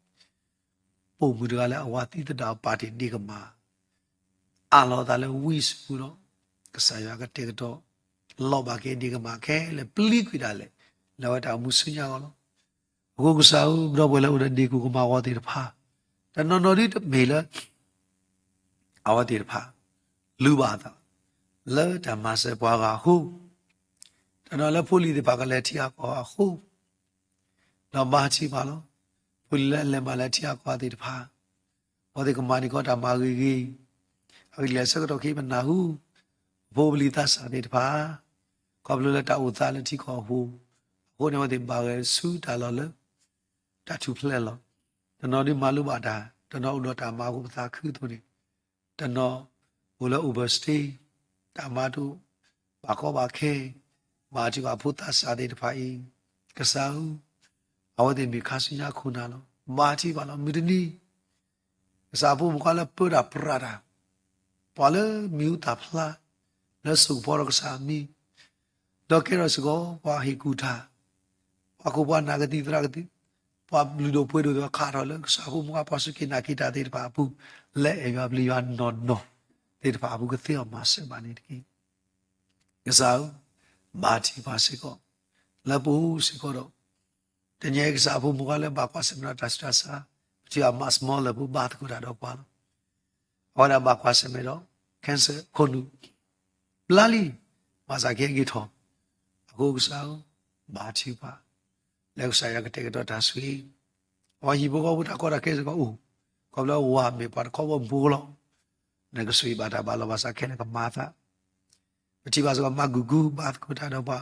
ပိာ်မုၣ်တဂၤလၢအဝၤသံသဒၣ်ပာ်တ့ၢ်ဒ့ၣ်ကမၣ်, အးလီၤသးလၢဝံစုပူၤဒီး ကစၢ်ယွၤကတဲာ်ကတီၤ လီၤဘၣ်က့ၤဒ့ၣ်ကမၣ်ခဲလၢာ်ပျံၤကွံာ်ဒၣ်လဲာ် လၢအဝဲတၢ်အိၣ်မူဆူညါအဂီၢ်လီၤ. အဃိကစၢ်ဧၢ, ဒီပုၢ်ဝဲၢ်လၢအိၣ်ဒီးဒ့ၣ်ခိၣ်ကမၣ်ဂီၤသ့ၣ်တဖၣ်, တနီၤနီၤဒ်တမ့ၢ်လၢ အဝဲသ့ၣ်တဖၣ် လူၤဘၣ်အသး လၢတၢ်မၤစၢၤပှၤဂၤအဃိ, တနီၤလၢဖိလံၤသ့ၣ်တဖၣ်ကလဲၤထံအကီၢ်အဃိ, ဒီးဘၣ်ထံပှၤလီၤ. ဖိလံၤလၢအလဲၤမၤလၢထံအကီၢ်သ့ၣ်တဖၣ်, အဝဲသ့ၣ်ကမၤန့ၢ်ကီးတၢ်မၤဂ့ၤဂ့ၤ, အဂ့ၢ်ဒ်လဲၣ်ဆၢကတီၢ်ခဲအံၤပနၢ်ဟူ, အဖိအပလံၤသးစၢ်သ့ၣ်တဖၣ်, ခီဖျိလၢတၢ်အိၣ်သးလၢထံကီၢ်အပူၤ, အဃိန့ၣ်အဝဲသ့ၣ်ဘၣ်ဂဲၤဆူတၢ်လီၢ်လၢ တၢ်ထူၣ်ဖျဲးလီၤ. တနီၤဒ်မၤလိဘၣ်တၢ်, တနီၤအိၣ်ဒီးတၢ်မၤအဃိပသးခုအသိးန့ၣ်, တနီၤအိၣ်လၢ overstay, တၢ်မၤတအိၣ်, ဘၣ်ကီဘၣ်ခဲ, ဘၣ်ထံပှၤဖိသးစၢ်သ့ၣ်တဖၣ်အံၤ, ကစၢ်ဧၢ, အဝဲသ့ၣ်မ့ၢ်ခါဆူညါခိၣ်နၢ်လီၤ. ဘၣ်ထံပှၤလီၤ. မုၢ်တနံၤ ကစၢ်အဖိမုၣ်ခွါလၢပၢတၢ်ပြးတၢ်, ပှၤလၢမံၤဟူသၣ်ဖျါ, လၢစိာ်ကဖီဒီးကစၢ်အမံၤ, ဒီးကဲထီၣ်စ့ၢ်ကီးပှၤဟ့ၣ်ကူၣ်တၢ်, ပှၤခိၣ်ပှၤနၢ်ကသံၣ်သရၣ်ကသံၣ်, ပှၤလုၢ်ဒိၣ်ပှ့ၤဒိၣ်သ့ၣ်တဖၣ်ခးထီၣ်လၢကစၢ်အဖိမုၣ်ခွါပှၤစူၢ်က့ၤနာ်က့ၤတၢ်သ့ၣ်တဖၣ်အပူၤ, လၢအဲၣ်ယွၤပျံၤယွၤနီၢ်နီၢ်သ့ၣ်တဖၣ်အပူၤကသ့အီၤမၤစၢၤဘၣ်န့ၣ်တက့ၢ်. ကစၢ်ဧၢ, ဘၣ်ထံပှၤစ့ၢ်ကီး, လၢပအိၣ်စ့ၢ်ကီးဒီး တနံၤအံၤကစၢ်အဖိမုၣ်ခွါလၢဘၣ်ကွၢ်ဆၢၣ်မဲာ်ဒီးတၢ်ဆူးတၢ်ဆါ, ပထံၣ်ဘၣ် Max Muller ဖိဘါသကိးတၢ်ဒီးပှၤလီၤ. အဝဲဒၣ်ဘၣ်ကွၢ်ဆၢၣ်မဲာ်ဒီး cancer ခိၣ်နူာ် ဘျါလံ, ဘၣ်ဆၣ်ကဟဲက့ၤထီၣ်, အဃိကစၢ်ဧၢ, ဘၣ်ထံပှၤ, လၢကစၢ်ယွၤကတဲာ်ကတီၤတၢ်ဆိၣ်ဂ့ၤ, အဝဲဟံၣ်ဖိဃီဖိတၢ်ကီတၢ်ခဲစ့ၢ်ကီးအိၣ်, ခီဖျိဝၤမ့ၢ်ပှၤတခီဘီမုၢ်ဖိလီၤ. နကဆိၣ်ဂ့ၤဘၣ်တၢ်ဘၣ်လီၤဘၣ်စးခဲလၢာ်ကမၤသး ပထံၣ်ဘၣ်စ့ၢ်ကီး Max Gugu ဘါသကိးတၢ်ဒီးပှၤ,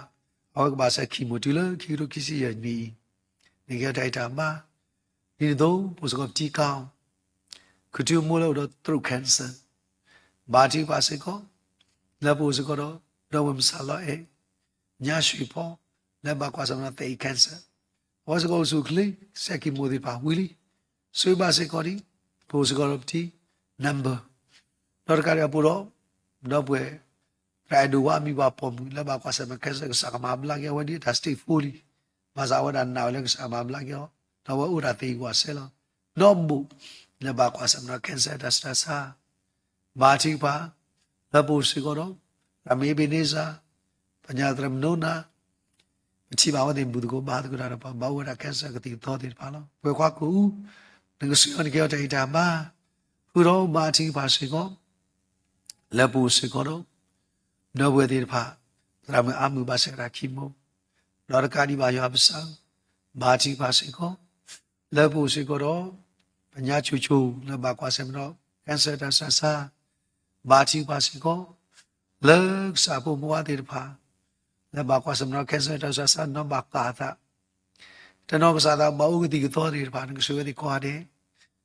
အဝဲကဘၣ်ဆဲး chemo တုၤလၢခံကထိခံဆံယဲၢ်နံၣ်အံၤ, နကဲထီၣ်တၢ်အံၤတၢ်ဘါ, ဒ်န့ၣ်အသိး ပအိၣ်စ့ၢ်ကီးပတံၤကၣ်အီၤ, ခုၣ်ထံမိၢ်လၢအိၣ်ဒီး throat cancer, ဘၣ်ထံပှၤစ့ၢ်ကီး, လၢပအိၣ်စ့ၢ်ကီးဒီး ဒီပုၢ်ဝဲၢ်မုၣ်စၢ်လီၤအဲၣ်, ညါရွှေဖီ, လၢဘၣ်ကွၢ်ဆၢၣ်မဲာ်ဒီး သဲအံၤ cancer, အဝဲစ့ၢ်ကီးအိၣ်ဆူၣ်အိၣ်ချ့, ဆဲး chemo သ့ၣ်တဖၣ်ဝံၤလံ, ဆိၣ်ဂ့ၤဘၣ်စ့ၢ်ကီးဒံး, ပအိၣ်စ့ၢ်ကီးဒီးပတံၤ number, ဒီးတကးဒံးအပူၤဒီး, ဒီပုၢ်ဝဲၢ် သရၣ်အဲၣ်ဒိၣ်ဝါ အမံၤပှၤပိာ်မုၣ် လၢဘၣ်ကွၢ်ဆၢၣ်မဲာ် cancer ကစၢ်ကမၤဘျါက့ၤအီၤဝဲဒ်အတၢ် stage four လံ, ဘၣ်ဆၣ်အဝဲဒၣ်နာ်ဝဲလၢကစၢ်မၤဘျါက့ၤအီၤ, ဒီးအဝဲအိၣ်ဒၣ်သ့ဝဲစဲးလီၤ. ဒီးဘိၣ် လၢဘၣ်ကွၢ်ဆၢၣ်မဲာ်ဒီး cancer တၢ်ဆူးတၢ်ဆါ, ဘၣ်ထံပှၤ, လၢပအိၣ်စ့ၢ်ကီးဒီး သရၣ်မုၣ်အ့ဘ့န့စၢ်, ပညါသရၣ်မုၣ်နိနၤ, ပထံၣ်ဘၣ်အဝဲသ့ၣ်ဘူၣ်သကိးဘါသကိးတၢ်ဒီးပှၤ, ဘၣ်အိၣ်ဝဲဒၣ် cancer ကသံၣ်ကသီသ့ၣ်တဖၣ်လီၤ. ပဝဲၢ်ခွါကအိၣ်, နကဆိၣ်ဂ့ၤအီၤ နကဲအီၤတၢ်အံၤတၢ်ဘါ, ဃုာ်ဒီးဘၣ်ထံပှၤစ့ၢ်ကီး, လၢပအိၣ်စ့ၢ်ကီးဒီး ဒီပုၢ်ဝဲၢ်သ့ၣ်တဖၣ်, သရၣ်မုၣ်အါမုၣ်ဘၣ်ဆဲးဝဲဒၣ် chemo, ဒီးတကးဒံးဘၣ်ယွၤပစၢ်, ဘၣ်ထံပှၤစ့ၢ်ကီး, လၢပအိၣ်စ့ၢ်ကီးဒီး ပညါဆူၣ်ဆူၣ် လၢဘၣ်ကွၢ်ဆၢၣ်မဲာ်ဒီး cancer တၢ်ဆူးတၢ်ဆါ, ဘၣ်ထံပှၤစ့ၢ်ကီး, လၢကစၢ်ဖိမုၣ်ဝါသ့ၣ်တဖၣ်, လၢဘၣ်ကွၢ်ဆၢၣ်မဲာ်ဒီး cancer တၢ်ဆူးတၢ်ဆါ နီၢ်ဘၣ်ကၢ်အသး, တနီၤကစၢ်သးဘၣ်အိၣ်ကသံၣ်ကသီသ့ၣ်တဖၣ် နကဆိၣ်ဂ့ၤဝဲသ့ၣ်ကိးဂၤဒဲး,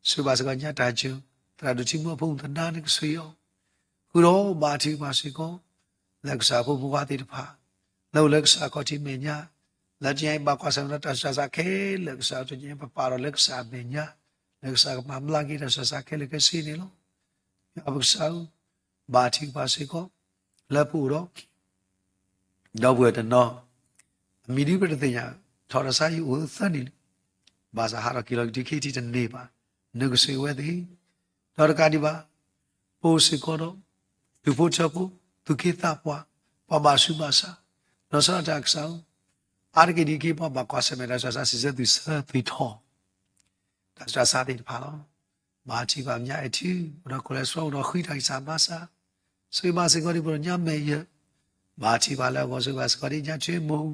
ဆိၣ်ဂ့ၤဘၣ်စ့ၢ်ကီးညါတၢ်စၢၤ, သရၣ်ဒိၣ်ထံမိၢ်အဖိမုၣ်သဒါ နကဆိၣ်ဂ့ၤအီၤ, ဃုာ်ဒီးဘၣ်ထံပှၤစ့ၢ်ကီး, လၢကစၢ်ဖိမုၣ်ဝါသ့ၣ်တဖၣ်, လၢအိၣ်လၢကစၢ်ခီၣ်ထံးမဲာ်ညါ, လၢတနံၤအံၤဘၣ်ကွၢ်ဆၢၣ်မဲာ်ဒီးတၢ်ဆူးတၢ်ဆါခဲလၢာ် ကစၢ်တနံၤအံၤပပာ်ဒီးလၢကစၢ်အမဲာ်ညါ, လၢကစၢ်ကမၤဘျါက့ၤတၢ်ဆူးတၢ်ဆါခဲလၢာ်ခဲဆ့န့ၣ်လီၤ. ယွၤပကစၢ်ဧၢ, ဘၣ်ထံကပၤစ့ၢ်ကီး လၢပအိၣ်ဒီး ဒီပုၢ်ဝဲၢ်တနီၤ, အမံၤဒ်ပတသ့ၣ်ညါ, ထီၣ်တၢ်ဆါယအိၣ်သၢနံၣ်လံ, ဘၣ်ဆၣ်ဟးထီၣ်က့ၤလီၤက့ၤတုၤခဲအံၤတန့ၢ်ဘၣ်, နကစံးဝဲသ့ၣ်, ဒီးတကးဒံးဘၣ်, ပအိၣ်စ့ၢ်ကီးဒီး သူၣ်ဖိထၢဖိ, သူၣ်က့သးပှၢ်, ပှၤဘၣ်ဆူးဘၣ်ဆါ, လီၤဆီဒၣ်တၢ်ကစၢ်ဧၢ, အါတက့ၢ်ဒ်အံၤ ပှၤဘၣ်ကွၢ်ဆၢၣ်မဲာ်တၢ်ဆူးတၢ်ဆါ စံးဆၢသူၣ်ဆၢသွံၣ်ထီၣ် တၢ်ဆူးတၢ်ဆါသ့ၣ်တဖၣ်လီၤ. ဘၣ်ထံကပၤမဲာ်ညါအဲၣ်ထံ, အိၣ်ဒီးcholesterol, အိၣ်ဒီးဃံတၢ်ဂံၢ်စၢ်ဘါစၢ်, ဆိၣ်ဂ့ၤဘၣ်စ့ၢ်ကီးဒ်ပှၤကညီမဲာ်ယဲၢ်, ဘၣ်ထံကပၤလၢအဂီၢ်, ဆိၣ်ဂ့ၤဘၣ်စ့ၢ်ကီးဒ်ညါထွ့မိၢ်,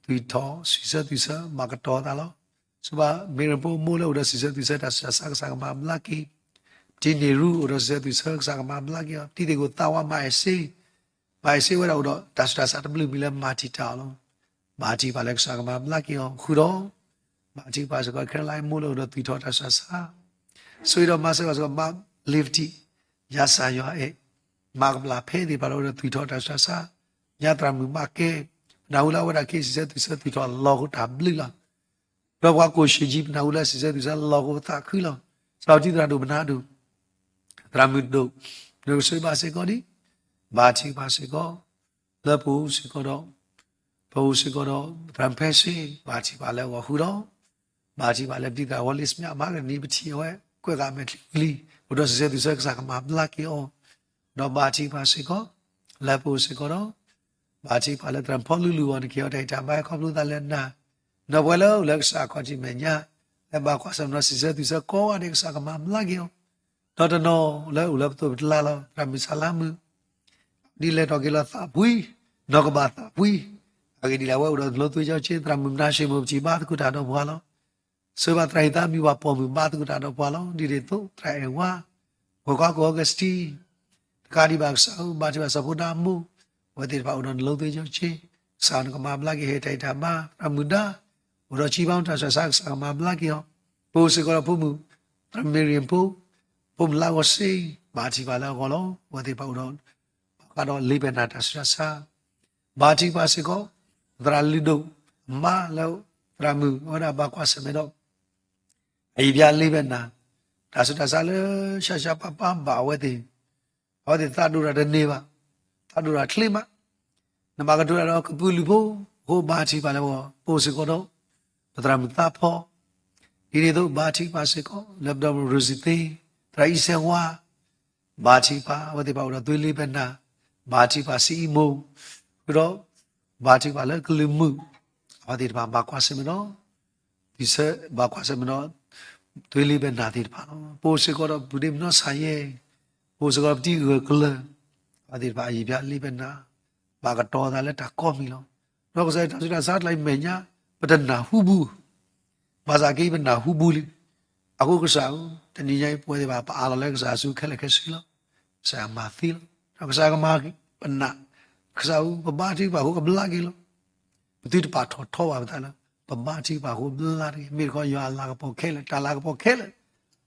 သွံၣ်ထီၣ်, စံးဆၢသူၣ်ဆၢ, ဘၣ်ကတီၤသးလီၤ. ဆိၣ်ဂ့ၤဘၣ်မ့ၢ်ရ့ၣ်ဖိမိၢ်လၢအိၣ်ဒီးစံးဆၢသူၣ်ဆၢတၢ်ဆူးတၢ်ဆါ ကစၢ်ကမၤဘျါက့ၤ, ပတံၤန့ၢ်ရူအိၣ်ဒီးစံးဆၢသူၣ်ဆၢ ကစၢ်ကမၤဘျါက့ၤအီၤ, ပတံၤသ့ၣ်ကိၣ်သးဝါမၤအဲၣ်စ့ ဘၣ်အဲၣ်စ့ဝဲဒၣ်အိၣ်ဒီးတၢ်ဆူးတၢ်ဆါတဘျုးမံၤလၢမၤတံာ်တာ်အီၤလီၤ. ဘၣ်ထံကပၤလၢကစၢ်ကမၤဘျါက့ၤအီၤဃုာ်ဒီး, ဘၣ်ထံကပၤစ့ၢ်ကီး ခဲလၢာ်မိၢ်လၢအိၣ်ဒီးသွံၣ်ထီၣ်တၢ်ဆူးတၢ်ဆါ, ဆိၣ်ဂ့ၤဒီးမၤစၢၤဘၣ်စ့ၢ်ကီး မါလ့ၤဖတံၣ်, ညါစၢ်ယွၤအဲၣ်, မၤကပျၢ်ဖဲသ့ၣ်တဖၣ်လၢအိၣ်ဒီးသွံၣ်ထီၣ်တၢ်ဆူးတၢ်ဆါ, ညါသရၣ်မုၣ်ဘၣ်ကဲ, ပနၢ်ဟူလၢအဝဲဒၣ်က့ၤစံးဆၢသူၣ်ဆၢသွံၣ်ထီၣ်လီၤဃိတၢ်ဘျုးလီၤ. ဒီးပှၤကိၣ်ဆံးကၠံ ပနၢ်ဟူလၢစံးဆၢသူၣ်ဆၢလီၤဃိပသးခုလီၤ. စီၤပတံသရၣ်ဒိၣ်မနၤဒိၣ်, သရၣ်မုၣ်ဒိၣ်, နကဆိၣ်ဂ့ၤဘၣ်စ့ၢ်ကီးဒ်, ဘၣ်ထံကပၤစ့ၢ်ကီး, လၢပအိၣ်စ့ၢ်ကီးဒီး, ပအိၣ်စ့ၢ်ကီးဒီး သရၣ်မုၣ်ဖဲစ့, ဘၣ်ထံကပၤလၢအဂီၢ်ဃုာ်ဒီး, ဘၣ်ထံကပၤလၢပတံၤသရၣ်ဝီလ့စမး မၤကနံၤပထံၣ်အဝဲ ကွဲးဃာ်မဲာ်ချံဝံၤလံ, အိၣ်ဒီးစံးဆၢသူၣ်ဆၢကစၢ်ကမၤဘျါက့ၤအီၤ, ဒီးဘၣ်ထံကပၤစ့ၢ်ကီး, လၢပအိၣ်စ့ၢ်ကီးဒီး ဘၣ်ထံကပၤလၢသရၣ်ဖီလူလူအီၤ နကဟ့ၣ်အီၤတၢ်ဂံၢ်တၢ်ဘါ ခီဖျိသးလၢနၤ, ဒီးပှၤလၢအိၣ်လၢကစၢ်အခီၣ်ထံးမဲာ်ညါ, လၢဘၣ်ကွၢ်ဆၢၣ်မဲာ်ဒီးစံးဆၢသူၣ်ဆၢကိးဂၤဒဲး ကစၢ်ကမၤဘျါက့ၤအီၤ, ဒီးတနီၤလၢအိၣ်လၢပသိးပတလါလီၤ သရၣ်မုၣ်စၢ်လါမုၣ်, ဒ်လဲၣ်ထီၣ်က့ၤလီၤသးပှံၤ, နီၢ်ကဘၣ်သးပှံၤ, အဂ့ၢ်ဒ်လဲၣ် အဝဲအိၣ်ဒီးတလိသဝ့ကၠီဆ့, သရၣ်မုၣ်မနၤၡ့မိၢ်ပထံၣ်ဘါသကိးတၢ်ဒီးပှၤလီၤ. ဆိၣ်ဂ့ၤဘၣ်သရၣ်ဟံသးမံၤပှၤပိာ်မုၣ်ဘါသကိးတၢ်ဒီးပှၤလီၤ. ဒ်န့ၣ်အသိး သရၣ်အဲၣ်ဝါ, ဂီၤခီကီၢ်အီကူးစတံ, တကးဒံးဘၣ်ကစၢ်ဧၢ, ဘၣ်ထံကပၤစီၤဖိဒါမိၢ်, အဝဲသ့ၣ်တဖၣ်အိၣ်ဒီးတလိသဝ့ကၠီဆ့, ကစၢ်နကမၤဘျါက့ၤ ဟ့ၣ်တၢ်ဂံၢ်တၢ်ဘါ, သရၣ်မုၣ်ဒါ, အိၣ်ဒီးဆံးဘၣ်တၢ်ဆူးတၢ်ဆါ ကစၢ်ကမၤဘျါက့ၤအီၤ, ပအိၣ်စ့ၢ်ကီးဒီးဖိမုၣ်, သရၣ်မ့ၢ်ရ့ၣ်ဖိ, ဖိမုၣ်လါဂီၤစ့, ဘၣ်ထံကပၤလၢအဂီၢ်လီၤ. အဝဲသ့ၣ်တဖၣ်အိၣ်ဒီး ဘၣ်ဃးဒီးလ့ပဲၢ်နၤတၢ်ဆူးတၢ်ဆါ, ဘၣ်ထံကပၤစ့ၢ်ကီး, သရၣ်လုၢ်ဒိၣ်, အမါလၢသရၣ်မုၣ် အဝဲဒၣ်ဘၣ်ကွၢ်ဆၢၣ်မဲာ်ဒီး အယံာ်ပၠါလ့ပဲၢ်နၤ, တၢ်ဆူးတၢ်ဆါလၢရှါရှါပၤပၤဘၣ်အဝဲသ့ၣ်, အဝဲသ့ၣ်သးဒိၣ်တၢ်တန့ၢ်ဘၣ်, သးဒိၣ်တၢ်ချ့မး, နဘၣ်ကတိၤတၢ်ဒီးကပုာ်လုးဖိ, အဃိဘၣ်ထံကပၤလၢအဂီၢ်, ပအိၣ်စ့ၢ်ကီးဒီး ပသရၣ်မုၣ်သးဖီ, ဒ်န့ၣ်အသိး ဘၣ်ထံကပၤစ့ၢ်ကီး လၢပဒီပုၢ်ဝဲၢ်ရိၤစံသ့, သရၣ်အံၤစဲဝါ, ဘၣ်ထံကပၤ အဝဲသ့ၣ်တဖၣ်အိၣ်ဒီးသွ့လ့ပဲၢ်နၤ, ဘၣ်ထံကပၤစံအံမိၢ်, ဃုာ်ဒီး ဘၣ်ထံကပၤလၢကလုာ်မုၣ်, အဝဲသ့ၣ်တဖၣ်ဘၣ်ကွၢ်ဆၢၣ်မဲာ်ဒီး သံဆၢ ဘၣ်ကွၢ်ဆၢၣ်မဲာ်ဒီး သွ့လ့ပဲၢ်နၤသ့ၣ်တဖၣ်လီၤ. ပအိၣ်စ့ၢ်ကီးဒီးပုၢ်ဒ့မုၣ်နီၢ်ဆၣ်ယဲၢ်, ပအိၣ်စ့ၢ်ကီးဒီးပတံၤဂၢၢ်ကျၢၤ, အဝဲသ့ၣ်တဖၣ်အယံာ်ပၠါလ့ပဲၢ်နၤ, ဘၣ်ကတီၤသးလၢတၢ်ကိးမံၤလီၤ. ဒီးကစၢ်ယွၤတၢ်ဆူးတၢ်ဆါတကျါအံၤမဲာ်ညါ, ပတနၢ်ဟူဘူး ဘၣ်ဆၣ်က့ၤပနၢ်ဟူဘူးလံ. အဃိကစၢ်ဧၢ, တနံၤညါအံၤပဝဲသ့ၣ်တဖၣ် ပအးလီၤလၢကစၢ်အစုခဲလၢာ်ခဲဆ့လီၤ. ကစၢ်ယွၤမၤသ့လီၤ. ဒီးကစၢ်ကမၤက့ၤပနၢ်, ကစၢ်ဧၢ, ပဘါထုကဖၣ်အဃိကဘျါက့ၤလီၤ. ပသုတပာ်ထီၣ်ထီဘၣ်ပသးလၢ ပဘါထုကဖၣ်အဃိဘျါတဂ့ၤ. မ့ၢ်တခီယွၤအလၤကပီၤခဲလၢာ်, တၢ်လၤကပီၤခဲလၢာ်,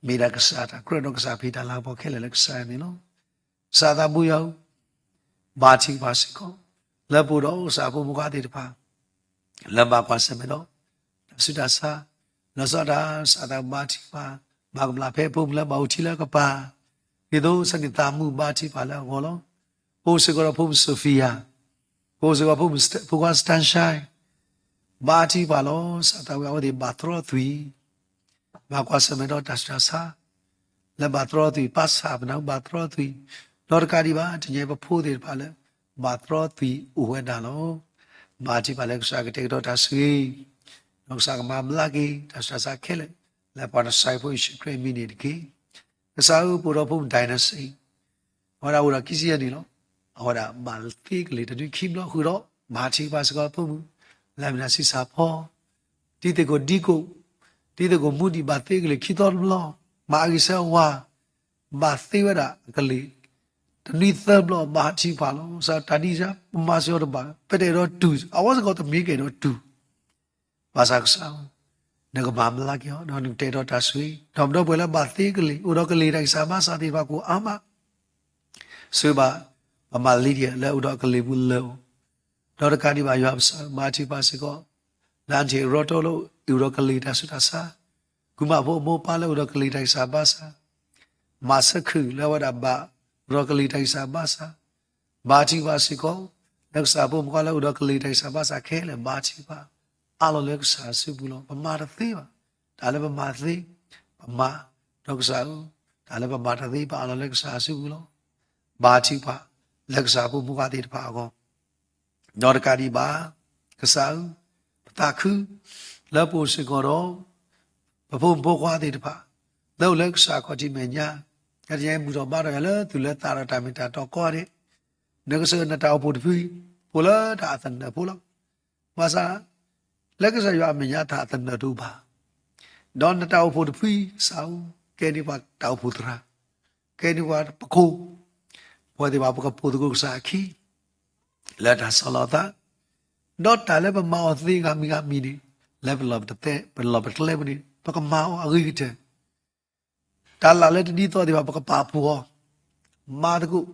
မ့ၢ်ဒၣ်ကစၢ်တၢ်ကြၢးဒီး ကစၢ်ဖံးတၢ်လၤကပီၤခဲလၢာ်လၢကစၢ်ယွၤန့ၣ်လီၤ. ကစၢ်သးဘိယွၤဧၢ, ဘါထုကဖၣ်စ့ၢ်ကီး လၢပအိၣ်ဒီးကစၢ်ဖိမုၣ်ဖိခွါသ့ၣ်တဖၣ် လၢဘၣ်ကွၢ်ဆၢၣ်မဲာ်ဒီး တၢ်ဆူးတၢ်ဆါ, လီၤဆီဒၣ်တၢ် ကစၢ်သးဘါထုကဖၣ်, မၤကပျၢ်ဖဲဖိမုၣ်လၢဘၣ်အိၣ်ထံလၢကပၤ, ဒ်သိးဆၢန့ၣ်သးမုာ်ဘါထုကဖၣ်လၢအဂီၢ်လီၤ. ပအိၣ်စ့ၢ်ကီးဒီးဖိမုၣ် Sophia, ပအိၣ်စ့ၢ်ကီးဖိမုၣ်ဖိခွါ Sunshine, ဘါထုကဖၣ်လီၤ. ကစၢ်သးဝံၣ်အဝဲသ့ၣ်ဘၣ်သြီသွံၣ် ဘၣ်ကွၢ်ဆၢၣ်မဲာ်ဒီးတၢ်ဆူးတၢ်ဆါ လၢဘၣ်သြီသွံၣ်, ပၢ်ဆၣ်ပနၢ်ဟူဘၣ်သြီသွံၣ်, ဒီးတကးဒံးဘၣ် တနံၤအံၤပဖိသ့ၣ်တဖၣ်လၢ ဘၣ်သြီသွံၣ်အိၣ်ဝဲဒၣ်လီၤ. ဘါထုကဖၣ်လၢကစၢ်ကတဲာ်ကတီၤတၢ်ဆိၣ်ဂ့ၤ, ဒီးကစၢ်ကမၤဘျါက့ၤ တၢ်ဆူးတၢ်ဆါခဲလၢာ်, လၢပှၤကစၢ်ဖိယ့ၣ်ၡူးခရံာ်အမံၤန့ၣ်တက့ၢ်. ကစၢ်ဧၢ, ပအိၣ်ဒီးဖိမုၣ် Dynasty, အဝဲဒၣ်အိၣ်ဒီးခံဆံယဲၢ်နံၣ်လီၤ. အဝဲဒၣ်ဘၣ်သ့ကလံၤတနွံခံဘျီ ဃုာ်ဒီး ဘါထုကဖၣ်စ့ၢ်ကီးဖိမုၣ် လၢအမ့ၢ်ဒၣ် ဆံဆၣ်ဖီ, တံၤသကိးဒံကိး, တံၤသကိးမူဒံး ဘၣ်သ့ကလံၤခံသီတဘျီ, မၤအဂံၢ်ဆၢဝါ, ဘၣ်သ့ဝဲဒၣ်ကလံၤ တနွံသၢဘျီ ဘါထုကဖၣ်လီၤ. ကစၢ်တၢ်ဒ်အံၤ ပမၤစ့ၢ်ကီးတဘၣ်, ပတအဲၣ်ဒိးတူၢ်, အဝဲစ့ၢ်ကီးတမ့ၢ်ကအဲၣ်ဒိးတူၢ် ဘၣ်ဆၣ်ကစၢ်ဧၢ, နကမၤဘျါက့ၤအီၤ, ဒီးနကတဲာ်ကတီၤတၢ်ဆိၣ်ဂ့ၤ, ဒီးပဒီပုၢ်ဝဲၢ်လၢဘၣ်သ့ကလံၤ, အိၣ်ဒီးကလံၤတၢ်ဂံၢ်စၢ်ဘါစၢ်သ့ၣ်တဖၣ်ကိးအါမး, ဆိၣ်ဂ့ၤဘၣ် ပမါ Lydia လၢအိၣ်ဒီးကလံၤပူၤလၢအီၤ, ဒီးတကးဒံးဘၣ်ယွၤပကစၢ် ဘါထုကဖၣ်စ့ၢ်ကီး လၢအထံၣ်ရီတီလၢအိၣ်ဒီးကလံၤတၢ်ဆူးတၢ်ဆါ, ကုမၣ်ဖိအမိၢ်ပၢ်လၢအိၣ်ဒီးကလံၤတၢ်ဂံၢ်စၢ်ဘါစၢ်, မၤဆၢခုၣ်လၢအဝဲဒၣ်ဘၣ်အိၣ်ဒီးကလံၤတၢ်ဂံၢ်စၢ်ဘါစၢ်, ဘါထုကဖၣ်စ့ၢ်ကီး လၢကစၢ်ဖိမုၣ်ဖိခွါလၢအိၣ်ဒီးကလံၤတၢ်ဂံၢ်စၢ်ဘါစၢ်ခဲလၢာ် ဘါထုကဖၣ် အးလီၤလၢကစၢ်အစုပူၤလီၤ. ပမၤတသ့ဘၣ်. တၢ်လၢပမၤသ့, ပမၤဒီးကစၢ်ဧၢ, တၢ်လၢပမၤတသ့ ပအးလီၤလၢကစၢ်အစုပူၤလီၤ. ဘါထုကဖၣ် လၢကစၢ်ဖိမုၣ်ဖိခွါသ့ၣ်တဖၣ်အဂီၢ် ဒီးတကးဒံးဘၣ် ကစၢ်ဧၢ, ပသးခုလၢပအိၣ်စ့ၢ်ကီးဒီး ပဖိမုၣ်ဖိခွါသ့ၣ်တဖၣ် လၢအိၣ်လၢကစၢ်ခီၣ်ထံးမဲာ်ညါ, ကဲတညါအံၤ ဘူၣ်ထီၣ်ဘါထီၣ်ယၤလၢသူၣ်လၢသးဒီးတၢ်မ့ၢ်တၢ်တီကွၢ်ဒဲး, နကစၢၢ်နတၢ်အိၣ်ဖှိၣ်တဖု အိၣ်လၢတၢ်အသနၢၣ်ဖိလီၤ. ဘၣ်ဆၣ် လၢကစၢ်ယွၤအမဲာ်ညါတၢ်အသနၢၣ်တအိၣ်ဘၣ်. ဒီးနတၢ်အိၣ်ဖှိၣ်တဖု ကစၢ်ဧၢ, ကဲန့ၢ်ပှၤတၢ်အိၣ်ဖှိၣ်သရၣ်, ကဲန့ၢ်ပှၤပခိၣ်, ပဝဲသ့ၣ်တဖၣ်ပကပိာ်သကိးကစၢ်အခံ လၢတၢ်ဆီၣ်လီၤသး, ဒီးတၢ်လၢပမၤအီၤသ့ဂၤမံၤဂၤမံၤန့ၣ် လၢပလီၢ်ပကျဲပူၤန့ၣ် ပကမၤအီၤအဂ့ၤကတၢၢ်. တၢ်လၢ်လၢတဒ်သိးသ့ၣ်တဖၣ် ပကပာ်ဖှိၣ်အီၤ, မၤသကိး,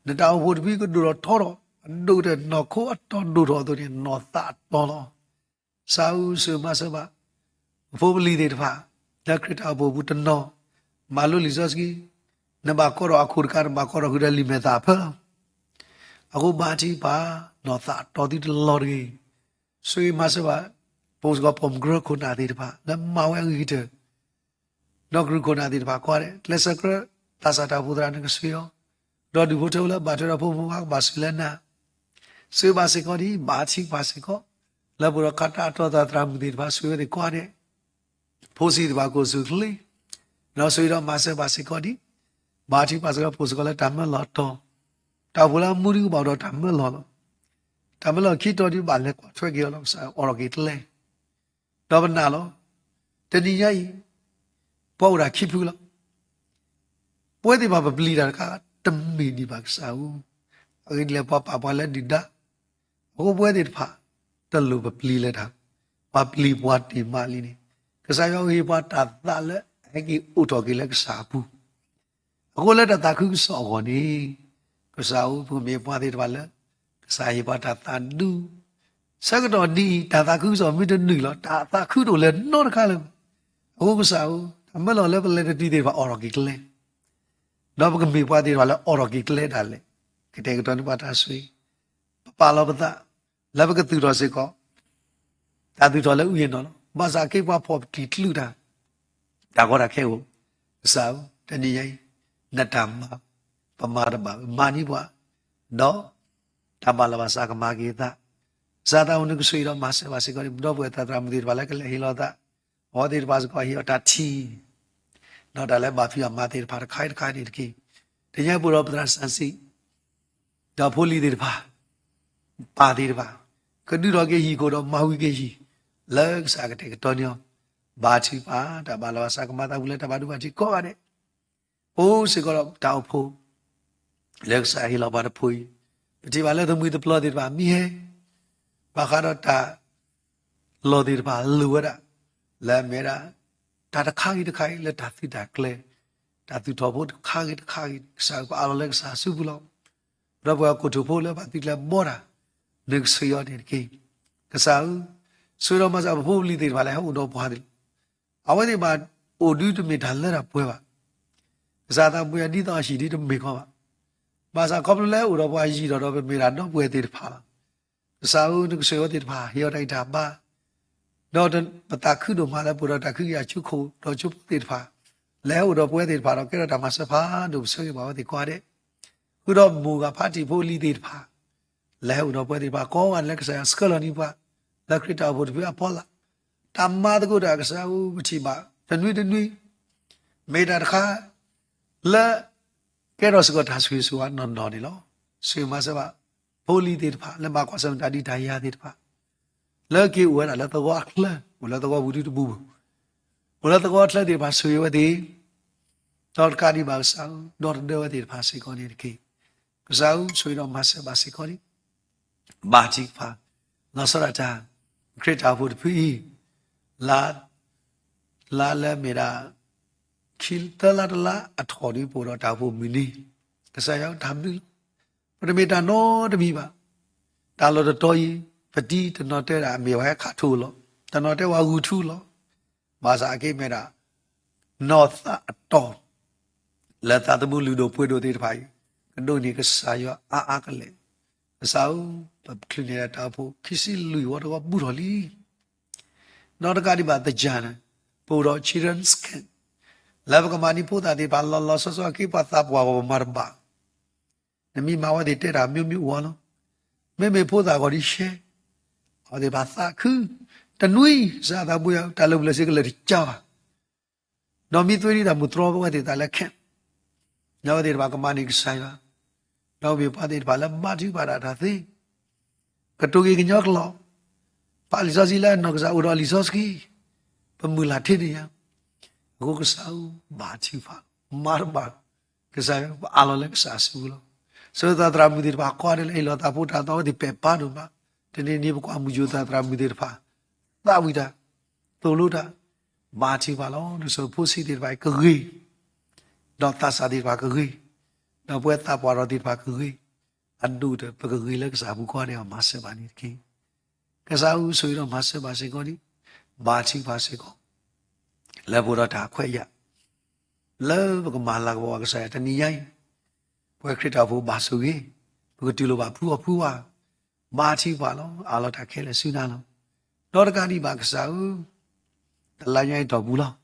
နတၢ်အိၣ်ဖှိၣ်တဖုကဒိၣ်ထီၣ်ထီထီၣ်, အဒိၣ်ကတၢၢ်နီၢ်ခိအတီၢ်ဒိၣ်ထီၣ်အသိးန့ၣ် နီၢ်သးအတီၢ်လီၤ. ကစၢ်ဧၢ, ဆိၣ်ဂ့ၤမၤစၢၤဘၣ် ပဖိပလံၤသ့ၣ်တဖၣ် လၢခရံာ်တၢ်အိၣ်ဖှိၣ်ပူၤတနီၤ မၤလိလံာ်စီဆှံ, နဘၣ်ကိးထီၣ်အခိၣ်တကး, နဘၣ်ကိးထီၣ်ဃုာ်ဒီးလံာ်မဲာ်သၣ်အဖၢလီၤ. အဃိဘါထုကဖၣ်, နီၢ်သးအတီၢ်သုတလီၤတဂ့ၤ. ဆိၣ်ဂ့ၤမၤစၢၤဘၣ် ပအိၣ်စ့ၢ်ကီးပိာ်မုၣ်ကရၢခိၣ်နၢ်သ့ၣ်တဖၣ် လၢမၤဝဲအဂ့ၤကတၢၢ် ဒီးကရူၢ်ခိၣ်နၢ်သ့ၣ်တဖၣ်ကိးဂၤဒဲး ကျဲးစၢးကြၢး သးစၢ်တၢ်အိၣ်ဖှိၣ်သရၣ် နကဆှၢအီၤ, ဒီးဒူၣ်ဖိထၢဖိလၢဘၣ်ထွဲဒီးဖိမုၣ်ဖိခွါကဘၣ်ဆှၢလၢနၤ, ဆိၣ်ဂ့ၤဘၣ်စ့ၢ်ကီးဒ် ဘါထုကဖၣ်စ့ၢ်ကီး လၢပအိၣ်ဒီးကါတၢ်အတီၢ်သးသရၣ်မုၣ်သ့ၣ်တဖၣ် ဆိၣ်ဂ့ၤဝဲသ့ၣ်ကိးဂၤဒဲး, ဖိဆံးသ့ၣ်တဖၣ်ကအိၣ်ဆူၣ်အိၣ်ချ့, ဒီးဆိၣ်ဂ့ၤဒီးမၤစၢၤဘၣ်စ့ၢ်ကီးဒ် ဘါထုကဖၣ်စ့ၢ်ကီး ပအိၣ်စ့ၢ်ကီးလၢတၢ်မၢလီၤတီၤ, တၢ်အိၣ်ဖှိၣ်လၢအမူဒုကဘၣ်အိၣ်ဒီးတၢ်မၢလီၤလီၤ. တၢ်မၢလီၤခံတီၤဒ်ဘၣ်လဲၤကွၢ်ထွဲက့ၤအီၤလီၤ. ကစၢ်အိးထီၣ်က့ၤကျဲ ဒီးပနာ်လီၤ. တနံၤညါအံၤ ပှၤအိၣ်ဒၣ်ခံဖုလီၤ. ပဝဲသ့ၣ်တဖၣ်ပပျံၤတၢ်တခါ တမ့ၢ်ဒံးဘၣ်ကစၢ်ဧၢ, အဂ့ၢ်ဒ်လဲၣ် ပှၤပာ်ပှၤလၢဒုၣ်ဒါ, အဃိပဝဲသ့ၣ်တဖၣ် တလိၣ်ပပျံၤလၢၤတၢ်, ပှၤပျံၤပှၤတ့ၢ်မးလံန့ၣ်, ကစၢ်ယွၤဟ့ၣ်ပှၤတၢ်သးလၢအဟဲက့ၤအိၣ်ထီၣ်က့ၤလၢကစၢ်အပူၤ အဃိလၢတၢ်သးခုကစီၣ်အဂီၢ်န့ၣ်, ကစၢ်ဧၢ ပကမ့ၢ်ပှၤသ့ၣ်တဖၣ်လၢ ကစၢ်ဟ့ၣ်ပှၤတၢ်သးဒူ, ဆၢကတီၢ်ဒ်အံၤ တၢ်သးခုကစီၣ်မ့ၢ်တနုာ်လီၤ တၢ်သးခုတအိၣ်လၢၤနီတခါလၢၤဘၣ်. အဃိကစၢ်ဧၢ, တၢ်မၢလီၤလၢပလဲၤတတုၤသ့ၣ်တဖၣ်အိးထီၣ်က့ၤကျဲ, ဒီးပကမ့ၢ်ပှၤသ့ၣ်တဖၣ်လၢအိးထီၣ်က့ၤကျဲဒၣ်လဲာ်, ကတဲာ်ကတီၤန့ၢ်ပှၤတၢ်ဆိၣ်ဂ့ၤ, ပပာ်လီၤပသး လၢပကသူၣ်ထီၣ်စ့ၢ်ကီး တၢ်သူၣ်ထီၣ်လၢအုၣ်ယနီၢ်လီၤ. ဘၣ်ဆၣ်က့ၤပှၤဖီၣ်ပတံၢ်ကျုးတၢ် တၢ်ကီတၢ်ခဲအိၣ်, ကစၢ်ဧၢ, တနံၤညါအံၤ နတၢ်မၤ ပမၤတဘၣ် မၤန့ၢ်ပှၤ, ဒီးတၢ်ဘၣ်လီၤဘၣ်စးကမၤက့ၤအသး, ကစၢ်သးဝဲနကဆိၣ်ဂ့ၤဒီးမၤစၢၤဘၣ်စ့ၢ်ကီးန့ၣ် ပဒီပုၢ်ဝဲၢ်သရၣ်မုၣ်သ့ၣ်တဖၣ်လၢကလဲၤဟ့ၣ်လီၤသး, အဝဲသ့ၣ်တဖၣ်စ့ၢ်ကီးဟ့ၣ်အီၤတၢ်ထံၣ် ဒီးတၢ်လၢဘၣ်ဖံးအီၤမၤသ့ၣ်တဖၣ်တခါအံၤတခါအံၤန့ၣ်တက့ၢ်. တနံၤညါပအိၣ်ဒီးပသရၣ်စံးစံး ဒီးဖိလံၤသ့ၣ်တဖၣ် ပၢ်သ့ၣ်တဖၣ် ကဒုးထီၣ်က့ၤဟံၣ်ခိၣ်ဒီးမၤဝံၤက့ၤဟံၣ် လၢကစၢ်ကတဲာ်ကတီၤန့ၢ်အီၤ, ဘါထုကဖၣ် တၢ်ဘၣ်လီၤဘၣ်စးကမၤသးဝံၤလၢတၢ်ဘၣ်ဒိဘၣ်ထံးကိးဂၤဒဲး, အိၣ်စ့ၢ်ကီးဒီးတၢ်အိၣ်ဖှိၣ် လၢကစၢ်ဟ့ၣ်လီၤပှၤတဖိအံၤ, ပထံၣ်ဘၣ်လၢသမံသပျီသ့ၣ်တဖၣ်မ့ၢ်ဟဲ ဘၣ်ဃးဒီးတၢ် လီၢ်သ့ၣ်တဖၣ်လိၣ်ဝဲဒၣ် လၢအမ့ၢ်ဝဲဒၣ် တၢ်တခါဂ့ၤတခါဂ့ၤလၢတၢ်သုးတၢ်ကျဲၤ, တၢ်သူၣ်ထီၣ်ဖိတခါဂ့ၤတခါဂ့ၤ ကစၢ်ဧၢ ပအးလီၤလၢကစၢ်အစုပူၤလီၤ. ဒီးပှၤကိတိာ်ဖိလၢဘၣ်သုးကျဲၤဘီတၢ် နကဆိၣ်ဂ့ၤအီၤန့ၣ်တက့ၢ်. ကစၢ်ဧၢ, ဆိၣ်ဂ့ၤဒီးမၤစၢၤပဖိပလံၤသ့ၣ်တဖၣ်လၢဟဲအိၣ်ဒီးပှၤသ့ၣ်တဖၣ် အဝဲသ့ၣ်ဘၣ်အိၣ်ဒုတမ့ၢ်တၢ်လၢတၢ်ပှဲၤဘၣ်. ကစၢ်သးပှ့ၤအဒ်သိးအဟံၣ်ဒ်တမ့ၢ်ကီဘၣ်. ဘၣ်ဆၣ်ခီဖျိလၢဟဲအိၣ်ဒီးပှၤယံၤဒီးဒီးပမ့ၢ်ဒၣ်ဒီပုၢ်ဝဲၢ်သ့ၣ်တဖၣ်လီၤ. ကစၢ်ဧၢ, နကဆိၣ်ဂ့ၤအဝဲသ့ၣ်တဖၣ် ဟ့ၣ်အီၤတၢ်ဂံၢ်တၢ်ဘါ, ဒီးပသးခုဒိၣ်မးလၢပအိၣ်ဒီးတၢ်ခုကယာ်ဆိခိၣ်ဒီးဆိဖိသ့ၣ်တဖၣ်, လၢဟဲအိၣ်ဒီးပဝဲသ့ၣ်တဖၣ်ဒီး ကဲထီၣ်တၢ်မၤစၢၤဖးဒိၣ် ပဆၢဂ့ၤဘၣ်အဝဲသ့ၣ်ကိးဂၤဒဲး, ဃုာ်ဒီးမိၢ်ဂၤဖးတံၢ်ဖိလံၤသ့ၣ်တဖၣ် လၢဟဲအိၣ်ဒီးပဝဲသ့ၣ်တဖၣ်ကိးဂၤဒဲးလၢကစၢ်ယွၤဆှၢလီၤန့ၢ်ပှၤ လၢခရံာ်တၢ်အိၣ်ဖှိၣ်တဖုအဖီလာ်, တၢ်မၤသကိးတၢ်ကစၢ်ဧၢ ပထံၣ်ဘၣ် တနွံတနွံ မ့ၢ်တၢ်တခါ လၢ ကဲထီၣ်စ့ၢ်ကီးတၢ်ဆိၣ်ဂ့ၤဆိၣ်ဝါနီၢ်နီၢ်န့ၣ်လီၤ. ဆိၣ်ဂ့ၤမၤစၢၤဘၣ် ဖိလံၤသ့ၣ်တဖၣ် လၢဘၣ်ကွၢ်ဆၢၣ်မဲာ်တၢ်ဒုးတၢ်ယၤသ့ၣ်တဖၣ် လၢက့ၤအိၣ်ဝဲဒၣ်လၢသဝီအချၢ, အိၣ်လၢသဝီပူၤဒုတပူၤပူၤ, အိၣ်လၢသဝီအချၢသ့ၣ်တဖၣ် ဆိၣ်ဂ့ၤဝဲသ့ၣ်, ဒီးတကးဒံးဘၣ်ကစၢ်ဧၢ, ဒီသဒၢဝဲသ့ၣ်တဖၣ်စ့ၢ်ကီးန့ၣ်တက့ၢ်. ကစၢ်ဧၢ, ဆိၣ်ဂ့ၤဒီးမၤစၢၤဘၣ်စ့ၢ်ကီးန့ၣ် ဘၣ်ထုကဖၣ် လီၤဆီဒၣ်တၢ် ခရံာ်တၢ်အိၣ်ဖှိၣ်တဖုအံၤ လါ လါလၢမ့ၢ်ဒၣ် ခံသၢလါတလါအထီၣ်ဒ်ပအိၣ်ဒီးတၢ်အိၣ်ဖှိၣ်မုၢ်နံၤ, ကစၢ်ယွၤတၢ်ဘျုးလီၤ. ပတမ့ၢ်တၢ်နီတမံၤဘၣ်. တၢ်လီၢ်တတီၤအံၤ ပတံၤတနီၤတဲဒၣ်မ့ၢ်ဝဲခးထူလီၤ, တနီၤတဲဝဲဂုာ်ထူလီၤ. ဘၣ်ဆၣ်အက့မ့ၢ်ဒၣ် နီၢ်သးအတီၢ် လၢသးသမူလုၢ်ဒိၣ်ပှ့ၤဒိၣ်သ့ၣ်တဖၣ်အံၤ ကဒိးန့ၢ်ကစၢ်ယွၤအါအါကလဲာ်, ကစၢ်ဧၢ, ပချုးန့ၢ်တၢ်အိၣ်ဖှိၣ်ခံဆံလွံၢ်ဝီတဝီဘူးထီၣ်လံ. ဒီးတကးဒံးဘၣ် သယၢၢ်န့ၣ် ပအိၣ်ဒီး children's camp လၢပကမၤန့ၢ်ဖိသၣ်သ့ၣ်တဖၣ်လီၤလီၤဆီဆီ က့ပှၤသးပှၢ်ဂီၢ်ပမၤတဘၣ် နမ့ၢ်မၤဝဲသ့ၣ်တဲတၢ်မိမိအိၣ်အီၤလီၤ. မ့မ့ၢ်ဖိသၣ်ဂီၤဒ်ရှဲ, အဝဲသ့ၣ်တဖၣ်သးခု, တနွံ ကစၢ်သးဘိယွၤ တၢ်လၢပူၤလၢစ့ကလၢာ်တကးဘၣ်. ဒီးမ့ၢ်သွံဒံးတၢ်မုၢ်တြီဝဲသ့ၣ်တဖၣ်လၢ camp, ဒီးအဝဲသ့ၣ်တဖၣ်ကမၤန့ၢ်ကစၢ်ယွၤ, ဒီးမ့ၢ်ပှၤသ့ၣ်တဖၣ်လၢဘါထုကဖၣ်တၢ်သ့, ကတိၤက့ၤကညီကျိာ်, ပာ်လံာ်စီဆှံလၢအနီၢ်ကစၢ်အိၣ်ဒီးလံာ်စီဆှံ, ပမုၢ်လၢ်ထဲန့ၣ်ယါ, အဃိကစၢ်ဧၢ, ဘါထုကဖၣ်, မၤတဘၣ်, ကစၢ်ယွၤ ပအးလီၤလၢကစၢ်အစုပူၤလီၤ. ဆၢသးသရၣ်မုၣ်သ့ၣ်တဖၣ်ကွၢ်ဒဲးလၢဟ့ၣ်လီၤသးဖိတၢ်သီဝဲသ့ၣ်ပဲာ်ပာ်ဒိၣ်မး, တနံၤနံၤပကွၢ်မုၢ်ယိၤသးသရၣ်မုၣ်သ့ၣ်တဖၣ်, သးဝံၣ်တၢ်, သိၣ်လိတၢ်, ဘါထုကဖၣ်လီၤ. ဒ်သိးဖိဆံးသ့ၣ်တဖၣ်အံၤကဂ့ၤ, ဒီးသးစၢ်သ့ၣ်တဖၣ်ကဂ့ၤ, ဒီးပဝဲသးပှၢ်ထီၣ်သ့ၣ်တဖၣ်ကဂ့ၤ, အဒိၣ်ဒီး ပကဂ့ၤလၢကစၢ်အပူၤကိးဂၤဒဲး မၤစၢၤဘၣ်န့ၣ်တက့ၢ်. ကစၢ်ဧၢ ဆိၣ်ဂ့ၤဒီးမၤစၢၤဘၣ်စ့ၢ်ကီးဒံး, ဘါထုကဖၣ်စ့ၢ်ကီး, လၢပအိၣ်ဒီးတၢ်ခွဲးယာ်, လၢပကမၤလၤကပီၤဘၣ်ကစၢ်ယွၤတနံၤညါအံၤ, ပဝဲခရံာ်ဖိဘၣ်ဆိၣ်ဂ့ၤ, ပကတူၢ်လိာ်ဘၣ်ဖုအီၤဖုဝါ, ဘါထုကဖၣ်လီၤ. အးလီၤတၢ်ခဲလၢာ်ဆူနၤလီၤ. ဒီးတကးဒံးဘၣ်ကစၢ်ဧၢ, တလါညါအံၤတီၢ်ပူၤလီၤ.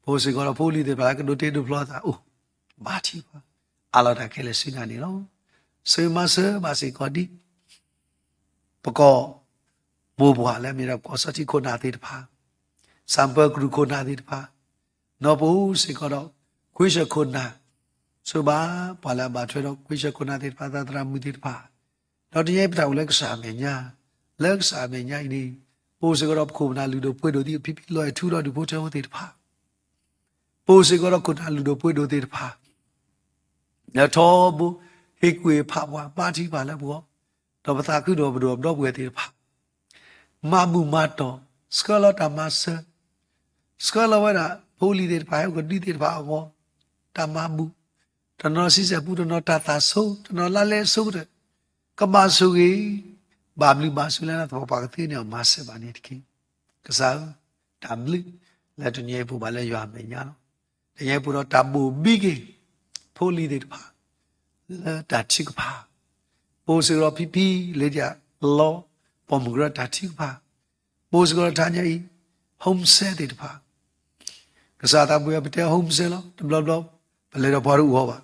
ပအိၣ်စ့ၢ်ကီးဒီးဖိလံၤသ့ၣ်တဖၣ်လၢကဒိးတ့ဒိးဖျီသးအိၣ်, ဘါထုကဖၣ်, အးလီၤတၢ်ခဲလၢာ်ဆူနၤန့ၣ်လီၤ. ဆိၣ်ဂ့ၤမၤစၢၤဘၣ်စ့ၢ်ကီးဒံး ပကီၢ်မိၢ်ပှၢ်လၢအမ့ၢ်ဒၣ် ပကီၢ်စီၤထံးခိၣ်နၢ်သ့ၣ်တဖၣ်, စၣ်ပၢၤကရူၢ်ခိၣ်နၢ်သ့ၣ်တဖၣ်, ဒီးပအိၣ်စ့ၢ်ကီးဒီး ခွံဆၢခိၣ်နၢ်, ဆိၣ်ဂ့ၤဘၣ်ပှၤလၢအဘၣ်ထွဲဒီး ခွံဆၢခိၣ်နၢ်သ့ၣ်တဖၣ် သရၣ်မုၣ်သ့ၣ်တဖၣ်, ဒီးတနံၤညါအံၤပတၢ်အိၣ်လၢကစၢ်အမဲာ်ညါ, လၢကစၢ်အမဲာ်ညါအံၤန့ၣ်, ပအိၣ်စ့ၢ်ကီးဒီးပခိၣ်ပနၢ်လုၢ်ဒိၣ်ပှ့ၤဒိၣ်သ့ၣ်တဖၣ်, ဖံဖံလီၤအဲၣ်ထူဒီးဒူၣ်ဖိထၢဖိသ့ၣ်တဖၣ် ပအိၣ်စ့ၢ်ကီးဒီးခိၣ်နၢ်လုၢ်ဒိၣ်ပှ့ၤဒိၣ်သ့ၣ်တဖၣ်, ဒီးထီဘိဟ့ၣ်ကူၣ်ဟ့ၣ်ဖးပှၤ ဘါထုကဖၣ်လၢပဂီၢ်, ဒီးပသးခုဒီးပဒိၣ်ဒီးပဒီပုၢ်ဝဲၢ်သ့ၣ်တဖၣ်, မၤဘူၣ်မၤတီၢ်, ဆှၢလီၤတၢ်မၤစၢၤ, ဆှၢလီၤဝဲဒၣ် ဖိလံၤသ့ၣ်တဖၣ် ဟဲအိၣ်ကဒုသ့ၣ်တဖၣ်အဂီၢ်, တၢ်မၤဘူၣ်, တနီၤဆံဆဲၣ်ပူ တနီၤတၢ်သၣ်ဆိ, တနီၤလါလဲဆိကတၢၢ်, ကဘၣ်ဆိၣ်ဂ့ၤ, ဘၣ်ဘျုးဘၣ်ဆိၣ်လၢနသပှၢ်ပှၢ်ကသ့န့ၣ်အီၤ မၤစၢၤဘၣ်န့ၣ်တက့ၢ်. ကစၢ်ဧၢ, တၢ်ဘျုးလၢတနံၤအံၤပအိၣ်ဘၣ်လၢယွၤအမဲာ်ညါလီၤ. တနံၤအံၤပအိၣ်ဒီးတၢ်ဘိၣ်ဘံက့ၤ ဖိလံၤသ့ၣ်တဖၣ် လၢတၢ်ထုကဖၣ်, ပအိၣ်စ့ၢ်ကီးဒီးဖံဖံလၢယၤလီၤ ပိာ်မုၣ်ကရၢတၢ်ထုကဖၣ်, ပအိၣ်စ့ၢ်ကီးဒီးတဟါညါအံၤ homeless သ့ၣ်တဖၣ်, ကစၢ်သးဘိယွၤ ပတဲ homeless လီၤ တဘျီဘျီ ပလဲၤဒီးပှၤတအိၣ်အီၤဘၣ်,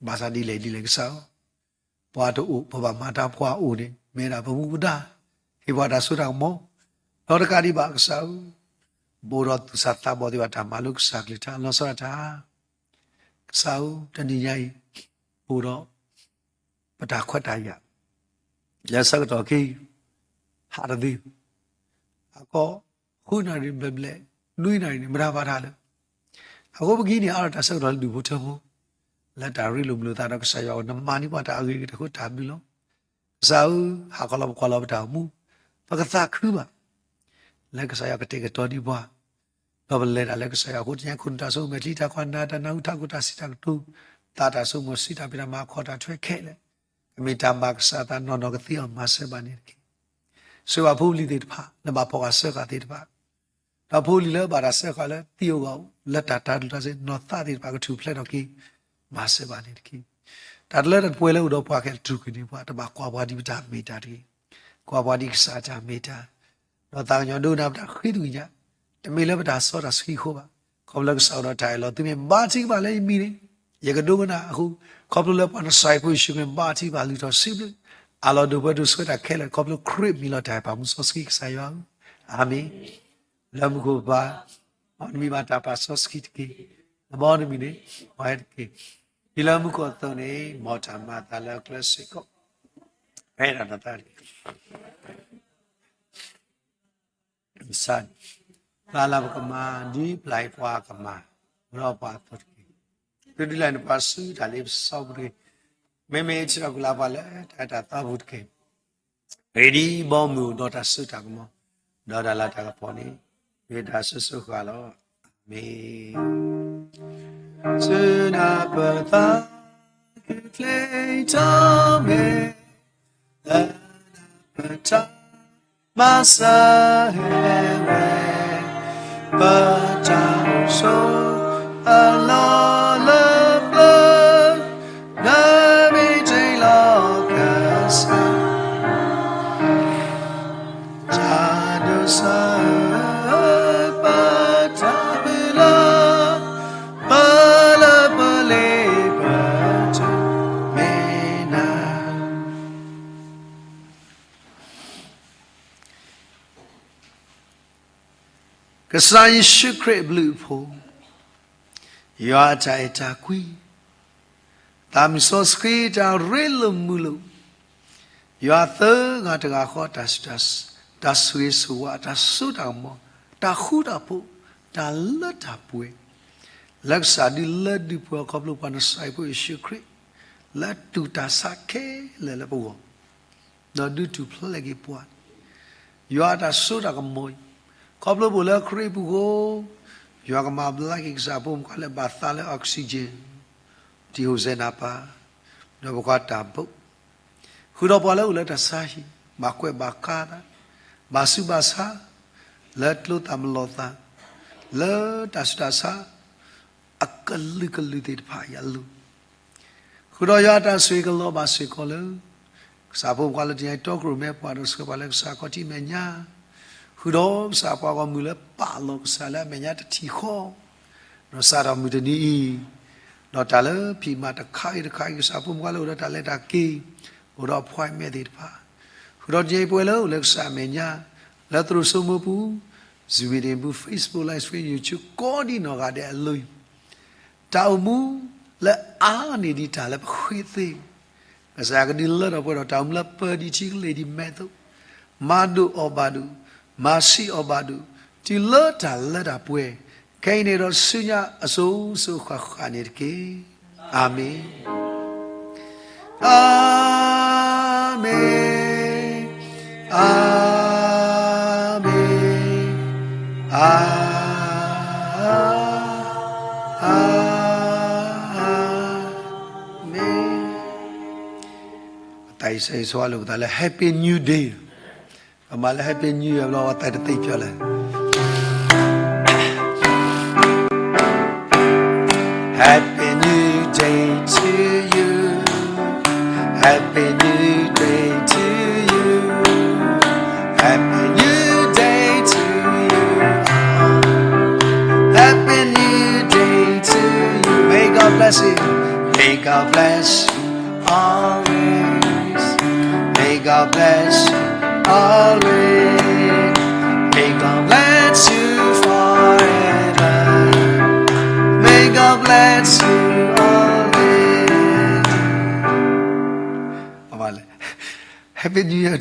ဘၣ်ဆၣ်ဒ်လဲၣ်ဒ်လဲၣ်ကစၢ်ဧၢ, ပှၤတအိၣ် ပဘၣ်မၤတၢ် ပှၤအိၣ်န့ၣ် မ့ၢ်ဒၣ်ပမူပဒါ, ဟ့ၣ်ပှၤတၢ်စိတၢ်ကမီၤ, ဒီးတကးဒံးဘၣ်ကစၢ်ဧၢ, ပအိၣ်ဒီးသူၣ်စၢ်သးဘီၣ်သ့ၣ်တဖၣ် တၢ်မၤလိကစၢ်ကလုၢ်ကထါ လီၤဆီဒၣ်တၢ် ကစၢ်ဧၢ, တနံၤညါအံၤ ပအိၣ်ဒီး ပတၢ်ခွဲးတၢ်ယာ် လၢဆၢကတီၢ်ခဲအံၤ ဟးတသ့, အကီၢ် ဃုနၣ်ရံၣ်ဘျဲၣ်ဘျဲၣ် နွံနၣ်ရံၣ်န့ၣ် မတၤဘၣ်တၢ်လၢ, အဃိပကဟံးန့ၢ်အါထီၣ်တၢ်ဆၢကတီၢ်လၢဒူၣ်ဖိထၢဖိ, လၢတၢ်ရ့လိာ်မုာ်လိာ်သးဒီးကစၢ်ယွၤအဂီၢ် နမၤန့ၢ်ပှၤတၢ်အဂ့ၤကတၢၢ်ဃိတၢ်ဘျုးလီၤ. ကစၢ်ဧၢ, ဟးခီလီၤပကွၢ်လီၤပတၢ်အိၣ်မူ, ပကသးခုဘၣ် လၢကစၢ်ယွၤကတဲာ်ကတီၤဒံးပှၤ, ဒီးပလဲၤတၢ်လၢကစၢ်ယွၤအဃိ တနံၤအံၤခိၣ်နူာ်တၢ်ဆိကမိၣ်မဲာ်ချံ တၢ်ကွၢ်နၢ် တၢ်နၢ်ဟူထးခိၣ် တၢ်စံးတၢ်ကတိၤ သးတၢ်ဆိကမိၣ် စံးတၢ်ပတြၢၤ မၤခီၣ်တၢ်ထွဲခဲလၢာ်, ကမ့ၢ်တၢ်ဘၣ်ကစၢ်အသးနီၢ်နီၢ်ကသ့အီၤ မၤစၢၤဘၣ်န့ၣ်တက့ၢ်. ဆိၣ်ဂ့ၤဘၣ်ဖိပလံၤသ့ၣ်တဖၣ် လၢဘၣ်ဖီၣ်ဃာ်စၢဃာ်သ့ၣ်တဖၣ်, ဒီးဖိလံၤလၢဘၣ်တၢ်စၢဃာ်လၢသံအဂီၢ် လၢတၢ်တၤဒုၣ်တၤစဲ နီၢ်သးသ့ၣ်တဖၣ်ကထူၣ်ဖျဲးထီၣ်က့ၤ, မၤစၢၤဘၣ်န့ၣ်တက့ၢ်. တၢ်တလၢတပှဲၤလၢအိၣ်ဒီးပှၤခဲလၢာ်တြူာ်ကွံာ်န့ၢ်ပှၤ တဘၣ်ကွၢ်ပှၤဒ်ပတၢ်မ့ၢ်တၢ်တဂ့ၤ, ကွၢ်ပှၤဒ်ကစၢ်တၢ်မ့ၢ်တၢ်, ဒီးသးကညီၤဒိကနၣ်ပတၢ်ဃ့တဂ့ၤညါ, တမ့ၢ်လၢပတၢ်စီတၢ်ဆှံအဃိဘၣ်, ခီဖျိလၢကစၢ်အိၣ်ဒီးတၢ်အၢၣ်လီၤ သုမ့ၢ်ဘါထုကဖၣ်လၢယမံၤန့ၣ် ယကဒိကနၣ်အဃိ, ခီဖျိလၢပှၤနစၢ်ယွၤဖိယ့ၣ်ၡူးခရံာ်ဘါထုကဖၣ်လုၢ်ထီၣ်စံးဘျုး, အၢၣ်လီၤဒိၣ်ပှဲၤဒိၣ်ဆှၢတၢ်ခဲလၢာ် ခီဖျိခရံာ်မံၤလီၤတၢ်အပၢ်မူစီဆှံကစၢ်ယွၤဧၢ, အၤမ့ၣ်. လၢမူခိၣ်ပၢ်, မ်နမံၤဘၣ်တၢ်ပာ်စီဆှံတက့ၢ်. နဘီနမံၤန့ၣ် ပှၤဟဲတက့ၢ်. ဒ်လၢမူခိၣ်အသိးန့ၣ် မ်တၢ်မၤအသးလၢအကျဲစ့ၢ်ကီး ဟဲဒၣ်နသးတက့ၢ်. ကစၢ်, ပျၢ်လၢပကမၤ ဒ်ပျၢ်အံၤပှၤကမၤ, အိၣ်ဒီးပှၤအသိးတက့ၢ်. သုဒုးလဲၤနပှၤဆူတၢ်လ့ပစီပူၤတက့ၢ်. မ့မ့ၢ်ထံၣ်ထီၣ်ကလၤပှၤလၢတၢ်အဲၣ်တၢ်သးပူၤတက့ၢ်. ဂ့ၤဒ်ဘီမုၢ်အိၣ်ဒီးတၢ်စိတၢ်ကမီၤ, ဒီးတၢ်လၤတၢ်ကပီၤန့ၣ် မ့ၢ်တၢ်ဆိၣ်ဂ့ၤဆိၣ်ဝါလီၤ. အၤမ့ၣ်. ဆူနၢ်ပၢၢ်သးခုချ့ထီၣ်မ့ၢ် လၢနၢ်ပၢၢ်တၢ်မၤစၢၤဟဲဝဲ, ပတၢ်ဆိၣ်အၢၣ်လီၤလၢ ကစၢ်ယ့ၣ်ၡူးခရံာ်အဘျုးအဖှိၣ်, ယွၤအတၢ်အဲၣ်တၢ်ကွံ, သးမုၢ်စီဆှံတၢ်ရ့လိာ်မုာ်လိာ်, ယွၤသၢဂၤတဂၤဃီ တၢ်ဆိၣ်ဂ့ၤဆိၣ်ဝါ တၢ်စိတၢ်ကမီၤ, တၢ်ဃူတၢ်ဖိး, တၢ်လၢတၢ်ပှဲၤ, လၢကစၢ်ဒုးလၢဒုးပှဲၤခီဖျိပှၤနၢ်စၢ်ဖိယ့ၣ်ၡူးခရံာ်, လၢတူၢ်တၢ်ဆါခဲလၢာ်လၢပဂီၢ် ဒီးဒုးထူၣ်ဖျဲးက့ၤပှၤ, ယွၤအတၢ်စိတၢ်ကမီၤအံၤ, ခီဖျိပအိၣ်လၢခရံာ်အပူၤအဃိ, ယွၤကမၤဘျါက့ၤကစၢ်ဖိမုၣ်ခွါလၢဘၣ်သးလၢ oxygen, တံၢ်ဟိၣ်စဲနၤပၢ်, ဒီးပကွၢ်တၢ်ဘိး, ဃုာ်ဒီးပှၤလၢအိၣ်လၢတၢ်ဆါဟံၣ်, ဘၣ်ကွဲးဘၣ်ကါတၢ်, ဘၣ်ဆူးဘၣ်ဆါ, လၢကျိသၣ်မလီၤသၣ်, လၢတၢ်ဆူးတၢ်ဆါ အကလုာ်ကလုာ်သ့ၣ်တဖၣ်အံၤအလိၤ, ဃုာ်ဒီးယွၤအတၢ်ဆိၣ်ဂ့ၤကလီၤဘၣ်စ့ၢ်ကီးလၢ ကစၢ်ဖိမုၣ်ခွါလၢတနံၤအံၤတီခိၣ်ရိၣ်မဲပှၤဒီးဆှၢပှၤလၢကစၢ်ခီၣ်ထံးမဲာ်ညါ, ဃုာ်ဒီးကစၢ်ပှၤဂီၢ်မုၢ်လၢပာ်လီၤကစၢ်လၢအမဲာ်ညါတထံၣ်ဃီ, ဒီးစးထီၣ်မုၢ်တနံၤအံၤ, ဒီးတၢ်လၢဖံးမၤတခါဂ့ၤတခါဂ့ၤ ကစၢ်ဖိမုၣ်ခွါလၢအိၣ်ဒီးတၢ်လဲၤတၢ်က့ၤ, အိၣ်ဒီး appointment သ့ၣ်တဖၣ်, ဃုာ်ဒီးတနံၤအံၤပဝဲလၢအိၣ်လၢကစၢ်အမဲာ်ညါ, လၢသရိာ်စိမိၢ်ပူၤ, Zoom meeting ပူၤ, Facebook Live Stream, YouTube ကိးဒံနီၢ်ဂၤဒဲးအလိၤ တၢ်အိၣ်မူလၢအါန့ၢ်ဒံးတၢ်လၢပဃ့သ့, ကစၢ်ကဒုးလၢထီၣ်ပှဲၤဒီးတၢ်အိၣ်မူလၢပၢၤဒံးထံကလ့ၢ်ဒံးမဲာ်သိး, မၤဒိၣ်အီၣ်ဘၣ်ဒိၣ်, မၤဆံးအီၣ်ဘၣ်ဒိၣ်, တုၤလၢတၢ်လၢတၢ်ပှဲၤ, ခဲအံၤန့ၣ်ဒီးဆူညါအစိၤစိၤဃၣ်ဃၣ်န့ၣ်တက့ၢ်. အၤမ့ၣ်. အၤမ့ၣ်, အၤမ့ၣ်, အၤ, အၤမ့ၣ်. ပသးအံၤဆၢဂ့ၤဆၢဝါလိာ်ပသးလၢ Happy New Day, ပမၤလၢ Happy New Year ဘျီ ပသးတသ့ၣ်ညါလၢ Happy New Day to you. Happy New Day to you. Happy New Day to you. Happy New Day to you. May God bless you. May God bless you always. May God bless you always. May God bless you forever. May God bless you always. အဝဲလဲၣ်, Happy New Year to